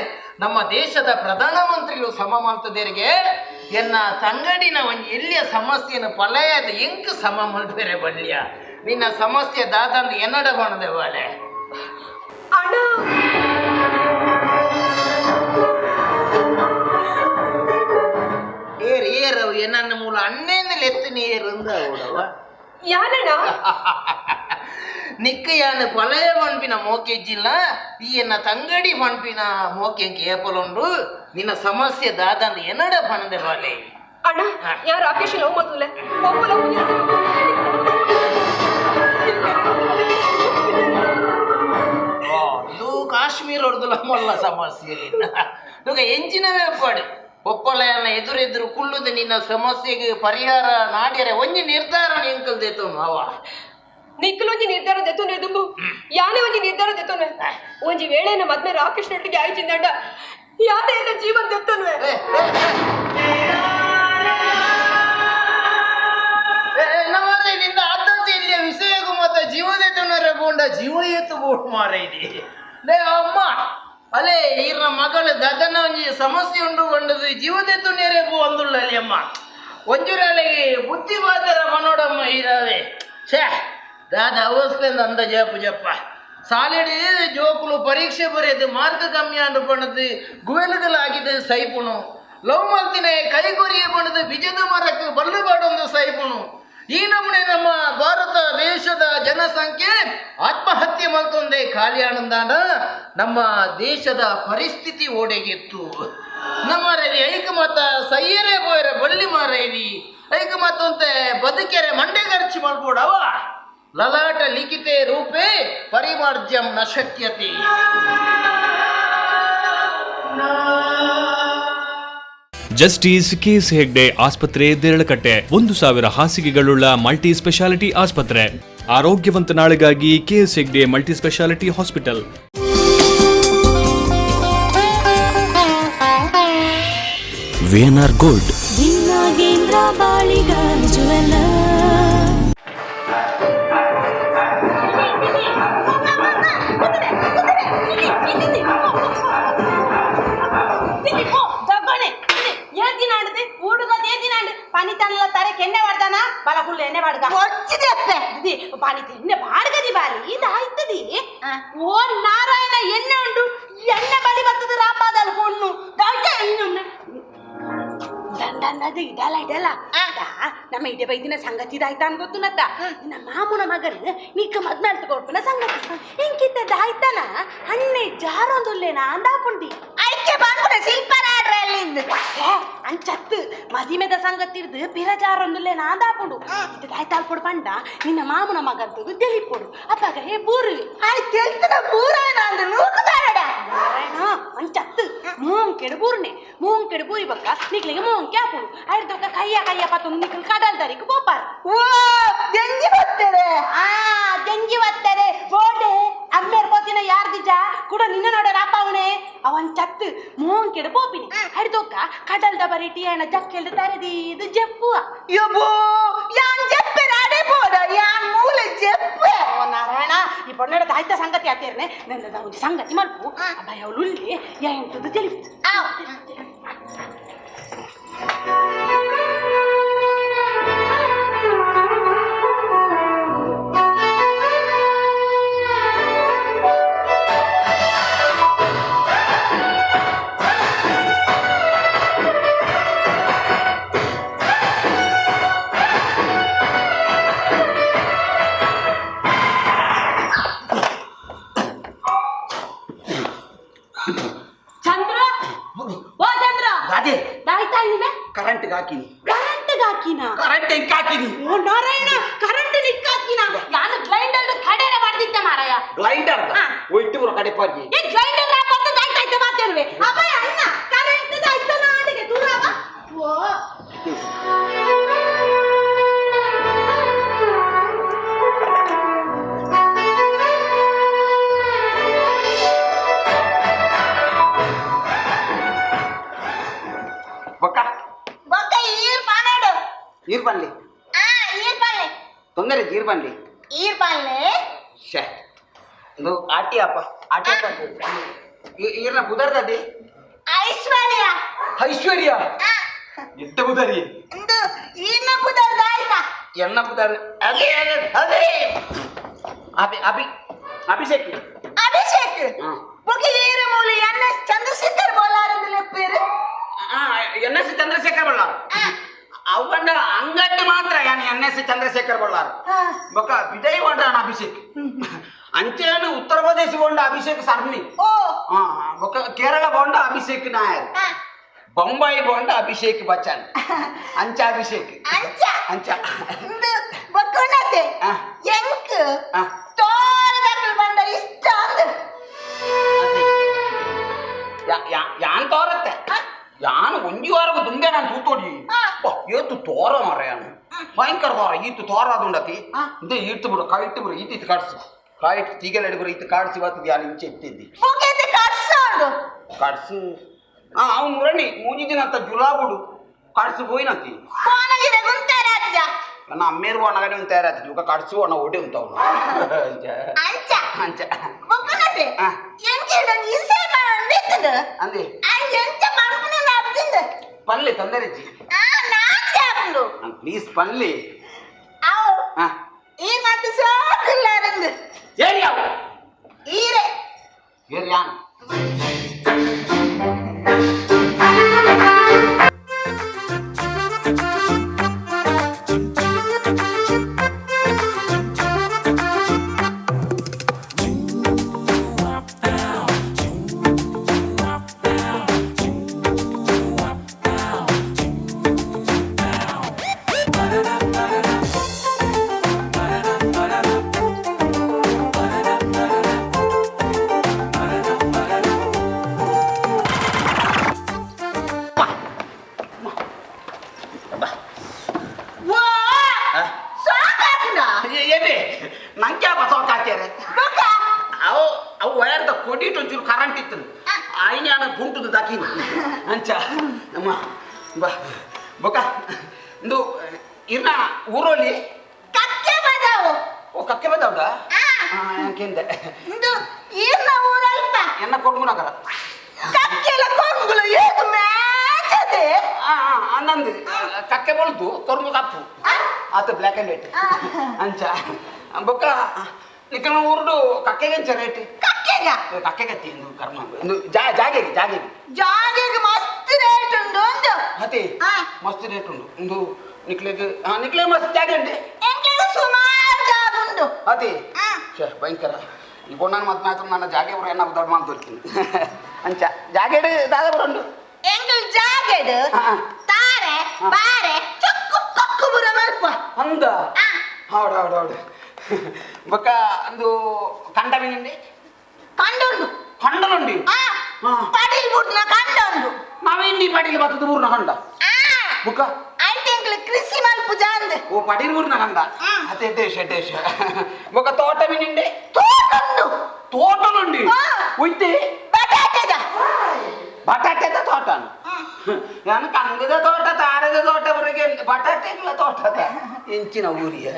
ನಮ್ಮ ದೇಶದ ಪ್ರಧಾನಮಂತ್ರಿಗಳು ಸಮ ಮಾಡ್ತದೇರಿಗೆ ಎನ್ನ ತಂಗಡಿನ ಒಂಜಿ ಎಲ್ಲಿಯ ಸಮಸ್ಯೆಯನ್ನು ಪಲಯದ ಎಂಕ್ ಸಮ ಮಲ್ಪೆರೆ ಬಳ್ಳಿಯ ನಿನ್ನ ಸಮಸ್ಯೆ ದಾದಂದು ಎನ್ನಡ ಬಣದೆ ಬಾಳೆ. ಅಣ್ಣ ಏರ್ ಏರವು ಎನ್ನ ಮೂಲ ಅಣ್ಣೇನಲ್ಲಿ ಎತ್ತಿನ ಏರಂದ ಅವಡವ ಯಾನಣ್ಣ ನಿಕ್ಕ ಯಾನು ಪಲಯ ಪನ್ಪಿನ ಮೋಕೆಜ್ಜಿಲ್ಲ ಈ ಎನ್ನ ತಂಗಡಿ ಪನ್ಪಿನ ಮೋಕೆಂಕ ಏಪಲುಂಡು ನಿನ್ನ ಸಮಸ್ಯೆ ದಾದಂದು ಎನ್ನಡ ಪಣದೆ ಬಾಲೆ. ಅಣ್ಣ ಯಾರು ರಾಕೇಶ್ ಲವ್ ಮತ್ತುಲೆ ಒಪ್ಪಲ ಇದು ಕಾಶ್ಮೀರ ಹೊಡೆದಲ್ಲ ಮೊಲ್ಲ ಸಮಸ್ಯೆ ನಿನ್ನ ಎಂಚಿನವೇ ಒಪ್ಪಾಡು ಒಪ್ಪಲಯನ್ನ ಎದುರೆದುರು ಕುಳ್ಳುದು ನಿನ್ನ ಸಮಸ್ಯೆಗೆ ಪರಿಹಾರ ನಾಡ್ಯರೆ ಒಂಜಿ ನಿರ್ಧಾರ ಎಂಕಲ್ದೇತು ಅವ ನಿಕ್ಕಲೊಂಜಿ ನಿರ್ಧಾರ ದೆತ್ತೋನೆ ದುಂಬು ಯಾನೇ ಒಂಜಿ ನಿರ್ಧಾರ ದೆತ್ತೋನೆ ಒಂಜಿ ವೇಳೆನ ಮದ್ಮೆ ರಾಕೇಶ್ ನೊಟ್ಟಿಗೆ ಆಯ್ಚಿಂದಂಡ ಯಾನೇ ಎನ್ನ ಜೀವನ ದೆತ್ತೋನ್ವೆ. ನಮ್ಮನೆ ನಿಂದ ಅದ್ದತೆ ಇಲ್ಲಿಯ ವಿಷಯಕ್ಕೂ ಮತ್ತೆ ಜೀವದ ಬೋಂಡ ಜೀವ ಎತ್ತು ಬೋಟ್ ಮಾರ ಇದೆ ಲೇ ಅಮ್ಮ ಅಲೇ ಈರ್ನ ಮಗಳು ದದನ ಒಂಜಿ ಸಮಸ್ಯೆ ಉಂಡು ಬಂಡದು ಜೀವದ ತುಣ್ಯರೇ ಪೋ ಅಂದುಳ್ಳಲ್ಲಿ ಅಮ್ಮ ಒಂಜುರಾಳಿಗೆ ಬುದ್ಧಿ ಬಾದರ ಮನೋಡಮ್ಮ ಈರಾವೆ ಛೇ ದಾದ ಅವಸ್ಥೆ ಅಂದ ಜಪ ಜಪ್ಪ ಸಾಲಿಡಿ ಜೋಕುಲು ಪರೀಕ್ಷೆ ಬರೆಯದು ಮಾರ್ಕ್ ಕಮ್ಮಿ ಅಂಡು ಬಣ್ಣದು ಗುವೆಲುಗಳಾಗಿದೆ ಸೈಪುಣು ಲವ್ ಮಲ್ತಿನ ಕೈಗೊರಿಯ ಬಣ್ಣದು ಬಿಜದ ಮರಕ್ಕೆ ಬಲ್ಲು ಬಾಡೊಂದು ಸೈಪುಣು. ಈ ನಮೂನೆ ನಮ್ಮ ಭಾರತ ದೇಶದ ಜನಸಂಖ್ಯೆ ಆತ್ಮಹತ್ಯೆ ಮಲ್ತೊಂದೆ ಖಾಲಿಯಾನಂದಾನ ನಮ್ಮ ದೇಶದ ಪರಿಸ್ಥಿತಿ ಓಡೆಗಿತ್ತು. ನಮ್ಮ ರವಿ ಐಕ ಮತ ಸೈಯರೇ ಬೋಯರೆ ಬಳ್ಳಿ ಮಾರೈವಿ ಐಕ ಮತ್ತೊಂತೆ ಬದುಕೆರೆ ಮಂಡೆ ಖರ್ಚು ಮಾಡ್ಬೋಡವ ಲಲಾಟ ಲಿಖಿತೆ ರೂಪೇ ಪರಿಮಾರ್ಜ್ಯಂ ನ ಶಕ್ಯತೆ. ಜಸ್ಟಿಸ್ ಕೆಎಸ್ ಹೆಗ್ಡೆ ಆಸ್ಪತ್ರೆ ದೇರಳಕಟ್ಟೆ 1000 ಹಾಸಿಗೆಗಳುಳ್ಳ ಮಲ್ಟಿ ಸ್ಪೆಷಾಲಿಟಿ ಆಸ್ಪತ್ರೆ. ಆರೋಗ್ಯವಂತ ನಾಳೆಗಾಗಿ KS Hegde multi speciality hospital. VNR gold Nagendra Baliga jeweller. ಓ ನಾರಾಯಣ ಎಣ್ಣೆ ಉಂಡು ಎಣ್ಣೆ ಬಳಿ ಬರ್ತದೆ ರಾಪಾದಲ್ ಪೊಣ್ಣು ದಂಡನ್ನದು ಇಡಲ್ಲ ಇಡಲ್ಲ ನಮ್ಮ ಇಡೆ ಬೈದಿನ ಸಂಗತಿ ಇದಾಯ್ತಾ ಅನ್ ಗೊತ್ತು ನತ್ತ ನಿನ್ನ ಮಾಮೂನ ಮಗನ ನಿಕ್ಕ ಮದ್ಮೇಲೆ ತಗೊಳ್ಪನ ಸಂಗತಿ ಇಂಕಿತ್ತ ದಾಯ್ತಾನ ಹಣ್ಣೆ ಜಾರೊಂದುಲ್ಲೇನಾ ಅಂದಾಪುಂಡಿ ಐಕೆ ಬಂದ್ರೆ ಶಿಲ್ಪರಾಡ್ರ ಅಲ್ಲಿಂದ ಅಂಚತ್ತು ಮದಿಮೆದ ಸಂಗತಿ ಇರ್ದು ಪಿರ ಜಾರೊಂದುಲ್ಲೇನಾ ಅಂದಾಪುಂಡು ಇದು ದಾಯ್ತಾಲ್ ಕೊಡು ಪಂಡ ನಿನ್ನ ಮಾಮೂನ ಮಗಂತದ್ದು ದೆಲಿಪೊಡು ಅಪ್ಪಾಗ ಹೇ ಬೂರು ಆಯ್ತು ಹೇಳ್ತಾನ ಬೂರಾಯನ ಅಂದು ನೂಕುದಾರಡ ನಾರಾಯಣ ಅಂಚತ್ತು ಮೂಂಕೆಡು ಬೂರ್ನೆ ಮೂಂಕೆಡು ಬೂರಿ ಬಕ್ಕ ನಿಕ್ಲಿಗೆ ಮೂಂಕೆ ಹಾಪುಂಡು ಐರ್ದೊಕ್ಕ ಕೈಯ ಕೈಯ ಪತ್ತೊಂದು ನಿಕ್ಲು ಕಡಲ್ದರಿಗೆ ಬೋಪಾರ್ ಓ ದೆಂಜಿ ಬತ್ತಾರೆ ಆ ದೆಂಜಿ ಬತ್ತಾರೆ ಬೋಡೆ ಅಮ್ಮೇರ್ ಪೋತಿನ ಯಾರು ಕೂಡ ನಿನ್ನ ನೋಡ ರಾಪಾವಣೆ ಅವನ್ ಚತ್ತು ಮೋಂಕೆಡು ಪೋಪಿನಿ ಹರಿದೋಕ ಕಡಲ್ದ ಬರಿ ಟೀಯಣ ಜಕ್ಕೆಲ್ದ ತರದೀದು ಜಪ್ಪುವ ಯಬ್ಬೋ ಯಾನ್ ಜಪ್ಪೆ ರಾಡೆ ಪೋಡ ಯಾನ್ ಮೂಲೆ ಜಪ್ಪೆ ಓ ನಾರಾಯಣ ಈ ಪೊಣ್ಣಡ ದಾಯ್ತ ಸಂಗತಿ ಆತೇರ್ನೆ ನನ್ನ ಒಂದು ಸಂಗತಿ ಮಲ್ಪು ಅಬ್ಬಾಯ ಅವಳು ಉಳ್ಳಿ ಎಂತದ್ದು ತಿಳಿತು. ಚಂದ್ರ, ಓ ಚಂದ್ರ, ದಾಯ್ತಾ ಇಲ್ವೇ? ಕರೆಂಟ್ ಹಾಕಿನಿ. ಕರೆಂಟ್ ಹಾಕಿನ? ಕರೆಂಟ್ ಹೆಂಗ್ ಹಾಕಿನಿ? ಓ ನಾರಾಯಣ, ಕರೆಂಟ್ ನಿಕ್ಕಾಕಿನ? ನಾನು ಗ್ರೈಂಡರ್ ಕಡೆನೆ ಮಾಡ್ದಿದ್ದೆ ಮಾರಾಯ. ಗ್ರೈಂಡರ್ ಒಟ್ಟು ಬರೋ ಕಡೆ ಪಾರ್ಗಿ. ಈ ಗ್ರೈಂಡರ್ ಹಾಕೋದು ದಾಯ್ತಾ ಇದ್ದ ಮಾತೇಲ್ವೆ? ಅಬ್ಬಯ್ಯ ಅಣ್ಣ ಕರೆಂಟ್ ದಾಯ್ತಾ ನಾಡಿಗೆ ದೂರವ. ಓ ಬೊಕ್ಕ ಬೊಕ್ಕ ಈರ್ ಪಾನಾಡು. ಈರ್ ಬನ್ಲಿ. ಆ ಈರ್ ಪನ್ಲೆ. ತೊಂದರೆ ಈರ್ ಬನ್ಲಿ. ಈರ್ ಪನ್ಲೆ. ಶೇ ಇದು ಆಟಿ ಅಪ್ಪ ಆಟಿ ಅಪ್ಪ ಈರ್ನ ಬುದರ್ದದಿ ಐಶ್ವರ್ಯ. ಐಶ್ವರ್ಯ ಎತ್ತ ಬುದರಿ? ಇಂದು ಈರ್ನ ಬುದರ್ದ ಆಯ್ತಾ? ಎನ್ನ ಬುದರ್ ಅದೇ ಅದೇ ಅದೇ ಅಭಿ ಅಭಿ ಅಭಿಷೇಕ್. ಅಭಿಷೇಕ್ ಬೊಕ್ಕ ಈರ್ ಮೂಲೆ ಎನ್ ಎಸ್ ಚಂದ್ರಶೇಖರ್ ಬೋಲಾರಂದು ಲೆಪ್ಪೇರು. ಎನ್ ಎಸ್ ಚಂದ್ರಶೇಖರ್ ಬಳ್ಳಾರ್ ಅವನ್ನ ಅಂಗಟ್ಟು ಮಾತ್ರ ಯಾನ್ ಎನ್ ಎಸ್ ಚಂದ್ರಶೇಖರ್ ಬಳ್ಳಾರ್ ಬೊಕ್ಕ ವಿಜಯ್ ಕೊಂಡ ಅಭಿಷೇಕ್ ಅಂಚೇನು ಉತ್ತರ ಪ್ರದೇಶ ಕೊಂಡ ಅಭಿಷೇಕ್ ಸರ್ನಿ ಬೊಕ್ಕ ಕೇರಳ ಕೊಂಡ ಅಭಿಷೇಕ್ ನಾಯರ್ ಬೊಂಬಾಯಿ ಕೊಂಡ ಅಭಿಷೇಕ್ ಬಚ್ಚನ್ ಅಂಚ ಅಭಿಷೇಕ್ ಅಂಚ ಅಂಚ ಇಂದು ಬೊಕ್ಕುಣತೆ ಎಂಕ್ ತೋರದಕ್ಕಲ್ ಬಂದ ಇಷ್ಟ ಅಂದು ಯಾನ್ ತೋರತ್ತೆ ಯಾನು ಒಂಜಿ ವಾರಗು ದುಂಬೆ ನಾನು ತೂತೋಡಿ ಏತು ತೋರ ಮಾರ ಯಾನು ಭಯಂಕರ ತೋರ ಈತು ತೋರ ಅದುಂಡತಿ ಇಂದ ಈರ್ತು ಬಿಡು ಕಾಯಿಟ್ಟು ಬಿಡು ಈತು ಕಾಡ್ಸು ಕಾಯಿಟ್ಟು ತೀಗೆಲ್ಲ ಹಿಡಿಬ್ರು ಈತು ಕಾಡ್ಸಿ ಬರ್ತದೆ ಯಾನು ಇಂಚೆ ಇತ್ತಿದ್ದಿ ಕಾಡ್ಸು ಕಾಡ್ಸು ಅವನು ಮುರಣಿ ಮೂಜಿ ದಿನ ಅಂತ ಜುಲಾಬುಡು ಕಾಡ್ಸು ಪೋಯಿನತಿ ನನ್ನ ಅಮ್ಮೇರು ಬೋಣಗಡೆ ಒಂದು ತಯಾರಾಗ್ತದೆ ಇವಾಗ ಕಾಡ್ಸು ಅಣ್ಣ ಓಡಿ ಉಂಟು ಅವನು ಅಂಚ ಅಂಚ ಅಂದೆ ಪನ್ಲಿ ತೊಂದರೆ ಪ್ಲೀಸ್ ಪನ್ಲಿ. ಈ ಮಾತು ಸಾಕುಲ್ಲಾರಂದು ಏರಿಯಾ ಈರೆ ಏರಿಯಾ. ಅವು ವಯರ್ದ ಕೊಡಿಟ್ ಒಂಚೂರು ಕರೆಂಟ್ ಇತ್ತು ಆಯ್ನ ಗುಂಟುದು ದಕಿನಿ ಅಂಚ ಅಮ್ಮ ಬಾ ಬೊಕ್ಕ ಇಂದು ಇರ್ನ ಊರಲ್ಲಿ ಕಕ್ಕೆ ಬದಾವು. ಓ ಕಕ್ಕೆ ಬದಾವುದಾ? ಕೇಂದೆ ಇಂದು ಇರ್ನ ಊರಲ್ಪ ಎನ್ನ ಕೊರ್ಗುನಗರ ಕಕ್ಕೆಲ ಕೊರ್ಗುಲು ಏತು ಮ್ಯಾಚ್ ಅದೇ ನಂದು ಕಕ್ಕೆ ಬೊಳ್ದು ಕೊರ್ಗು ಕಪ್ಪು ಆತ ಬ್ಲ್ಯಾಕ್ ಅಂಡ್ ವೈಟ್ ಅಂಚ ಬೊಕ್ಕ ನಿಕ್ಕನ ಊರುಡು ಕಕ್ಕೆಗೆ ರೇಟ್ ಕಕ್ಕೆಗ ಕಕ್ಕೆಗತ್ತಿ ಇಂದು ಕರ್ಮ ಇಂದು ಜಾಗೆಗೆ ಜಾಗೆಗೆ ಜಾಗೆಗೆ ಮಸ್ತ್ ರೇಟ್ ಉಂಡು ಒಂದು ಅದೇ ಮಸ್ತ್ ರೇಟ್ ಉಂಡು ಇಂದು ನಿಕ್ಲೆಗ್ ನಿಕ್ಲೆ ಮಸ್ತ್ ಜಾಗೆ ಉಂಟು ಎಂಕ್ಲೆಗ್ ಸುಮಾರು ಜಾಗ ಉಂಡು ಅದೇ ಶೇ ಭಯಂಕರ ಈ ಬೊಣ್ಣನ ಮತ್ತೆ ಮಾತ್ರ ನನ್ನ ಜಾಗೆ ಬರೋ ಏನಾದ್ರು ದೊಡ್ಡ ಮಾತು ದೊಡ್ತೀನಿ ಅಂಚ ಜಾಗೆಡು ದಾದ ಬರೋಂಡು ಎಂಕಲ್ ಜಾಗೆಡು ತಾರೆ ಬಾರೆ ಚೊಕ್ಕು ಕೊಕ್ಕು ಬುರ ಮಲ್ಪ ಅಂದ ಹೌದು ಹೌದು ಹೌದು ಬೊಕ್ಕ ಅಂದು ಕಂಡ ಮೀನುಂಡಿ ಕಂಡ ಉಂಡು ಕಂಡಲುಂಡಿ ಪಡಿಲ್ ಬುಡ್ನ ಕಂಡ ಉಂಡು ನಾವೇಂಡಿ ಪಡಿಲ್ ಬತ್ತದ ಊರ್ನ ಕಂಡ ಬುಕ್ಕ ಐತೆಂಕ್ಲ ಕೃಷಿ ಮಲ್ಪು ಜಾಂದ್ ಓ ಪಡಿಲ್ ಊರ್ನ ಕಂಡ ಅದೇ ದೇಶ ದೇಶ ಬೊಕ್ಕ ತೋಟ ಮೀನುಂಡಿ ತೋಟ ತೋಟಲುಂಡು. ತೋಟಲುಂಡಿ ಒಯ್ತೆ ಬಟಾಟೆದ ಬಟಾಟೆದ ತೋಟ ನಾನು ಕಂಗದ ತೋಟ ತಾರದ ತೋಟ ಬರಗೆ ಬಟಾಟೆಗಳ ತೋಟದ ಎಂಚಿನ ಊರಿಯ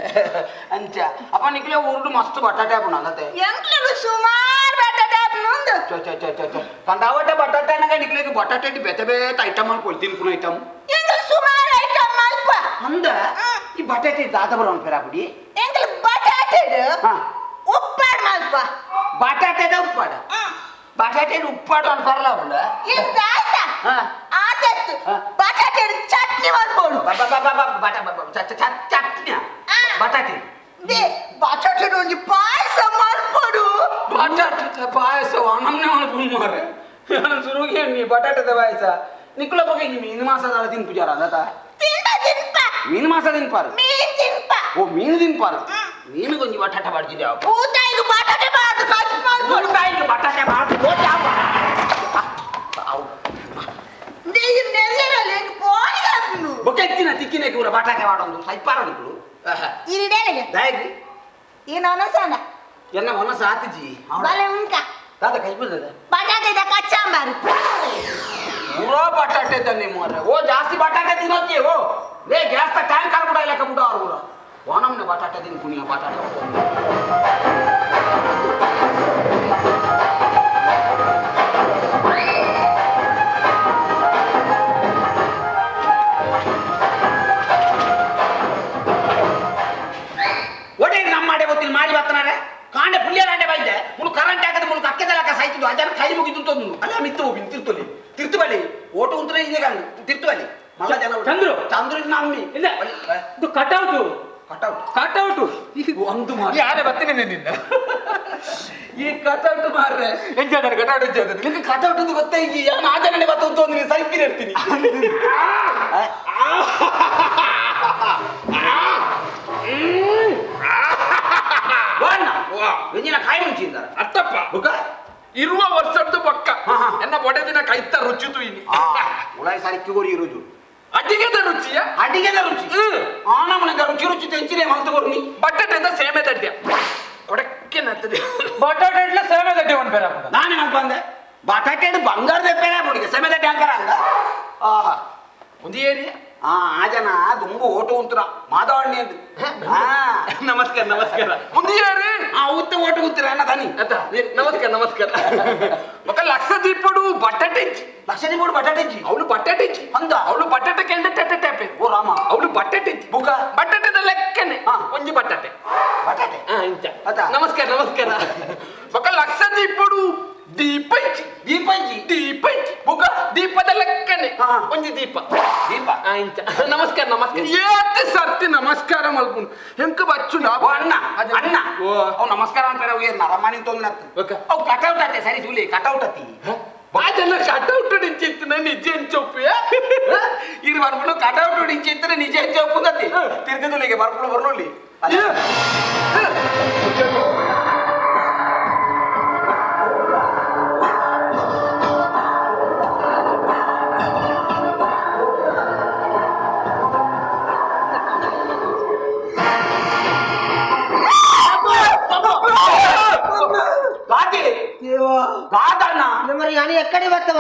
ಅಂಚ ಅಪ್ಪ ನಿಕ್ಲೆ ಊರುಡು ಮಸ್ತ್ ಬಟಾಟೆ ಹಾಪುಣ ಅಲ್ಲತೆ ಎಂಕ್ಲೆಗ್ ಸುಮಾರ್ ಬಟಾಟೆ ಹಾಪುನುಂಡು. ಚೊ ಚೊ ಚೊ ಚೊ ಚೊ ಕಂದಾವಟೆ ಬಟಾಟೆ ಅನ್ನಗ ನಿಕ್ಲೆಗ್ ಬಟಾಟೆ ಬೇತೆ ಬೇತೆ ಐಟಮ್ ಮಾಡ್ಕೊಳ್ ತಿನ್ಪುನ ಐಟಮ್ ಎಂಕ್ಲು ಸುಮಾರ್ ಐಟಮ್ ಮಲ್ಪ. ಅಂದ ಈ ಬಟಾಟೆ ದಾದ ಬರೋಣ ಪೆರಾಪುಡಿ ಎಂಕ್ಲು ಬಟಾಟೆಡ್ ಉಪ್ಪಾಡ್ ಮಲ್ಪ. ಬಟಾಟೆದ ಉಪ್ಪಾಡ ಬಟಾಟೆ ಉಪ್ಪಾಡು ಅಂತ ಬರಲ್ಲ ಅವಳ ಎಂತ ಆಯ್ತಾ ಆತತ್ತು ಬಟಾಟೆ ಚಟ್ನಿ ಮಾಡ್ಬೋದು. ಚಟ್ನಿ ಬಟಾಟೆ ಬಟಾಟೆ ಒಂಜಿ ಪಾಯಸ ಮಾಡ್ಬೋದು. ಬಟಾಟೆ ಪಾಯಸ ನಮ್ನೆ ಮಾಡ್ಕೊಂಡು ಮಾರ್ರೆ ನಾನು ಸುರುಗಿ ನೀ ಬಟಾಟೆದ ಪಾಯಸ ನಿಕ್ಕುಲ ಬಗ್ಗೆ ಈ ಮೀನು ಮಾಸದ ತಿನ್ಪುಜಾರ ಅದ ತಿನ್ಪ ಮೀನು ಮಾಸ ತಿನ್ಪಾರು ಮೀನು ತಿನ್ಪ ಓ ಮೀನು ತಿನ್ಪಾರು ಮೀನು ಕೊಂಚ ಬಟಾಟೆ ಬಾಡ್ಜಿದೆ ಭೂತಾಯಿಗೆ ಬಟಾಟೆ ಬಾರ್ದು ಕಟ್ ಮಾಡ್ಬೋದು. ಭೂತಾಯಿಗೆ ಬಟಾಟೆ ಬಾರ್ದು ಬೊಕೆತ್ತಿನ ತಿಕ್ಕಿನ ಕೂರ ಬಟಾಟೆ ಮಾಡೋದು ಸೈಪಾರ ನಿಕ್ಕಳು ದಾಯಗಿ ಈ ನೊನಸನ ಎನ್ನ ಮನಸ್ಸು ಆತಿಜಿ ಬಲೆ ಉಂಕ ದಾದ ಕೈ ಬಂದದ ಬಟಾಟೆದ ಕಚ್ಚಾಂಬಾರು ಪೂರಾ ಬಟಾಟೆ ತನ್ನಿ ಮಾರ್ರೆ ಓ ಜಾಸ್ತಿ ಬಟಾಟೆ ತಿನ್ನೋತಿ ಓ ಲೇ ಗ್ಯಾಸ್ ತ ಟ್ಯಾಂಕ್ ಕೂಡ ಇಲ್ಲ ಕಬುಡ ಅವ್ರು ವಾನಮ್ನೆ ಬಟಾಟೆ ತಿನ್ ಕುಣಿಯ ಬಟಾಟೆ ಒಡೆ ನಮ್ಮ ಮಾಡೇ ಗೊತ್ತಿಲ್ಲ ಮಾಡಿ ಬರ್ತಾನೆ ಕಾಂಡೆ ಪುಲ್ಯ ಬೈದೆ ಮುಳು ಕರೆಂಟ್ ಹಾಕದ ಮುಳು ಕಕ್ಕೆದಲಕ್ಕ ಸಾಯ್ತಿದ್ದು ಆ ಜನ ಕೈ ಮುಗಿದು ಅಂತಂದು ಅಲ್ಲ ಮಿತ್ತು ಹೋಗಿ ತಿರ್ತೊಲಿ ತಿರ್ತು ಬಲಿ ಓಟು ಉಂತನೇ ಇದೆ ಕಂಡು ತಿರ್ತು ಬಲಿ ಮಲ್ಲ ಜನ ಚಂದ್ರು ಚಂದ್ರು ನಮ್ಮಿ ಇಲ್ಲ ಇದು ಕಟ್ಔಟ್ ಕಟ್ಔಟ್ ಕಟ್ಔಟ್ ಒಂದು ಮಾರ್ರೆ ಯಾರೇ ಬರ್ತೀನಿ ನಿನ್ನ ಈ ಕಟ್ಔಟ್ ಮಾರ್ರೆ ಎಂಜಾದನ ಕಟ್ಔಟ್ ಎಂಜಾದನ ನಿಮಗೆ ಕಟ್ಔಟ್ ಅಂತ ಗೊತ್ತೇ ಈ ಯಾನ್ ಆ ಜನನೇ ಬತ್ತ ಅಂತ ನೀನು ಸೈಕಿಲ್ ಇರ್ತೀನಿ ಕಾಯಿ ಮುಂಚಿದ್ದಾರೆ ಅತ್ತಪ್ಪ ಇರುವ ವರ್ಷದ್ದು ಬೊಕ್ಕ ಎನ್ನ ಬೊಡೆದಿನ ಕೈತ ರುಚಿ ತುಯಿನಿ ಉಳಾಯಿ ಸಾರಿ ಕಿಗೋರಿ ರುಜು ಅಡಿಗೆದ ರುಚಿಯ ಅಡಿಗೆದ ರುಚಿ ಆನಮನಗ ರುಚಿ ರುಚಿ ತೆಂಚಿನೇ ಮಂತಗೋರ್ನಿ ಬಟಾಟೆದ ಸೇಮೆ ದಡ್ಡ ಕೊಡಕ್ಕೆ ನತ್ತದೆ ಬಟಾಟೆ ಇಡ್ಲ ಸೇಮೆ ದಡ್ಡೆ ಒಂದು ಬೇರೆ ನಾನೇ ಬಂದೆ ಬಟಾಟೆ ಬಂಗಾರದ ಪೇರ ಬಿಡಿಗೆ ಸೇಮೆ ದಡ್ಡೆ ಅಂಕಾರ ಹಂಗ ಆಹಾ ಒಂದು ಏರಿಯಾ ಆ ಆ ಜನ ದುಂಬು ಓಟು ಉಂತರ ಮಾಧವಣ್ಣಿ ಅಂತ ನಮಸ್ಕಾರ ನಮಸ್ಕಾರ ಮುಂದೆ ಯಾರು ಆ ಉತ್ತ ಓಟು ಉತ್ತರ ಅಣ್ಣ ತನಿ ನಮಸ್ಕಾರ ನಮಸ್ಕಾರ ಮಕ್ಕ ಲಕ್ಷ ದೀಪಡು ಬಟಾಟೆ ಲಕ್ಷ ದೀಪಡು ಬಟಾಟೆ ಅವಳು ಬಟಾಟೆ ಅಂದ ಅವಳು ಬಟಾಟೆ ಕೆಂಡ ಟೆಟೆ ಟೆಪೆ ಓ ರಾಮ ಅವಳು ಬಟಾಟೆ ಬುಕ ಬಟಾಟೆದ ಲೆಕ್ಕನೆ ಒಂಜಿ ಬಟಾಟೆ ಬಟಾಟೆ ಇಂಚ ನಮಸ್ಕಾರ ನಮಸ್ಕಾರ ಮಕ್ಕ ಲಕ್ಷ ದೀಪಡು ದೀಪ ಇಚ್ಚಿ ದೀಪ ಇಚ್ಚಿ ದೀಪ ಇಚ್ಚಿ ಬುಕ ದೀಪದ ಲೆಕ್ಕನೆ ಒಂಜಿ ದೀಪ ದೀಪ ಇಂಚ ನಮಸ್ಕಾರ ನಮಸ್ಕಾರ ಏತ್ ಸರ್ತಿ ನಮಸ್ಕಾರ ಮಲ್ಪುನು ಹೆಂಕ ಬಚ್ಚುಂಡು ಅಣ್ಣ ಅಣ್ಣ ಅವ್ ನಮಸ್ಕಾರ ಅಂತಾರೆ ಅವು ಏನು ನರಮಾನಿ ತೊಂದ್ರೆ ಅವು ಕಟೌಟ್ ಆತೆ ಸರಿ ಜೂಲಿ ಕಟೌಟ್ ಅತಿ ಬಾಜೆಲ್ಲ ಕಟೌಟ್ ನಿಂಚಿತ್ತಿನ ನಿಜ ಎಂಚೊಪ್ಪು ಇರು ಬರ್ಪುನು ಕಟೌಟ್ ನಿಂಚಿತ್ತಿನ ನಿಜ ಎಂಚೊಪ್ಪು ಗತಿ ತಿರ್ಗದುಲಿಗೆ ಬರ್ಪುನು ಬರ್ಲುಲಿ ಎಕ್ಕಡೆ ಬರ್ತವ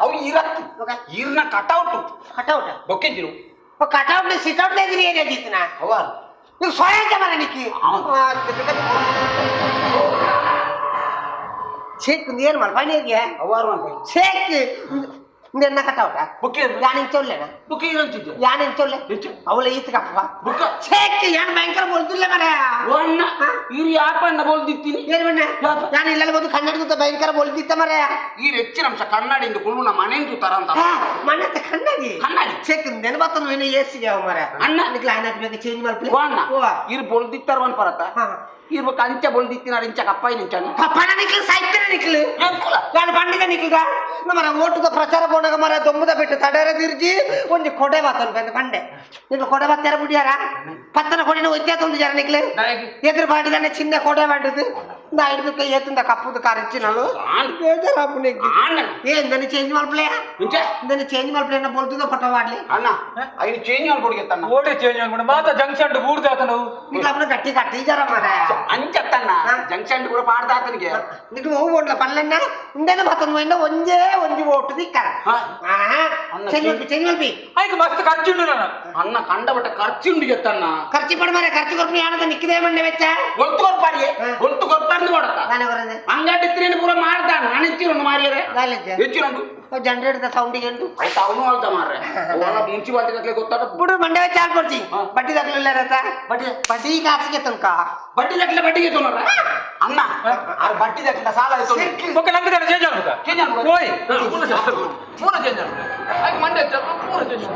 ಅವು ಇರತ್ತು ಇರ್ನ ಕಟೌಟ್ ಕಟೌಟ್ ಬೊಕ್ಕೆಂಜಿರು ಕಟೌಟ್ ಸಿಟೌಟ್ ಇದ್ರಿ ಏನಾದಿತ್ತನ ಅವ ನೀವು ಸ್ವಯಂ ಜಮರ ನಿಕ್ಕಿ छेक ಏನು ಮಲ್ಪಾನಿಗೆ ಅವಾರು ಮಲ್ಪಾನಿ छेक ನಿನ್ನ ಕಟೌಟ ಬುಕ್ಕೆ ಯಾನ್ ಇಂಚೊಲ್ಲೆನ ಬುಕ್ಕೆ ಇರಂತಿದ್ದೆ ಯಾನ್ ಇಂಚೊಲ್ಲೆ ಅವಳ ಈತಕಪ್ಪ ಬುಕ್ಕ छेक ಯಾನ್ ಭಯಂಕರ ಬೋಲ್ದುಲ್ಲ ಮರ ಅಣ್ಣ ಇರು ಯಾಪಣ್ಣ ಬೋಲ್ದಿತ್ತೀನಿ ಏನು ಬಣ್ಣ ನಾನು ಇಲ್ಲ ಬಂದು ಕನ್ನಡದ ಭಯಂಕರ ಬೋಲ್ದಿತ್ತ ಮರ ಈ ಹೆಚ್ಚಿನ ಅಂಶ ಕನ್ನಡಿಂದ ಕುಳ್ಳು ನಮ್ಮ ಮನೆಯಿಂದ ತರ ಅಂತ ಮಣ್ಣತ್ತ ಕನ್ನಡಿ ಕನ್ನಡಿ छेक ನೆನಪತ್ತನ ಏನು ಏಸಿಗೆ ಅವ ಮರ ಅಣ್ಣ ನಿಕ್ಲ ಹಣ ಬೇಕು ಚೇಂಜ್ ಮಾಡ್ಲಿ ಅಣ್ಣ ಇರು ಬೋಲ್ದಿತ್ತಾರ ಒನ್ ಪರತ ಇರ್ಬೇಕು ಅಂಚೆ ಬೋಲ್ದಿತ್ತೀನಿ ಇಂಚ ಕಪ್ಪಾಯಿ ನಿಂಚಣ್ಣ ಕಪ್ಪಣ ನಿಕ್ಲು ಸಾಯ್ತಾನೆ ನಿಕ್ಲು ನಾನು ಪಂಡಿತ ನಿಕ್ಲುಗ ನಮ್ಮರ ಓಟುದ ಪ್ರಚಾರ ಬೋಣಗ ಮರ ದೊಂಬುದ ಬಿಟ್ಟು ತಡರ ತಿರ್ಜಿ ಒಂದು ಕೊಡೆ ಬಾತನ್ ಬಂದ ಪಂಡೆ ನಿಕ್ಲು ಕೊಡೆ ಬಾತ್ತಾರ ಬಿಡಿಯಾರ ಪತ್ತನ ಕೊಡೆನ ಒತ್ತೆ ತಂದು ಜರ ನಿಕ್ಲು ಎದುರು ಬಾಡಿದಾನೆ ಚಿನ್ನ ಕೊಡೆ ಮಾಡಿದ್ದು దాయిడికి ఏతుందా కప్పుదు కారిచ్చినాలు ಬೇಜಾರಾಪು నీకు ఏందని చేంజ్ మల్పలే దాన్ని చేంజ్ మల్పలే బోల్తుందో పట్ట వాడలే అన్న ఆయన చేంజ్ అనుకోడు ఓటే చేంజ్ అనుకుంటే మాత జంక్షన్ ఊరు దాతను నీకు అప్పుడు గట్టి గట్టి జరా మరే అంచెత్తన్న జంక్షన్ కూడా పాడతా అతనికి నీకు ఓ ఓట్ల పనులన్నా ఉండేనే మొత్తం పోయిందా ಒಂದೇ ಒಂದು ఓటు దిక్కడ చేంజ్ మల్పి చేంజ్ మల్పి ఆయనకు మస్తు ఖర్చుండు నాన్న అన్న కండబట్ట ఖర్చుండు చెత్తన్న ఖర్చు పడు మరే ఖర్చు కొరకు ఆనద నిక్కిదేమండి వెచ్చా గొంతు కొరపాడి గొంతు కొరపాడి కొడతా అంగడి తిరిగి పూర మాడతాను ನಾನು ಎಚ್ಚಿರುಂಡು ಮಾರಿಯರೆ ಎಚ್ಚಿರುಂಡು ಜನರೇಟರ್ ಸೌಂಡ್ ఏంటు అయితే అవును వాళ్ళ ಮಾರ್ರೆ వాళ్ళ మున్సిపాలిటీ దగ్గర ಗೊತ್ತಾಡ ఇప్పుడు మండే వచ్చి ఆడుకోవచ్చు బడ్డీ తగలలేరత బడ్డీ బడ్డీ కాసుకే తునకా బడ్డీ దగ్గర బడ్డీ చెప్తున్నారా అన్న ఆ బడ్డీ దగ్గర సాల ఒక నంగు దాన్ని చేంజ్ అనుకుంటా చేంజ్ అనుకుంటా ఓయ్ పూర పూర చేంజ్ అనుకుంటా మండే పూర చేంజ్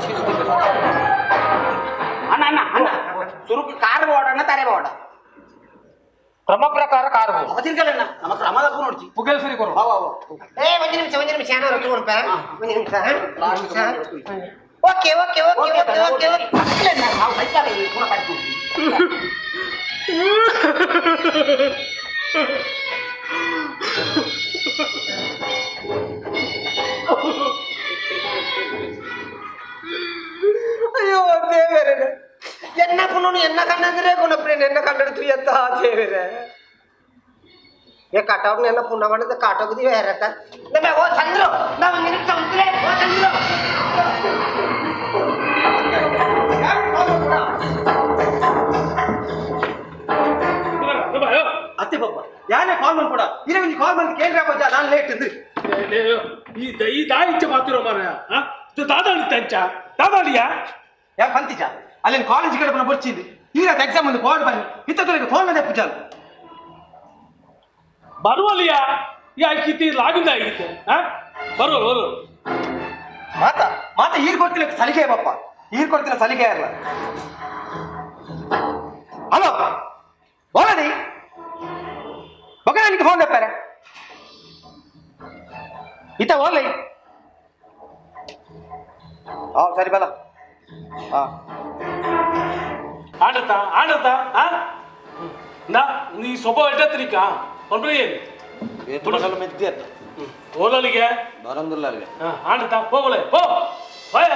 అన్న అన్న అన్న సురుకు కారు పోవడన్న తరే పోవడ ಕ್ರಮ ಪ್ರಕಾರ ಕಾರು ತಿರ್ಗಲಣ್ಣ ನಮ್ಮ ಕ್ರಮದ ನೋಡ್చి ಪುಗೆಲ್ ಸುರಿ ಕೊರು ಏ ಒಂದು ನಿಮಿಷ ಒಂದು ನಿಮಿಷ ಏನಾರು ತಗೊಂಡ್ಪ ಒಂದು ನಿಮಿಷ okay okay okay okay okay okay ನಾವು ಸೈಕಲ್ ಪೂರ ಕಟ್ಕೊಂಡು ಅಯ್ಯೋ ದೇವರೇ ಎನ್ನ ಪುನನು ಎನ್ನ ಕಣ್ಣಂದ್ರೆ ಗುಣಪ್ರೇನ ಎನ್ನ ಕಣ್ಣು ಎತ್ತ ದೇವರೇ ఏ కటౌట్ నిన్న పున్నమంటే కాటోకు వేరట ఓ చంద్రు నా ಒಂದು ನಿಮಿಷ ఉందిరే ఓ చంద్రు ಅತ್ತೆ ಪಾಪ ಯಾರೇ ಕಾಲ್ ಮಾಡ್ಕೊಡ ಇಲ್ಲ ಒಂದು ಕಾಲ್ ಮಾಡಿ ಕೇಳ್ರೆ ಬಜ್ಜ ನಾನು ಲೇಟ್ ಇದ್ದು ಈ ಈ ದಾಯಿ ಇಚ್ಛೆ ಮಾತಿರೋ ಮಾರಾಯ ದಾದಾಳಿ ತಂಚ ದಾದಾಳಿಯಾ ಯಾಕೆ ಪಂತಿಜ ಅಲ್ಲಿ ಕಾಲೇಜ್ ಕಡೆ ಬಂದು ಬರ್ಚಿದ್ದು ಈ ರಾತ್ರಿ ಎಕ್ಸಾಮ್ ಒಂದು ಕಾಲ್ ಬನ್ನಿ ಇತ್ತ ಫೋನ್ ಮೇಲೆ ಪೂಜಾಲ್ ಬರುವಲ್ಲಿಯಾ ಯಾಕಿತಿ ಲಾಗಿಂದ ಆಗಿತ್ತೆ ಬರುವ ಬರುವ ಮಾತಾ ಮಾತಾ ಈರ್ ಕೊಡ್ತಿಲ್ಲ ಸಲಿಗೆ ಬಪ್ಪ ಈರ್ ಕೊಡ್ತಿಲ್ಲ ಸಲಿಗೆ ಅಲ್ಲ ಹಲೋ ಬೋಲದಿ ಬೊಕ್ಕ ನನಗೆ ಫೋನ್ ತಪ್ಪಾರೆ ಇತ್ತ ಓರ್ಲೈ ಹಾ ಸರಿ ಬಲ ಹಾ ಆಡತಾ ಆಡತಾ ನಾ ನೀ ಸ್ವಭಾವ ಎಟ್ಟತ್ರಿಕಾ ಪಂಪ್ರಿ ಏನು ಮೆದ್ದಿ ಅತ್ತ ಓಲಲಿಗೆ ಬರಂದಿಲ್ಲ ಅಲ್ಲಿಗೆ ಆಡತಾ ಹೋಗಲೆ ಹೋ ಹೋಯ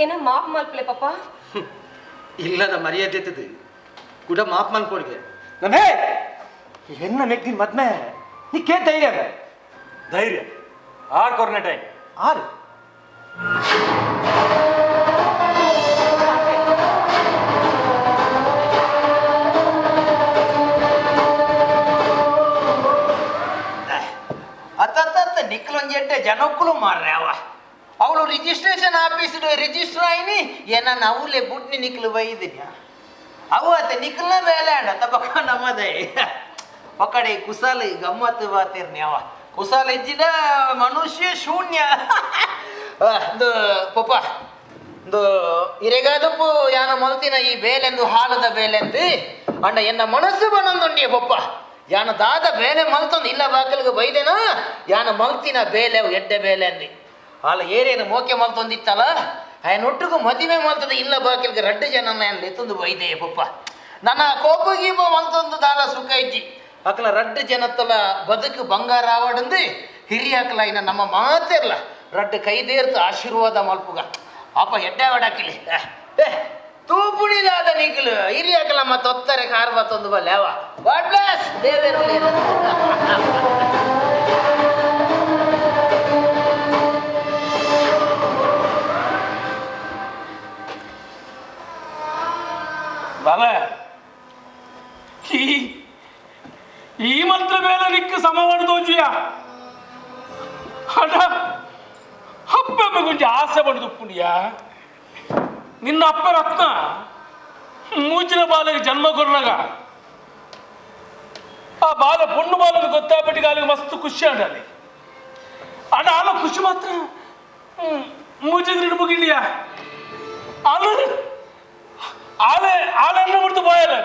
ಏನ ಮಾಫ್ ಮಲ್ಪಲೆ ಪಾಪ ಇಲ್ಲದ ಮರ್ಯಾದೆ ಇತ್ತದು ಕೂಡ ಮಾಫ್ ಮಲ್ಪೊಡಿಗೆ ನಮೇ ಎನ್ನ ಮೆಗ್ದಿನ ಮದ್ಮೆ ನೀ ಕೇ ಧೈರ್ಯ ಧೈರ್ಯ ಆರ್ ಕೊರ್ನೆ ಟೈಮ್ ಆರು ಅತ್ತತ್ತ ನಿಕ್ಲೊಂಜೆಡ್ಡೆ ಜನಕ್ಕೂ ಮಾರ್ರೆ ಅವ ಅವಳು ರಿಜಿಸ್ಟ್ರೇಷನ್ ಆಫೀಸ್ ರಿಜಿಸ್ಟರ್ ಆಯ್ನಿ ಏನ ಅವಲೇ ಬುಡ್ನಿ ನಿಕ್ಲು ಬೈದಿನಿ ಅವು ಆತ ನಿಕ್ಲ ಮೇಲೆ ಅಣ್ಣ ತಬಕ ನಮ್ಮದೇ ಒಕಡೆ ಕುಸಾಲ ಗಮ್ಮತ್ತು ಬಾತಿರ್ನಿ ಅವ ಕುಸಾಲ ಇದ್ದಿನ ಮನುಷ್ಯ ಶೂನ್ಯ ಒಂದು ಪಪ್ಪ ಒಂದು ಇರೆಗಾದಪ್ಪು ಯಾನ ಮೊಲ್ತಿನ ಈ ಬೇಲೆಂದು ಹಾಲದ ಬೇಲೆಂದು ಅಣ್ಣ ಎನ್ನ ಮನಸ್ಸು ಬನ್ನೊಂದುಂಡಿಯ ಪಪ್ಪ ಯಾನ ದಾದ ಬೇಲೆ ಮಲ್ತೊಂದು ಇಲ್ಲ ಬಾಕಲಿಗೆ ಬೈದೇನ ಯಾನ ಮಲ್ತಿನ ಬೇಲೆ ಎಡ್ಡೆ ಬೇಲೆ ಅಂದಿ ಅಲ್ಲ ಏರೇನು ಮೋಕೆ ಮಲ್ತೊಂದಿತ್ತಲ್ಲ ಆಯನೊಟ್ಟಿಗೂ ಮದುವೆ ಮಲ್ತದ ಇಲ್ಲ ಬಾಕಿಲ್ಗೆ ರಡ್ಡು ಜನ ನಾನು ಎತ್ತೊಂದು ಬೈದೆ ಪಪ್ಪ ನನ್ನ ಕೋಪ ಗೀಪ ಮಲ್ತೊಂದು ದಾಲ ಸುಖ ಇಜ್ಜಿ ಅಕಲ ರಡ್ಡು ಜನತ್ತಲ ಬದುಕು ಬಂಗಾರ ಆವಡಂದು ಹಿರಿಯಾಕಲ ಇನ್ನ ನಮ್ಮ ಮಾತಿರ್ಲ ರಡ್ಡು ಕೈದೇರ್ತು ಆಶೀರ್ವಾದ ಮಲ್ಪುಗ ಅಪ್ಪ ಎಡ್ಡೆ ವಡಾಕಿಲಿ ತೂಪುಣಿದಾದ ನಿಕ್ಲು ಹಿರಿಯಾಕಲ ಮತ್ತೆ ಒತ್ತಾರೆ ಕಾರ್ ಬತ್ತೊಂದು ಬಲ್ಲೆ ಅವ ಗಾಡ್ ಬ್ಲೆಸ್ ದೇವೇರ್ಲಿ. ಬಲ ಈ ಈ ಮಂತ್ರ ಮೇಲೆ ನಿಕ್ಕ ಸಮವಾಡ ದೋಜಿಯ ಹಣ ಅಪ್ಪಮ್ಮ ಕೊಂಚ ಆಸೆ ಪಡೆದು ಪುಣ್ಯ ನಿನ್ನ ಅಪ್ಪ ರತ್ನ ಮೂಜಿನ ಬಾಲಿಗೆ ಜನ್ಮ ಕೊರ್ನಾಗ ಆ ಬಾಲ ಪೊಣ್ಣು ಬಾಲನ ಗೊತ್ತಾಪಟ್ಟಿಗೆ ಅಲ್ಲಿಗೆ ಮಸ್ತ್ ಖುಷಿ ಆಡಲಿ ಅಣ್ಣ ಆಲ ಖುಷಿ ಮಾತ್ರ ಮೂಜೆದ್ರಿಡು ಮುಗಿಲಿಯಾ ಆಲು ಆಲೆ ಆಲೆಲ್ಲ ಬಿಡ್ತು ಬಾಯಲ್ಲ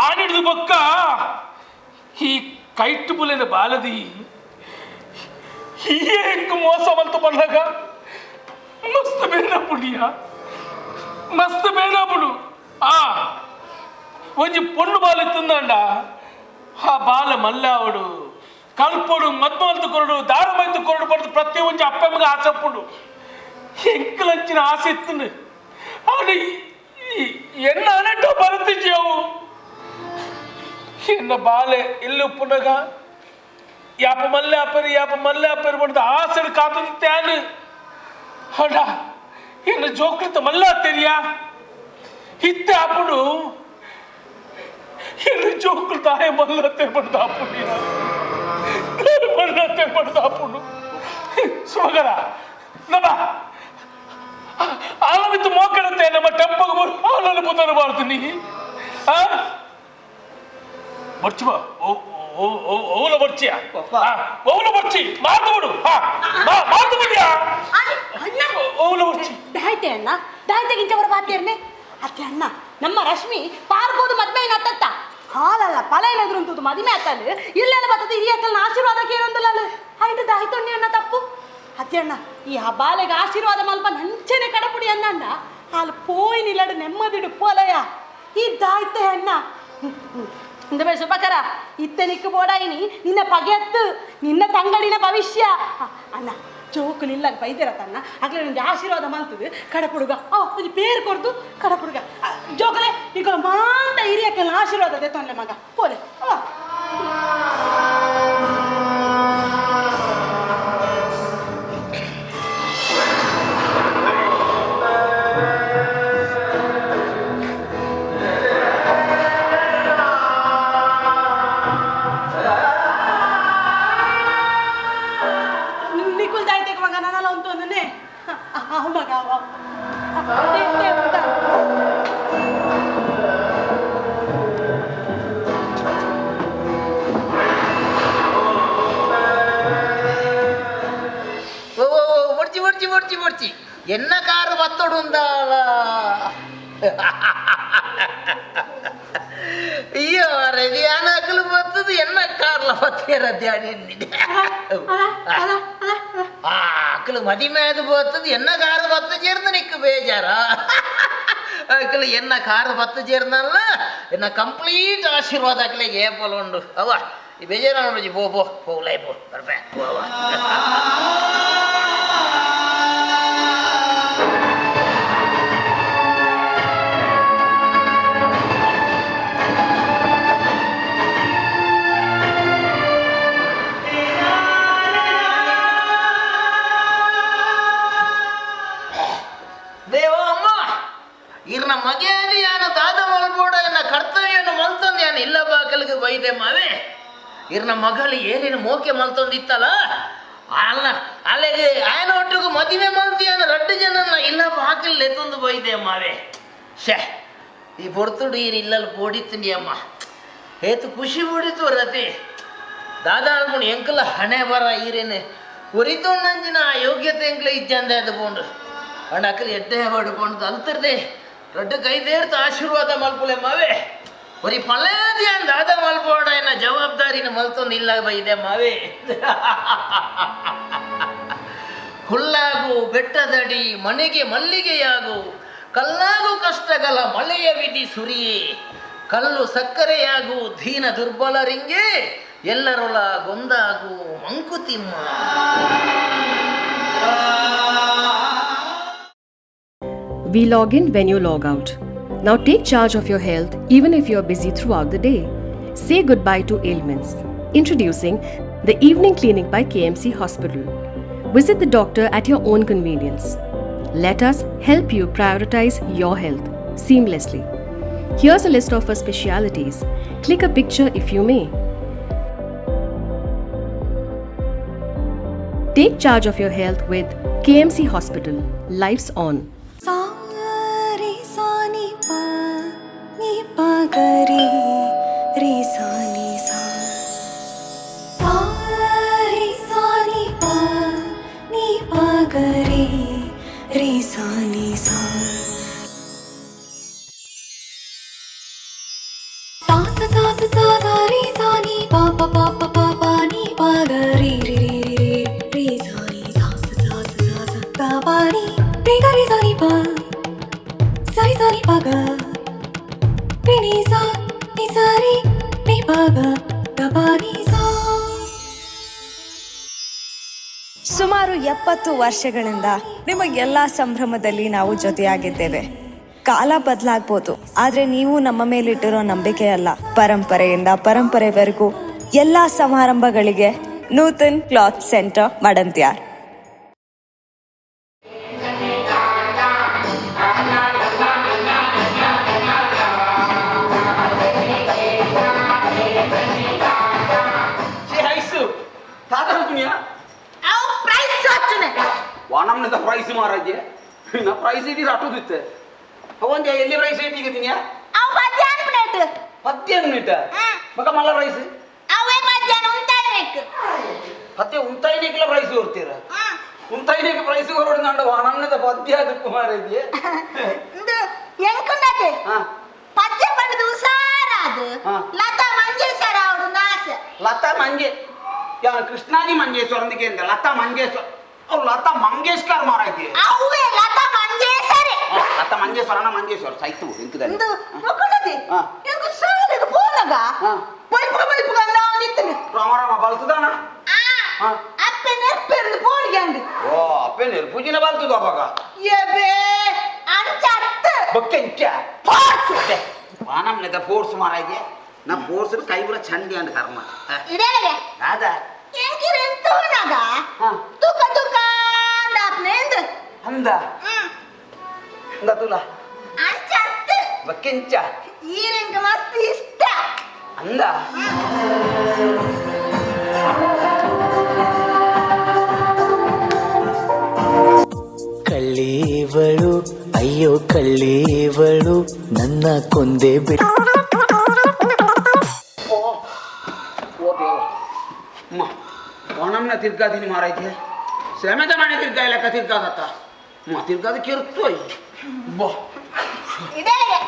ಆಡಿಡ್ದು ಬೊಕ್ಕ ಈ ಕೈಟ್ ಬುಲೆನ ಬಾಲದಿ ಹೀಗೆ ಮೋಸ ಬಂತು ಬಂದಾಗ ಮಸ್ತ್ ಬೇನಪುಡಿಯ ಮಸ್ತ್ ಬೇನಪುಡು ಆ ಒಂಜಿ ಪೊಣ್ಣು ಬಾಲೆ ತಿಂದಂಡ ಆ ಬಾಲ ಮಲ್ಲಾವಡು ಕಲ್ಪೊಡು ಮದ್ಮಲ್ತು ಕೊರಡು ದಾರ ಮೈತು ಕೊರಡು ಪಡೆದು ಪ್ರತಿ ಒಂಜಿ ಅಪ್ಪಮ್ಮಗ ಆಸೆಪ್ಪುಡು ಎಂಕಲಂಚಿನ ಆಸೆ ಇತ್ತು ಅವನು ಎನ್ನ ಅನೆಟ್ಟೋ ಬರುತ್ತಿದ್ದೇವು ಎನ್ನ ಬಾಲೆ ಎಲ್ಲಿ ಉಪ್ಪುನಗ ಯಾಪ ಮಲ್ಲೆ ಅಪ್ಪರಿ ಯಾಪ ಮಲ್ಲೆ ಅಪ್ಪರಿ ಪಡೆದು ಆಸೆ ಕಾತುತ್ತಾನು ಅಡ ಎನ್ನ ಜೋಕೃತ ಮಲ್ಲ ತೆರಿಯಾ ಇತ್ತೆ ಅಪ್ಪುಡು ಎನ್ನ ಜೋಕೃತ ತಾಯ ಮಲ್ಲತ್ತೆ ಪಡೆದ ಅಪ್ಪುಡಿ ಮಲ್ಲತ್ತೆ ಪಡೆದ ಅಪ್ಪುಡು ಸುಮಗರ ನಮ್ಮ ಆಲವಿತ್ತು ಮೋಕಡತ್ತೆ ನಮ್ಮ ಟೆಂಪಗೆ ಬರು ಹಾಲಲ್ಲಿ ಪುತರು ಬಾರ್ತೀನಿ ಆ ಬರ್ಚಿ ಬಾ ಓಲ ಬರ್ಚಿಯ ಓಲ ಬರ್ಚಿ ಮಾರ್ದು ಬಿಡು ಮಾರ್ದು ಬಿಡಿಯಾ ಓಲ ಬರ್ಚಿ ದಾಯ್ತೆ ಅಣ್ಣ ದಾಯ್ತೆಗಿಂತ ಬರ ಬಾತೇರ್ನೆ ಅತ್ತೆ ಅಣ್ಣ ನಮ್ಮ ರಶ್ಮಿ ಪಾರ್ಬೋದು ಮದ್ಮೆ ಏನತ್ತತ್ತ ಹಾಲಲ್ಲ ಫಲ ಏನಾದ್ರು ಅಂತದ್ದು ಮದುವೆ ಆತಲ್ಲ ಇಲ್ಲೆಲ್ಲ ಬರ್ತದೆ ಹಿರಿಯಕ್ಕಲ್ನ ಆಶೀರ್ವಾದ ಕೇಳೊಂದಿಲ್ಲ ಆಯ್ತು ದಾಯ್ತೊಣ್ಣಿ ಅಣ್ಣ ತಪ್ಪು ಅತ್ತೆ ಅಣ್ಣ ಈ ಹಬ್ಬಾಲೆಗೆ ಆಶೀರ್ವಾದ ಮಲ್ಪ ನಂಚೆನೆ ಕಡಪುಡಿ ಅಣ್ಣ ಹಾಲು ಪೋಯ್ ನಿಲ್ಲಡು ನೆಮ್ಮದಿಡು ಪೋಲಯ ಈ ದಾಯ್ತೆ ಅಣ್ಣ ಇಂದ ಶುಭಕರ ಇತ್ತೆ ನಿಕ್ಕು ಬೋಡಾಯಿನಿ ನಿನ್ನ ಪಗೆಯತ್ತು ನಿನ್ನ ತಂಗಡಿನ ಭವಿಷ್ಯ ಅಣ್ಣ ಜೋಕುಲಿಲ್ಲ ಬೈದಿರ ತನ್ನ ಆಗ್ಲೇ ನಿಂಗೆ ಆಶೀರ್ವಾದ ಮಲ್ತದು ಕಡಪುಡುಗ ಒಂದು ಪೇರು ಕೊಡ್ದು ಕಡಪುಡುಗ ಜೋಕಲೆ ಈಗ ಮಾತ ಹಿರಿಯಕ್ಕಲ್ಲ ಆಶೀರ್ವಾದ ಅದೇ ತೊಂದರೆ ಮಗ ಪೋಲೆ ಎನ್ನ ಕಾರು ಬತ್ತೊಡುಂದಾಳ ಅಯ್ಯೋ ಧ್ಯಾನಕಲು ಬತ್ತದು ಎನ್ನ ಕಾರ್ಲ ಬತ್ತೀರ ಧ್ಯಾನ ಅಕ್ಕಲು ಮದಿಮೇದು ಬತ್ತದು ಎನ್ನ ಕಾರು ಬತ್ತ ചേർന്ന് ನಿಕ್ಕು ಬೇಜಾರ ಅಕ್ಕಲು ಎನ್ನ ಕಾರು ಬತ್ತ ചേർന്നಲ್ಲ ಎನ್ನ ಕಂಪ್ಲೀಟ್ ಆಶೀರ್ವಾದ ಅಕ್ಕಲಿಗೆ ಏಪಲ್ ಉಂಡು ಅವ ಈ ಬೇಜಾರ ಪೋ ಪೋ ಹೋಗ್ಲೈ ಪೋ ಬರ್ಬೇ ಅವ. ಮಗೆಯಲ್ಲಿ ಯಾನು ದಾದ ಮಲ್ಬೋಡ ಎನ್ನ ಕರ್ತವ್ಯವನ್ನು ಮಲ್ತೊಂದು ಯಾನು ಇಲ್ಲ ಬಾಕಲಿಗೆ ಬೈದೆ ಮಾವೆ ಇರ್ನ ಮಗಳು ಏನೇನು ಮೋಕೆ ಮಲ್ತೊಂದಿತ್ತಲ್ಲ ಅಲ್ಲ ಅಲ್ಲಿಗೆ ಆಯನ ಒಟ್ಟಿಗೂ ಮದುವೆ ಮಲ್ತಿಯಾನ ರಡ್ಡು ಜನನ್ನ ಇಲ್ಲ ಬಾಕಲ್ ಎತ್ತೊಂದು ಬೈದೆ ಮಾವೆ ಶೇ ಈ ಬೊರ್ತುಡು ಈರು ಇಲ್ಲಲ್ಲಿ ಬೋಡಿತ್ತೀನಿ ಅಮ್ಮ ಏತು ಖುಷಿ ಬಿಡಿತು ರತಿ ದಾದಾ ಅಲ್ಮುಣಿ ಎಂಕಲ ಹಣೆ ಬರ ಈರೇನು ಒರಿತೊಂಡಂಜಿನ ಆ ಯೋಗ್ಯತೆ ಎಂಕ್ಲ ಇಜ್ಜಂದೆ ಅದು ಪೋಂಡು ಅಣ್ಣ ಅಕ್ಕಲು ಎಡ್ಡೆ ಪಡ್ಕೊಂಡು ಅಲ್ತಿರ್ದೆ ದೊಡ್ಡ ಕೈದೇರ್ತ ಆಶೀರ್ವಾದ ಮಲ್ಪುಲೆ ಮಾವೆ ಬರೀ ಪಲ್ಲೇದಿ ದಾದ ಮಲ್ಪೋಡ ಎನ್ನ ಜವಾಬ್ದಾರಿನ ಮಲ್ತೊಂದು ಇಲ್ಲ ಬೈದೆ ಮಾವೆ. ಹುಲ್ಲಾಗು ಬೆಟ್ಟದಡಿ ಮನೆಗೆ ಮಲ್ಲಿಗೆಯಾಗು ಕಲ್ಲಾಗು ಕಷ್ಟಗಳ ಮಳೆಯ ವಿಧಿ ಸುರಿಯೇ ಕಲ್ಲು ಸಕ್ಕರೆಯಾಗು ದೀನ ದುರ್ಬಲರಿಂಗೆ ಎಲ್ಲರೊಳ ಗೊಂದಾಗು Mankutimma. We log in when you log out. Now take charge of your health even if you are busy throughout the day. Say goodbye to ailments. Introducing the Evening Clinic by KMC Hospital. Visit the doctor at your own convenience. Let us help you prioritize your health seamlessly. Here's a list of our specialities. Click a picture if you may. Take charge of your health with KMC Hospital. Life's on. Re re sa ni sa sa re sa ni pa ಗ ರಿ ರಿ ಸಾ ನಿ ಸಾ. ಸಾ ಸ ಸಾ ಸ ಸಾ ಸಾ ರಿ ಸಾ ನಿ ಪ ಪ ಪ ಪ ಪ ಪ ನಿ ಪ ಗ ರಿ ರಿ ರಿ ರಿ ರಿ ರಿ ಸಾ ನಿ ಸಾ ಸ ಸಾ ಸ ಸಾ ಸಾ ಗ ಪ ನಿ ರಿ ಗ ರಿ ಸಾ ನಿ ಪ ಸಾ ರಿ ಸಾ ನಿ ಪ ಗ ರಿ ನಿ ಸಾ ನಿ ಸಾ ರಿ ನಿ ಪ ಗ ಗ ಪ ನಿ ಸಾ. ಸುಮಾರು 70 ವರ್ಷಗಳಿಂದ ನಿಮಗೆಲ್ಲ ಸಂಭ್ರಮದಲ್ಲಿ ನಾವು ಜೊತೆಯಾಗಿದ್ದೇವೆ. ಕಾಲ ಬದಲಾಗ್ಬೋದು, ಆದರೆ ನೀವು ನಮ್ಮ ಮೇಲಿಟ್ಟಿರೋ ನಂಬಿಕೆ ಅಲ್ಲ. ಪರಂಪರೆಯಿಂದ ಪರಂಪರೆವರೆಗೂ ಎಲ್ಲ ಸಮಾರಂಭಗಳಿಗೆ ನೂತನ್ ಕ್ಲಾತ್ ಸೆಂಟರ್, ಮಡಂತ್ಯಾರ್. ವಾನಮ್ನದ ಪ್ರೈಸ್ ಮಾರಾಜೆ ನಾ ಪ್ರೈಸ್ ಇಡೀ ರಾಟುದಿತ್ತೆ ಅವಂದೆ ಎಲ್ಲಿ ಪ್ರೈಸ್ ಇಟ್ಟಿದ್ದೀನಿ. ಅವು ಮಧ್ಯಾಹ್ನ ಪ್ಲೇಟ್. ಮಧ್ಯಾಹ್ನ ಪ್ಲೇಟ್ ಮಗ ಮಲ್ಲ ರೈಸ್ ಅವೇ ಮಧ್ಯಾಹ್ನ ಉಂತಾಯಿನೇಕ್ ಪತ್ತೆ ಉಂತಾಯಿನೇಕ್ಲ ಪ್ರೈಸ್ ಕೊಡ್ತೀರ? ಉಂತಾಯಿನೇಕ್ ಪ್ರೈಸ್ ಕೊರೋಡು ನಂಡ ವಾನಮ್ನದ ಪದ್ಯ ಅದಕ್ಕೂ ಮಾರಾಜೆ. ಇಂದು ಎಂಕುಂಡತೆ ಪದ್ಯ ಪಂಡದು ಉಸಾರಾದು ಲತಾ ಮಂಜೇಶ್ವರ ಅವಡು ನಾಸೆ. ಲತಾ ಮಂಜೆ ಯಾರು ಕೃಷ್ಣಾಜಿ ಮಂಜೇಶ್ವರ ಅಂದಕ್ಕೆ ಲತಾ ಮಂಜೇಶ್ವರ ಅವ್ರು ಲತಾ ಮಂಗೇಶ್ಕರ್ ಮಾರಾಯ್ತಿ. ಅವೇ ಲತಾ ಮಂಜೇಶ್ವರಿ. ಲತಾ ಮಂಜೇಶ್ವರನ ಮಂಜೇಶ್ವರ ಸೈತು ಎಂತದ ಇಂದು ಮೊಕ್ಕುಂಡತಿ ಎಂಕು ಸಾಲೆಗೆ ಪೋನಗ ಬಲ್ಪುಗ ಬಲ್ಪುಗ ಅಂದ ಅವನಿತ್ತನೆ. ರಾಮ ರಾಮ ಬಲ್ತದಾನ ಅಪ್ಪೆ ನೆರ್ಪೆರ್ದು ಪೋಡಿಗಂಡು. ಓ ಅಪ್ಪೆ ನೆರ್ಪುಜಿನ ಬಲ್ತದ ಅವಾಗ ಎಬೆ ಅಂಚ ಅತ್ತ ಬೊಕ್ಕೆಂಚ ಫೋರ್ಸ್ ವಾನಮ್ನದ ಫೋರ್ಸ್ ಮಾರಾಯ್ತಿ. ನಾ ಫೋರ್ಸ್ ಕೈಗುರ ಚಂಡಿ ಅಂಡ್ ಕರ್ಮ ಇದೇನೆ ದಾದ ಎಂಕಿರೆಂತೋನಾಗ ತುಕ ತುಕ ಅಂದಾಪ್ನೇಂದು ಅಂದ ಅಂದ ತುಲ ಅಂಚ ಅತ್ತ ಬಕ್ಕೆಂಚ ಈರೆಂಕ ಮಸ್ತ್ ಇಷ್ಟ ಅಂದ. ಕಳ್ಳೇವಳು ಅಯ್ಯೋ ಕಳ್ಳೇವಳು ನನ್ನ ಕೊಂದೆ ಬಿಟ್ಟು. ಓಣಂನ ತಿರ್ಗಾದೀನಿ ಮಾರಾಯ್ತಿ. ಸಮೇತ ಮನೆ ತಿರ್ಗಾ ಇಲ್ಲ ತಿರ್ಗಾದತ್ತ ಮ ತಿರ್ಗಾದ ಕೆರ್ತು ಬಾ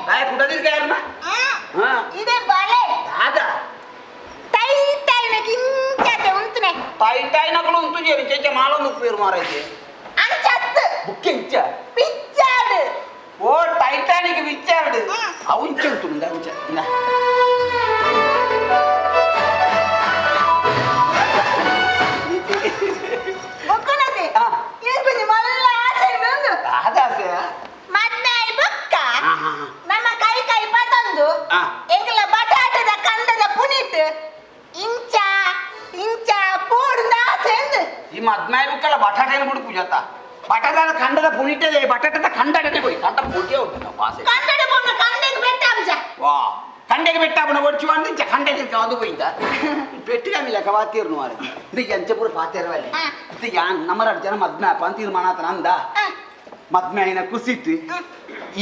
ಬಾಯ ಕುಟ ತಿರ್ಗಾ ಯಾರನ್ನ ಇದೇ ಬಾಳೆ ದಾದ ತೈ ತೈನ ಕಿಂಚಾತೆ ಉಂತನೆ ತೈ ತೈನಕಲು ಉಂತು ಜೇರಿ ಚೇಚ ಮಾಲೊಂದು ಪೇರು ಮಾರಾಯ್ತಿ. ಅಂಚತ್ತು ಬುಕ್ಕೆಂಚ ಪಿಚ್ಚಾಡು. ಓ ಟೈಟಾನಿಕ್ ಪಿಚ್ಚಾಡು ಅವು ಇಂಚ ಉಂಟು ಅಂಚ ಇಂದ. ನಮ್ಮ ಕೈ ಕೈ ಪತಂದು ಎಂಕಲ ಬಟಾಟದ ಕಂದದ ಪುನೀತ್ ಇಂಚ ಇಂಚ ಪೋಡುಂದ ಆಸೆ. ಈ ಮದ್ಮಾಯಿ ಬುಕ್ಕಲ್ಲ ಬಟಾಟೆನ ಬಿಡು ಪೂಜಾತ ಬಟಾಟದ ಕಂಡದ ಪುನೀಟದೆ ಬಟಾಟದ ಕಂಡಡನೆ ಹೋಯ್ ಕಂಡ ಪೂಜೆ ಉಂಟು ವಾಸೆ ಕಂಡಡ ಪೊನ್ನ ಕಂಡೆಗೆ ಬೆಟ್ಟ ಅಬ್ಜ ವಾ ಕಂಡೆಗೆ ಬೆಟ್ಟ ಅಬನ ಒಡ್ಚು ಅಂದ ಇಂಚ ಕಂಡೆಗೆ ಅದು ಹೋಯ್ದ ಪೆಟ್ಟಿಗೆ ಆಮೇಲೆ ಕವಾತೀರ್ನು ಮಾರೆ ಇದು ಎಂಚ ಪೂರ ಪಾತೇರವಲ್ಲಿ ಇದು ಯಾನ್ ನಮ್ಮರ ಜನ ಮದ್ಮಾಪ ಅಂತ ತೀರ್ಮಾನ ಆತನ ಅಂದ ಮದ್ಮಾಯಿನ ಕುಸಿಟ್ಟು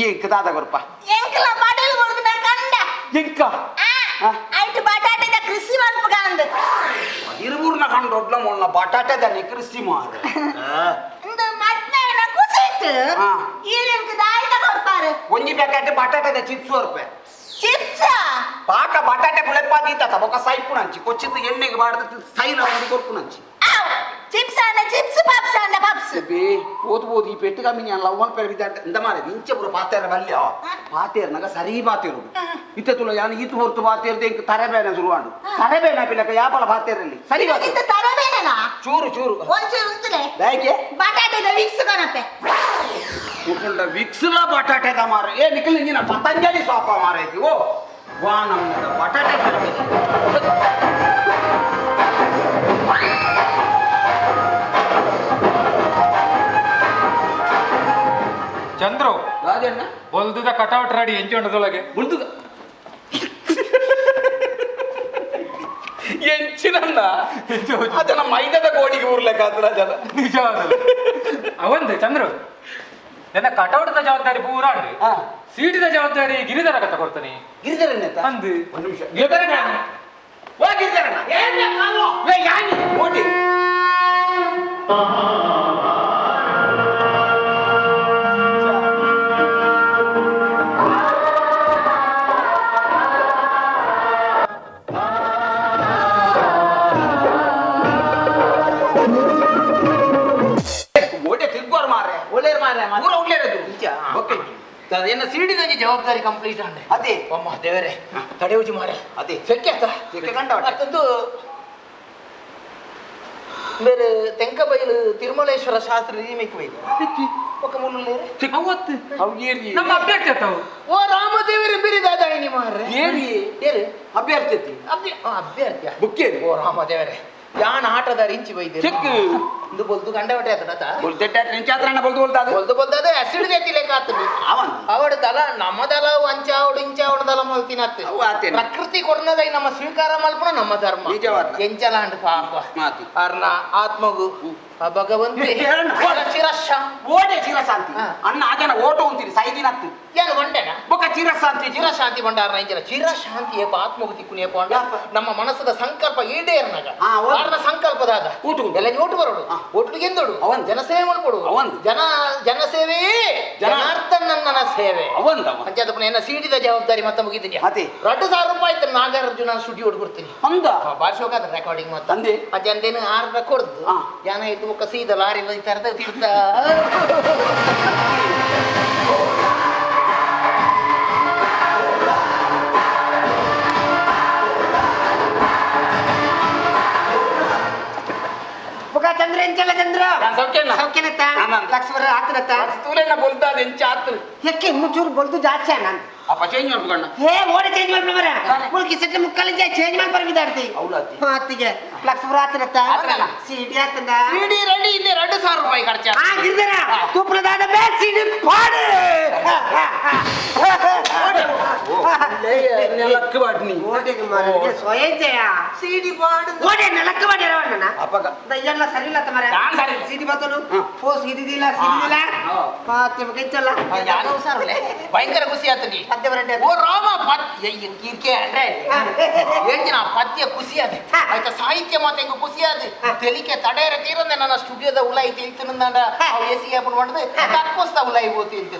ಎಂಕ ದಾದ ಕೊರ್ಪ ಎಂಕಲ ಬಡಲ್ ಕೊಡ್ದು ಕಂಡ ಎಂಕ ಐಟ್ ಬಟಾಟೆದ ಕೃಷಿ ಮಲ್ಪಗ ಅಂದ ಇರುವೂರ್ನ ಕಂಡ ದೊಡ್ಡ ಮೊಣ್ಣ ಬಟಾಟೆದ ಕೃಷಿ ಮಾರ ಇಂದು ಮದ್ಮಾಯಿನ ಕುಸಿಟ್ಟು ಈರೆಂಕ ದಾಯ್ತ ಕೊರ್ಪಾರು ಒಂಜಿ ಪ್ಯಾಕೆಟ್ ಬಟಾಟೆದ ಚಿಪ್ಸ್ ಕೊರ್ಪೆ ಚಿಪ್ಸ್ ಪಾಕ ಬಟಾಟೆ ಪುಳೆಪ್ಪ ದೀತ ಬೊಕ ಸೈಪುಣಂಚಿ ಕೊಚ್ಚಿದ್ದು ಎಣ್ಣೆಗೆ ಬಾಡ್ದು ಸೈಲ ಒಂದು ಕೊರ್ಪುಣಂಚಿ ಚಿಪ್ಸ್ ಅಂದ ಚಿಪ್ಸ್ ಪಪ್ಸ್ ಅಂದ ಪಪ್ಸ್ ಬೇ ಓದು ಓದು ಈ ಪೆಟ್ಟು ಕಮ್ಮಿ ನಾನು ಲವ್ ಪೆರ್ ಬಿದ್ದ ಇಂದ ಮಾರೆ ಇಂಚೆ ಪೂರ ಪಾತೇರ ಬಲ್ಯ ಪಾತೇರ್ನಾಗ ಸರಿ ಪಾತೇರು ಇತ್ತ ತುಲ ಯಾನು ಈತು ಹೊರತು ಪಾತೇರ್ದು ಇಂಕ ತರಬೇನೆ ಶುರುವಾಂಡು ತರಬೇನೆ ಪಿಲಕ ಯಾಪಲ ಪಾತೇರಲ್ಲಿ ಸರಿ ಇತ್ತ ತರಬೇನೆನಾ ಚೂರು ಚೂರು ಒಂಚೂರು ಉಂತುಲೆ ದಾಯ್ಕೆ ಬಟಾಟೆದ ವಿಕ್ಸ್ ಕಣಪ್ಪೆ ಮುಖಂಡ ವಿಕ್ಸ್ಲ ಬಟಾಟೆದ ಮಾರೆ ಏ ನಿಖಲ್ ಇಂಜಿನ ಪತಂಜಲಿ ಸೋಪ ಮಾರೆ ಓ ವಾ ನಮ್ಮ ಬಟಾಟೆ ಚಂದ್ರು ಬೊಲ್ದುದ ಕಟೌಟ್ ರೆಡಿ ಎಂಚುಂಡದೊಳಗೆ ಬೊಲ್ದುದ ಎಂಚಿನನ್ನ ಅದನ್ನ ಮೈದದ ಗೋಡಿಗೆ ಊರ್ಲೆಕ್ಕಾದ್ರ ಜನ ನಿಜ ಅವಂದೆ ಚಂದ್ರು ನನ್ನ ಕಟೌಟದ ಜವಾಬ್ದಾರಿ ಪೂರ ಉಂಟು ಸೀಟಿದ ಜವಾಬ್ದಾರಿ ಗಿರಿಧರ ಕಥ ಕೊಡ್ತಾನೆ. ಗಿರಿಧರ ಅಂದು ಒಂದು ನಿಮಿಷ ಗಿರಿಧರಣ್ಣ ಓ ಗಿರಿಧರಣ್ಣ ಓಟಿ. ಎನ್ನ ಸಿಡಿದಂಜಿ ಜವಾಬ್ದಾರಿ ಕಂಪ್ಲೀಟ್ ಅಂಡೆ ಅದೇ ಅಮ್ಮ ದೇವರೇ ತಡೆಯುಜಿ ಮಾರೆ ಅದೇ ಸೆಕ್ಕೆ ಆತ ಸೆಕ್ಕೆ ಕಂಡ ಮತ್ತೊಂದು ಬೇರೆ ತೆಂಕಬೈಲು ತಿರುಮಲೇಶ್ವರ ಶಾಸ್ತ್ರಿ ರೀಮೇಕ್ ಬೈಲು ಒಕ್ಕ ಮುಳ್ಳು ಅವತ್ತು ನಮ್ಮ ಅಭ್ಯರ್ಥಿ ಆತವು ಓ ರಾಮದೇವರೇ ಬೇರೆ ದಾದಾಯಿನಿ ಮಾರ್ರೆ ಏರಿ ಏರಿ ಅಭ್ಯರ್ಥಿ ಅಭ್ಯರ್ಥಿ ಬುಕ್ಕೇರಿ ಓ ರಾಮದೇವರೇ ಯಾನ್ ಆಟದಾರ ಇಂಚಿ ಬೈದೆ ಚೆಕ್ ಇಂದು ಬೊಲ್ದು ಕಂಡವಟೆ ಆತಡ ಬೊಲ್ದೆಟ್ಟ ಇಂಚಾತ್ರಣ್ಣ ಬೊಲ್ದು ಬೊಲ್ದಾದ ಬೊಲ್ದು ಬೊಲ್ದಾದ ಆಸಿಡ್ ದೇತಿ ಆತದೆ ಅವನ್ ಅವಡ ದಲ ನಮ್ಮ ದಲ ಅಂಚಾವಡು ಇಂಚಾವಡು ದಲ ಮಲ್ತಿನತ್ತೆ ಪ್ರಕೃತಿ ಕೊರ್ನದೈ ನಮ್ಮ ಸ್ವೀಕಾರ ಮಲ್ಪುಣ ನಮ್ಮ ಧರ್ಮ ಎಂಚಲಾಂಡ್ ಪಾಪ ಅರ್ನ ಆತ್ಮಗು ಭಗವಂತ ಚಿರಶ ಓಡೆ ಚಿರಶಾಂತಿ ಅಣ್ಣ ಆಜನ ಓಟೋ ಅಂತೀರಿ ಸೈದಿನತ್ತು ಏನು ಬಂಡೆನ ಬೊಕ ಚಿರಶಾಂತಿ ಚಿರಶಾಂತಿ ಬಂಡಾರ ಇಂಚಲ ಚಿರಶಾಂತಿ ಏಪ ಆತ್ಮಗು ತಿಕ್ಕುನಿ ಏಪ ಅಂಡ ನಮ್ಮ ಮನಸ್ಸದ ಸಂಕಲ್ಪ ಈಡೇರ್ನಾಗ ಆರ್ನ ಸಂಕಲ್ಪದಾಗ ಎಲ್ಲ ಓಟು ಬರೋಡು ಓಟು ಗೆಂದೋಡು ಜನಸೇವೆ ಮಾಡ್ಕೊಡು ಜನ ಜನಸೇವೆಯೇ ಜನಾರ್ದನನ್ನ ಸೇವೆ ಅಂಚಾದಪ್ಪನ ಏನ ಸೀಟಿದ ಜವಾಬ್ದಾರಿ ಮತ್ತೆ ಮುಗಿದ್ದೀನಿ 2000 ರೂಪಾಯಿ ಆಯ್ತು ನಾಗಾರ್ಜುನ ಸ್ಟುಡಿಯೋ ಕೊಡ್ತೀನಿ ಬಾರಿ ಶೋಕ ರೆಕಾರ್ಡಿಂಗ್ ಮತ್ತೆ ಅಜ್ಜ ಅಂದೇನು 6 ಕೊಡ್ದು ಜನ ಇದ್ದು ಮುಖ ಸೀದ ಲಾರಿ ತರದ ತೀರ್ಥ ಚಂದ್ರ ಎಂಚಲ್ಲ ಚಂದ್ರ ಸೌಖ್ಯನತ್ತ ಲಕ್ಷ್ಮಣ ಆತನತ್ತ ತೂಲೆಣ್ಣ ಬೊಲ್ದಾದ ಎಂಚ ಆತು ಯಾಕೆ ಇನ್ನೂ ಬೊಲ್ದು ಜಾಸ್ತಿ ನಾನು ಅಪ್ಪ ಚೇಂಜ್ ಮಾಡ್ಬೇಕಣ್ಣ ಹೇ ಓಡಿ ಚೇಂಜ್ ಮಾಡ್ಬ ಮರ ಮುಲ್ಕಿ ಸೆಟ್ಟ ಮುಕ್ಕಲ್ಲಿ ಚೇಂಜ್ ಮಾಡ್ಬಾರ ಬಿದಾಡ್ತಿ ಅತ್ತಿಗೆ ಲಕ್ಷ್ಮಣ ಆತನತ್ತ ಸಿಡಿ ಆತನ ಸಿಡಿ ರೆಡಿ ಇದೆ 2000 ರೂಪಾಯಿ ಖರ್ಚು ಆ ಗಿರ್ದರ ತುಪ್ಪಳದಾದ ಬೇ ಸಿಡಿ ಪಾಡು ನೆಲಕ್ಕೆ ಬಾಡ್ನಿ ಓಡಿಗೆ ಮಾರ ಸ್ವಯಂ ಜಯ ಸಿಡಿ ಪಾಡು ಓಡಿ ನೆಲಕ್ಕೆ ಬಾಡಿ ರವಣ್ಣನ ಅಪ್ಪಗ ಎಲ್ಲ ಸರಿ ಇಲ್ಲ ತಮರ ನಾನು ಸರಿ ಸಿಡಿ ಬತ್ತನು ಫೋ ಸಿಡಿದಿಲ್ಲ ಸಿಡಿದಿಲ್ಲ ಪಾತೆ ಮುಗಿಚಲ್ಲ ಯಾರು ಹುಷಾರಲ್ಲ ಭಯಂಕರ ಖುಷಿ ಆತನಿ ಓ ರಾಮ ಪದ್ಯ ಕೀರ್ಕೆ ಅಂದ್ರೆ ಏನ್ ಪದ್ಯ ಖುಷಿ ಅದ ಆಯ್ತಾ ಸಾಹಿತ್ಯ ಮಾತ ಹೆಂಗ ಖುಷಿ ಅದ ತೆಲಿಕೆ ತಡೆಯರ ತೀರಂದೆ ನನ್ನ ಸ್ಟುಡಿಯೋದ ಉಲಾಯಿ ತಿಳ್ತಿನಂದ ಎ ಸಿ ಓಪನ್ ಮಾಡಿದೆ ಕಕ್ಕೋಸ್ತ ಉಲಾಯಿ ಹೋತಿ ಅಂತ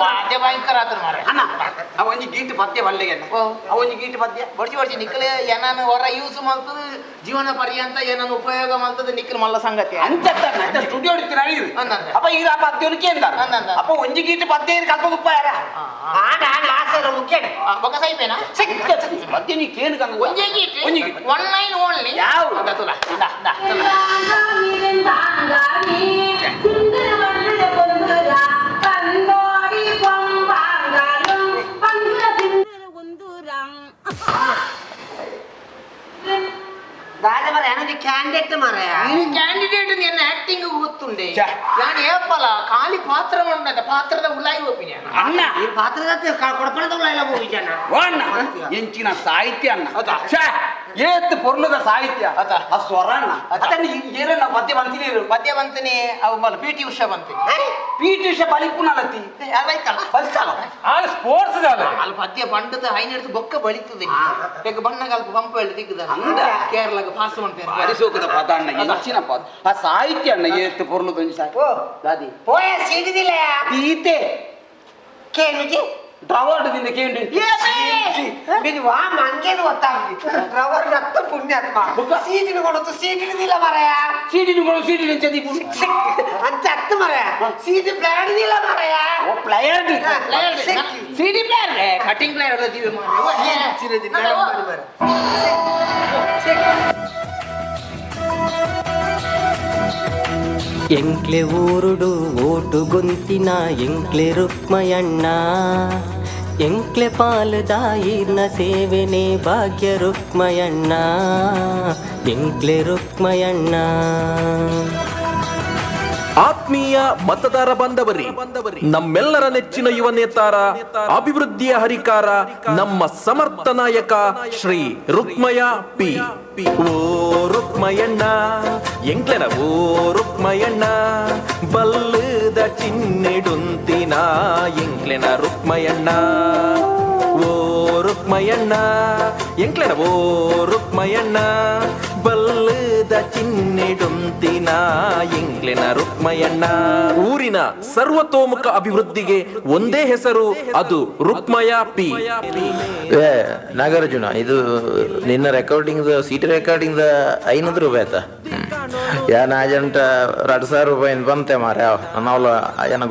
ಪದ್ಯ ಭಯಂಕರ ಆತನ ಮಾರ ಅಣ್ಣ ಅವ ಒಂಜಿ ಗೀಟ್ ಪದ್ಯ ಬಲ್ಲೆಗೆ ಅವ ಒಂಜಿ ಗೀಟ್ ಪದ್ಯ ಬಡ್ಸಿ ಬಡ್ಸಿ ನಿಕ್ಕಲೆ ಏನಾನು ಹೊರ ಯೂಸ್ ಮಾಡ್ತದೆ ಜೀವನ ಪರ್ಯಂತ ಏನಾನು ಉಪಯೋಗ ಮಾಡ್ತದೆ ನಿಕ್ಕಲ್ ಮಲ್ಲ ಸಂಗತಿ ಅಂತ ಸ್ಟುಡಿಯೋ ಅಪ್ಪ ಈ ಪದ್ಯ ಕೇಂದ್ರ ಅಪ್ಪ ಒಂಜಿ ಗೀಟ್ ಪದ್ಯ ಕಲ್ಪ ಉಪ್ಪಾರ ಕ್ಯಾಂಡಿಡೇಟ್ ಮಾರಾಯ ಕ್ಯಾಂಡಿಡೇಟ್ ನಿನ್ನ ಆಕ್ಟಿಂಗ್ ಗೊತ್ತುಂಡೆ ನಾನು ಏಪಲ ಖಾಲಿ ಪಾತ್ರ ಉಂಡದ ಪಾತ್ರದ ಉಲಾಯಿ ಒಪ್ಪಿನ ಅಣ್ಣ ಈ ಪಾತ್ರದ ಕೊಡಪಣದ ಉಲಾಯಿಲ ಹೋಗಿಜನ ಅಣ್ಣ ಎಂಚಿನ ಸಾಹಿತ್ಯ ಅಣ್ಣ ಏತ್ ಪೊರ್ಲದ ಸಾಹಿತ್ಯ ಆ ಸ್ವರ ಅಣ್ಣ ಅದನ್ನ ಏರಣ್ಣ ಪದ್ಯ ಬಂತೀನಿ ಪದ್ಯ ಬಂತೀನಿ ಅವು ಮಲ್ಲ ಪಿ ಟಿ ಉಷಾ ಬಂತೀನಿ ಪಿ ಟಿ ಉಷಾ ಬಲಿಪುನಲತಿ ಬಲಿತಾಲ ಆ ಸ್ಪೋರ್ಟ್ಸ್ ದಾಲ ಅಲ್ಲಿ ಪದ್ಯ ಬಂಡದ ಹೈನೆಡ್ದು ಬೊಕ್ಕ ಬಳಿತದೆ ಬೇಗ ಬಣ್ಣಗಾಲ್ಪ ಪಂಪ ಹೇಳಿ ದಿಕ್ಕದ ಕೇರಳಗ ಪಾಸ್ ಮಾಡ್ತಾರೆ ಭಾರಿ ಸೋಕದ ಪದ ಅಣ್ಣ ಎಂಚಿನ ಪದ ಆ ಸಾಹಿತ್ಯ ಅಣ್ಣ ಏತ್ ಪೊರ್ಲದ ಒಂಜಿ ಸಾಹಿತ್ಯ ದಾದಿ ಪೋಯ ಸಿಡಿದಿಲ್ಲ ಈತೆ ಕೇನುಜಿ ಡ್ರವರ್ ದಿಂದ ಕೇಂಡು ಬಿದು ವಾ ಮಂಗೇನು ಗೊತ್ತಾಗ್ಲಿ ಡ್ರವರ್ ರಕ್ತ ಪುಣ್ಯಾತ್ಮ ಸೀಟಿನ ಕೊಡುತ್ತು ಸೀಟಿನದಿಲ್ಲ ಮಾರಾಯ ಸೀಟಿನ ಕೊಡು ಸೀಟಿನ ಚದಿ ಅಂತ ಅತ್ತು ಮಾರಾಯ ಸೀಟಿ ಪ್ಲಾನ್ ಮಾರಾಯ ಓ player CD player cutting player ಅಲ್ಲ ಮಾರಾಯ ಎಂಕ್ಲೆ ಊರುಡು ಓಟು ಗೊಂತಿನ ಎಂಕ್ಲೆ ರುಕ್ಮಯಣ್ಣ ಎಂಕ್ಲೆ ಪಾಲುದಾಯಿರ್ನ ಸೇವೆನೆ ಭಾಗ್ಯ ರುಕ್ಮಯಣ್ಣ ಎಂಕ್ಲೆ ರುಕ್ಮಯಣ್ಣ. ಆತ್ಮೀಯ ಮತದಾರ ಬಾಂಧವರೇ, ನಮ್ಮೆಲ್ಲರ ನೆಚ್ಚಿನ ಯುವ ನೇತಾರ, ಅಭಿವೃದ್ಧಿಯ ಹರಿಕಾರ, ನಮ್ಮ ಸಮರ್ಥ ನಾಯಕ ಶ್ರೀ ರುಕ್ಮಯ ಪಿ. ಓ ರುಕ್ಮಯಣ್ಣ ಎಂಕ್ಲೆನ ಓ ರುಕ್ಮಯಣ್ಣ, ಬಲ್ಲದ ಚಿನ್ನೆಡುಂತಿನ ಎಂಕ್ಲೆನ ರುಕ್ಮಯಣ್ಣ. ಓ ರುಕ್ಮಯಣ್ಣ ಎಂಕ್ಲೆನ ಓ ರುಕ್ಮಯಣ್ಣ, ಬಲ್ಲದ ಚಿನ್ನೆಡುಂತಿನ ಎಂಕ್ಲೆನ ರುಕ್ಮಯಣ್ಣ. ಊರಿನ ಸರ್ವತೋಮುಖ ಅಭಿವೃದ್ಧಿಗೆ ಒಂದೇ ಹೆಸರು, ಅದು ರುಕ್ಮಯ ಪಿ. ನಾಗಾರ್ಜುನ, ಇದು ನಿನ್ನ ರೆಕಾರ್ಡಿಂಗ್ ಸೀಟ್ ರೆಕಾರ್ಡಿಂಗ್ 500 ರೂಪಾಯಿ ಆಯ್ತಾ? ಯಾನ ಅಜಂಟ 2000 ರೂಪಾಯಿ ಬಂತೆ ಮಾರ್ರೆ. ನಾವಲ್ಲ ಏನ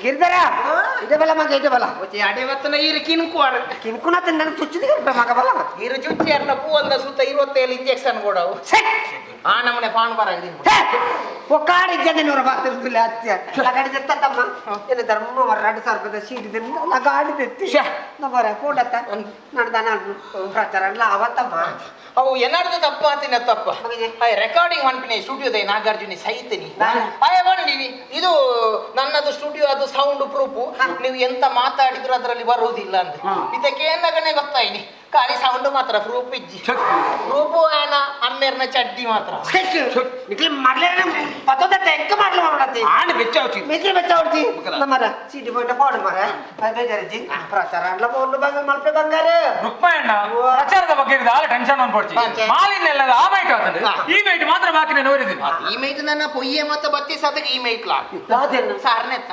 ಗಿರಿಧರ ಇದೆ ಬಲ ಮಗ ಇದೆ ಬಲ ಅಡೆವತ್ತನ ಈರು ಕಿನ್ಕುವಾರ ಕಿನ್ಕುನ ನನ್ನ ಚುಚ್ಚಿದ ಮಗ ಬಲ ಈರು ಚುಚ್ಚಿಯರ್ನ ಪೂವಲ್ದ ಸುತ್ತ 27 ಇಂಜೆಕ್ಷನ್ ಕೊಡವು. ಆ ನಮ್ಮನೆ ಪಾಣು ಬರಾಗ ಒಕ್ಕಾಡ ಇದ್ದೆ ನೂರ ಬಾತಿರುದಿಲ್ಲ ಅತ್ಯ ಲಗಾಡಿ ತೆತ್ತಮ್ಮ ಏನು ಧರ್ಮ 2000 ರೂಪಾಯಿ ಸೀಟ್ ತಿಂದು ಲಗಾಡಿ ತೆತ್ತಿ ನಮ್ಮರ ಕೂಡತ್ತ ನಾನು ದನ ಪ್ರಚಾರ ಲಾವತ್ತಮ್ಮ. ಅವು ಏನಾರ್ದು ತಪ್ಪ ಅಂತೀನಿ ತಪ್ಪ ರೆಕಾರ್ಡಿಂಗ್ ಮನ್ಪಿನಿ ಸ್ಟುಡಿಯೋದ ನಾಗಾರ್ಜುನಿ ಸಹಿತನಿ ಅಯ್ಯ ಬಂದಿನಿ ಇದು ನನ್ನದು ಸ್ಟುಡಿಯೋ ಅದು ಸೌಂಡ್ ಪ್ರೂಫ್ ನೀವು ಎಂತ ಮಾತಾಡಿದ್ರು ಅದರಲ್ಲಿ ಬರುವುದಿಲ್ಲ ಅಂತ ಇದಕ್ಕೆ ಏನಾಗನೆ ಗೊತ್ತಾಯಿನಿ ಖಾಲಿ ಸೌಂಡ್ ಮಾತ್ರ ಪ್ರೂಫ್ ಇಜ್ಜಿ ಪ್ರೂಫ್ ಆನ ಅಮ್ಮೇರ್ನ ಚಡ್ಡಿ ಮಾತ್ರ ಮಡ್ಲೇ ಪತ್ತೊಂದತ್ತೆ ಎಂಕ ಮಾಡ್ಲು ಮಾಡತ್ತಿ ಆನೆ ಬೆಚ್ಚ ಹೊಡ್ತಿ ಮೆಚ್ಚ ಬೆಚ್ಚ ಹೊಡ್ತಿ ನಮ್ಮರ ಸೀಟಿ ಪಾಯಿಂಟ್ ಪಾಡು ಮರ ಬೇಜಾರಿಜ್ಜಿ ಪ್ರಚಾರ ಅಲ್ಲ ಒಂದು ಬಂಗ ಮಲ್ಪೆ ಬಂಗಾರ ರುಕ್ಮಯಣ್ಣ ಪ್ರಚಾರದ ಬಗ್ಗೆ ಇರಿದ ಆಲ ಟೆನ್ಷನ್ ಅನ್ಪೊಡ್ಚಿ ಮಾಲಿನ್ಯ ಎಲ್ಲ ಆ ಮೈಟ್ ಆತಂದು ಈ ಮೈಟ್ ಮಾತ್ರ ಬಾಕಿ ನಾನು ಓರಿದ್ದೀನಿ. ಈ ಮೈಟ್ ನನ್ನ ಪೊಯ್ಯೆ ಮತ್ತೆ ಬತ್ತಿ ಸತಕ್ಕೆ ಈ ಮೈಟ್ಲ ಸಾರ್ನೆತ್ತ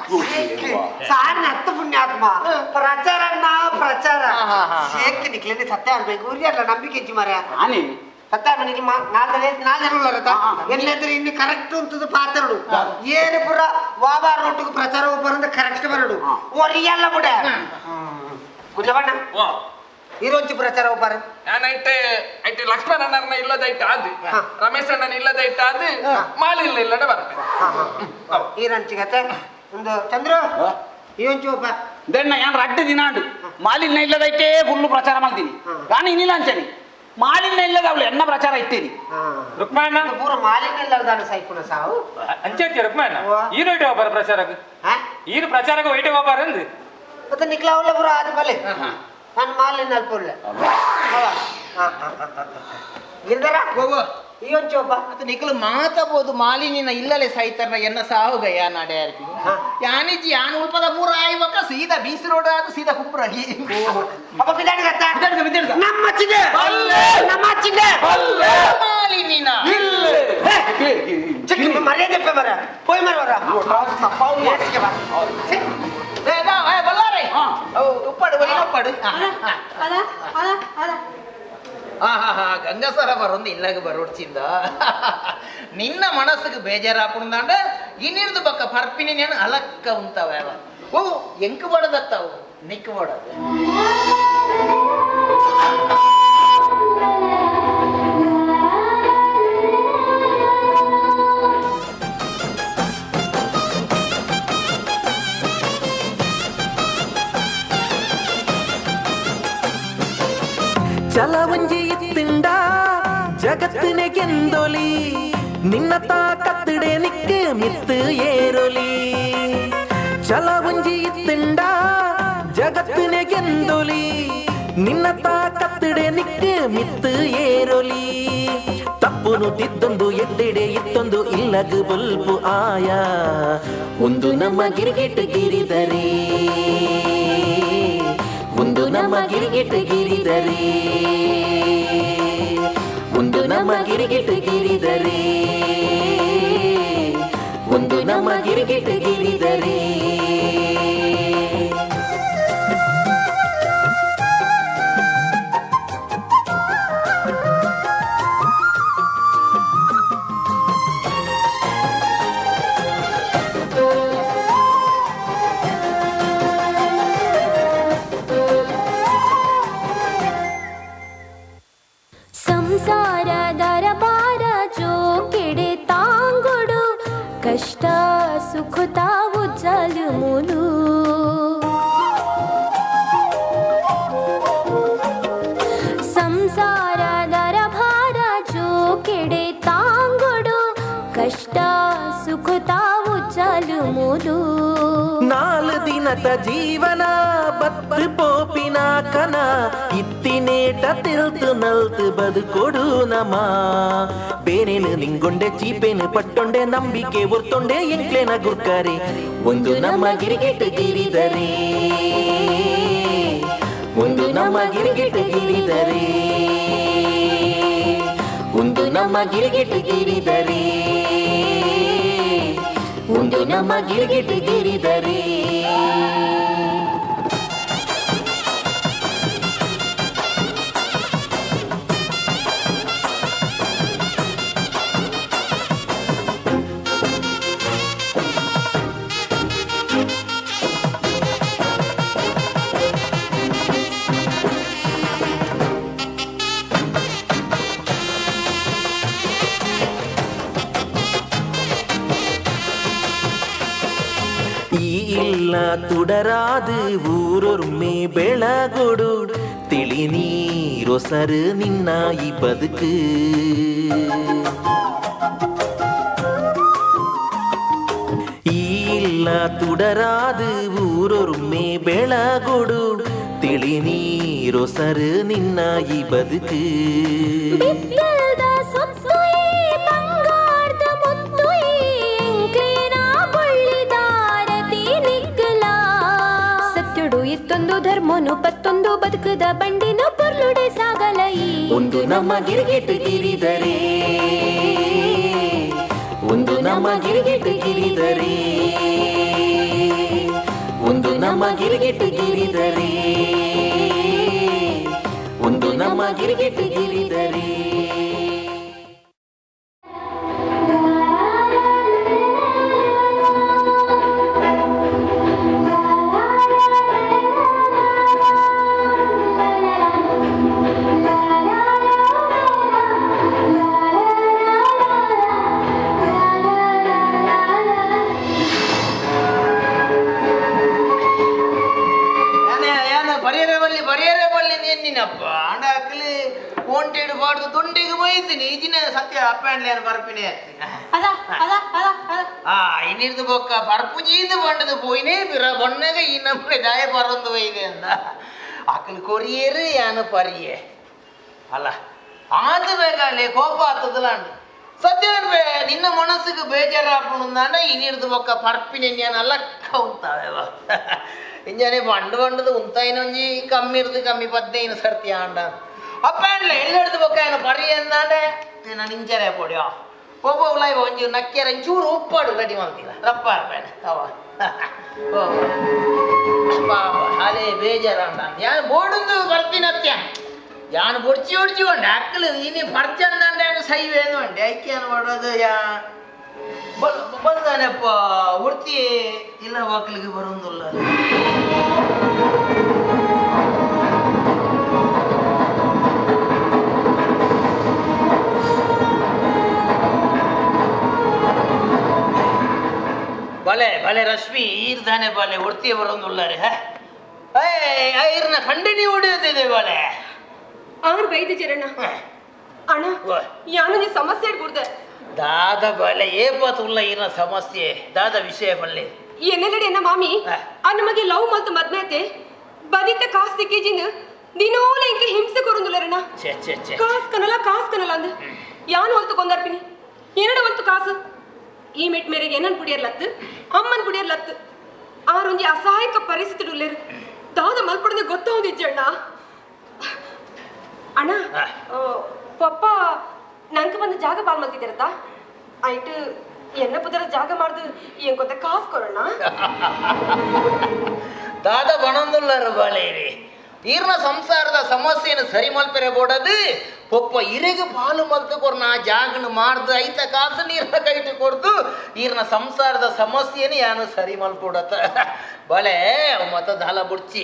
ಸಾರ್ನ ಹತ್ತು ಪುಣ್ಯಾತ್ಮ ಪ್ರಚಾರ ಪ್ರಚಾರ ಶೇಕ್ ನಿಕ್ಲೇನೆ ಸತ್ಯ ಅನ್ಬೇಕು ಊರಿ ಅಲ್ಲ ನಂಬಿಕೆ ಇಜ್ಜಿ ಮರ ಸತ್ಯ ನಿಕ್ಲಿ ನಾಲ್ಕು ನಾಲ್ಕು ಜನ ಉಳ್ಳಾರತ್ತ ಎಲ್ಲೆಂದ್ರೆ ಇನ್ನು ಕರೆಕ್ಟ್ ಉಂಟು ಪಾತ್ರಡು ಏರು ಪುರ ವಾವಾ ರೋಟಿಗೆ ಪ್ರಚಾರ ಬರಂದ್ರೆ ಕರೆಕ್ಟ್ ಬರಡು ಒರಿಯಲ್ಲ ಬಿಡ ಕುಂಜಬಣ್ಣ ಇರೋಂಚು ಪ್ರಚಾರ ಒಬ್ಬರ ನಾನು ಐಟೆ ಐಟೆ ಲಕ್ಷ್ಮಣ ಅಣ್ಣನ ಇಲ್ಲದೈಟ ಅದು ರಮೇಶ್ ಅಣ್ಣನ ಇಲ್ಲದೈಟ ಅದು ಮಾಲಿಲ್ಲ ಇಲ್ಲಡೆ ಬರ್ತೆ ಈರಂಚಿಗತ್ತೆ ಒಂದು ಚಂದ್ರ ಈ ಒಂಚು ಒಬ್ಬ ದೆಣ್ಣ ಯಾನ್ ರಡ್ಡು ದಿನ ಉಂಡು ಮಾಲಿನ್ಯ ಇಲ್ಲದೈಟೇ ಫುಲ್ಲು ಪ್ರಚಾರ ಮಾಡ್ತೀನಿ ನಾನು ಇನ್ನಿಲ್ಲ ಅಂಚನಿ ಮಾಲಿನ್ಯ ಇಲ್ಲದ ಅವಳು ಎನ್ನ ಪ್ರಚಾರ ಇತ್ತೀನಿ ರುಕ್ಮಣ್ಣ ಪೂರ ಮಾಲಿನ್ಯ ಇಲ್ಲದಾನ ಸೈಕುನ ಸಾವು ಅಂಚೆ ರುಕ್ಮಣ್ಣ ಈರು ಐಟೆ ಒಬ್ಬರ ಪ್ರಚಾರಕ್ಕೆ ಈರು ಪ್ರಚಾರಕ್ಕೆ ಐಟೆ ಒಬ್ಬರ ಅಂದು ಮತ್ತೆ ನಿಕ್ಲ ಅವಳ ಪೂರ ಆದ ಬಲೆ ನಾನು ಮಾಲಿನ್ಯ ಅಲ್ಪುಲ್ಲ ಗಿರಿಧರ ಈ ಒಂಚು ಒಬ್ಬ ಅದು ನಿಖಲು ಮಾತಾಬೋದು ಮಾಲಿನ್ಯನ ಇಲ್ಲಲೆ ಸೈತರ್ನ ಎನ್ನ ಸಾವುಗ ಯಾನ್ ಅಡೆ ಯಾನಿಜಿ ಯಾನ್ ಉಲ್ಪದ ಮೂರ ಆಯ್ವಕ ಸೀದಾ ಬೀಸಿ ರೋಡ್ ಅದು ಸೀದಾ ಕುಂಬ್ರಗಿ ಅಪ್ಪ ಬಿದ್ದಾಡಿಗತ್ತ ನಮ್ಮ ಚಿಗೆ ನಮ್ಮ ಚಿಗೆ ಮಾಲಿನ್ಯನ ಚಿಕ್ಕ ಮರ್ಯಾದೆ ಬರ ಪೋಯ್ ಮರ ಬಲ್ಲಾರೆ ಉಪ್ಪಾಡು ಬಲಿ ಉಪ್ಪಾಡು ಗಂಗಸರ ಬರೊಂದು ಇಲ್ಲಾಗ ಬರೋಡ್ಚಿಂದ ನಿನ್ನ ಮನಸ್ಸಿಗೆ ಬೇಜಾರಾಪುಂದಾಂಡ ಇನ್ನಿರ್ದು ಬಕ್ಕ ಪರ್ಪಿನಿ ನೇನು ಅಲಕ್ಕ ಉಂತಾವ ಓ ಎಂಕ್ ಬಡದತ್ತಾವು ನಿಕ್ ಬಡದು ಚಲವಂಜಿ ಇತ್ತಿಂಡ ಜಗತ್ತಿനെ ಗೆಂದೊಲಿ ನಿನ್ನ ತಾಕತ್ತಿಡೆ ನಿಕ್ಕೆ ಮಿತ್ತು ಏರೊಲಿ ಚಲವಂಜಿ ಇತ್ತಿಂಡ ಜಗತ್ತಿനെ ಗೆಂದೊಲಿ ನಿನ್ನ ತಾಕತ್ತಿಡೆ ನಿಕ್ಕೆ ಮಿತ್ತು ಏರೊಲಿ ತಪ್ಪುನು ತಿದ್ದೊಂದು ಎದ್ದೆಡೆ ಇತ್ತೊಂದು ಇಲ್ಲಗು ಬಲ್ಪು ಆಯ ಒಂದು ನಮ್ಮ ಗಿರಿಗಿಟ್ಟು ಗಿರಿದರೆ ಒಂದು ನಮ್ಮ ಗಿರಿಗಿಟ್ಟು ಗಿರಿದರೆ ಒಂದು ನಮ್ಮ ಗಿರಿಗಿಟ್ಟು ಗಿರಿದರೆ ಒಂದು ನಮ್ಮ ಗಿರಿಗಿಟ್ಟು ಗಿರಿದರೆ ಸಂಸಾರ ದರಬಾರ ಜೋಕೆಡೆ ತಾಂಗೊಡು ಕಷ್ಟ ಸುಖ ತಾವು ಜಲುಮುಲು ಸಂಸಾರ ದರಬಾರ ಜೋಕೆಡೆ ತಾಂಗೊಡು ಕಷ್ಟ ಸುಖ ತಾವು ಜಲುಮುಲು ನಾಲು ದಿನದ ಜೀವನ ಬತ್ತು ಪೋಪಿನ ಕನ ಇತ್ತಿನೇಟ ತಿಲ್ತು ನಲ್ತು ಬದುಕೊಡು ನಮ ಬೇರೇನು ನಿಂಗೊಂಡೆ ಚೀಪೇನು ಪಟ್ಟೊಂಡೆ ನಂಬಿಕೆ ಒರ್ತೊಂಡೆ ಎಂಕ್ಲೇನ ಗುರ್ಕಾರೆ ಒಂದು ನಮ್ಮ ಗಿರಿಗಿಟ್ಟು ಗಿರಿದರೆ ಒಂದು ನಮ್ಮ ಗಿರಿಗಿಟ್ಟು ಗಿರಿದರೆ ಒಂದು ನಮ್ಮ ಗಿರಿಗಿಟ್ಟು ಗಿರಿದರೆ ಒಂದು ನಮ್ಮ ಗಿರಿಗಿಟ್ಟು ಗಿರಿದರೆ ಈ ಇಲ್ಲ ತುಡರಾದು ಊರೊರ್ಮೆ ಬೆಳಗೊಡು ತಿಳಿ ನೀರೊಸರು ನಿನ್ನ ಈ ಬದುಕು. ಈ ಇಲ್ಲ ತುಡರಾದು ಊರೊರ್ಮೆ ಬೆಳಗೊಡು ತಿಳಿ ನೀರೊಸರು ನಿನ್ನ ಈ ಬದುಕು. ಇತ್ತೊಂದು ಧರ್ಮನು ಪತ್ತೊಂದು ಬದುಕದ ಬಂಡಿನ ಪೊರ್ಲುಡೆ ಸಾಗಲೈ. ಒಂದು ನಮ್ಮ ಗಿರಿಗಿಟ್ಟು ಗಿರಿದರೆ, ಒಂದು ನಮ್ಮ ಗಿರಿಗಿಟ್ಟು ಗಿರಿದರೆ, ಒಂದು ನಮ್ಮ ಗಿರಿಗಿಟ್ಟು ಗಿರಿದರೆ, ಒಂದು ನಮ್ಮ ಗಿರಿಗಿಟ್ಟು ಗಿರಿದರೆ. ಇನ್ನಿರ್ದು ಬೊಕ್ಕ ಪರ್ಪುಜೀಂದು ಬಂಡದು ಪೋಯಿನೇ ಪಿರ ಬೊಣ್ಣಗ ಈ ನಮ್ಮನೆ ದಾಯ ಪರೊಂದು ಒಯ್ದೆ ಅಂದ ಅಕಲ್ ಕೊರಿಯೇರು ಯಾನು ಪರಿಯೆ ಅಲ್ಲ ಆತು ಬೇಕಾಲೆ ಕೋಪ ಆತದಲಾಂಡು ಸತ್ಯ ನಿನ್ನ ಮನಸ್ಸಿಗೆ ಬೇಜಾರಾಪುಂದಾಂಡ ಇನ್ನಿರ್ದು ಬೊಕ್ಕ ಪರ್ಪಿನ ನಾನು ಅಲ್ಲಕ್ಕ ಉಂತಾವೆವ ಇಂಜಾನೆ ಬಂಡು ಬಂಡದು ಉಂತಾಯಿನ ಒಂಜಿ ಕಮ್ಮಿ ಇರ್ದು ಕಮ್ಮಿ ಪದ್ನೈನು ಸರ್ತಿ ಆಂಡ ಅಪ್ಪ ಎಲ್ಲೆಡ್ದು ಬೊಕ್ಕ ಏನು ಪರಿ ಅಂದಾಂಡೆ ನಾನು ಇಂಜಾರೆ ಪೊಡಿಯೋ ಒಬ್ಬ ಉಲಾಯ್ ಒಂಜಿ ನಕ್ಕಿಯರ ಚೂರು ಉಪ್ಪಾಡು ರೆಡಿ ಮಾಡ್ತಿಲ್ಲ ರಪ್ಪ ಅರ್ಪೇನೆ ಅವ ಓ ಪಾಪ ಅಲೇ ಬೇಜಾರಂಡ ಯಾನು ಬೋಡುಂದು ಬರ್ತೀನತ್ಯ ಯಾನು ಬೊಡ್ಚಿ ಒಡ್ಚಿ ಉಂಡೆ ಅಕ್ಕಲು ಇನಿ ಪರ್ಚಂದಂಡೆ ಸೈವೇನು ಉಂಡೆ ಐಕ್ಯಾನು ಮಾಡೋದು ಯಾ ಬಂದಾನೆಪ್ಪ ಉಡ್ತಿ ಇಲ್ಲ ಮಕ್ಕಳಿಗೆ ಬರೋದಿಲ್ಲ. ಬಲೆ ಬಲೆ ರಶ್ಮಿ ಈರ್ದಾನೆ ಬಲೆ ಒಡ್ತಿಯ ಬರೋದುಲ್ಲಾರೆ ಐರ್ನ ಖಂಡನಿ ಹೊಡೆಯುತ್ತಿದೆ ಬಲೆ ಆರ್ ಬೈದು ಜರಣ್ಣ ಅಣ್ಣ ಯಾನು ಸಮಸ್ಯೆ ಕೊಡ್ದೆ ದಾದ ಬಲೆ ಏಪತ್ತುಲ್ಲ ಈರ್ನ ಸಮಸ್ಯೆ ದಾದ ವಿಷಯ ಬಲ್ಲೆ ಎನ್ನೆಲ್ಲಡಿ ಅನ್ನ ಮಾಮಿ ಆ ನಮಗೆ ಲವ್ ಮಲ್ತು ಮದ್ಮೆ ಆತೆ ಬದಿತ ಕಾಸ್ ದಿಕ್ಕಿಜಿನ ದಿನೋಲ ಇಂಕ ಹಿಂಸೆ ಕೊರೊಂದುಲ್ಲರಣ್ಣ ಕಾಸ್ ಕನಲ ಕಾಸ್ ಕನಲ ಅಂದ ಯಾನು ಹೊಲ್ತು ಕೊಂದರ್ಪಿನಿ ಎರಡು ಹೊಲ್ತು ಕಾಸು ಈ ಮೆಟ್ ಮೇರೆಗೆ ಏನನ್ ಪುಡಿಯರ್ಲತ್ತು ಅಮ್ಮನ್ ಪುಡಿಯರ್ಲತ್ತು ಆರೊಂಜಿ ಅಸಹಾಯಕ ಪರಿಸ್ಥಿತಿ ಉಲ್ಲೇರು ದಾದ ಮಲ್ಪಡದೆ ಗೊತ್ತಾವದಿಜ್ಜಣ್ಣ ಅಣ್ಣ ಪಪ್ಪ ನಂಗೆ ಬಂದ ಜಾಗ ಪಾಲ್ ಮಲ್ತಿದ್ದೀರತ್ತಾ ಆಯ್ತು ಎನ್ನ ಪುದರ ಜಾಗ ಮಾಡ್ದು ಎಂಕೊಂತ ಕಾಸು ಕೊಡೋಣ. ದಾದ ಬಣಂದುಲ್ಲರು ಬಾಲೇರಿ ಈರ್ನ ಸಂಸಾರದ ಸಮಸ್ಯೆಯನ್ನು ಸರಿ ಮಲ್ಪೆರೆ ಬೋಡದು ಪೊಪ್ಪ ಇರಿಗು ಪಾಲು ಮಲ್ತು ಕೊರ್ನ ಆ ಜಾಗನ ಮಾಡ್ದು ಐತ ಕಾಸು ನೀರ್ನ ಕೈಟು ಕೊಡ್ದು ಈರ್ನ ಸಂಸಾರದ ಸಮಸ್ಯೆಯನ್ನು ಯಾನು ಸರಿ ಮಲ್ಪೊಡತ್ತ ಬಲೆ ಮತ ದಾಲ ಬುಡ್ಚಿ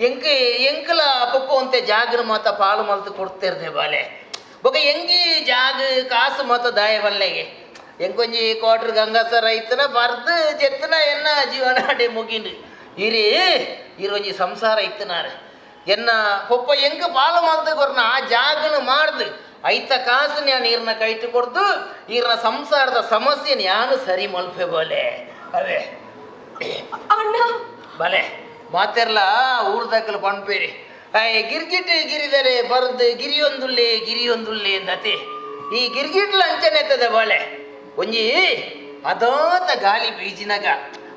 ಎಂಕ್ ಎಂಕಲ ಪೊಪ್ಪ ಅಂತೆ ಜಾಗನ ಮತ ಪಾಲು ಮಲ್ತು ಕೊಡ್ತಿರ್ದೆ ಬಾಲೆ ಬೊಕ ಎಂಗಿ ಜಾಗ ಕಾಸು ಮತ ದಾಯ ಬಲ್ಲೆಗೆ ಎಂಕೊಂಜಿ ಕೋಟ್ರು ಗಂಗಾಸರ ಐತನ ಬರ್ದು ಜೆತ್ತನ ಎನ್ನ ಜೀವನ ಅಡೆ ಮುಗಿಂಡು ಇರಿ ಇರೊಂಜಿ ಸಂಸಾರ ಇತ್ತನಾರು ಎನ್ನ ಪೊಪ್ಪ ಎಂಕ ಪಾಲು ಮಲ್ತು ಕೊರ್ನ ಆ ಜಾಗನ ಮಾಡ್ದು ಐತ ಕಾಸು ನಾನು ಈರ್ನ ಕೈಟು ಕೊಡ್ದು ಈರ್ನ ಸಂಸಾರದ ಸಮಸ್ಯೆ ನಾನು ಸರಿ ಮಲ್ಪೆ ಬೋಲೆ ಅವೇ ಬಲೆ ಮಾತೆರ್ಲ ಊರ್ದಕ್ಕಲು ಪಣ್ಪೇರಿ ಗಿರ್ಗಿಟ್ ಗಿರಿದರೆ ಬರದು ಗಿರಿಯೊಂದುಲ್ಲೆ ಗಿರಿಯೊಂದುಲ್ಲೆ ಎಂದತೆ ಈ ಗಿರ್ಗಿಟ್ಲ ಅಂಚನೆ ಬಾಳೆ ಒಂಜಿ ಅದಾತ ಗಾಳಿ ಬೀಜಿನಾಗ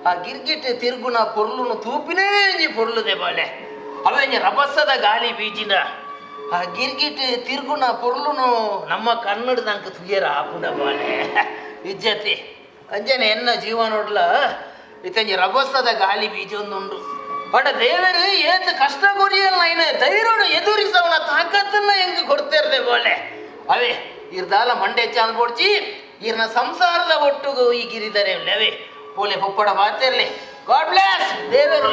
ಆ ಗಿರ್ಗಿಟ್ ತಿರುಗುನ ಪೊರ್ಲುನು ತೂಪಿನೇ ಒಂಜಿ ಪೊರ್ಲುದೆ ಬಾಳೆ ಅವೆ ರಭಸದ ಗಾಳಿ ಬೀಜಿನ ಆ ಗಿರ್ಗಿಟ್ ತಿರುಗುನ ಪೊರ್ಲುನು ನಮ್ಮ ಕನ್ನಡದಂಕ ತುಯರ ಆಪುನ ಬಾಳೆ ಇಜ್ಜತಿ ಅಂಜನೆ ಎನ್ನ ಜೀವ ನೋಡ್ಲ ಇತ್ತಂಜಿ ರಭಸದ ಗಾಳಿ ಬೀಜೊಂದುಂಡು ಬಟ್ ದೇವರು ಏತ್ ಕಷ್ಟ ಕೊರಿಯಲ್ಲ ಇನ್ನ ಧೈರ್ಯನು ಎದುರಿಸವನ ತಾಕತ್ತನ್ನ ಹೆಂಗೆ ಕೊಡ್ತಿರ್ದೆ ಬೋಲೆ ಅವೇ ಇರ್ದಾಲ ಮಂಡೆ ಚಾಂದ್ ಪೊಡ್ಚಿ ಇರ್ನ ಸಂಸಾರದ ಒಟ್ಟುಗು ಈ ಗಿರಿದರೆ ಅವೇ ಪೋಲೆ ಪೊಪ್ಪಡ ಬಾತಿರ್ಲಿ ಗಾಡ್ ಬ್ಲೆಸ್ ದೇವರು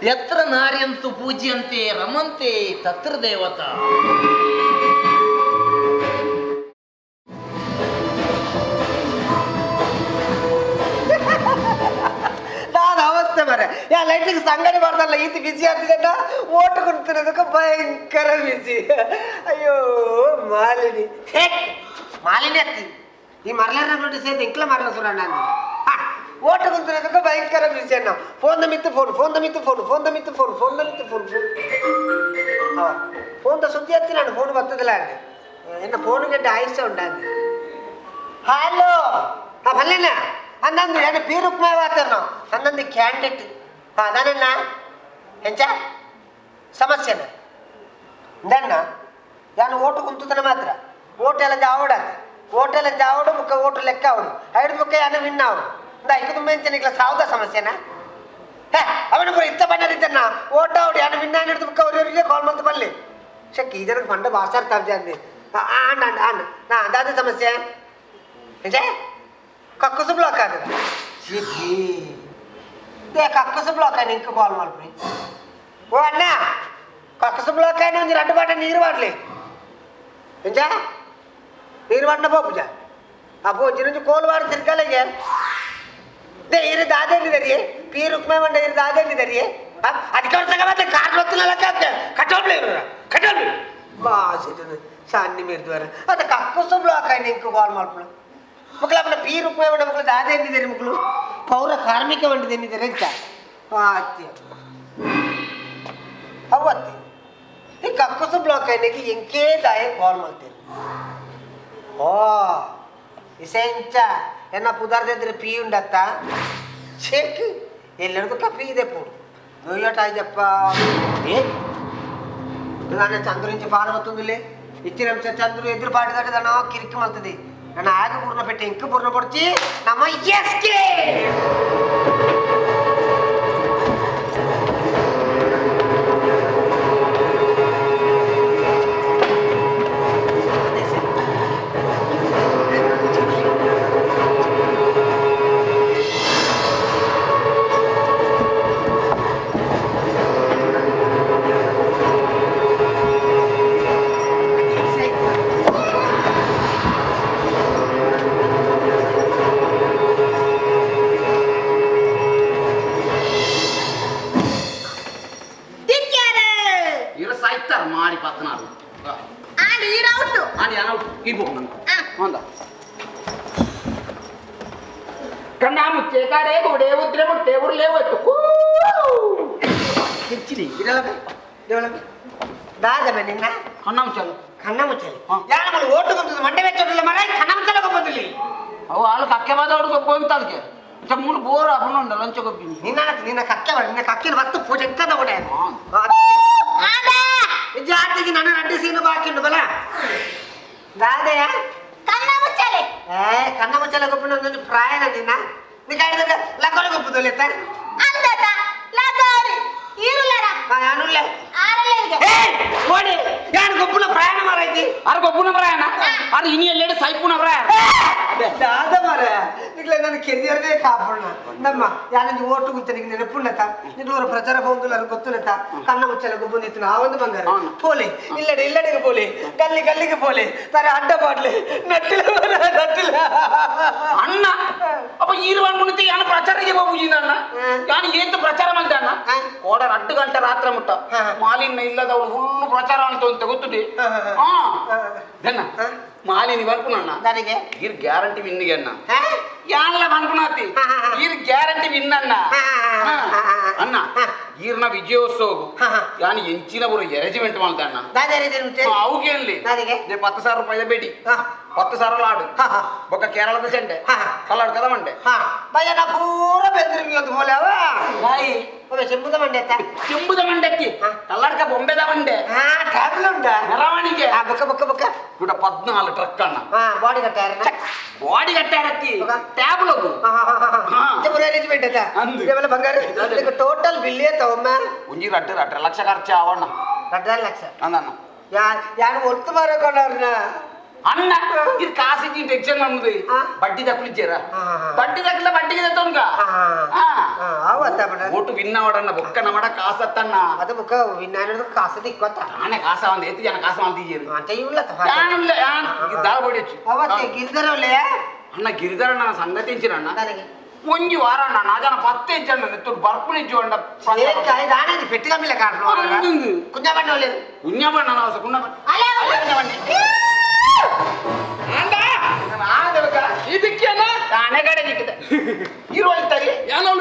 ಯತ್ರ ನಾರ್ಯಂತು ಪೂಜ್ಯಂತೆ ರಮಂತೆ ತತ್ರ ದೇವತಾ. ನಾನು ಅವಸ್ಥೆ ಮರೆ ಯಾ ಲೈಟಿಗೆ ಸಂಗಡಿ ಮಾಡ್ದಲ್ಲ ಈತ ಬಿಸಿ ಆಗ್ತಿದ್ದ ಓಟು ಕೊಡ್ತಿರೋದಕ್ಕೆ ಭಯಂಕರ ಬಿಸಿ. ಅಯ್ಯೋ ಮಾಲಿನಿ, ಹೇ ಮಾಲಿನಿ ಅತ್ತಿ ಈ ಮರಲಾರ ನೋಡಿ ಸೇದ್ ಇಂಕ್ಲ ಮರಲ ಸುರಣ್ಣ ಓಟು ಕುಂತಿರೋದಕ್ಕೆ ಭಯಂಕರ ಬಿಸಿ ಅಣ್ಣ. ಫೋನ್ ಮಿತ್ತು ಫೋನ್, ಫೋನ್ ಮಿತ್ತು ಫೋನ್, ಫೋನ್ ಮಿತ್ತು ಫೋನ್, ಫೋನ್ ಮಿತ್ತು ಫೋನ್, ಫೋನ್ ಹಾಂ ಫೋನ್ ಸುದ್ದಿ ಹತ್ತಿ ನಾನು ಫೋನ್ ಬರ್ತದಿಲ್ಲ ಅಂದೆ. ಎನ್ನ ಫೋನ್ ಗಂಟೆ ಆಯುಷ್ಯ ಉಂಡಾಂದೆ. ಹಲೋ ಹಾಂ ಭಲ್ಲೇನ ಅಂದಂದು ಏನು ಪಿ ರುಕ್ಮಾ ವಾತರ್ನು ಅಂದಂದು ಕ್ಯಾಂಡಿಡೇಟ್. ಹಾಂ ನಾನಣ್ಣ ಎಂಚ ಸಮಸ್ಯೆನ ದಣ್ಣ ನಾನು ಓಟು ಕುಂತುತನ ಮಾತ್ರ ಓಟೆಲ್ಲ ಜಾವಡ ಓಟೆಲ್ಲ ಜಾವಡು ಮುಖ ಓಟು ಲೆಕ್ಕ ಅವಡು ಐದು ಮುಖ ಯಾನು ವಿನ್ ಅವಡು ಐಕು ತುಂಬ ಎಂಚನಿಕ್ಲ ಸಾವುದ ಸಮಸ್ಯೆನ. ಹೇ ಅವನು ಪೂರ ಇತ್ತ ಬಣ್ಣದಿದ್ದಣ್ಣ ಓಟ ಅವಡು ಯಾನು ವಿನ್ ಹಿಡಿದು ಮುಖ ಅವರಿಗೆ ಕಾಲ್ ಮಂತ್ ಬಲ್ಲಿ ಶಕ್ಕಿ ಈ ಜನಕ್ಕೆ ಮಂಡ ಭಾಷಾರ್ ತಾಬ್ಜೆ ಅಂದೆ. ಆಂಡ್ ಆಂಡ್ ಆಂಡ್ ನಾ ಅದಾದ ಸಮಸ್ಯೆ ಎಂಚ ಕಕ್ಕಸು ಬ್ಲಾಕ್ ಆಗದ they ಕಕ್ಕಸು ಬ್ಲಾಕ್ ಆಯ್ನ ಇಂಕ ಕಾಲ್ ಮಾಡ್ರಿ. ಓ ಅಣ್ಣ ಕಕ್ಕಸು ಬ್ಲಾಕ್ ಆಯ್ನ ಒಂದು రెండు ಬಾಟ ನೀರು ಬಾಟ್ಲಿ ಎಂಚ ನೀರು ಬಾಟ್ನ ಪೋಪುಜ ಆ ಪೋಜಿ నుంచి ಕೋಲು ವಾರ ತಿರ್ಗಲಗೆ they ಇರು ದಾದೇನಿದರಿ ಪಿ ರುಕ್ಮೆ ಮಂಡ ಇರು ದಾದೇನಿದರಿ ಅದಕ್ಕೆ ಅವ್ರ ಕಾರ್ ಗೊತ್ತಿಲ್ಲ ಕಟ್ಟೋಬ್ಲಿ ಕಟ್ಟೋಬ್ಲಿ ಬಾಸಿಟ್ಟು ಸಣ್ಣ ಮೀರ್ದುವಾರ ಅದು ಕಕ್ಕಸು ಬ್ಲಾಕ್ ಆಯ್ನ ಇಂಕ ಕಾಲ್ ಮಾಡ್ಪಣ ಮಕ್ಕಳು ಅಪ್ಪನ ಪಿ ರುಕ್ಮೆ ಮಂಡ ಮಕ್ಕಳು ದಾದೇನಿದ್ದಾರೆ ಮಕ್ಕಳು ಪೌರ ಕಾರ್ಮಿಕ ಮಂಡದೇನಿದ್ದಾರೆ ಅಂತ ಅತ್ತಿ ಅವತ್ತಿ ಈ ಕಕ್ಕಸು ಬ್ಲಾಕ್ అయినకి ఇంకే దాయ ಕಾಲ್ ಮಾಡ್ತೇನೆ. ಓ ಇಸೆಂಚ ಎನ್ನ ಪುದಾರ್ದಿದ್ರೆ ಪಿ ಉಂಡತ್ತ ಚೆಕ್ ಎಲ್ಲರಿಗೂ ಪಿ ಇದೆ ಪೂಡು నువ్వు ఏ నాన్న చంద్రు నుంచి పారబోతుందిలే ఇచ్చిన చంద్రు ఎదురు పాటిదాటి దాని కిరికి మలుతుంది నన్ను ఆగ బుర్ర పెట్టి ఇంక బుర్ర పొడిచి నమ్మ ఎస్కే ನಿನ್ನ ಕಕ್ಕೆ ನಿನ್ನ ಕಕ್ಕಿನ ಬತ್ತು ಪೂಜೆ ಜಾತಿಗೆ ನನ್ನ ರಡ್ಡಿ ಸೀನು ಬಾಕಿ ಉಂಡು ಬಲ ದಾದೆಯ ಕಣ್ಣ ಮುಚ್ಚಲೆ ಏ ಕಣ್ಣ ಮುಚ್ಚಲೆ ಗೊಪ್ಪಿನ ಒಂದೊಂದು ಪ್ರಾಯನ ನಿನ್ನ ನೀ ಕಾಯ್ದ ಲಗೋರಿ ಗೊಪ್ಪುದು ಲೆತ್ತ ಅಂದತ ಲಗೋರಿ ಇರುಲರ ಯಾನುಲ್ಲೆ ಆರಲ್ಲೆಗೆ ಏ ಓಡಿ ಯಾನು ಗೊಪ್ಪುನ ಪ್ರಯಾಣ ಮಾರೈತಿ ಅರ ಗೊಪ್ಪುನ ಪ್ರಯಾಣ ಅರ ಇನಿ ಎಲ್ಲೆಡೆ ಸೈಪುನ ಪ್ರಯಾಣ ದಾದ ಮಾರ ನಿಗ್ಲೆ ನನ್ನ ಕೆರಿಯರ್ನೇ ಕಾಪಣ್ಣ ನಮ್ಮ ಯಾನಂಜಿ ಓಟು ಗುತ್ತ ನಿಗ್ ನೆನಪುಂಡತ ನಿಗ್ಲೂರ ಪ್ರಚಾರ ಬಂದುಲ್ಲ ಗೊತ್ತುಲತ ಕಣ್ಣ ಮುಚ್ಚಲ ಗೊಬ್ಬಂದಿತ್ತು ನಾವೊಂದು ಬಂಗಾರ ಪೋಲಿ ಇಲ್ಲಡೆ ಇಲ್ಲಡೆಗೆ ಪೋಲಿ ಗಲ್ಲಿ ಗಲ್ಲಿಗೆ ಪೋಲಿ ತಾರೆ ಅಡ್ಡ ಬಾಟ್ಲಿ ನಟ್ಟಿಲ ನಟ್ಟಿಲ ಅಣ್ಣ ಅಪ್ಪ ಈರುವನ್ ಮುನಿತಿ ಯಾನ ಪ್ರಚಾರಕ್ಕೆ ಬಾಬುಜಿನ ಅಣ್ಣ ಯಾನು ಏಂತ ಪ್ರಚಾರ ಮಾಡ್ದೆ ಅಣ್ಣ ಕೋಡ 2 ಗಂಟೆ ರಾತ್ರಿ ಮುಟ್ಟ ಮಾಲಿನ್ಯ ಇಲ್ಲದ ಅವಳು ಫುಲ್ ಪ್ರಚಾರ ಅಂತ ಅಂತ ಗೊತ್ತುಂಟಿ ಹಾ ದನ್ನ ಮಾಲಿನಿ ಬಲ್ಪುನಣ್ಣ ನನಗೆ ಇರ್ ಗ್ಯಾರಂಟಿ ವಿನ್ನಿಗೆ ಅಣ್ಣ ಯಾನ್ಲ ಬನ್ಪುನಾತಿ ಇರ್ ಗ್ಯಾರಂಟಿ ವಿನ್ ಅಣ್ಣ ಅಣ್ಣ ಈರ್ನ ವಿಜಯೋತ್ಸವ ಯಾನು ಎಂಚಿನ ಬರೋ ಅರೇಂಜ್ಮೆಂಟ್ ಮಾಡ್ದೆ ಅಣ್ಣ ಅವುಗೇನ್ಲಿ 10,000 ರೂಪಾಯಿ ಬೇಡಿ 10,000 ಲಾಡು ಬೊಕ್ಕ ಕೇರಳದ ಚೆಂಡೆ ಕಲ್ಲಾಡು ಕದ ಮಂಡೆ ಭಯ ಪೂರ ಬೆಂದ್ರಿ ಬೋಲಾವ ಬಾಯಿ ಚೆಂಬುದ ಮಂಡೆ ಚೆಂಬುದ ಮಂಡಕ್ಕಿ ಕಲ್ಲಾಡ್ಕ ಬೊಂಬೆದ ಮಂಡೆ ಟ್ಯಾಬ್ಲೆ ಉಂಟಾ ಮೆರವಣಿಗೆ ಬೊಕ್ಕ ಬೊಕ್ಕ ಬೊಕ್ಕ ಇಡ 14 ಟ್ರಕ್ ಅಣ್ಣ ಬಾಡಿ ಕಟ್ಟಾರ ಬಾಡಿ ಕಟ್ಟಾರತ್ತಿ ಟ್ಯಾಬ್ಲೋ ಅರೇಂಜ್ಮೆಂಟ್ ಅದ ಬಂಗಾರ ಟೋಟಲ್ ಬಿಲ್ ತಗೊಮ್ಮ ಒಂಜಿ 2.5 ಲಕ್ಷ ಖರ್ಚು ಆವಣ್ಣ 2.5 ಲಕ್ಷ ಅಂದಣ್ಣ ಯಾರು ಒತ್ತು ಮಾರಕೊಂಡವ್ರನ್ನ ಅಣ್ಣ ಇದು ಕಾಸಿಗೆ ಟೆನ್ಷನ್ ಮಾಡುದು ಬಡ್ಡಿ ದಕ್ಕಲಿಜ್ಜೇರ ಬಡ್ಡಿ ದಕ್ಕಲ ಬಡ್ಡಿಗೆ ತೋನ್ಗ ಓಟು ವಿನ್ ಅವಡಣ್ಣ ಬೊಕ್ಕ ನಮಡ ಕಾಸತ್ತಣ್ಣ ಅದು ಬೊಕ್ಕ ವಿನ್ ಆನದು ಕಾಸು ದಿಕ್ಕೊತ್ತ ಆನೆ ಕಾಸ ಒಂದು ಎತ್ತು ಜನ ಕಾಸ ಮಾಡ್ತಿದ್ದೀರಿ ಅಂತ ಇವ್ಲ ಯಾನಿಲ್ಲ ಯಾನ್ ದಾಳ ಬಡಿ ಅವತ್ತೆ ಗಿರಿಧರವಲ್ಲೇ ಅಣ್ಣ ಗಿರಿಧರ ನನ್ನ ಸಂಗತಿ ಅಣ್ಣ ಒಂಜಿ ವಾರ ಅಣ್ಣ ನಾ ಜನ ಪತ್ತೆ ಇಜ್ಜಣ್ಣ ನೆತ್ತುಡು ಬರ್ಪುನಿ ಇಜ್ಜು ಅಣ್ಣ ದಾನೆ ಪೆಟ್ಟಿಗೆ ಮೇಲೆ ಕಾರಣ ಕುഞ്ഞಬಣ್ಣ ಒಳ್ಳೆ ಕುഞ്ഞಬಣ್ಣ ನಾವು ಕುഞ്ഞಬಣ್ಣ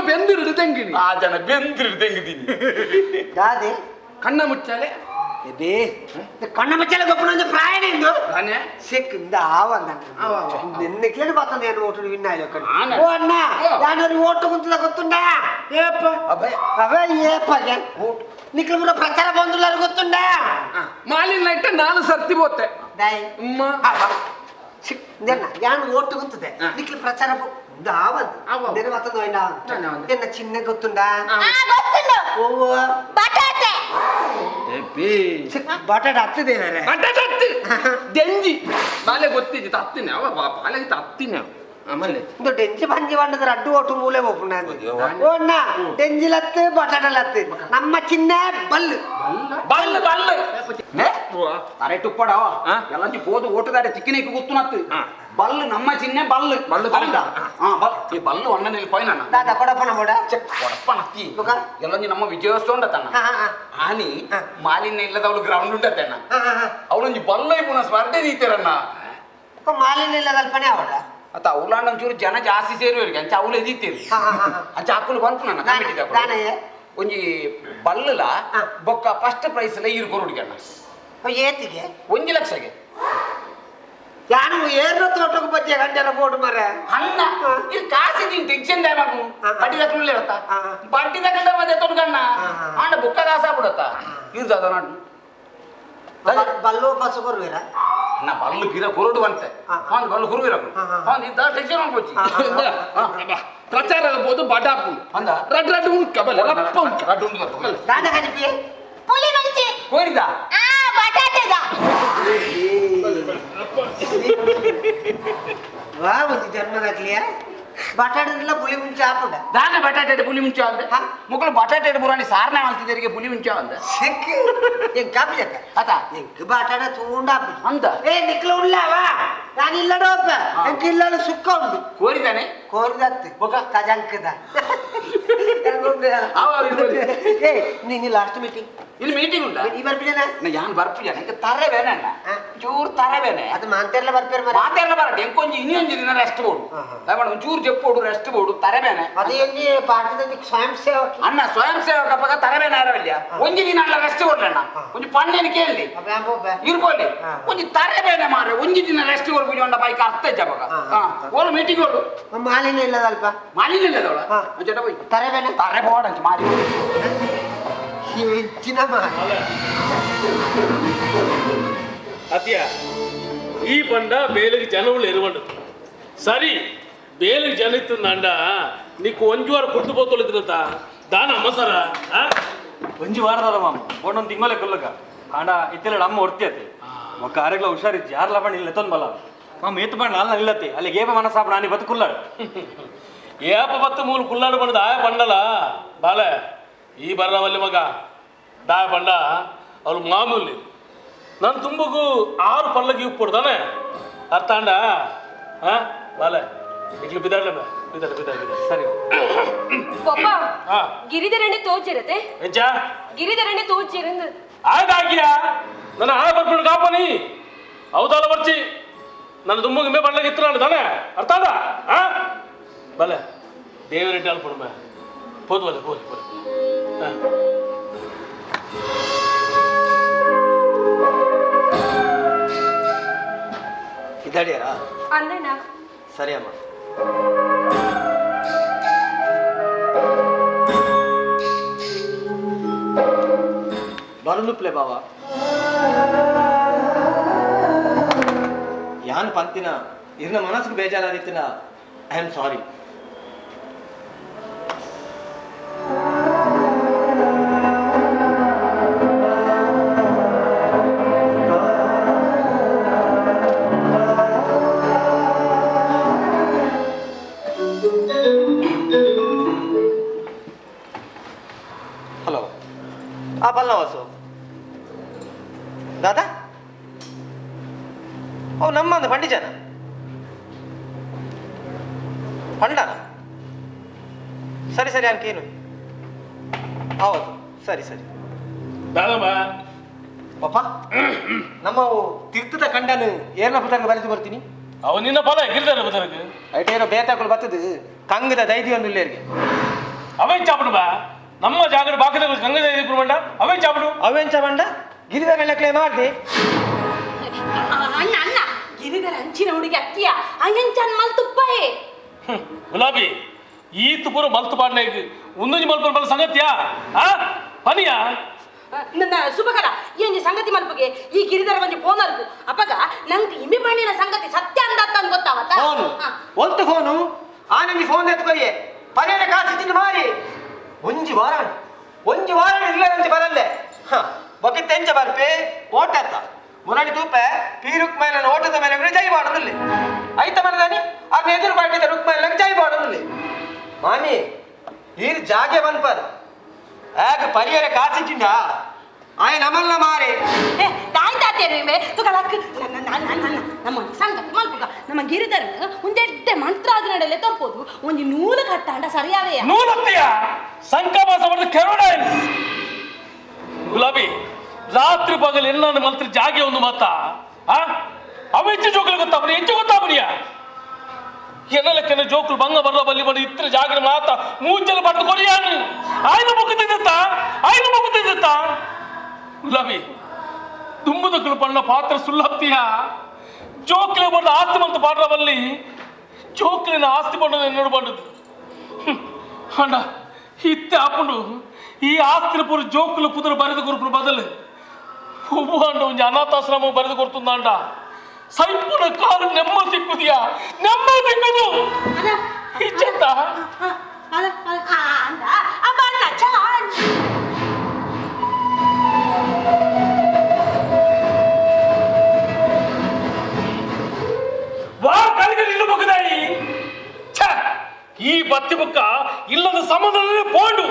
ಬೆಂದಿರುಡು ತೆಂಗಿನಿ ಆ ಜನ ಬೆಂದಿರುಡು ತೆಂಗಿದ್ದೀನಿ ದಾದೆ ಕಣ್ಣ ಮುಚ್ಚಾಲೆ ಬೇ ಕಣ್ಣ ಮುಚ್ಚಾಲೆ ಗೊಪ್ಪನ ಪ್ರಾಯಣ ಇಂದು ಸಿಕ್ಕಿಂದ ಆವಂದ ನಿನ್ನೆಕ್ಲೇನು ಬರ್ತದೆ ಏನು ಓಟು ವಿನ್ ಆಯ್ತು ಓ ಅಣ್ಣ ಯಾನವ್ರು ಓಟು ಕುಂತದ ಗೊತ್ತುಂಡ ಏಪ ಅವೇ ಏಪಗೆ ನಿಕ್ಲು ಪೂರ ಪ್ರಚಾರ ಬಂದುಲ್ಲಾರು ಗೊತ್ತುಂಡ ಮಾಲಿನ ಇಟ್ಟ ನಾನು ಸರ್ತಿ ಬೋತೆ ಯಾನು ಓಟು ಕುಂತದೆ ನಿಕ್ಲು ಪ್ರಚಾರ ಎನ್ನ ಚಿನ್ನ ಗೊತ್ತುಂಡ ಬಟಾಟೆ ಬಟಾಟೆ ಹತ್ತಿದೆ ಬಟಾಟೆ ಹತ್ತಿ ಡೆಂಜಿ ಬಾಲೆ ಗೊತ್ತಿದ್ದಿ ತತ್ತಿನ ಅವ ಬಾಲೆಗೆ ತತ್ತಿನ ಆಮೇಲೆ ಇದು ಡೆಂಜಿ ಪಂಜಿ ಬಂಡದ ರಡ್ಡು ಓಟು ಮೂಲೆ ಒಪ್ಪುಂಡ ಓ ಅಣ್ಣ ಡೆಂಜಿ ಲತ್ತು ಬಟಾಟೆ ಲತ್ತು ನಮ್ಮ ಚಿನ್ನ ಬಲ್ಲು ಬಲ್ಲು ಬಲ್ಲು ಅರೆ ಟುಪ್ಪಡವ ಎಲ್ಲಂಜಿ ಪೋದು ಓಟುದಾರೆ ಚಿಕ್ಕಿನೇக்கு ಗುತ್ತುನತ್ತು ಬಲ್ಲು ನಮ್ಮ ಚಿನ್ನೆ ಬಲ್ಲು ಬಲ್ಲು ಈ ಬಲ್ಲು ಅಣ್ಣನಲ್ಲಿ ಪೋಯ್ನ ದಾದಾ ಕೊಡಪ್ಪನ ಬೋಡ ಕೊಡಪ್ಪನ ಅತ್ತಿ ಎಲ್ಲಂಜಿ ನಮ್ಮ ವಿಜಯೋತ್ಸವ ಉಂಡತಣ್ಣ ಆನಿ ಮಾಲಿನ್ಯ ಇಲ್ಲದವಳು ಗ್ರೌಂಡ್ ಉಂಡತಣ್ಣ ಅವಳೊಂಜಿ ಬಲ್ಲು ಪುನಃ ಸ್ಪರ್ಧೆ ದೀತಾರಣ್ಣ ಮಾಲಿನ್ಯ ಇಲ್ಲದಲ್ಪನೆ ಅವಡ ಅತ್ತ ಅವಳಾಂಡ ಒಂಚೂರು ಜನ ಜಾಸ್ತಿ ಸೇರುವರಿಗೆ ಅಂಚ ಅವಳು ಎದೀತೀರಿ ಅಂಚ ಅಕ್ಕಲು ಬಂತು ನನ್ನ ಕಮಿಟಿ ಒಂಜಿ ಬಲ್ಲುಲ ಬೊಕ್ಕ ಫಸ್ಟ್ ಪ್ರೈಸ್ ಎಲ್ಲ ಈರು ಕೊರುಡಿಗೆ ಅಣ್ಣ ಏತಿಗೆ ಒಂಜಿ ಲಕ್ಷಗೆ ಯಾನು ಏರ್ನ ತೋಟಕ್ಕೆ ಬಜ್ಜೆ ಗಂಟೆಲ್ಲ ಬೋಡು ಮರ ಅಣ್ಣ ಇದು ಕಾಸಿ ನೀನು ಟೆನ್ಷನ್ ದಾಯ ಮಾಡ್ಕು ಬಡ್ಡಿ ದಕ್ಕಲು ಇರತ್ತ ಬಡ್ಡಿ ದಕ್ಕಲ್ದ ಮತ್ತೆ ತೊಡ್ಕಣ್ಣ ಅಣ್ಣ ಬುಕ್ಕ ಕಾಸ ಬಿಡತ್ತ ಇದು ಅದ ನಾಡು ಬಲ್ಲು ಬಸ್ಸು ಕೊರುವಿರ ಅಣ್ಣ ಬಲ್ಲು ಗಿರ ಕೊರಡು ಬಂತೆ ಅವ್ನು ಬಲ್ಲು ಹುರುವಿರ ಅವ್ನು ಇದ್ದ ಟೆನ್ಷನ್ ಮಾಡ್ಕೊಚ್ಚಿ ಪ್ರಚಾರ ಆಗ್ಬೋದು ಬಡಾಪು ಅಂದ ರಡ್ ರಡ್ ಉಂಕ ಬಲ್ಲ ರಪ್ಪ ಉಂಕ ರಡ್ ಉಂಡು ದಾದ ಕಜಿಪಿ ಪುಲಿ ಮಂಚಿ ಕೋರಿದ ಆ ಬಟಾಟೆದ ವಾ ಒಂದು ಜನ್ಮದಾಗ್ಲಿಯ ಬಟಾಟೆಲ್ಲ ಪುಲಿ ಮುಂಚೆ ಹಾಪುಂಡ ದಾನ ಬಟಾಟೆ ಪುಲಿ ಮುಂಚೆ ಅಂದೆ ಮುಕ್ಕಳು ಬಟಾಟೆ ಪುರಾಣಿ ಸಾರನೆ ಅಂತಿದ್ದರಿಗೆ ಪುಲಿ ಮುಂಚೆ ಅಂದೆ ಸಿಕ್ ಎಂಗ್ ಕಾಪಿ ಜಕ್ಕ ಅತ ಎಂಕ್ ಬಟಾಟೆ ತೂಂಡ ಅಂದ ಏ ನಿಕ್ಲ ಉಳ್ಳವ ನಾನು ಇಲ್ಲಡೋಪ್ಪ ಎಂಕ್ ಇಲ್ಲಲು ಸುಕ್ಕ ಉಂಡು ಕೋರಿದಾನೆ ಕೋರಿದತ್ತು ಬೊಕ ಕಜಂಕದ ಏ ನೀನು ಲಾಸ್ಟ್ ಮೀಟಿಂಗ್ ಇಲ್ಲಿ ಮೀಟಿಂಗ್ ಉಂಟಾ ಈ ಬರ್ಪಿಜನ ಯಾನ್ ಬರ್ಪಿಜನ ಎಂಕ್ ತರೆ ಬೇನೆ ಅಣ್ಣ ಚೂರು ತರೆ ಬೇನೆ ಅದು ಮಾಂತೆರ್ಲ ಬರ್ಪೇರ್ ಮರ ಮಾತೆರ್ಲ ಬರಟೆ ಎಂಕೊಂಜಿ ಇನ್ನೊಂಜಿ ದಿನ ರೆಸ್ಟ್ ಬೋಡು ದಯಮಾಡಿ ಒಂಚೂರು ಜೆಪ್ಪೋಡು ರೆಸ್ಟ್ ಬೋಡು ತರೆ ಬೇನೆ ಅದು ಎಲ್ಲಿ ಪಾಠದಲ್ಲಿ ಸ್ವಯಂ ಸೇವಕ ಅಣ್ಣ ಸ್ವಯಂ ಸೇವಕ ಪಕ್ಕ ತರೆ ಬೇನೆ ಆರವಲ್ಯ ಒಂಜಿ ದಿನ ಅಲ್ಲ ರೆಸ್ಟ್ ಕೊಡ್ಲಣ್ಣ ಒಂಜಿ ಪಣ್ಣೆನ ಕೇಳಿ ಇರ್ಬೋಲಿ ಒಂಜಿ ತರೆ ಬೇನೆ ಮಾರೆ ಒಂಜಿ ದಿನ ರೆಸ್ಟ್ ಕೊಡ್ಬಿಡಿ ಉಂಡ ಬೈಕ್ ಅರ್ಥ ಇಜ್ಜ ಓಲು ಮೀಟಿಂಗ್ ಓಡು ಮಾಲಿನ್ಯ ಇಲ್ಲದಲ್ಪ ಮಾಲಿನ್ಯ ಇಲ್ಲದವಳ ಒಂಚಟ ಹೋಯ್ ತರೆ ಬೇನೆ ತರೆ ಬೋಡಂಚ ಮಾರಿ ಹೆಚ್ಚಿನ ಅತ್ಯ ಈ ಪಂಡ ಬೇಲಿಗೆ ಜನಗಳು ಎರುವಂಡು ಸರಿ ಬೇಲಿಗೆ ಜನ ಇತ್ತಂದ ನೀಕು ಒಂಜು ವಾರ ಕುಡ್ದು ಪೋತೊಳಿದ್ರಂತ ದಾನ ಅಮ್ಮ ಸರ ಒಂಜಿ ವಾರದಲ್ಲ ಮಾಮ ಒಂದೊಂದು ತಿಂಗಳೇ ಕೊಲ್ಲಕ ಆಂಡ ಇತ್ತೆಲ್ಲ ಅಮ್ಮ ಹೊರ್ತಿಯತ್ತೆ ಒಕ್ಕ ಆರೆಗ್ಲ ಹುಷಾರಿಜ್ಜಿ ಯಾರು ಲಬಣ ಇಲ್ಲ ತೊಂದ್ ಬಲ್ಲ ಮಾಮ ಏತು ಬಣ್ಣ ಅಲ್ಲ ನಿಲ್ಲತ್ತೆ ಅಲ್ಲಿ ಏಪ ಮನಸ್ಸಾಪ ನಾನಿ ಬತ್ತು ಕುಲ್ಲಾಡು ಏಪ ಬತ್ತು ಮೂಲು ಕುಲ್ಲಾಡು ಬಂದ ಆಯ ಬಂಡಲ ಬಾಲೆ ಈ ಬರ್ರವಲ್ಲಿ ಮಗ ದಾಯ ಬಂಡ ಅವ್ರು ಮಾಮೂಲಿ ನನ್ನ ತುಂಬಗೂ 6 ಪಲ್ಲಗಿ ಉಪ್ಪು ತಾನೆ ಅರ್ಥಾಂಡ ಹಾಂ ಬಾಲೆ ಇಗ್ಲು ಬಿದ್ದಾಡ್ಲ ಬಿದ್ದಾಡ ಬಿದ್ದಾಡ ಬಿದ್ದಾಡ ಸರಿ ಪಪ್ಪ ಗಿರಿಧರಣ್ಣೆ ತೋಚಿರತೆ ಎಂಚ ಗಿರಿಧರಣ್ಣೆ ತೋಚಿರಂದು ಆಯ್ತಾಗಿಯಾ ನನ್ನ ಆಯ ಬರ್ಬಿಡು ಕಾಪನಿ ಹೌದಲ್ಲ ಬರ್ಚಿ ನನ್ನ ತುಂಬಗೆ ಮೇ ಬಣ್ಣಗೆ ಇತ್ತು ತಾನೆ ಅರ್ಥ ಆದ ಹಾಂ ಬಲೆ ದೇವರೆಡ್ಡಿ ಅಲ್ಪಡು ಪೋದು ಬಲೆ ಪೋದು ಪೋದು ಹಾಂ ಇದ್ದಾಡಿಯಾರಾ ಅಲ್ಲಣ್ಣ ಸರಿ ಅಮ್ಮ ಬರಲುಪ್ಲೆ ಬಾವ ಯಾನ್ ಪಂತಿನ ಇರ್ನ ಮನಸ್ಸಿಗೆ ಬೇಜಾರಾದಿತ್ತಿನ I am sorry. ನಮಲ್ನ ವಸು ದಾದಾ ಅವು ನಮ್ಮಂದು ಪಂಡಿಜನ ಪಂಡನ ಸರಿ ಸರಿ ಅನ್ಕೇನು ಹೌದು ಸರಿ ಸರಿ ದಾದಮ್ಮ ಪಪ್ಪ ನಮ್ಮ ತೀರ್ಥದ ಕಂಡನು ಏರ್ನ ಪುಸ್ತಕ ಬರೆದು ಬರ್ತೀನಿ ಅವ ನಿನ್ನ ಫಲ ಗಿರಿದಾರ ಬದರಗೆ ಐಟೇನೋ ಬೇತಾಕುಲು ಬತ್ತದು ಕಂಗದ ದೈದಿ ಒಂದು ಇಲ್ಲೇರಿಗೆ ಅವೇನ್ ಚಾಪಡು ಬಾ ನಮ್ಮ ಜಾಗದ ಬಾಕದ ಕಂಗದ ದೈದಿ ಬಂಡ ಅವೇನ್ ಚಾಪಡು ಅವೇನ್ ಚಾಪಂಡ ಗಿರಿಧರ ಲೆಕ್ಕಲೆ ಮಾಡ್ದೆ ಅಣ್ಣ ಅಣ್ಣ ಗಿರಿಧರ ಅಂಚಿನ ಹುಡುಗಿ ಅತ್ತಿಯ ಅಯ್ಯಂಚನ್ ಮಲ್ತುಪ್ಪಯೇ ಗುಲಾಬಿ ಈ ತುಪುರು ಮಲ್ತು ಪಾಡ್ನೆ ಒಂದೊಂದು ಮಲ್ಪುರ ಬಲ ಸಂಗತಿಯಾ ಆ ಪನಿಯಾ ನನ್ನ ಸುಭಕರ ಏನು ಸಂಗತಿ ಮಲ್ಪುಗೆ ಈ ಗಿರಿಧರ ಒಂಜಿ ಫೋನ್ ಅಲ್ಪು ಅಪ್ಪಗ ನಂಗೆ ಇಮಿ ಬಣ್ಣಿನ ಸಂಗತಿ ಸತ್ಯ ಅಂದಾತ ಗೊತ್ತಾವತ್ತ ಫೋನು ಒಲ್ತು ಫೋನು ಆ ನಂಗೆ ಫೋನ್ ಎತ್ಕೊಯ್ಯೆ ಪನೇನ ಕಾಸು ತಿಂದು ಮಾರಿ ಒಂಜಿ ವಾರ ಒಂಜಿ ವಾರ ಇಲ್ಲ ನಂಜಿ ಬರಲ್ಲೆ ಹ ಬೊಕ್ಕೆ ಎಂಚ ಬರ್ಪೆ ಓಟತ್ತ ಮುರಾಣಿ ತೂಪೆ ಪಿ ರುಕ್ಮೈನ ಓಟದ ಮೇಲೆ ಜೈ ಮಾಡೋದಿಲ್ಲ ಐತ ಮನದಾನಿ ಅರ್ನ ಎದುರು ಪಾಟಿದ ರುಕ್ಮೈನ ಜೈ ಮಾಡೋದಿಲ್ಲ ಮಾಮಿ ಈರ್ ಜಾಗೆ ಬನ್ಪರ್ ಆಗ ಪರಿಯರ ಕಾಸಿಚ್ಚಿಂದ ಆಯ ನಮಲ್ಲ ಮಾರಿ ತಾಯಿ ತುಕಲಕ್ ನಮ್ಮ ಸಂಗತಿ ಮಲ್ಪುಗ ನಮ್ಮ ಗಿರಿಧರನ ಒಂದೆಡ್ಡೆ ಮಂತ್ರ ಆದ ನಡಲೆ ತಂಪೋದು ಒಂಜಿ ನೂಲು ಕಟ್ಟಾಂಡ ಸರಿಯಾವೇ ನೂಲತ್ತೀಯ ಸಂಕಮಾಸ ಮಾಡಿದ ಕೆರೋಡ ಗುಲಾಬಿ ರಾತ್ರಿ ಪಗಲು ಎಲ್ಲ ಮಂತ್ರ ಜಾಗೆ ಒಂದು ಮಾತ ಆ ಅವ ಹೆಚ್ಚು ಜೋಕಲು ಗೊತ್ತಾಪನಿ ಹೆಚ್ಚು ಗೊತ್ತಾಪನಿಯ ಎನ್ನಲೆಕ್ಕನ ಜೋಕುಲು ಬಂಗ ಬರ್ಲ ಬಲ್ಲಿ ಬಡಿ ಇತ್ರ ಜಾಗರ ಮಾತ ಮೂಚಲು ಪಟ್ಟು ಕೊರಿಯಾನು ಆಯ್ನ ಮುಕ್ಕುತ್ತಿದ್ದ ಆಯ್ನ ಮುಕ್ಕುತ್ತಿದ್ದ ಗುಲಾಬಿ ದುಂಬುದಕ್ಕಲು ಪಣ್ಣ ಪಾತ್ರ ಸುಳ್ಳತ್ತೀಯ ಜೋಕ್ಲೆ ಬಂದ ಆಸ್ತಿ ಬಂತು ಪಾಡ್ರವಲ್ಲಿ ಜೋಕ್ಲಿನ ಆಸ್ತಿ ಬಂಡದು ಎನ್ನೋಡು ಬಂಡದು ಅಣ್ಣ ಇತ್ತೆ ಆಪುಂಡು ಈ ಆಸ್ತಿನ ಪೂರ ಜೋಕುಲು ಕುದುರೆ ಬರೆದು ಕೊರ್ಪುನ ಬದಲು ಒಬ್ಬ ಅಂಡ ಒಂಜಿ ಅನಾಥಾಶ್ರಮ ಬರೆದು ಕೊಡ್ತುಂದಾಂಡ ಸೈಪುನ ಕಾಲು ನೆಮ್ಮ ಸಿಕ್ಕುದಿಯಾ ನೆಮ್ಮ ಸಿಕ್ಕುದು ಇಚ್ಚಂತ ವಾ ಕಲಿಗಲಿ ಇಲ್ಲು ಬಗ್ಗದಾಯಿ ಛ ಈ ಬತ್ತಿ ಬುಕ್ಕ ಇಲ್ಲದ ಸಂಬಂಧದಲ್ಲಿ ಪೋಂಡು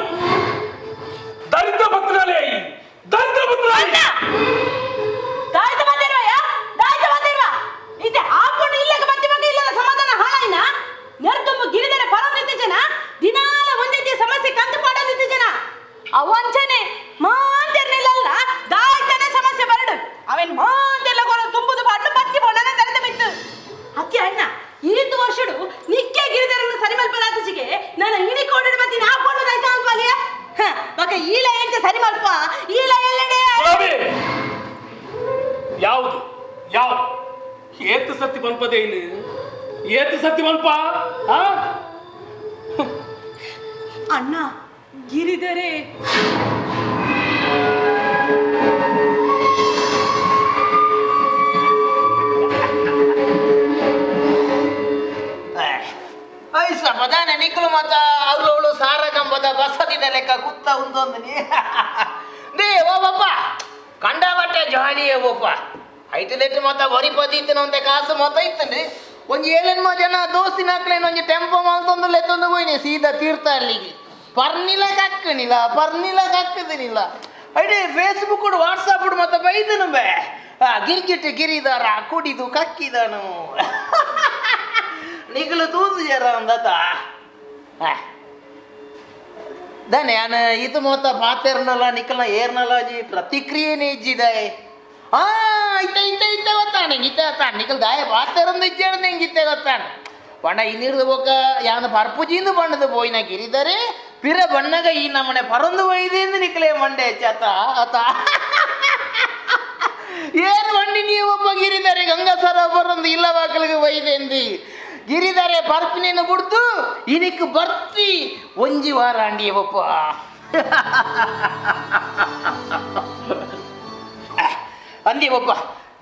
ದರಿದ್ರ ಭಕ್ತನಾಲೆ ದರಿದ್ರ ಭಕ್ತನಾಲೆ ದಾಯ್ತ ಬಂದಿರುವ ದಾಯ್ತ ಬಂದಿರುವ ಇದೆ ಆಪುಂಡು ಇಲ್ಲಗ ಬತ್ತಿ ಬಗ್ಗ ಇಲ್ಲದ ಸಮಾಧಾನ ಹಾಳಾಯ್ನ ನೆರ್ತುಂಬ ಗಿರಿದರ ಪರಂ ಜನ ದಿನಾಲ ಒಂದೇ ಸಮಸ್ಯೆ ಕಂತು ಪಾಡೋದಿತ್ತು ಜನ ಅವಂಚನೆ ಮಾಂತೆರ್ನಿಲ್ಲಲ್ಲ ದಾಯ್ತನೆ ಸಮಸ್ಯೆ ಬರಡು ಅವೇನ್ ಮಾಂತೆಲ್ಲ ಕೊರ ತುಂಬುದು ಪಾಡ್ಲು ಬತ್ತಿ ಬೋಡನೆ ತರೆದ ಬಿತ್ತು ಅತ್ತಿ ಅಣ್ಣ ಈತು ವರ್ಷಡು ನಿಕ್ಕೆ ಗಿರಿಧರನ ಸರಿಮಲ್ಪದಾತುಜಿಗೆ ನಾನು ಇಣಿ ಕೋಡಿಡು ಬತ್ತಿ ನಾ ಪೋಡು ದಾಯ್ತ ಅಲ್ಪಾಲಿಯ ಹ ಬಕ ಈಲ ಎಂತ ಸರಿಮಲ್ಪ ಈಲ ಎಲ್ಲೆಡೆ ಯಾವುದು ಯಾವುದು ಏತು ಸತ್ತಿ ಬನ್ಪದೇ ಇಲ್ಲಿ ಏತು ಸತ್ತಿ ಬನ್ಪ ಆ ಅಣ್ಣ ಗಿರಿಧರೆ ಐಸ ಪ್ರಧಾನ ನಿಕ್ಕಲು ಮತ ಅವಳು ಸಾರ ಕಂಬದ ಬಸದಿದ ಲೆಕ್ಕ ಕುತ್ತ ಉಂದೊಂದು ನೀ they ಓ ಬಪ್ಪ ಕಂಡ ಬಟ್ಟೆ ಜಾಲಿಯೇ ಬಪ್ಪ ಐಟು ಲೆಟ್ಟು ಮತ ಬರಿಪದಿತ್ತಿನ ಒಂತೆ ಕಾಸು ಮತ ಇತ್ತಂడి ಒಂಜಿ ಏಳೆನ್ಮ ಜನ ದೋಸ್ತಿನ ಹಾಕ್ಲೇನು ಒಂಜಿ ಟೆಂಪೋ ಮಲ್ತೊಂದು ಲೆತ್ತೊಂದು ಹೋಯ್ನಿ ಸೀದಾ ತೀರ್ಥ ಅಲ್ಲಿಗೆ ಪರ್ನಿಲ ಕಕ್ಕನಿಲ್ಲ ಪರ್ನಿಲ ಕಕ್ಕದಿನಿಲ್ಲ ಅಡೆ ಫೇಸ್ಬುಕ್ ವಾಟ್ಸಪ್ ಮತ್ತೆ ಬೈದನು ಬೇ ಆ ಗಿರ್ಗಿಟ್ಟು ಗಿರಿದಾರ ಕುಡಿದು ಕಕ್ಕಿದನು ನಿಗಲು ತೂದು ಜರ ಅಂದತ ದಾನೆ ಯಾನ ಇದು ಮೊತ್ತ ಪಾತೆರ್ನಲ್ಲ ನಿಕಲ್ನ ಏರ್ನಲ್ಲ ಜಿ ಪ್ರತಿಕ್ರಿಯೆನೇ ಇಜ್ಜಿದೆ ಆ ಇತ್ತ ಇತ್ತ ಇತ್ತ ಗೊತ್ತಾನೆ ಇತ್ತ ಗೊತ್ತಾನೆ ನಿಕಲ್ ದಾಯ ಪಾತೆರಂದು ಇಜ್ಜಾಡ್ದೆ ಹಿಂಗೆ ಇತ್ತೆ ಗೊತ್ತಾನೆ ಬಣ್ಣ ಇನ್ನಿರ್ದು ಬೋಕ ಯಾನ ಪರ್ಪುಜಿಂದು ಬಣ್ಣದ ಪೋಯಿನ ಗಿರಿದರೆ ಪಿರ ಬಣ್ಣಗ ಈ ನಮ್ಮನೆ ಪರಂದು ಒಯ್ದಿಂದ ನಿಕಲೆ ಮಂಡೆ ಚತ ಆತ ಏರು ಬಂಡಿ ನೀವು ಒಬ್ಬ ಗಿರಿದರೆ ಗಂಗಾ ಸರೋವರಂದು ಇಲ್ಲವಾಕಲಿಗೆ ಒಯ್ದೆಂದು ಗಿರಿದರೆ ಪರ್ಪಿನೇನು ಬಿಡ್ದು ಇನಿಕ್ ಬರ್ತಿ ಒಂಜಿ ವಾರ ಅಂಡಿ ಬಪ್ಪ ಅಂದಿ ಬಪ್ಪ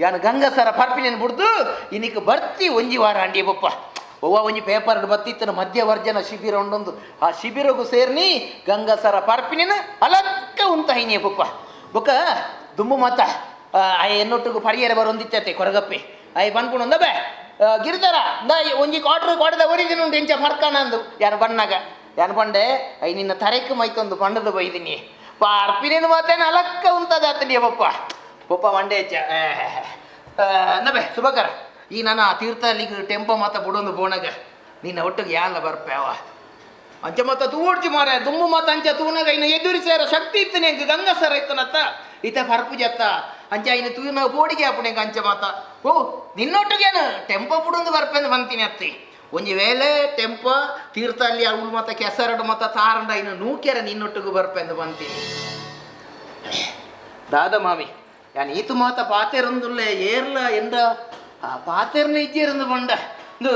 ಯಾನು ಗಂಗಸರ ಪರ್ಪಿನೇನು ಬಿಡ್ದು ಇನಿಕ್ ಬರ್ತಿ ಒಂಜಿ ವಾರ ಅಂಡಿ ಬಪ್ಪ ಒವ್ವ ಒಂಜಿ ಪೇಪರ್ ಬತ್ತಿತ್ತನ ಮಧ್ಯವರ್ಜನ ಶಿಬಿರ ಉಂಡೊಂದು ಆ ಶಿಬಿರಗೂ ಸೇರ್ನಿ ಗಂಗಸರ ಪರ್ಪಿನೇನ ಅಲಕ್ಕ ಉಂತ ಹೈನಿ ಬಪ್ಪ ಬೊಕ್ಕ ದುಂಬು ಮಾತ ಆ ಎನ್ನೊಟ್ಟಿಗೂ ಪರಿಯರ ಬರೊಂದಿತ್ತತೆ ಕೊರಗಪ್ಪಿ ಆಯ್ ಪನ್ಪುಂಡು ಬೇ ಗಿರಿಧರ ಇಂದ ಒಂಜಿ ಕ್ವಾಟ್ರ್ ಕೊಡದ ಒರಿದಿನ ಉಂಟು ಎಂಚ ಫರ್ಕಣ ಅಂದು ಯಾನು ಬಣ್ಣಾಗ ಯಾನು ಪಂಡೆ I ನಿನ್ನ ತರೆಕ್ ಮೈತೊಂದು ಪಂಡದು ಬೈದಿನಿ ಪಾರ್ಪಿನೇನು ಮಾತೇನು ಅಲಕ್ಕ ಉಂತದ ಆತನಿಯ ಪಪ್ಪ ಪಪ್ಪ ಮಂಡೆ ಹೆಚ್ಚ ನಬೆ ಸುಭಕರ ಈ ನನ್ನ ತೀರ್ಥಹಳ್ಳಿಗೆ ಟೆಂಪೋ ಮಾತ ಬುಡೊಂದು ಪೋಣಗ ನಿನ್ನ ಒಟ್ಟಿಗೆ ಯಾಲ್ಲ ಬರ್ಪೆ ಅವ ಅಂಚೆ ಮತ್ತ ತೂಡ್ಚಿ ಮಾರ ದುಮ್ಮು ಮಾತ ಅಂಚೆ ತೂನಗ ಇನ್ನು ಎದುರಿಸಾರ ಶಕ್ತಿ ಇತ್ತು ನೆಂಗೆ ಗಂಗಸರ ಇತ್ತನತ್ತ ಇತ ಪರ್ಪುಜತ್ತ ಅಂಚೆ ಇನ್ನು ತೂನ ಪೋಡಿಗೆ ಅಪ್ಪಣೆಗೆ ಅಂಚೆ ಮಾತ ಓ ನಿನ್ನೊಟ್ಟಿಗೇನು ಟೆಂಪೋ ಬುಡೊಂದು ಬರ್ಪೆಂದು ಬಂತೀನಿ ಅತ್ತಿ ಒಂಜಿ ವೇಳೆ ಟೆಂಪೋ ತೀರ್ಥಹಳ್ಳಿ ಅವಳು ಮಾತ ಕೆಸರಡು ಮಾತ ತಾರಂಡ ಇನ್ನು ನೂಕ್ಯರ ನಿನ್ನೊಟ್ಟಿಗೂ ಬರ್ಪೆಂದು ಬಂತೀನಿ ದಾದ ಮಾಮಿ ಯಾನ್ ಈತು ಮಾತ ಪಾತೆರಂದುಲ್ಲೆ ಏರ್ಲ ಎಂದ ಆ ಪಾತೆರ್ನ ಇಜ್ಜೇರಂದು ಬಂಡ ಇದು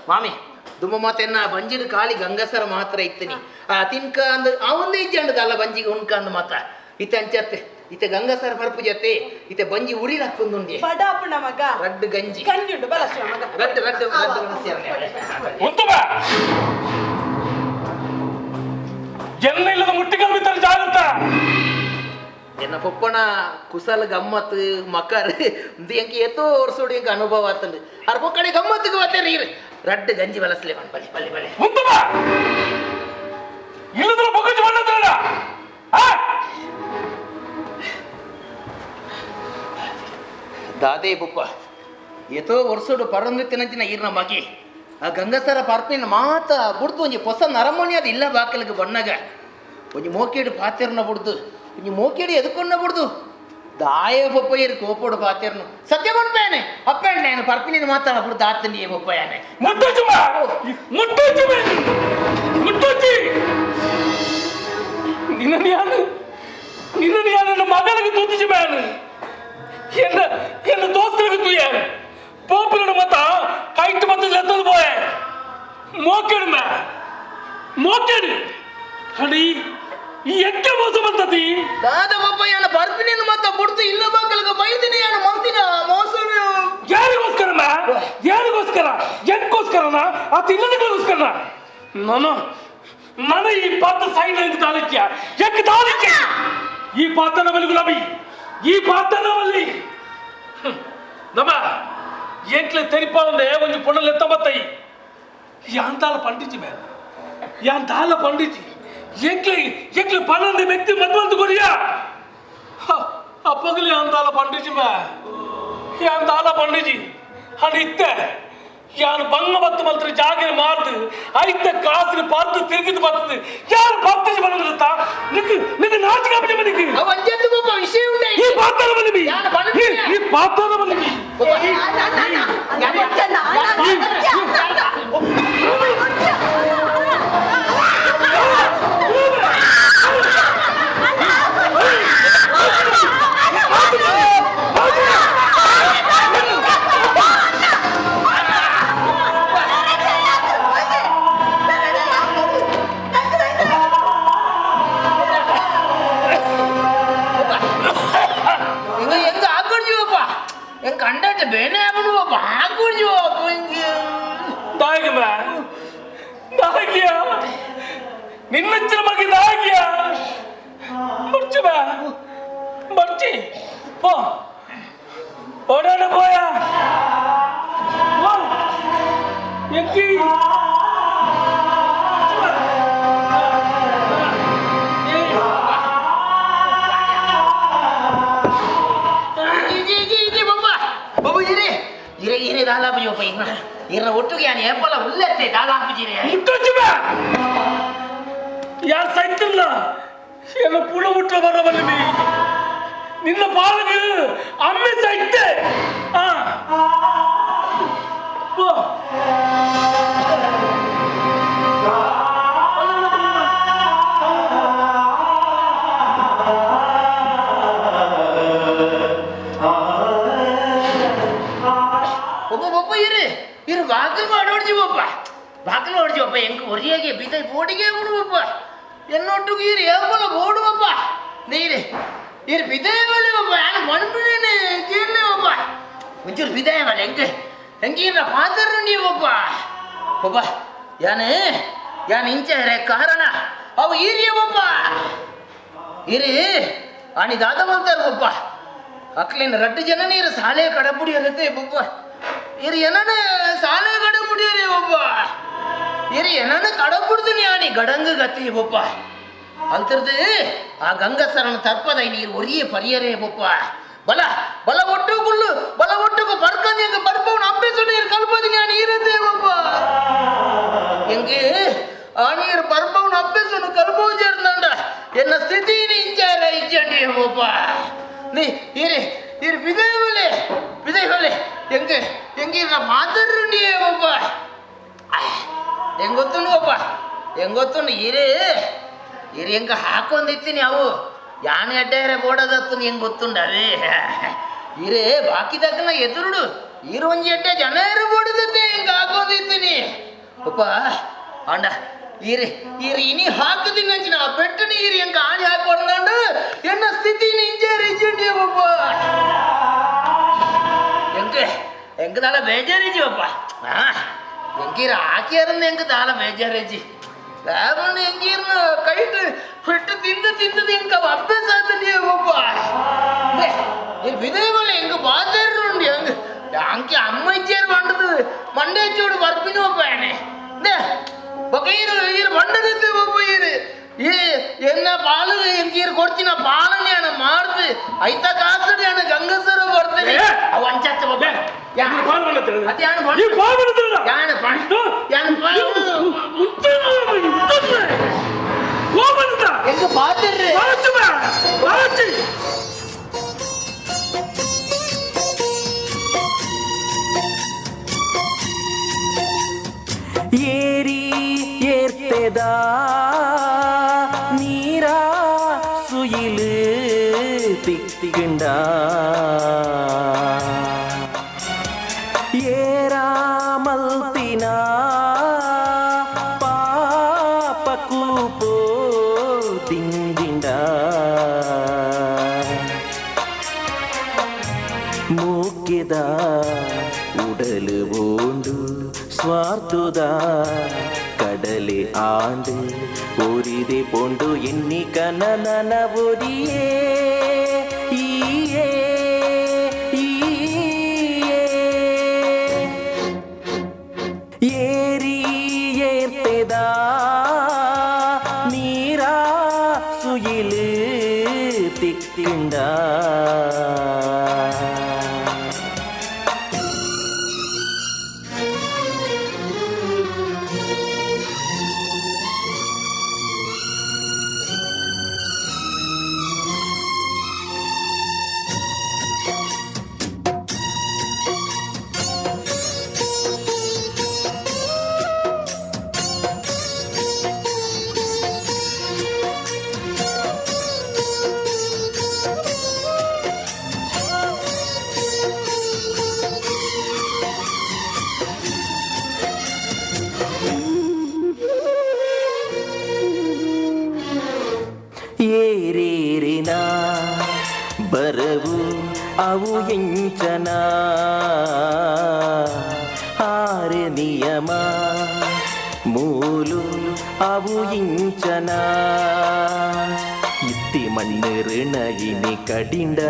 ಮಾಮಿ ದುಮ್ಮ ಮಾತೆನ್ನ ಬಂಜಿಡು ಖಾಲಿ ಗಂಗಸರ ಮಾತ್ರ ಇತ್ತನಿ ಆ ತಿನ್ಕ ಅಂದ್ ಅವಂದೇ ಇಜ್ಜಂಡದ ಅಲ್ಲ ಬಂಜಿಗೆ ಉಣ್ಕ ಅಂದ್ ಮಾತ ಇತ್ತೆ ಅಂಚತ್ತೆ ಇತ್ತೆ ಗಂಗಸರ ಪರ್ಪು ಜೊತೆ ಇತ್ತೆ ಬಂಜಿ ಉರಿ ರಕ್ಕೊಂದುಂಡಿ ಬಡಾಪುಣ ಮಗ ರಡ್ಡು ಗಂಜಿ ಗಂಜಿ ಉಂಡು ಬಲಸುವ ಮಗ ರಡ್ಡು ರಡ್ಡು ರಡ್ಡು ಉಂತು ಬಾ ಜನ ಇಲ್ಲದ ಮುಟ್ಟಿಗಳು ಬಿತ್ತಾರೆ ಜಾಗ್ರತ ಎನ್ನ ಪೊಪ್ಪಣ ಕುಸಲ್ ಗಮ್ಮತ್ ಮಕರ್ ಎಂಕ ಎತ್ತೋ ವರ್ಷೋಡು ಎಂಕ ಅನುಭವ ಆತಂದು ಅರ್ ಪೊಕ್ಕಡೆ ಗಮ್ಮತ್ತಿಗೆ ಬತ್ತೇರಿ ಇರು ರಡ್ಡು ಗಂಜಿ ಬಲಸ್ಲೆ ಬಲಿ ಬಲಿ ಬಲಿ ಉಂತು ಬಾ ಇಲ್ಲದ್ರ ಬೊಗಜ್ ಮಾಡದ್ರ ದಾದೇ ಪೊಪ್ಪ ಎತ್ತೋ ವರ್ಷೋಡು ಪರಂದಿತ್ತಿನಂಚಿನ ಈರ್ನ ಮಗಿ ಆ ಗಂಗಸರ ಪಾರ್ಪಿನ ಮಾತ ಬುಡ್ದು ಒಂಜಿ ಹೊಸ ನರಮಣಿ ಅದು ಇಲ್ಲ ಬಾಕಲಿಗೆ ಬಣ್ಣಗ ಒಂಜಿ ಮೋಕೇಡು ಪಾತೆರ್ನ ಬುಡ್ದು ಒಂಜಿ ಮೋಕೇಡು ಎದುಕೊಂಡ ಬುಡ್ದು ದಾಯ ಪೊಪ್ಪ ಇರು ಕೋಪೋಡು ಪಾತೆರ್ನು ಸತ್ಯ ಪನ್ಪೇನೆ ಅಪ್ಪಣ್ಣ ನಾನು ಪರ್ಪಿನ ಮಾತ ಬುಡ್ದು ಆತನಿ ಪೊಪ್ಪಯಾನೆ ಮುಟ್ಟೋಚು ಬಾ ಮುಟ್ಟೋಚು ಬಾ ಮುಟ್ಟೋಚಿ ನಿನ್ನ ಯಾನು ನಿನ್ನ ಯಾನು ನನ್ನ ಮಗನಿಗೆ ತೂತಿಸಿ ಬ್ಯಾನು ಎನ್ನ ಎನ್ನ ದೋಸ್ತನಿಗೆ ತೂಯಾನು ಪೋಪುಲನ ಮತ ಕೈಟ್ ಮತ್ತು ಲೆತ್ತದು ಪೋಯೆ ಮೋಕೆಡು ಮಾ ಮೋಕೆಡು ಅಡಿ ಈ ಎಕ್ಕೆ ಮೋಸ ಬಂತತಿ ದಾದ ಪಪ್ಪ ಯಾನ ಬರ್ಪಿನ ಮತ್ತ ಬುಡ್ದು ಇಲ್ಲ ಬಾಕಲಿಗೆ ಬೈದಿನಿ ಯಾನ ಮಂತಿನ ಮೋಸ ಯಾರಿಗೋಸ್ಕರ ಮಾ ಯಾರಿಗೋಸ್ಕರ ಎಕ್ಕೋಸ್ಕರನ ಆತ ಇಲ್ಲದಕ್ಕೋಸ್ಕರನ ನಾನು ನಾನು ಈ ಪಾತ್ರ ಸೈಡ್ ಅಂತ ತಾಲಿಕ್ಯ ಎಕ್ ತಾಲಿಕ್ಯ ಈ ಪಾತ್ರ ನಮ್ಮಲ್ಲಿ ಗುಲಾಬಿ ಈ ಪಾತ್ರ ನಮ್ಮಲ್ಲಿ ನಮ್ಮ ಎಂಕ್ಲೆ ತೆರಿಪಾವಂದೆ ಒಂಜಿ ಪೊಣ್ಣಲ್ ಎತ್ತಂಬತ್ತೈ ಯಾಂತಾಲ ಪಂಡಿಜಿ ಮೇಲ ಯಾಂತಾಲ ಪಂಡಿಜಿ ಎಂಕ್ಲೆ ಎಂಕ್ಲೆ ಪನ್ನೊಂದು ವ್ಯಕ್ತಿ ಮದ್ವಂತ ಕೊರಿಯ ಅಪ್ಪಗಲಿ ಯಾಂತಾಲ ಪಂಡಿಜಿ ಮೇ ಯಾಂತಾಲ ಪಂಡಿಜಿ ಹಣ ಇತ್ತೆ ಯಾನು ಬಂಗ ಬತ್ತು ಮಲ್ತ್ರ ಜಾಗಿನ ಮಾರ್ದು ಐತ ಕಾಸಿನ ಪರ್ದು ತಿರುಗಿದು ಬರ್ತದೆ ಯಾರು ಪರ್ತಿಜಿ ಬಂದಿರುತ್ತಾ ನಿಕ್ ನಿಕ್ ನಾಚಿಕೆ ಆಪುಜಿ ನಿಕ್ ಅವಂಜತ್ತು ಪಪ್ಪ ವಿಷಯ ಉಂಡೆ ಈ ಪಾತ್ರ ಬಂದಿಬಿ ಈ ಪಾತ್ರ ಬಂದಿಬಿ ಇವ ಹೆಂಗ ಹಾಕೊಡ್ಜಿವಪ್ಪ ಹೆಂಗ ಕಂಡಾಟ ಬೇನೆ ಆಗ್ಬಿಡುವಪ್ಪ ಹಾಕೊಡ್ಜಿವಪ್ಪ ಹಿಂಗೆ ದಾಗಿಮ ದಾಗಿಯ ನಿನ್ನಚ್ಚಿನ ಬಗ್ಗೆ ದಾಗಿಯ ಬರ್ಚಿ ಬಾ ಬರ್ಚಿ ಪೋ ಓಡಾಡ ಪೋಯ ಪೋ ಎಂಕಿ ಇರೆ ಇರೆ ದಾಲಾಪುಜಿಯಪ್ಪ ಇರ್ನ ಇರ್ನ ಒಟ್ಟಿಗೆ ಯಾನು ಏಪಲ ಉಲ್ಲತ್ತೆ ದಾಲಾಪುಜಿರೆ ಮುಟ್ಟೋಚಿ ಬಾ ಯಾರು ಸೈತಿಲ್ಲ ಎಲ್ಲ ಪುಣ ಮುಟ್ಟ ಬರಬಲ್ಲಿ ನಿನ್ನ ಪಾಲಿಗೆ ಅಮ್ಮೆ ಸೈತೆ ಆ ಪೋ ಒಬ್ಬ ಒಬ್ಬ ಇರು ಇರು ಬಾಗಿಲು ಮಾಡೋಡ್ಜಿವಪ್ಪ ಬಾಗಿಲು ಹೊಡ್ಜಿವಪ್ಪ ಹೆಂಗ್ ಒರಿಯಾಗೆ ಬೀದ ಬೋಡಿಗೆ ಬಿಡುವಪ್ಪ എന്നೊಟ್ಟಿಗೆ ಇರು ಏಪಲ ಬೋಡುವಪ್ಪ ನೀರು ಇರು ಬಿದೇವಲ್ಲಪ್ಪ ನಾನು ಮಣ್ಬಿಡೇನೆ ಕೇಳಲೇವಪ್ಪ ಒಂಚೂರು ಬಿದಾಯವಲ್ಲ ಹೆಂಗೆ ಹೆಂಗೆ ಇರ ಪಾತ್ರ ನೀವಪ್ಪ ಒಬ್ಬ ಯಾನು ಯಾನು ಇಂಚೆ ಕಾರಣ ಅವು ಈರಿಯವಪ್ಪ ಇರಿ ಅಣಿ ದಾದ ಬರ್ತಾರಪ್ಪ ಅಕ್ಲೇನು ರಡ್ಡು ಜನ ನೀರು ಸಾಲೆ ಕಡಪುಡಿಯರತ್ತೆ ಬೊಬ್ಬ ಇರು ಏನನ ಸಾಲೆ ಕಡಪುಡಿಯರೇ ಒಬ್ಬ ಇರು ಏನನ ಕಡಪುಡ್ತೀನಿ ಆಣಿ ಗಡಂಗ ಗತಿ ಬೊಬ್ಬ ಅಲ್ತಿರ್ದು ಆ ಗಂಗಸರನ ತರ್ಪದ ನೀರು ಒರಿಯೇ ಪರಿಯರೇ ಬೊಪ್ಪ. ಬಲ ಬಲ ಒಟ್ಟು ಗುಳ್ಳು ಬಲ ಒಟ್ಟುಕು ಪರ್ಕಂದು ಎಂಗ ಪರ್ಪವನ ಅಪ್ಪೆಸು ನೀರು ಕಲ್ಪದಿ ನಾನು ಇರತ್ತೆ ಬೊಪ್ಪ. ಎಂಗೆ ಆ ನೀರು ಪರ್ಪವನ ಅಪ್ಪೆಸುನು ಕಲ್ಪವು ചേರ್ದಂಡ ಎನ್ನ ಸ್ಥಿತಿ ಇಂಚಾರ ಇಜ್ಜಂಡಿ ಬೊಪ್ಪ. ನೀ ಇರಿ ಇರು ಬಿದೇವಲೆ ಬಿದೇವಲೆ ಎಂಗೆ ಎಂಗೆ ಇರ ಮಾತರುಂಡಿಯೇ ಬೊಪ್ಪ. ಹೆಂಗ್ ಗೊತ್ತುಂಡು ಬೊಪ್ಪ, ಹೆಂಗ್ ಗೊತ್ತುಂಡು? ಇರಿ ಇರಿ ಹೆಂಗ ಹಾಕೊಂಡಿತ್ತೀನಿ ಅವು ಯಾನೆ ಅಡ್ಡಾರೆ ಬೋಡದತ್ತು ಹೆಂಗ್ ಗೊತ್ತುಂಡು ಅವೇ. ಇರೇ ಬಾಕಿದಕ್ಕನ ಎದುರುಡು ಇರು ಒಂಜಿ ಅಡ್ಡೆ ಜನ ಇರು ಬೋಡದತ್ತೆ ಹೆಂಗ ಹಾಕೊಂಡಿತ್ತೀನಿ ಒಪ್ಪ. ಅಂಡ ಇರಿ ಇರಿ ಇನಿ ಹಾಕದಿನ ಅಂಚಿನ ಆ ಬೆಟ್ಟನ ಇರಿ ಹೆಂಗ ಆಣಿ ಹಾಕೊಂಡಂಡು ಎನ್ನ ಸ್ಥಿತಿ ಇಂಜೇರಿ ಇಜ್ಜುಂಡಿ ಒಪ್ಪ. ಹೆಂಗೆ ಹೆಂಗ ದಾಲ ಬೇಜಾರಿಜಿ ಒಪ್ಪ. ಎಂಕೀರ ಹಾಕಿಯಾರನ್ನ ಹೆಂಗ ದಾಲ ಬೇಜಾರಿಜಿ ದಾಮಣ್ಣ ಎಂಕೀರ್ನ ಕೈಟ್ ಫಿಟ್ಟು ತಿಂದು ತಿಂದದು ಎಂಕ ಅಭ್ಯಾಸ ಆತನಿ ಒಪ್ಪ. ವಿದೇವಲ್ಲ ಎಂಗ ಬಾತೇರುಂಡು ಹೆಂಗ ಅಂಕೆ ಅಮ್ಮ ಇಚ್ಚೇರು ಬಂಡದು ಮಂಡೆ ಚೂಡು ಬರ್ಪಿನ ಒಪ್ಪ. ಬೊಕ ಈರು ಈರು ಬಂಡದತ್ತೆ ಒಪ್ಪ. ಈರು ಈ ಎನ್ನ ಪಾಲು ಎಂಕೀರು ಕೊಡ್ತೀನ ಪಾಲನೆ ಅಣ್ಣ ಮಾರ್ದು ಐತ ಕಾಸು ಅಣ್ಣ ಗಂಗಸರು ಬರ್ತೀನಿ ಅವು ಅಂಚತ್ತ ಒಪ್ಪ. எங்க பாத்துரு ಏರಿ ಏರ್ತೆದ ನೀರಾ ಸುಯಿಲು ತಿಕ್ತಿಗಿಂಡ ಏರಾಮಲ್ತಿನ ಪಾಪಕೂಪೋ ತಿಂಗಿಂಡ ಮೂಕ್ಯದ ಉಡಲು ಓಂಡು ಸ್ವಾರ್ಥದ ಕಡಲೆ ಆಂಡು ಒರಿದೆ ಪೋಂಡು ಎನ್ನಿ ಕನನನ ಒರಿಯೇ ಈಯೇ ಈಯೇ ಏರಿ ಏರ್ತೆದ ನೀರಾ ಸುಯಿಲು ತಿಕ್ತಿಂಡ. ಏರೇರಿನ ಬರವು ಅವು ಎಂಚನ ಆರೆ ನಿಯಮ ಮೂಲು ಅವು ಇಂಚನ ಇತ್ತಿ ಮಣ್ಣು ಋಣ ಇನಿ ಕಡಿಂಡ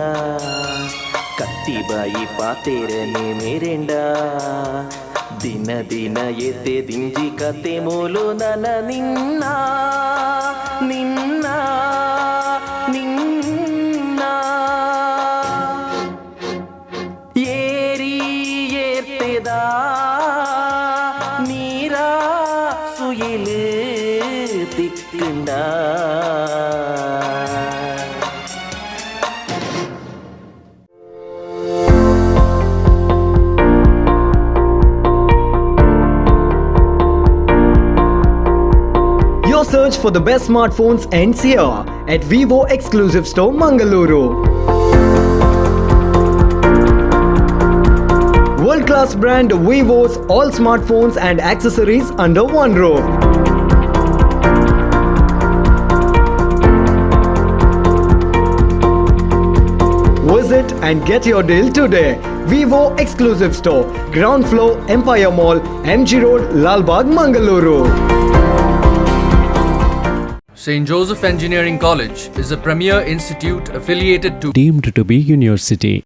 ಕತ್ತಿ ಬಾಯಿ ಪಾತೇರನೆ ಮೇರೆಂಡ ದಿನ ದಿನ ಎತ್ತೆ ದಿಂಜಿ ಕತೆ ಮೂಲು ನನ ನಿನ್ನ ನಿನ್ನ ನಿನ್ನ ಏರಿ ಏರ್ತೆದ ನೀರಾ ಸುಯಿಲು ತಿಕ್ಕಂಡ. Your search for the best smartphones ends here at Vivo Exclusive Store, Mangaluru. World-class brand Vivo's all smartphones and accessories under one roof. Visit and get your deal today. Vivo Exclusive Store, Ground Floor, Empire Mall, MG Road, Lalbagh, Mangaluru. St. Joseph Engineering College is a premier institute affiliated to deemed to be university.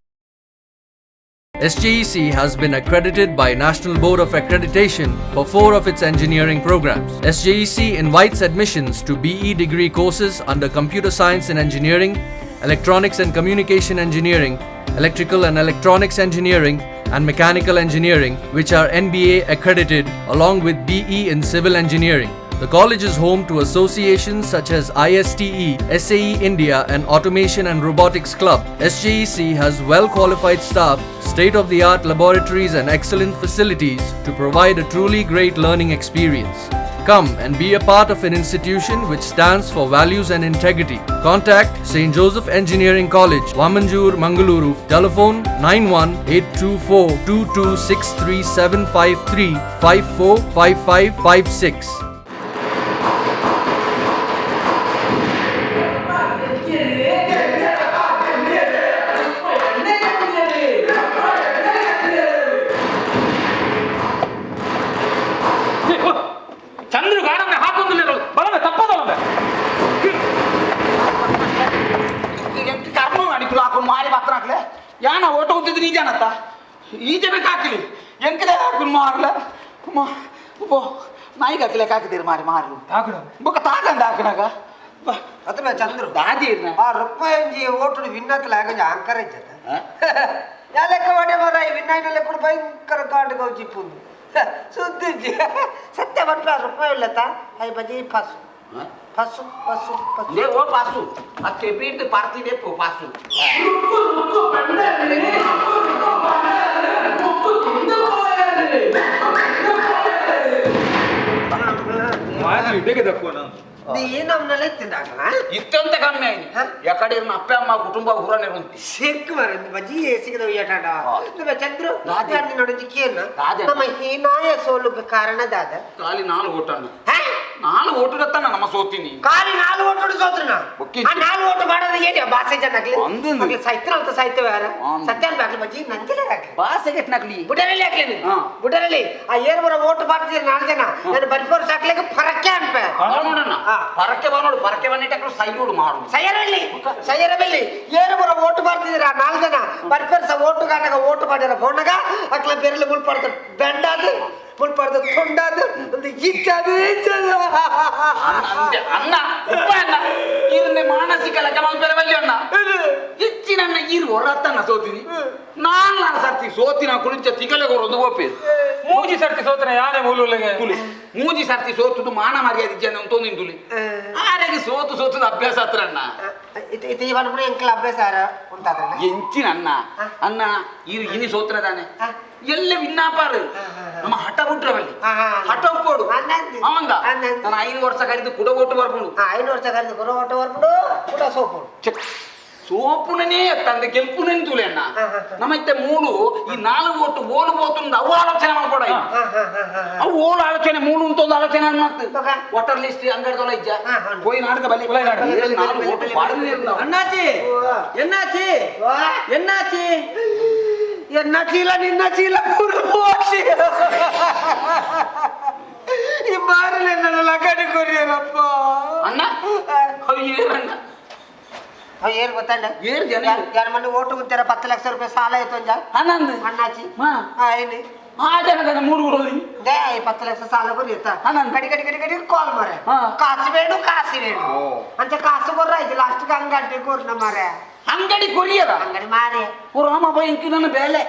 SJEC has been accredited by National Board of Accreditation for 4 of its engineering programs. SJEC invites admissions to BE degree courses under Computer Science and Engineering, Electronics and Communication Engineering, Electrical and Electronics Engineering, and Mechanical Engineering, which are NBA accredited, along with BE in Civil Engineering. The college is home to associations such as ISTE, SAE India, and Automation and Robotics Club. SJEC has well-qualified staff, state-of-the-art laboratories, and excellent facilities to provide a truly great learning experience. Come and be a part of an institution which stands for values and integrity. Contact St. Joseph Engineering College, Vamanjur, Mangaluru. Telephone 91824 2263753 545556. Chandru ಗಾಡನ್ನ ಹಾಕೊಂದಿಲ್ಲ ಬಲವೆ ತಪ್ಪದಲ್ಲ. ಕರ್ಮ ಮಾಡಿಕ್ಲು ಹಾಕೊಂಡು ಮಾರಿ ಮಾತ್ರ ಹಾಕ್ಲೆ ಯಾನ ಓಟ ಹೋಗ್ತಿದ್ದು ನೀ ಜನತ್ತ ಈ ಜನಕ್ಕೆ ಹಾಕಲಿ ಎಂಕಲೆ ಹಾಕೊಂಡು ಮಾರ್ಲ ಓ ನಾಯಿಗೆ ಹಾಕಲೆ ಹಾಕಿದ್ದೀರಿ ಮಾರಿ ಮಾರು ಬೊಕ್ಕ ತಾಕಂದ ಹಾಕನಾಗ ಅದ್ರ ಚಂದ್ರು ದಾದಿ ಆ ರುಕ್ಮಯಂಜಿ ಓಟು ವಿನ್ನತ್ಲ ಆಗ ಅಂಕರ ಇಜ್ಜತ ಯಾ ಲೆಕ್ಕ ವಾಡೆ ಮರ ಈ ವಿನ್ನಾಯಿನ ಕೂಡ ಭಯಂಕರ ಕಾಡು ಗೌಜಿಪ್ಪುಂದು ಸುದ್ದಿ ಸತ್ಯ ಬಂತ ರುಕ್ಮಯ ಇಲ್ಲತ I ಬಜಿ ಫಾಸು ಫಾಸು ಫಾಸು ಫಾಸು ಲೇ ಓ ಪಾಸು ಆ ಕೆಬಿಟ್ ಪಾರ್ತಿದೆ ಪೋ ಪಾಸು. ಇತ್ತಂತ ಕಮ್ಮಿ ಆಯ್ತು ಯಾಕಡೆ ಅಪ್ಪ ಅಮ್ಮ ಕುಟುಂಬ ಹುರನೆ ಉಂಟು ಸಿಕ್ ಮರ ಬಜಿ ಸಿಗದ ಏಟಾಡ ಚಂದ್ರು ನೋಡಿ ಕೇನ ನಮ್ಮ ಹೀನಾಯ ಸೋಲುಗೆ ಕಾರಣ ದಾದ ಖಾಲಿ 4 ಓಟಣ್ಣ 4 ಓಟು ನಮ್ಮ ಸೋತೀನಿ ಖಾಲಿ 4 ಓಟು ಸೋತ್ರನ ಆ 4 ಓಟು ಮಾಡೋದು ಏನು ಬಾಸೆ ಜನ ಆಗ್ಲಿ ಸೈತ್ರ ಅಂತ ಸಾಯ್ತೇವೆ ಯಾರ ಸತ್ಯ ಆಗ್ಲಿ ಬಜ್ಜಿ ನಂಜಿಲ್ಲ ಆಗ್ಲಿ ಬಾಸೆ ಗೆಟ್ನಾಗ್ಲಿ ಬುಡರಲ್ಲಿ ಆಗ್ಲಿ ಬುಡರಲ್ಲಿ ಆ ಏರು ಬರೋ ಓಟು ಮಾಡ್ತಿದ್ರು 4 ಜನ ನಾನು ಬರ್ಬೋರ್ ಸಾಕ್ಲಿಕ್ಕೆ ಫರಕ್ಕೆ ಅನ್ಪೆ ನೋಡೋಣ ಪರಕ್ಕೆ ಬಾ ನೋಡು ಪರಕ್ಕೆ ಬಂದಿಟ್ಟಕ್ರು ಸೈಯೋಡು ಮಾಡು ಸೈಯರಲ್ಲಿ ಸೈಯರಬಲ್ಲಿ ಏರು ಬರೋ ಓಟು ಮಾಡ್ತಿದ್ರ 4 ಜನ ಬರ್ಪರ್ಸ ಓಟು ಕಾಣಗ ಓಟು ಮಾಡಿರ ಫೋನಾಗ ಅಕ್ಲ ಬೆರಳು ಮುಳ್ಪಾಡ್ದು ಬೆಂಡಾದು ಮುಳ್ಪಾಡ್ದು ತುಂಡಾದು ಒಂದು ಇಚ್ಚಾದು ಅಣ್ಣ ಉಪ್ಪ ಅಣ್ಣ ಇರನ್ನೇ ಮಾನಸಿಕ ಲೆಕ್ಕ ಮಲ್ಪೆರವಲ್ಲಿ ಅಣ್ಣ ಹೆಚ್ಚಿನ ಅಣ್ಣ ಇರು ಹೊರತಣ್ಣ ಸೋತೀನಿ ನಾನು ಸರ್ತಿ ಸೋತಿನ ಕುಳಿಂಚ ತಿಗಲೆ ಕೊರೊಂದು ಓಪೇರು ಮೂಜಿ ಸರ್ತಿ ಸೋತನ ಯಾನೆ ಮೂಲುಲೆಗೆ ತುಲಿ ಮೂಜಿ ಸರ್ತಿ ಸೋತುದು ಮಾನ ಮರ್ಯಾದೆ ಜನ ಅಂತ ತುಲಿ ಆರೆಗೆ ಸೋತು ಸೋತುದು ಅಭ್ಯಾಸ ಹತ್ರ ಅಣ್ಣ ಎಂಕಲ್ ಅಭ್ಯಾಸ ಉಂಟಾದ್ರೆ ಎಂಚಿನ ಅಣ್ಣ ಅಣ್ಣ ಇರು ಇನಿ ಸೋತ್ರ ತಾನೆ ಎಲ್ಲ ವಿನ್ನಾಪಾರು ನಮ್ಮ ಹಠ ಬಿಟ್ರವಲ್ಲಿ ಹಠ ಒಪ್ಪೋಡು ಅವಂಗ ನಾನು 5 ವರ್ಷ ಕರೆದು ಕುಡ ಓಟು ಬರ್ಕೊಂಡು 5 ವರ್ಷ ಕರೆದು ಕುಡ ಓಟು ಬರ್ಕೊಂಡು ಕುಡ ಸೋಪು ಸೋಪುನೇ ತಂದೆ ಗೆಲ್ಪುನೇ ತುಲೆ ಅಣ್ಣ ನಮ್ಮತ್ತೆ ಮೂಡು ಈ 4 ಓಟು ಓಲು ಬೋತುಂದು ಅವು ಆಲೋಚನೆ ಮಾಡ್ಕೊಡ ಅವು ಓಲು ಆಲೋಚನೆ ಮೂಡು ಅಂತ ಆಲೋಚನೆ ಮಾಡ್ತು ವಾಟರ್ ಲಿಸ್ಟ್ ಅಂಗಡಿದೊಳ ಇಜ್ಜ ಹೋಯ್ ನಾಟಕ ಬಲಿ 4 ಓಟು ಪಾಡನೆ. ಅಣ್ಣಾಚಿ ಎನ್ನಾಚಿ ಎನ್ನಾಚಿ ಎನ್ನ ಚೀಲ ನಿನ್ನ ಚೀಲ ಪೂರ್ತಿ ಈ ಮಾರಲೆ ನನ್ನ ಲಗಡಿ ಕೊರಿಯರಪ್ಪ ಅಣ್ಣ ಏನಣ್ಣ ಏನು ಗೊತ್ತಣ್ಣ ಏರು ಜನ ಯಾರ ಮನೆ ಓಟು ಗುಂತಾರ 10 ಲಕ್ಷ ರೂಪಾಯಿ ಸಾಲ ಆಯ್ತು ಅಂಜ ಅಣ್ಣಂದು ಅಣ್ಣಾಚಿ ಏನು ಆ ಜನದ ಮೂರು ಗುರು they 10 lakh ಸಾಲ ಕೊರಿಯತ್ತ ಕಡಿ ಕಡಿ ಕಡಿ ಕಡಿ ಕಾಲ್ ಮಾರೆ ಕಾಸು ಬೇಡು ಕಾಸು ಬೇಡು ಅಂತ ಕಾಸು ಕೊರ್ರ ಆಯ್ತು ಲಾಸ್ಟ್ ಅಂಗಡಿ ಕೊರ್ನ ಮಾರೆ ಅಂಗಡಿ ಕೊರಿಯರ ಅಂಗಡಿ ಮಾರೆ ಓ ರಾಮ ಇಂಕಿ ನನ್ನ ಬೇಲೆ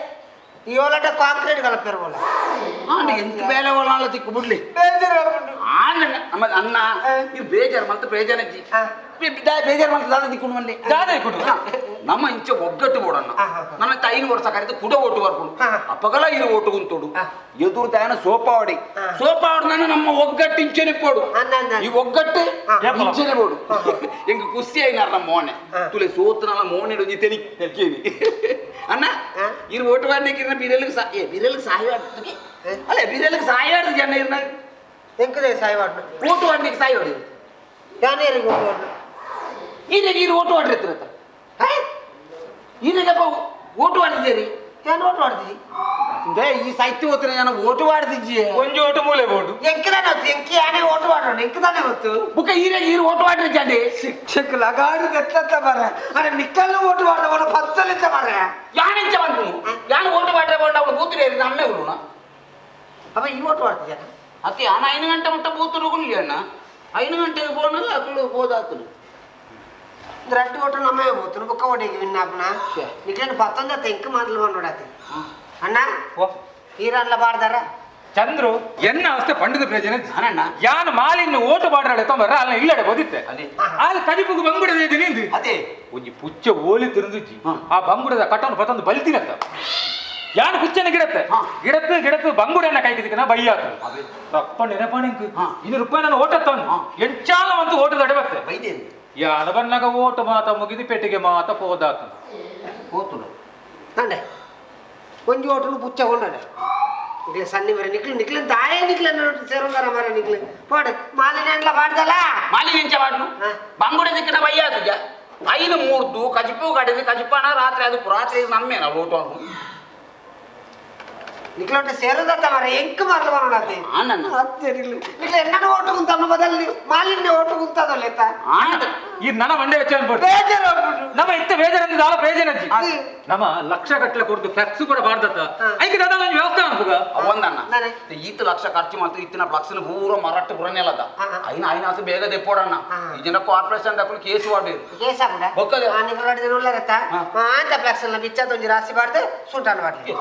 ಯೋಲಟ ಕಾಂಕ್ರೀಟ್ ಕಲಪಿರ್ಬೋಲ ಎಂತ ಬೇಲೆ ಓಲಾಳ ತಿಕ್ಕು ಬಿಡ್ಲಿ ನಮ್ಮ ಅಣ್ಣ ಇದು ಬೇಜಾರು ಮತ್ತೆ ಬೇಜಾರಜ್ಜಿ ಬೇಜಾರು ಮಾಡ್ತದೆ ದಾದ ದಿಕ್ಕು ಮಲ್ಲಿ ದಾದ ಇಕ್ಕೊಂಡು ನಮ್ಮ ಇಂಚೆ ಒಗ್ಗಟ್ಟು ಬೋಡಣ್ಣ ನನ್ನ 5 ವರ್ಷ ಕರೆದು ಕುಡ ಓಟು ಬರ್ಕೊಂಡು ಅಪ್ಪಗಲ ಇರು ಓಟು ಗುಂತೋಡು ಎದುರು ತಾಯನ ಸೋಪಾವಡಿ ಸೋಪಾವಡಿ ನಮ್ಮ ಒಗ್ಗಟ್ಟು ಇಂಚೆನೆ ಪೋಡು ಈ ಒಗ್ಗಟ್ಟು ಇಂಚೆನೆ ಬೋಡು ಎಂಗ ಖುಷಿ అయినారు ನಮ್ಮ ಮೋನೆ ತುಲೆ ಸೋತನಲ್ಲ ಮೋನೆ ತೆಲಿ ತೆಕ್ಕೇನಿ ಅಣ್ಣ ಇರು ಓಟು ವಾಡ್ಲಿಕ್ಕೆ ಇರ್ನ ಬಿರಲಿಗೆ ಏ ಬಿರಲಿಗೆ ಸಹಾಯ ಆಡ್ತದೆ ಅಲ್ಲ ಬಿರಲಿಗೆ ಸಹಾಯ ಆಡ್ದು ಜನ ಇರ್ನ ಎಂಕದೇ ಸಹಾಯ ಆಡ್ನು ಓಟು ವಾಡ್ಲಿಕ್ಕೆ ಸಹಾಯ ಆಡಿದ್ರು ಯಾನೇರಿಗೆ ಓಟು ಆಡ್ನು ಈರೆಗೆ ಇರು ಓಟು ಆಡಿರ್ತಿರತ್ತ ಈರೆಗಪ್ಪ ಓಟು ಆಡ್ತಿದ್ದೀರಿ ಏನು ಓಟು ಆಡ್ತಿದ್ದಿ ಈ ಸಾಹಿತ್ಯ ಓದ್ತೀನಿ ನಾನು ಓಟು ವಾಡ್ದಿಜ್ಜಿ ಒಂಜಿ ಓಟು ಮೂಲೆ ಬೋಡು ಎಂಕಿದಾನೆ ಹೊತ್ತು ಎಂಕಿ ಆನೆ ಓಟು ವಾಡೋಣ ಎಂಕಿದಾನೆ ಹೊತ್ತು ಬುಕ್ಕ ಈರೆಗೆ ಈರು ಓಟು ವಾಡ್ರಿ ಜಾಡಿ ಶಿಕ್ಷಕ ಲಗಾಡು ಎತ್ತ ಮರ ಅರೆ ನಿಕ್ಕಲ್ಲು ಓಟು ವಾಡೋಣ ಪತ್ತಲಿದ್ದ ಮರ ಯಾನೆಂಚ ಬಂತು ಯಾನು ಓಟು ವಾಡ್ರೆ ಬೋಂಡ ಅವಳು ಬೂతుರು ನಮ್ಮೆ ಉರುಣ ಅವ ಈ ಓಟು ವಾಡ್ತಿದ್ದ ಅತಿ ಆನ 5 ಗಂಟೆ ಮುಟ್ಟ ಬೂతుರು ಅಣ್ಣ 5 ಗಂಟೆಗೆ ಬೋಣಗ ಅಕಲು ಬೋದಾತನು ರಡ್ಡು ಓಟು ನಮ್ಮೇ ಹೋಗ್ತು ಬುಕ್ಕ ಓಟಿಗೆ ವಿನ್ನಾಪನ ನಿಕ್ಲೇನು ಪತ್ತೊಂದ ತೆಂಕು ಮಾತಲು ಬಂದೋಡಾತಿ ಅಣ್ಣ ಈರಲ್ಲ ಬಾಡ್ದಾರ ಚಂದ್ರು ಎನ್ನ ಅವಸ್ಥೆ ಪಂಡಿತ ಪ್ರಯೋಜನ ಯಾನು ಮಾಲಿನ್ನು ಓಟು ಬಾಡ್ರಾಳೆ ತೊಂಬರ ಅಲ್ಲ ಇಲ್ಲಡೆ ಬೋದಿತ್ತೆ ಅಲ್ಲಿ ಕಜಿಪುಗು ಬಂಗುಡದ ಇದು ನಿಂದು ಅದೇ ಒಂಜಿ ಪುಚ್ಚೆ ಓಲಿ ತಿರುಂದುಜ್ಜಿ ಆ ಬಂಗುಡದ ಕಟ್ಟವನ್ನು ಪತ್ತೊಂದು ಬಲ್ತಿನತ್ತ ಯಾನು ಪುಚ್ಚನ ಗಿಡತ್ತೆ ಗಿಡತ್ತು ಗಿಡತ್ತು ಬಂಗುಡನ್ನ ಕೈಗಿದ್ದಕ್ಕೆ ಬೈಯಾತು ರಪ್ಪ ನೆನಪಣಿಂಕ್ ಇನ್ನು ರೂಪಾಯಿ ನಾನು ಓಟತ್ತವನು ಎಂಚಾಲ ಅಂತೂ ಓಟದ ಅಡಬತ್ತೆ ಯಾನು ಬನ್ನಾಗ ಓಟು ಮಾತ ಮುಗಿದು ಪೆಟ್ಟಿಗೆ ಮಾತ ಪೋದಾತು ಹೋತು ಅಂಡೆ ಒಂಜಿ ಓಟು ಪುಚ್ಚ ಕೊಂಡಡೆ ನಿಕ್ಲೆ ಸನ್ನಿ ಮರ ನಿಕ್ಲು ನಿಕ್ಲು ದಾಯ ನಿಕ್ಲೆ ಸೇರುಂದಾರ ಮರ ನಿಕ್ಲು ಪಾಡು ಮಾಲಿನ ಪಾಡ್ದಲ್ಲ ಮಾಲಿನ ಎಂಚ ಪಾಡ್ನು ಬಂಗುಡ ದಿಕ್ಕಿನ ಬೈಯಾತು ಜ ಐನು ಮೂರ್ದು ಕಜಿಪು ಕಡಿದು ಕಜಿಪಾನ ರಾತ್ರಿ ಅದು ರಾತ್ರಿ ನಮ್ಮೇನ ಓಟು ನಿಕ್ಲೊಂಟೆ ಸೇರುದತ್ತ ಮರ ಎಂಕ್ ಮಾರ್ಲು ಬರೋಣತೆ ಅತ್ತೆ ನಿಕ್ಲು ನಿಕ್ಲು ಎನ್ನಡ ಓಟು ಕುಂತಮ್ಮ ಬದಲು ಮಾಲಿನ್ಯ ಓಟು ಕುಂತದಲ್ಲೇತ ಈ ನನ್ನ ಮಂಡೆ ವೆಚ್ಚ ಅನ್ಬೋದು ನಮ್ಮ ಇತ್ತ ಬೇಜಾರ ದಾಲ ಪ್ರಯೋಜನ ನಮ್ಮ ಲಕ್ಷ ಗಟ್ಟಲೆ ಕೊಡ್ದು ಫ್ಲೆಕ್ಸ್ ಕೂಡ ಬಾರ್ದತ್ತ ಐಕೆ ದಾದ ಒಂದು ವ್ಯವಸ್ಥೆ ಅನ್ಪುಗ ಒಂದಣ್ಣ ಈತ ಲಕ್ಷ ಖರ್ಚು ಮಾಡ್ತು ಇತ್ತಿನ ಫ್ಲಕ್ಸ್ನ ಪೂರ ಮರಟ್ಟು ಪುರನೆಲ್ಲದ ಐನ ಐನ ಆತು ಬೇಗ ದೆಪ್ಪೋಡಣ್ಣ ಈ ಜನ ಕಾರ್ಪೊರೇಷನ್ ದಕ್ಕಲು ಕೇಸ್ ವಾಡಿರು ಕೇಸ್ ಹಾಕುಡ ಬೊಕ್ಕದೆ ನಿಕ್ಲು ಉಳ್ಳರತ್ತ ಅಂತ ಫ್ಲೆಕ್ಸ್ ಎಲ್ಲ ಬಿಚ್ಚ ಒಂಜಿ ರಾಸಿ ಬಾರ್ದು ಸುಂಟಾನ ಬಾಡ್ಲಿ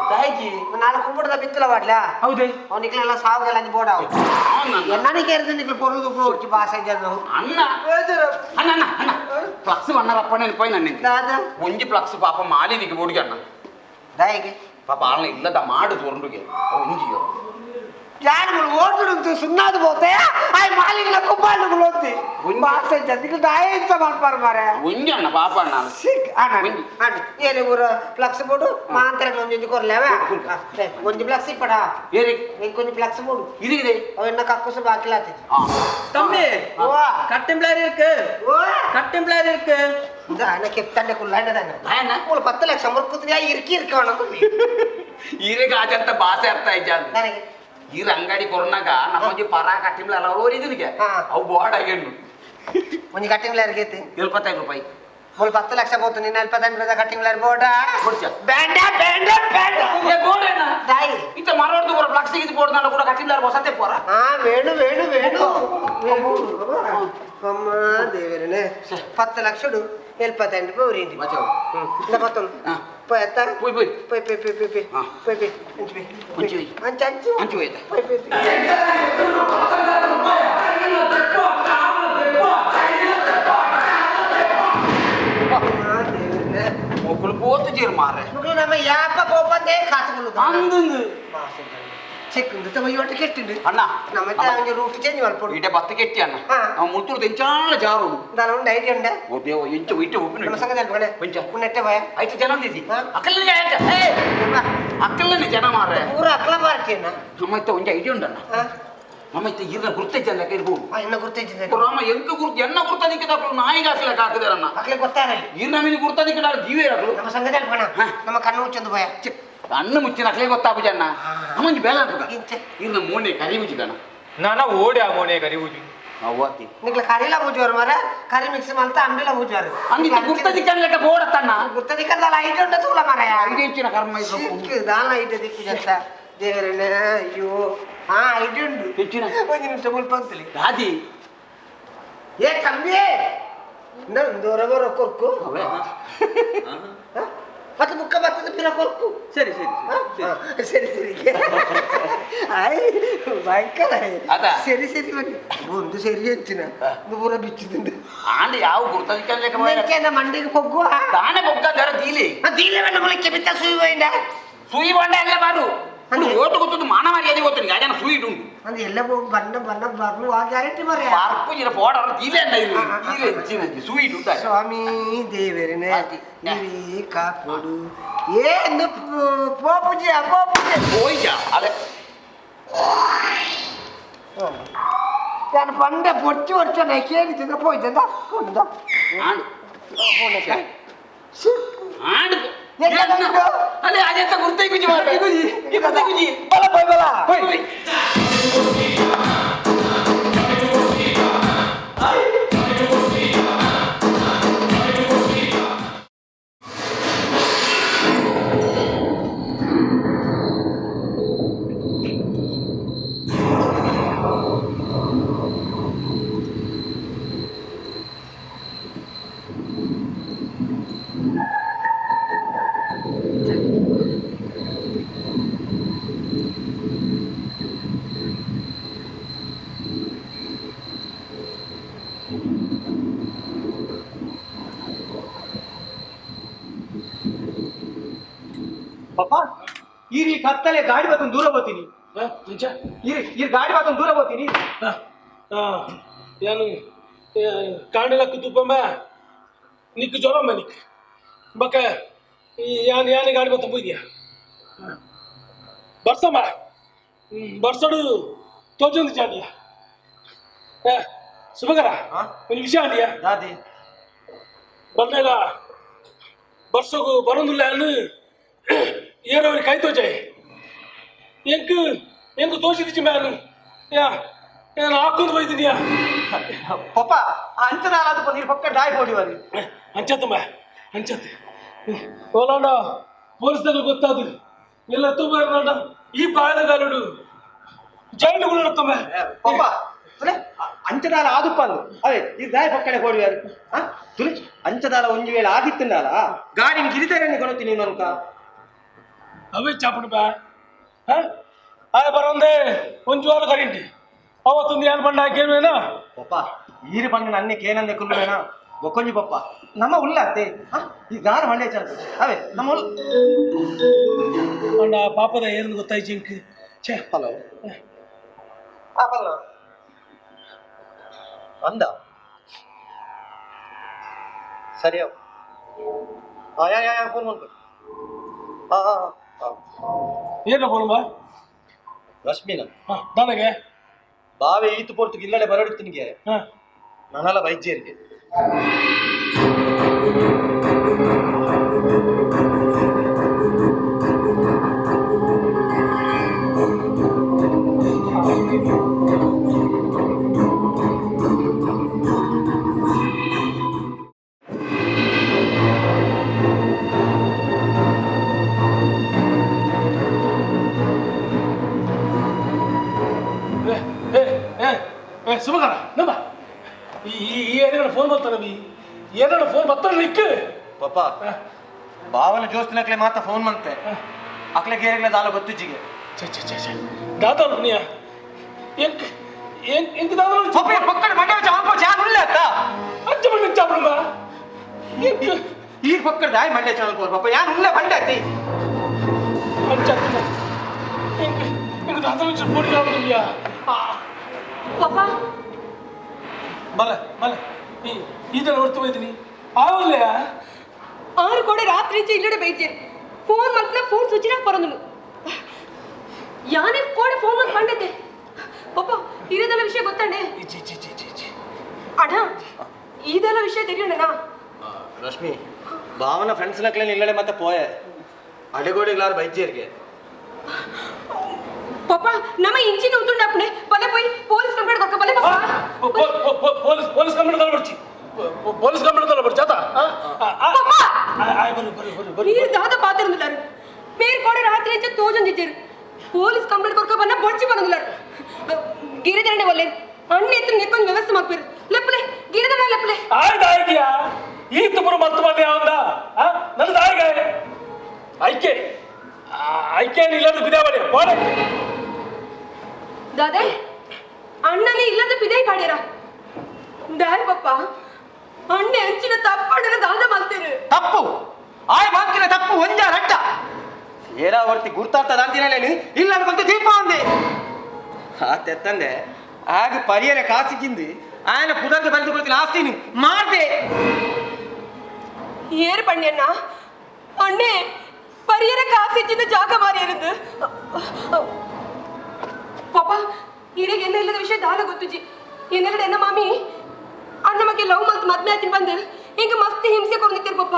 ನಾಲ್ಕು ಕುಂಬುಡದ ಬಿತ್ತಲ ಬಾಡ್ಲಾ ಹೌದೇ ಅವ್ನು ನಿಕ್ಲೆಲ್ಲ ಸಾವುಗೆಲ್ಲ ಅಂಜಿ ಬೋಡ ಎನ್ನನಿಗೆ ಎರ್ದು ನಿಕ್ಲು ಪೊರ್ಲು ಹೊಡ್ಚಿ ಬಾಸ ಇದ್ದ ಅಣ್ಣ ಅಣ್ಣ ಅಣ್ಣ ಅಣ್ಣ ಫ್ಲಕ್ಸ್ ಅಣ್ಣರಪ್ಪ ನೆನಪಾಯಿ ನನ್ನ ಒಂಜಿ ಫ್ಲಕ್ಸ್ ಪಾಪ ಮಾಲಿನಿಗೆ ಬೋಡಿಗೆ ಅಣ್ಣ ದಾಯಿಗೆ ಪಾಪ ಆಳ್ನ ಇಲ್ಲದ ಮಾಡು ತೋರ್ಂಡುಗೆ ಒಂಜಿಯೋ ಯಾರುಗಳು ಓಟುಂಟು ಸುಣ್ಣಾದು ಪೋತೆ ಆಯ್ ಮಾಲಿನ ಕುಬ್ಬಾಳುಗಳು ಓದ್ತಿ ಬಾಸ ಇದ್ದ ನಿಕ್ಲು ದಾಯ ಇಂತ ಮಾಡ್ಪಾರು ಮಾರೆ ಒಂಜಿ ಅಣ್ಣ ಪಾಪ ಅಣ್ಣ ಸಿಕ್ ಅಣ್ಣ ಅಣ್ಣ ಏನೇ ಊರ ಫ್ಲಕ್ಸ್ ಬೋಡು ಮಾಂತರಗಳು ಒಂಜೊಂಜಿ ಕೊರ್ಲೇವ ಒಂಜಿ ಫ್ಲಕ್ಸ್ ಇಪ್ಪಡ ಏರಿ ಇಂಕೊಂಜಿ ಫ್ಲಕ್ಸ್ ಬೋಡು ಇದೆ ಅವೆನ್ನ ಕಕ್ಕುಸು ಬಾಕಿಲಾತಿ தம்பி கட்டம்பிளாரி இருக்கு கட்டம்பிளாரி இருக்கு ಕೆತ್ತಂಡೆ ಕುಲ್ಲಾಂಡದಾನ ಮೂಲ 10 ಲಕ್ಷ ಮುರ್ಕುತ್ತಿದ್ಯಾ ಇರ್ಕಿ ಇರ್ಕೋಣ ಈರೆಗೆ ಆಚಂತ ಬಾಸೆ ಅರ್ಥ ಇದ್ದ ನನಗೆ ಈ ಅಂಗಡಿ ಕೊರ್ನಾಗ ನಮ್ಮೊಂಜಿ ಪರ ಕಟ್ಟಿಮ್ಲ ಓರಿದನಿಗೆ ಅವು ಬೋರ್ಡ್ ಆಗ್ಯಣ್ಣು ಒಂಜಿ ಕಟ್ಟಿಂಗ್ಲ ಇರ್ಕೈತಿ 75 ರೂಪಾಯಿ ಮೂಲ 10 ಲಕ್ಷ ಬೋತು ನಿನ್ನ 75 ರೂಪಾಯಿ ಕಟ್ಟಿಂಗ್ಲ ಬೋರ್ಡ ಬೇಂಡ ಬೇಂಡ ಬೇಂಡ ಬೋರ್ಡೇನ ದಾಯಿ ಇತ್ತ ಮರೋಡ್ದು ಪೂರ ಫ್ಲಕ್ಸ್ ಇದು ಬೋರ್ಡ್ ನಾನು ಕೂಡ ಕಟ್ಟಿಂಗ್ಲ ಹೊಸತೆ ಪೋರ ಹಾ ವೇಣು ವೇಣು ವೇಣು ಅಮ್ಮ ದೇವರನೇ 10 ಲಕ್ಷ 75 ರೂಪಾಯಿ ಊರಿಂಡಿ ಇಂದ ಪತ್ತೊಂದು ಪೋಯತ್ತ ಪೋಯ್ ಪೋಯ್ ಪೋಯ್ ಪೋಯ್ ಪೋಯ್ ಪೋಯ್ ಪೋಯ್ ಪೋಯ್ ಅಂಚು ಅಂಚು ಅಂಚು ಅಂಚು ಅಂಚು ಹೋಯ್ತಾ ಪೋಯ್ ಪೋಯ್ ಮೊಕ್ಕಳು ಪೋತು ಜೀರ್ ಮಾರೆ ಮೊಕ್ಕಳು ನಮ್ಮ ಯಾಪ ಪೋಪಂದೇ ಕಾತುಗಳು ಅಂದಂದು ಚೆಕ್ ತಮ್ಮ ಯೋಟ ಕೆಟ್ಟಿಂಡು ಅಣ್ಣ ನಮ್ಮ ರೂಟ್ ಚೇಂಜ್ ಮಲ್ಪೊಡು ಇಟ ಬತ್ತ ಕೆಟ್ಟಿ ಅಣ್ಣ ನಾವು ಮುಲ್ತುರು ತೆಂಚಾಳ ಜಾರು ದಾನ ಉಂಡು ಐಡಿಯಾ ಉಂಡ ಓ ದೇವ ಎಂಚ ಇಟ್ಟ ಉಪ್ಪಿನ ನಮ್ಮ ಸಂಘದ ಅಲ್ಪಣೆ ಕೊಂಚ ಉನ್ನೆಟ್ಟೆ ಭಯ ಐತೆ ಜನ ಅಂದಿದ್ದಿ ಅಕ್ಕಲನೆ ಆಯ್ತ ಏ ಅಕ್ಕಲನೆ ಜನ ಮಾರೆ ಪೂರ ಅಕ್ಕಲ ಮಾರ್ಕೇನ ನಮ್ಮ ಇತ್ತ ಒಂಜ ಐಡಿಯಾ ಉಂಡಣ್ಣ ನಮ್ಮ ಇತ್ತ ಇರ್ನ ಗುರ್ತೈತೆ ಅಲ್ಲ ಇರ್ಬೋದು ಇನ್ನ ಗುರ್ತೈತೆ ರಾಮ ಎಂಕ ಗುರ್ತು ಎನ್ನ ಗುರ್ತದಿಕ್ಕೆ ತಪ್ಪಲು ನಾಯಿಗೆ ಹಾಕ್ಲಕ್ಕೆ ಹಾಕಿದಾರಣ್ಣ ಅಕ್ಕಲೆ ಗೊತ್ತಾರಲ್ಲ ಇರ್ನ ಮೇಲೆ ಗುರ್ತದಿಕ್ಕೆ ನಾನು ಜೀವ ಇರಕಲು ನಮ್ಮ ಸಂಘದ ಅಲ್ಪಣ ನಮ್ಮ ಕಣ್ಣು ಮುಚ್ಚೊಂದು ಭಯ ಕಣ್ಣು ಮುಚ್ಚಿನ ಅಕ್ಲೆ ಗೊತ್ತಾಪುಜ ಅಣ್ಣ ನಮ್ಮೊಂಜಿ ಬೇಲ ಇರ್ನ ಮೋನೆ ಕರಿ ಮುಚ್ಚಿದಣ್ಣ ನಾನ ಓಡಿ ಆ ಮೋನೆ ಕರಿ ಮುಚ್ಚು ಅವ್ವಾತಿ ನಿಕ್ಲ ಕರಿಲ ಪೂಜುವರು ಮರ ಕರಿ ಮಿಕ್ಸ್ ಮಲ್ತ ಅಂಬಿಲ ಪೂಜುವರು ಅಂದಿತ್ತ ಗುರ್ತದಿಕ್ಕನ್ ಲೆಕ್ಕ ಬೋಡತ್ತಣ್ಣ ಗುರ್ತದಿಕ್ಕಂದಲ್ಲ ಐಟು ಉಂಡ ತೂಲ ಮರ ಐದು ಇಂಚಿನ ಕರ್ಮ ಸಿಕ್ಕು ದಾನ ಐಟು ದಿಕ್ಕು ಜತ್ತ ದೇವರಣ್ಣ ಅಯ್ಯೋ ಹಾ ಐಟು ಉಂಡು ಹೆಚ್ಚಿನ ಒಂದು ನಿಮಿಷ ಮುಲ್ಪ ಅಂತಲಿ ದಾದಿ ಏ ಕಮ್ಮಿ ನಂದೋರ ಬರೋ ಕೊರ್ಕು ಮತ್ತೆ ಮುಖ ಬರ್ತದೆ ಪಿರ ಕೊರ್ಕು ಸರಿ ಸರಿ ಸರಿ ಸರಿ ಆಯ್ ಭಯಂಕರ ಸರಿ ಸರಿ ಬನ್ನಿ ಒಂದು ಸರಿ ಹೆಚ್ಚಿನ ಪೂರ ಬಿಚ್ಚಿದಿಂದ ಆಂಡ ಯಾವ ಗುರ್ತದಿಕ್ಕ ಮಂಡಿಗೆ ಪೊಗ್ಗು ತಾನೇ ಪೊಗ್ಗ ದರ ದೀಲಿ ದೀಲೆ ಬಂಡ ಮುಳಕ್ಕೆ ಬಿತ್ತ ಸುಯಿ ಬಂಡ ಸುಯಿ ಬಂಡ ಎಲ್ಲ ಬಾರು ಓಟು ಗೊತ್ತದು ಮಾನ ಮರ್ಯಾದೆ ಗೊತ್ತು ಯಾಜನ ಸುಯಿ ಉಂಟು ಅಂದ್ರೆ ಎಲ್ಲ ಬಣ್ಣ ಬಣ್ಣ ಬರ್ನು ಆ ಗ್ಯಾರಂಟಿ ಮರ ಪಾರ್ಪು ಇರ ಪೋಡರ ದೀಲೆ ಅಂಡ ಇದು ದೀಲೆ ಹೆಚ್ಚಿನ ಸುಯಿ ಉಂಟು ಸ್ವಾಮಿ ದೇವರನೇ ನೀವೇ ಕಾಪಡು ಏನು ಪೋಪುಜಿ ಪೋಪುಜಿ ಹೋಯ್ಜ ಅದೇ ನಾನು ಪಂಡೆ ಪೊಚ್ಚು ವರ್ಷ ಕೇಳಿದ್ರೆ ಪೋಯ್ತದ ಆಂಡ್ ಆಂಡ್ ಅಲ್ಲೇ ಅದೇ ಗುರ್ತೈ ಗುಜಿ ಗುಜಿ ಗುರ್ತೈ ಗುಜಿ ಬಲ ಬಲ ಬಲ ಈ ಕತ್ತಲೆ ಗಾಡಿ ಬತ್ತೊಂದು ದೂರ ಹೋಗ್ತೀನಿ. ಈ ಗಾಡಿ ಬತ್ತೊಂದು ದೂರ ಹೋಗ್ತೀನಿ. ಏನು ಕಾಂಡಲಕ್ಕ ತುಪ್ಪಮ್ಮ ನಿಕ್ಕು ಜ್ವರಮ್ಮ ನಿಕ್ ಬಕ್ಕ ಯಾನ್ ಯಾನ್ ಗಾಡಿ ಬತ್ತ ಹೋಯ್ದಿಯಾ ಬರ್ಸಮ್ಮ ಬರ್ಸಡು ತೋಜೊಂದು ಜಾಡಿಯ ಸುಭಕರ ಒಂದು ವಿಷಯ ಅಂಡಿಯಾ ದಾದಿ ಬಂದಾಗ ಬರ್ಸೋಗು ಬರೋದಿಲ್ಲ ಅನ್ನು ಏರವರಿ ಕೈ ತೋಜಾಯಿ ಎಂಕ್ ಎಂಕ್ ತೋಚಿದಿಚ್ಚಿ ಮ್ಯಾನು ಯಾ ನಾನು ಹಾಕೊಂಡು ಹೋಯ್ತಿದ್ಯಾ ಪಪ್ಪ ಅಂಚನಾಲ ಅದು ನೀರು ಪಕ್ಕ ಡಾಯ್ ಪೋಡಿವರಿ ಅಂಚತ್ತಮ್ಮ ಅಂಚತ್ತೆ ಓಲಾಂಡ ಪೊಲೀಸ್ದಾಗ ಗೊತ್ತಾದು ಎಲ್ಲ ತುಂಬ ಈ ಪ್ರಾಯದ ಗಾಲುಡು ಜಾಯಿಂಟ್ ತಮ್ಮ ಪಪ್ಪ ತುಲೆ ಅಂಚದಾಲ ಆದುಪ್ಪ ಅಂದು ಅವೇ ಈ ದಾಯ ಪಕ್ಕಡೆ ಹೋಡಿವಾರು ತುಲೆ ಅಂಚದಾಲ ಒಂದು ವೇಳೆ ಆದಿತ್ತಂದಾಲ ಗಾಡಿ ಗಿರಿದಾರನ್ನು ಕೊಡುತ್ತೀನಿ ಅನ್ಕ ಅವೇ ಚಾಪುಡು ಬಾ ಆಯ ಬರೋಂದೆ ಒಂಜು ವಾರ ಕರಿಂಟಿ ಅವತ್ತೊಂದು ಯಾರು ಬಂಡ ಹಾಕೇವೇನಾ ಪಪ್ಪ ಈರು ಬಂಡ ನನ್ನೆ ಕೇನಂದೆ ಕುಲ್ಲುವೇನಾ ಬೊಕ್ಕೊಂಜಿ ಪಪ್ಪ ನಮ್ಮ ಉಳ್ಳಾತೆ ಈ ಗಾರ ಮಂಡೆ ಚಾನ್ಸ್ ಅವೇ ನಮ್ಮ ಉಳ್ಳ ಅಂಡ ಪಾಪದ ಏನು ಗೊತ್ತಾಯ್ತು ಇಂಕ್ ಛೇ ಹಲೋ ಅಂದ ಸರಿ ಯಾ ಯಾ ಫೋನ್ ಮಾಡ್ಬೇಕು. ಹಾಂ ಹಾಂ ಹಾಂ ಏನು ಫೋನ್ ಬಾ ರಶ್ಮಿನ ನನಗೆ ಬಾವೆ ಈತು ಪೋರ್ತು ಇಲ್ಲಡೆ ಬರಡುತ್ತಿನಿಗೆ ನಾನಲ್ಲ ವೈದ್ಯರಿಗೆ ಸುಮಕರ ನಮ್ಮ ಈ ಏನಾರ ಫೋನ್ ಬರ್ತಾನ ಏನಾರ ಫೋನ್ ಬರ್ತಾನೆ ನಿಕ್ಕ ಪಾಪ ಬಾವನ ಜೋಸ್ತಿನಕ್ಲೆ ಮಾತ ಫೋನ್ ಮಂತೆ ಅಕ್ಲೆ ಗೇರಿಗ್ಲೆ ದಾಲ ಗೊತ್ತಿಜ್ಜಿಗೆ ಛೆ ಛೆ ಛೆ ಛೆ ದಾದ ನೀಯ ಎಂಕ್ ಎಂಕ್ ಎಂಕ್ ದಾದ ಪಪ್ಪ ಪಕ್ಕಡೆ ಮಂಡೆ ಚಾಂಪ ಚಾನ್ ಉಳ್ಳೆ ಅತ್ತ ಅಂಚ ಮಂಡೆ ಚಾಪುಡು ಎಂಕ್ ಈ ಪಕ್ಕಡೆ ದಾಯಿ ಮಂಡೆ ಚಾಂಪ ಪಾಪ ಯಾನ್ ಉಳ್ಳೆ ಬಂಡೆ ಅತ್ತಿ ಅಂಚ ಎಂಕ್ ಎಂಕ್ ದಾದ ಫೋನ್ ಚಾಪುಡು ಪಪ್ಪ ಬಲ ಬಲ ಇದನ್ನ ಹೊರ್ತು ಹೋಯ್ತೀನಿ ಆವಲ್ಲ ಆರು ಕೂಡ ರಾತ್ರಿ ಇಲ್ಲಡೆ ಬೈತೇನೆ ಫೋನ್ ಮಲ್ಪನ ಫೋನ್ ಸ್ವಿಚ್ ಆಫ್ ಬರೋದು ಯಾನೇ ಕೂಡ ಫೋನ್ ಮಲ್ಪ್ ಬಂಡತೆ ಪಪ್ಪ ಇರೋದೆಲ್ಲ ವಿಷಯ ಗೊತ್ತಾನೆ ಅಣ್ಣ ಇದೆಲ್ಲ ವಿಷಯ ತಿಳಿಯೋಣ ರಶ್ಮಿ ಭಾವನ ಫ್ರೆಂಡ್ಸ್ ನಕ್ಲೇನು ಇಲ್ಲಡೆ ಮತ್ತೆ ಪೋಯೆ ಅಡೆಗೋಡಿಗ್ಲಾರು ಬೈಜೇರಿಗೆ ಪಪ್ಪ ನಮ್ಮ ಇಂಜಿನ್ ಉಂಟುಂಡಪ್ಪನೆ ಬಲೆ ಪೋಯಿ ಪೊಲೀಸ್ ಕಂಪ್ಲೇಂಟ್ ಕೊಕ್ಕ ಬಲೆ ಪಪ್ಪ ಪೊಲೀಸ್ ಪೊಲೀಸ್ ಕಂಪ್ಲೇಂಟ್ ತಗೊಳ್ಬರ್ಚಿ ಪೊಲೀಸ್ ಕಂಪ್ಲೇಂಟ್ ತಗೊಳ್ಬರ್ಚಿ ಆತ ಪಪ್ಪ ಆಯ್ ಬರು ಬರು ಬರು ಬರು ನೀರು ದಾದ ಪಾತಿರುಂದುಲಾರು ಮೇರ್ ಕೋಡೆ ರಾತ್ರಿ ಇಂಚ ತೋಜೊಂದಿದ್ದೀರು ಪೊಲೀಸ್ ಕಂಪ್ಲೇಂಟ್ ಕೊಕ್ಕ ಬನ್ನ ಬೊಡ್ಚಿ ಬರಂದುಲಾರು ಗಿರಿಧರಣೆ ಒಲ್ಲೆ ಅಣ್ಣ ಎತ್ತರ ನೆಕ್ಕೊಂದು ವ್ಯವಸ್ಥೆ ಮಾಡ್ಪಿರು ಲೆಪ್ಪಲೆ ಗಿರಿಧರಣೆ ಲೆಪ್ಪಲೆ ಆಯ್ತು ಆಯ್ತಿಯಾ ಈ ತುಮರು ಮರ್ತು ಮಾಡಿ ಅವಂದ ನನ್ನ ದಾಯಿಗೆ ಐಕೆ ಐಕೆ ಇಲ್ಲದ ಬಿದಾವಳಿ ಬೋಡ ದಾದೆ ಅಣ್ಣನೇ ಇಲ್ಲದ ಪಿದೈ ಪಾಡ್ಯಾರ ದಾಯ್ ಪಪ್ಪ ಅಣ್ಣೆ ಅಂಚಿನ ತಪ್ಪಣ್ಣನ ದಾದ ಮಾಡ್ತೇನೆ ತಪ್ಪು ಆಯ್ ಮಾತಿನ ತಪ್ಪು ಒಂಜ ರಟ್ಟ ಏರಾವರ್ತಿ ಗುರ್ತಾಗ್ತದ ಅಂತಿನಲ್ಲೇನು ಇಲ್ಲ ಅನ್ಕೊಂತ ದೀಪ ಅಂದೆ ಆ ತೆತ್ತಂದೆ ಆಗ ಪರಿಯರ ಕಾಸಿಗಿಂದು ಆಯನ ಪುದರ್ಗೆ ಬರೆದು ಕೊಡ್ತೀನಿ ಆಸ್ತಿನಿ ಮಾಡ್ದೆ ಏರು ಪಣ್ಯಣ್ಣ ಅಣ್ಣೆ ಪರಿಯರ ಕಾಸಿಚ್ಚಿಂದ ಜಾಗ ಮಾರಿ ಇருந்து ಪಾಪ ಈರೆಗೆ ಎನ್ನ ಇಲ್ಲದ ವಿಷಯ ದಾದ ಗೊತ್ತುಜಿ ಏನೆಲ್ಲಡ ಎನ್ನ ಮಾಮಿ ಅಣ್ಣ ಮಗೆ ಲವ್ ಮಲ್ತ್ ಮದ್ಮೆ ಆತಿನ ಬಂದು ಹಿಂಗ ಮಸ್ತ್ ಹಿಂಸೆ ಕೊಡ್ನಿತ್ತೀರ್ ಪಪ್ಪ.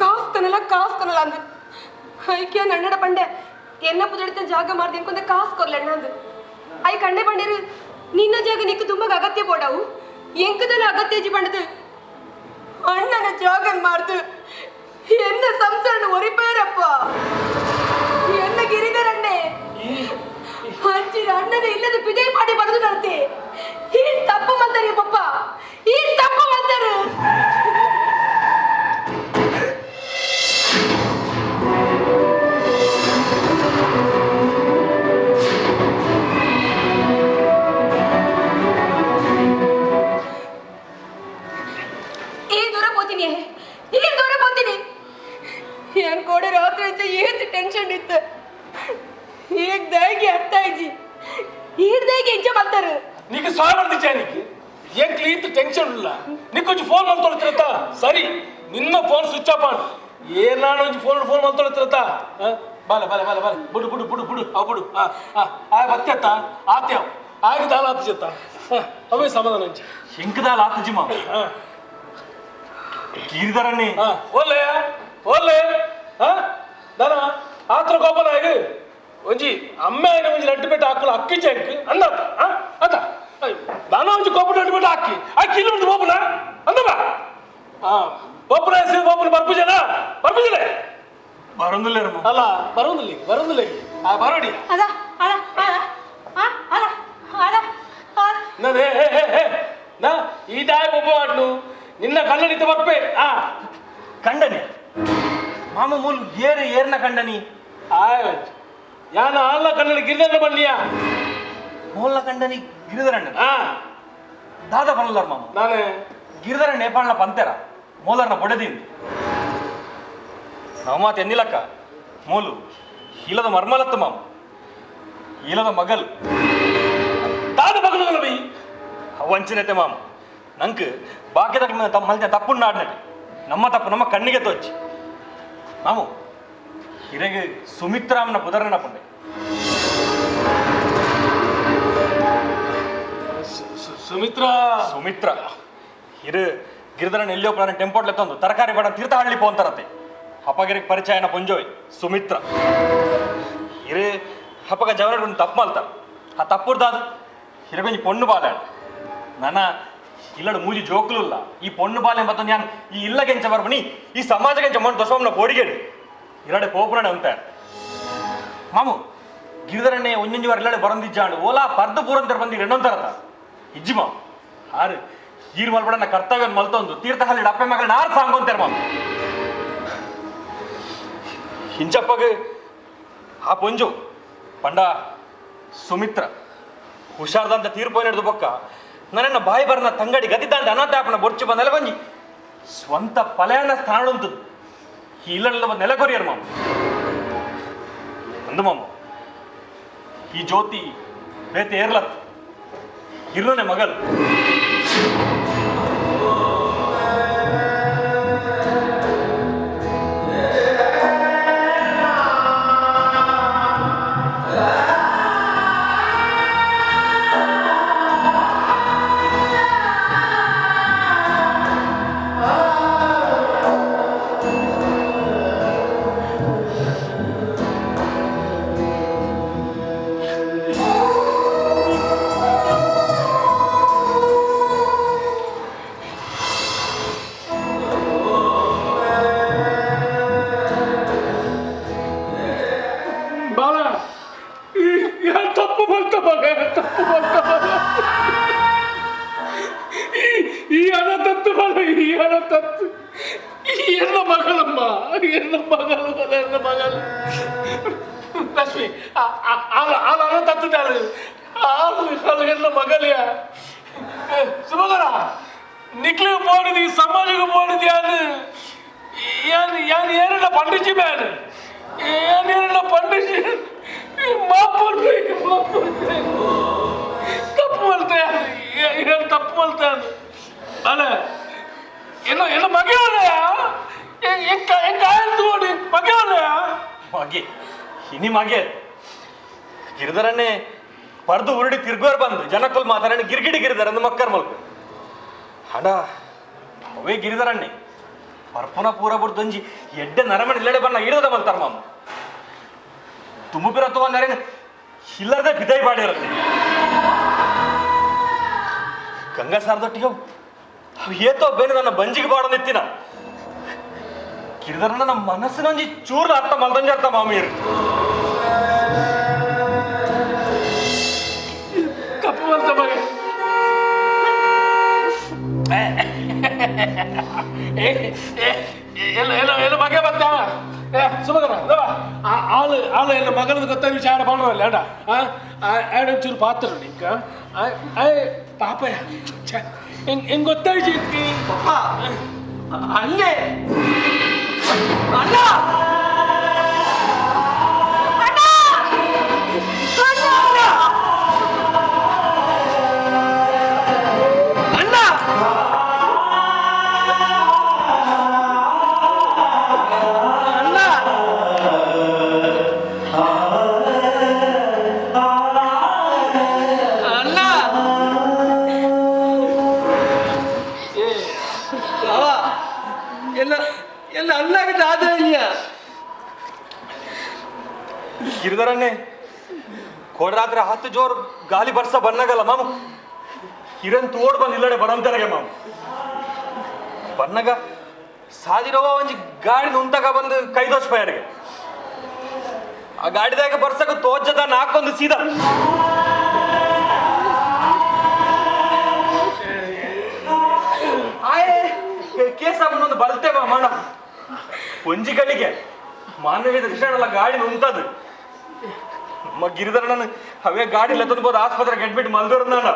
ಕಾಸ್ ಕನಲ ಕಾಸ್ ಕನಲ ಅಂದು ಐಕ್ಯ ನನ್ನಡ ಪಂಡೆ ಎನ್ನ ಪುದಡಿತ ಜಾಗ ಮಾಡ್ದೆ ಅನ್ಕೊಂಡ ಕಾಸ್ ಕೊರ್ಲಣ್ಣ ಅಂದು I ಕಂಡೆ ಪಂಡೇರು ನಿನ್ನ ಜಾಗ ನಿಕ್ಕು ತುಂಬ ಅಗತ್ಯ ಬೋಡವು ಎಂಕದಲ್ಲ ಅಗತ್ಯ ಜಿ ಪಂಡದು ಅಣ್ಣನ ಜಾಗ ಮಾಡ್ದು ಎನ್ನ ಸಂಸಾರನ ಒರಿಪೇರಪ್ಪ ಎನ್ನ ಗಿರಿಧರಣ್ಣೆ ಹಂಚಿರ ಅಣ್ಣನ ಇಲ್ಲದ ಬಿದೆ ಮಾಡಿ ಬರೆದು ನಡತೆ ಈ ತಪ್ಪು ಮಂತಾರೆ ಪಪ್ಪ ಈ ತಪ್ಪು ಮಂತಾರೆ ಈ ದೂರ పోತೀನಿ ಈ ದೂರ పోತೀನಿ ಏನ್ ಕೋಡೆ ರಾತ್ರಿ ಅಂತ ಏತ್ ಟೆನ್ಷನ್ ಇತ್ತು ಈಗ ದಾಗಿ ಅರ್ಥ ಆಯ್ಜಿ ಈಡ್ದಾಗಿ ಎಂಜ ಮಾಡ್ತಾರೆ నీకు సాయపడితే నీకు ఏం క్లీత్ టెన్షన్ ಇಲ್ಲ నీకు కొంచెం ఫోన్ ಮಲ್ತೊಳ್ತಿರತ್ತ ಸರಿ ನಿನ್ನ ಫೋನ್ ಸ್ವಿಚ್ ಆಫ್ ಮಾಡು ಏನಾಡು ಒಂಜಿ ಫೋನ್ ಫೋನ್ ಮಲ್ತೊಳ್ತಿರತ್ತ ಬಾಲೆ ಬಾಲೆ ಬಾಲೆ ಬಾಲೆ ಬುಡು ಬುಡು ಬುಡು ಬುಡು ಅವು ಬುಡು ಆ ಆ ಆ ಬತ್ತೆತ್ತ ಆತ್ಯಾವ್ ಆಗಿ ದಾಲ ಆತು ಜತ್ತ ಅವೇ ಸಮಾಧಾನ ಅಂಚಿ ಶಂಕದಾಲ ಆತು ಜಿಮ್ಮ ಗಿರಿಧರಣ್ಣಿ ಓಲೆ ಓಲೆ ದಾನ ಆತ್ರ ಕೋಪನ ಆಗಿ ಒಂಜಿ ಅಮ್ಮ అయిన ಒಂಜಿ ಲಡ್ಡು ಪೆಟ್ಟು ಹಾಕಲು ಅಕ್ಕಿ ಚೆಂಕ್ ಅಂದ ಅದ ದಾನ ಒಂಜಿ ಕೋಪ ಲಡ್ಡು ಪೆಟ್ಟು ಹಾಕಿ ಅಕ್ಕಿ ಇಲ್ಲಿ ಬಿಡ್ತು ಬೋಪನ ಅಂದವ ಬೋಪನ ಬೋಪನ ಬರ್ಪುಜನ ಬರ್ಪುಜನೆ ಬರೋದಿಲ್ಲ ಅಲ್ಲ ಬರೋದಿಲ್ಲ ಬರೋದಿಲ್ಲ ಆ ಬರೋಡಿ ಅದ ಅದ ಅದ ಅದ ಅದ ನಾನು ಹೇ ಹೇ ಹೇ ನಾ ಈ ದಾಯ ಬೊಬ್ಬ ಆಡ್ನು ನಿನ್ನ ಕಣ್ಣನಿತ ಬರ್ಪೆ ಆ ಕಂಡನಿ ಮಾಮ ಮೂಲ್ ಏರು ಏರ್ನ ಕಂಡನಿ ಆಯ್ ಯಾನ ಆಲ್ನ ಕಣ್ಣನಿ ಗಿರಿಧರಣ್ಣ ಬನ್ನಿಯ ಮೋಲ್ನ ಕಂಡನಿ ಗಿರಿಧರಣ್ಣ ದಾದ ಬನ್ನಲಾರ ಮಾಮ ನಾನೇ ಗಿರಿಧರಣ್ಣ ನೇಪಾಳನ ಪಂತೆರ ಮೋಲರ್ನ ಬೊಡದಿಂದ ನಾವು ಮಾತು ಎನ್ನಿಲಕ್ಕ ಮೋಲು ಹೀಲದ ಮರ್ಮಲತ್ತು ಮಾಮ ಹೀಲದ ಮಗಲ್ ದಾದ ಮಗಲು ಬೈ ವಂಚನೆತೆ ಮಾಮ ನಂಕ್ ಬಾಕಿದ ತಮ್ಮ ಮಲ್ತೆ ತಪ್ಪು ನಾಡ್ನಟೆ ನಮ್ಮ ತಪ್ಪು ನಮ್ಮ ಕಣ್ಣಿಗೆ ತೋಚಿ ಮಾಮು ಹಿರೆಗೆ ಸುಮಿತ್ರಾಮನ ಪುದರನ ಪಂಡೆ ಸುಮಿತ್ರಾ ಸುಮಿತ್ರ ಹಿರು ಗಿರಿಧರನ್ ಎಲ್ಲಿಯೋ ಪ್ರಾಣ ಟೆಂಪೋಟ್ಲೆ ತಂದು ತರಕಾರಿ ಬಡ ತೀರ್ಥಹಳ್ಳಿ ಪೋಂತರತೆ ಅಪಗಿರಿಗೆ ಪರಿಚಯನ ಪೊಂಜೋಯ್ ಸುಮಿತ್ರ ಹಿರು ಅಪಗ ಜವನ ತಪ್ಪು ಮಲ್ತಾರ ಆ ತಪ್ಪುರ್ದಾದು ಹಿರಗೊಂಜಿ ಪೊಣ್ಣು ಬಾಲಾಡು ನನ್ನ ಇಲ್ಲಡು ಮೂಜಿ ಜೋಕ್ಲುಲ್ಲ ಈ ಪೊಣ್ಣು ಬಾಲೆ ಮತ್ತೊಂದು ಯಾನ್ ಈ ಇಲ್ಲಗೆಂಚ ಬರ್ಬನಿ ಈ ಸಮಾಜಗೆಂಚ ಮೊನ್ ದೊಸೋಮ್ನ ಪೋಡಿಗೇಡು ಇರಡೆ ಪೋಪುರಣ ಅಂತ ಮಾಮು ಗಿರಿಧರಣ್ಣೆ ಒಂಜೊಂಜಿ ವಾರ ಇಲ್ಲಡೆ ಬರಂದಿಜ್ಜಾಂಡು ಓಲಾ ಪರ್ದು ಪೂರಂತರ ಬಂದಿ ರೆಂಡೊಂತರತ ಇಜ್ಜಿ ಮಾಮ್ ಆರು ಈರ್ ಮಲ್ಬಡನ ಕರ್ತವ್ಯ ಮಲ್ತೊಂದು ತೀರ್ಥಹಳ್ಳಿ ಅಪ್ಪೆ ಮಗಳನ್ನ ಆರು ಸಾಂಗ್ ಅಂತಾರೆ ಮಾಮ್ ಹಿಂಚಪ್ಪಗೆ ಆ ಪೊಂಜು ಪಂಡ ಸುಮಿತ್ರ ಹುಷಾರ್ದಂತ ತೀರ್ಪು ಹಿಡಿದು ಬೊಕ್ಕ ನನ್ನ ಬಾಯಿ ಬರ್ನ ತಂಗಡಿ ಗತಿದಾಂಡ ಅನಾಥಾಪನ ಬೊರ್ಚು ಬಂದ ನೆಲಗೊಂಜಿ ಸ್ವಂತ ಪಲೆಯನ್ನ ಸ್ಥಾನ ಉಂಟು ಈ ಇಲ್ಲಡೆಲ್ಲ ಬಂದು ನೆಲಗೊರಿಯರ್ ಮಾಮ ಅಂದು ಮಾಮ ಈ ಜ್ಯೋತಿ ಬೇತೆ ಏರ್ಲತ್ ಇರ್ಲನೆ ಮಗಲ್ ಲಕ್ಷ್ಮಿ ತತ್ತಿದ್ದಾಳೆ ಎಲ್ಲ ಮಗಲಿಯ ಸುಮಗರ ನಿಕ್ಲಿಗೆ போடுது ಸಮಾಜಕ್ಕೆ போடுது ಯಾನು ಯಾನು ಯಾನು ಏನಿಲ್ಲ ಪಂಡಿಜಿ ಮ್ಯಾನ್ ಯಾನು ಏನಿಲ್ಲ ಪಂಡಿಜಿ ಮಾಪು ಮಾಪು ತಪ್ಪು ಮಾಡ್ತೇನೆ ಏನು ತಪ್ಪು ಮಾಡ್ತೇನೆ ಅಲ್ಲ என்ன என்ன மகளையா என் காயத்து ஓடி மகளையா ಮಗೆ ಇನಿ ಮಗೆ ಗಿರಿಧರನ್ನೇ ಪರ್ದು ಉರುಡಿ ತಿರ್ಗೋರ್ ಬಂದು ಜನಕ್ಕಲ್ ಮಾತಾಡಣೆ ಗಿರ್ಗಿಡಿ ಗಿರಿಧರ ಅಂದು ಮಕ್ಕರ್ ಮಲ್ಕು ಹಣ ಅವೇ ಗಿರಿಧರಣ್ಣೆ ಪರ್ಪುನ ಪೂರ ಬುಡ್ದೊಂಜಿ ಎಡ್ಡೆ ನರಮಣಿ ಇಲ್ಲಡೆ ಬಣ್ಣ ಇಡದ ಮಲ್ತಾರ ಮಾಮ. ತುಂಬು ಬಿರತ್ತು ನರೇನ್ ಇಲ್ಲದೆ ಬಿದೈ ಬಾಡಿರುತ್ತೆ. ಗಂಗಾಸಾರದೊಟ್ಟಿಗೆ ಏತೋ ಬೇನೆ ನನ್ನ ಬಂಜಿಗೆ ಬಾಡ ನಿತ್ತಿನ ಗಿರಿಧರನ ನನ್ನ ಮನಸ್ಸಿನೊಂಜಿ ಚೂರ್ನ ಅರ್ಥ ಮಲ್ದಂಜಿ ಅರ್ಥ ಮಾಮೀರು. ಕಪ್ಪು ಮಲ್ತ ಮಗ. ಎಲ್ಲ ಎಲ್ಲ ಎಲ್ಲ ಮಗ ಬಂದ ಸುಮಗರ ಆಳು ಆಳು ಎಲ್ಲ ಮಗಳದ್ದು ಗೊತ್ತ ವಿಚಾರ ಪಂಡ್ರಲ್ಲ ಏಡ ಆಡ ಒಂಚೂರು ಪಾತ್ರ ನಿಂಕ ಪಾಪ ಹೆಂಗ್ ಹೆಂಗ್ ಗೊತ್ತಾಯ್ತು ಪಪ್ಪ ಅಲ್ಲೇ ಅಣ್ಣ ಅಣ್ಣ ಅಣ್ಣ ಅಣ್ಣ ಅವ ಎಲ್ಲ ಎಲ್ಲ ಅಣ್ಣಗೆ ದಾದ ಇಲ್ಲ. ಗಿರಿಧರನ್ನೇ ಕೋಡ್ರಾತ್ರಿ ಹತ್ತು ಜೋರು ಗಾಲಿ ಬರ್ಸ ಬನ್ನಗಲ್ಲ ಮಾಮ. ಹಿರನ್ ತೋಡ್ ಬಂದು ಇಲ್ಲಡೆ ಬರಂತಾರಗೆ ಮಾಮ. ಬನ್ನಗ ಸಾದಿರೋವ ಒಂಜಿ ಗಾಡಿ ನುಂತಾಗ ಬಂದು ಕೈ ದೋಷ ಪಯರಿಗೆ ಆ ಗಾಡಿದಾಗ ಬರ್ಸಕ ತೋಜದ ನಾಕೊಂದು ಸೀದಾ ಆಯೇ ಕೇಸ ಒಂದು ಬಲ್ತೆ ಮಾಮಣ್ಣ. ಒಂಜಿಗಳಿಗೆ ಮಾನವೀಯ ಕೃಷ್ಣನಲ್ಲ ಗಾಡಿ ನುಂತದು ನಮ್ಮ ಗಿರಿಧರಣ್ಣನ ಅವೇ ಗಾಡಿ ಲೆತ್ತನ್ಬೋದು ಆಸ್ಪತ್ರೆಗೆ ಅಡ್ಮಿಟ್ ಮಲ್ದೋರು ನಾನು.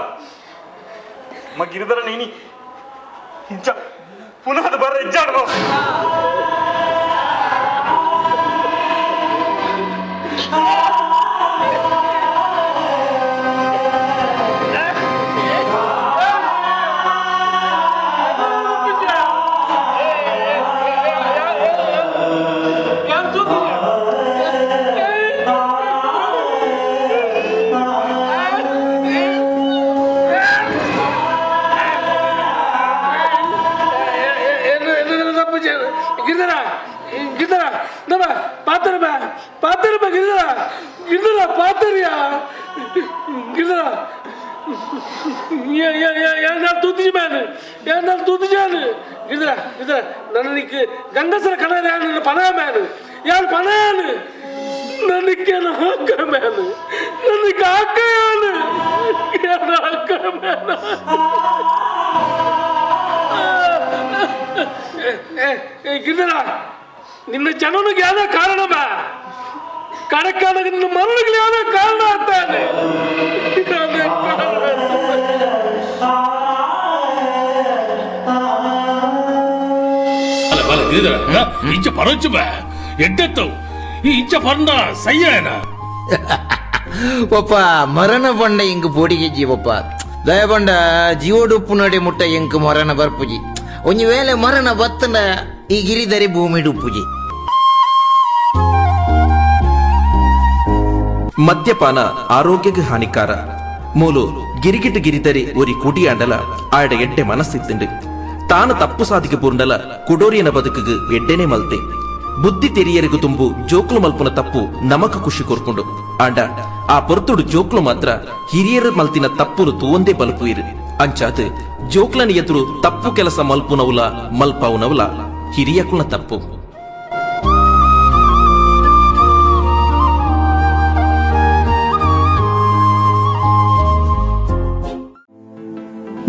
ನಮ್ಮ ಗಿರಿಧರಣ್ಣ ಇನಿ ಇಂಚ ಪುನಃ ಅದು ಬರ್ರ ಇಜ್ಜಾಡ. ಗಿರಿಧರ ಗಿರಿಧರ ನಮ್ಮ ಪಾತ್ರ ಬಾ ಪಾತ್ರ ಬಾ ಗಿರಿಧರ ಗಿರಿಧರ ಪಾತ್ರಯಾ ಗಿರಿಧರ ಏನಾರು ತೂತಿಜಿ ಮ್ಯಾನ್ ಏನಾರು ತೂತಿಜಾನು ಗಿರಿಧರ ಗಿರಿಧರ ನನಗೆ ಗಂಗಸರ ಕಣ ನನ್ನ ಪಣ ಮ್ಯಾನ್ ಯಾರು ಪಣಯಾನು ನನಗೆ ಹಾಕ ಮ್ಯಾನ್ ನನಗೆ ಹಾಕಯಾನು ಏನು ಹಾಕ ಮ್ಯಾನ್. ಗಿರಿಧರ ನಿನ್ನ ಜನನಿಗೆ ಯಾವ್ದೋ ಕಾರಣ ಬಾ ಕಡಕಾದಾಗ ನಿನ್ನ ಮರಣಕ್ಕೆ ಯಾವ್ದೋ ಕಾರಣ ಆಗ್ತಾನೆ. ಅಲ್ಲ ಬಲ ಗಿರಿಧರ ಇಂಚ ಪರೊಚ್ಚು ಬಾ ಎಡ್ಡೆತ್ತವು ಈ ಇಂಚ ಪರಂದ ಸಯ್ಯನ. ಪಪ್ಪ ಮರಣ ಪಂಡ ಇಂಕ್ ಪೋಡಿಗೆಜ್ಜಿ ಪಪ್ಪ ದಯಪಂಡ ಜೀವಡುಪ್ಪು ನಡೆ ಮುಟ್ಟ ಇಂಕ್ ಮರಣ ಬರ್ಪುಜಿ ಒಂಜಿ ವೇಳೆ ಮರಣ ಬತ್ತನ ಈ ಗಿರಿಧರಿ ಭೂಮಿ ಡುಪ್ಪುಜಿ. ಮದ್ಯಪಾನ ಆರೋಗ್ಯಕ್ಕೆ ಹಾನಿಕಾರ. ಮೂಲು ಗಿರಿಗಿಟ್ಟು ಗಿರಿಧರಿ ಒರಿ ಕುಟಿಯಾಂಡಲ ಆಯಡ ಎಡ್ಡೆ ಮನಸ್ಸಿತ್ತುಂಡು. ತಾನು ತಪ್ಪು ಸಾಧಿಗೆ ಪೂರ್ಣಲ ಕುಡೋರಿಯನ ಬದುಕಿಗೆ ಎಡ್ಡೆನೆ ಮಲ್ತೆ. ಬುದ್ಧಿ ತೆರಿಯರಿಗೂ ತುಂಬು ಜೋಕ್ಲು ಮಲ್ಪುನ ತಪ್ಪು ನಮಕ ಖುಷಿ ಕೊರ್ಕೊಂಡು ಆಂಡ ಆ ಪೊರ್ತುಡು ಜೋಕ್ಲು ಮಾತ್ರ ಹಿರಿಯರ ಮಲ್ತಿನ ತಪ್ಪುನು ತೂವಂದೇ ಬಲಪು ಇರು. ಅಂಚಾದ ಜೋಕ್ಲನ ಎದುರು ತಪ್ಪು ಕೆಲಸ ಮಲ್ಪುನವುಲ ಮಲ್ಪಾವುನವುಲ ಹಿರಿಯಕುಲ ತಪ್ಪು.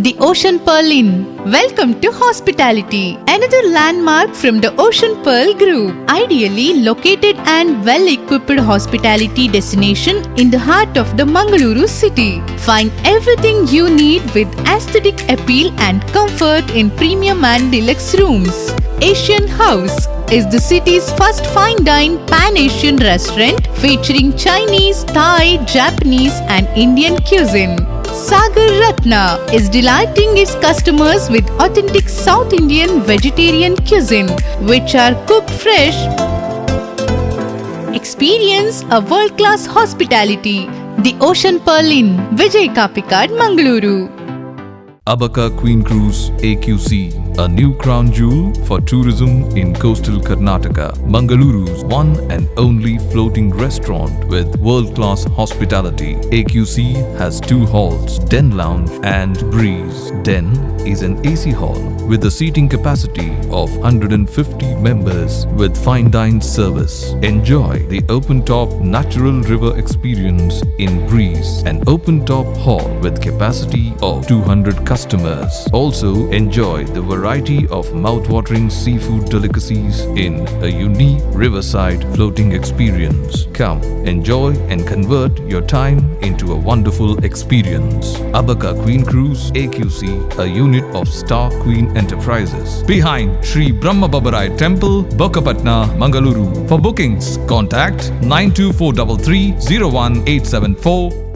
The Ocean Pearl Inn. Welcome to hospitality. Another landmark from the Ocean Pearl Group. Ideally located and well-equipped hospitality destination in the heart of the Mangaluru city. Find everything you need with aesthetic appeal and comfort in premium and deluxe rooms. Asian House is the city's first fine dine pan-Asian restaurant featuring Chinese, Thai, Japanese and Indian cuisine. Sagar Ratna is delighting its customers with authentic South Indian vegetarian cuisine, which are cooked fresh. Experience a world-class hospitality. The Ocean Pearl Inn, Vijay Kapikad, Mangaluru. Abaca Queen Cruise AQC, a new crown jewel for tourism in coastal Karnataka. Mangaluru's one and only floating restaurant with world-class hospitality. AQC has two halls, Den Lounge and Breeze. Den is an AC hall with a seating capacity of 150 members with fine dine service. Enjoy the open top natural river experience in Breeze, an open top hall with capacity of 200 customers. Also enjoy the variety of mouth-watering seafood delicacies in a unique riverside floating experience. Come, enjoy and convert your time into a wonderful experience. Abaca Queen Cruise AQC, a unit of Star Queen Enterprises. Behind Sri Brahma Babarai Temple, Bokapatna, Mangaluru. For bookings, contact 92433 01874.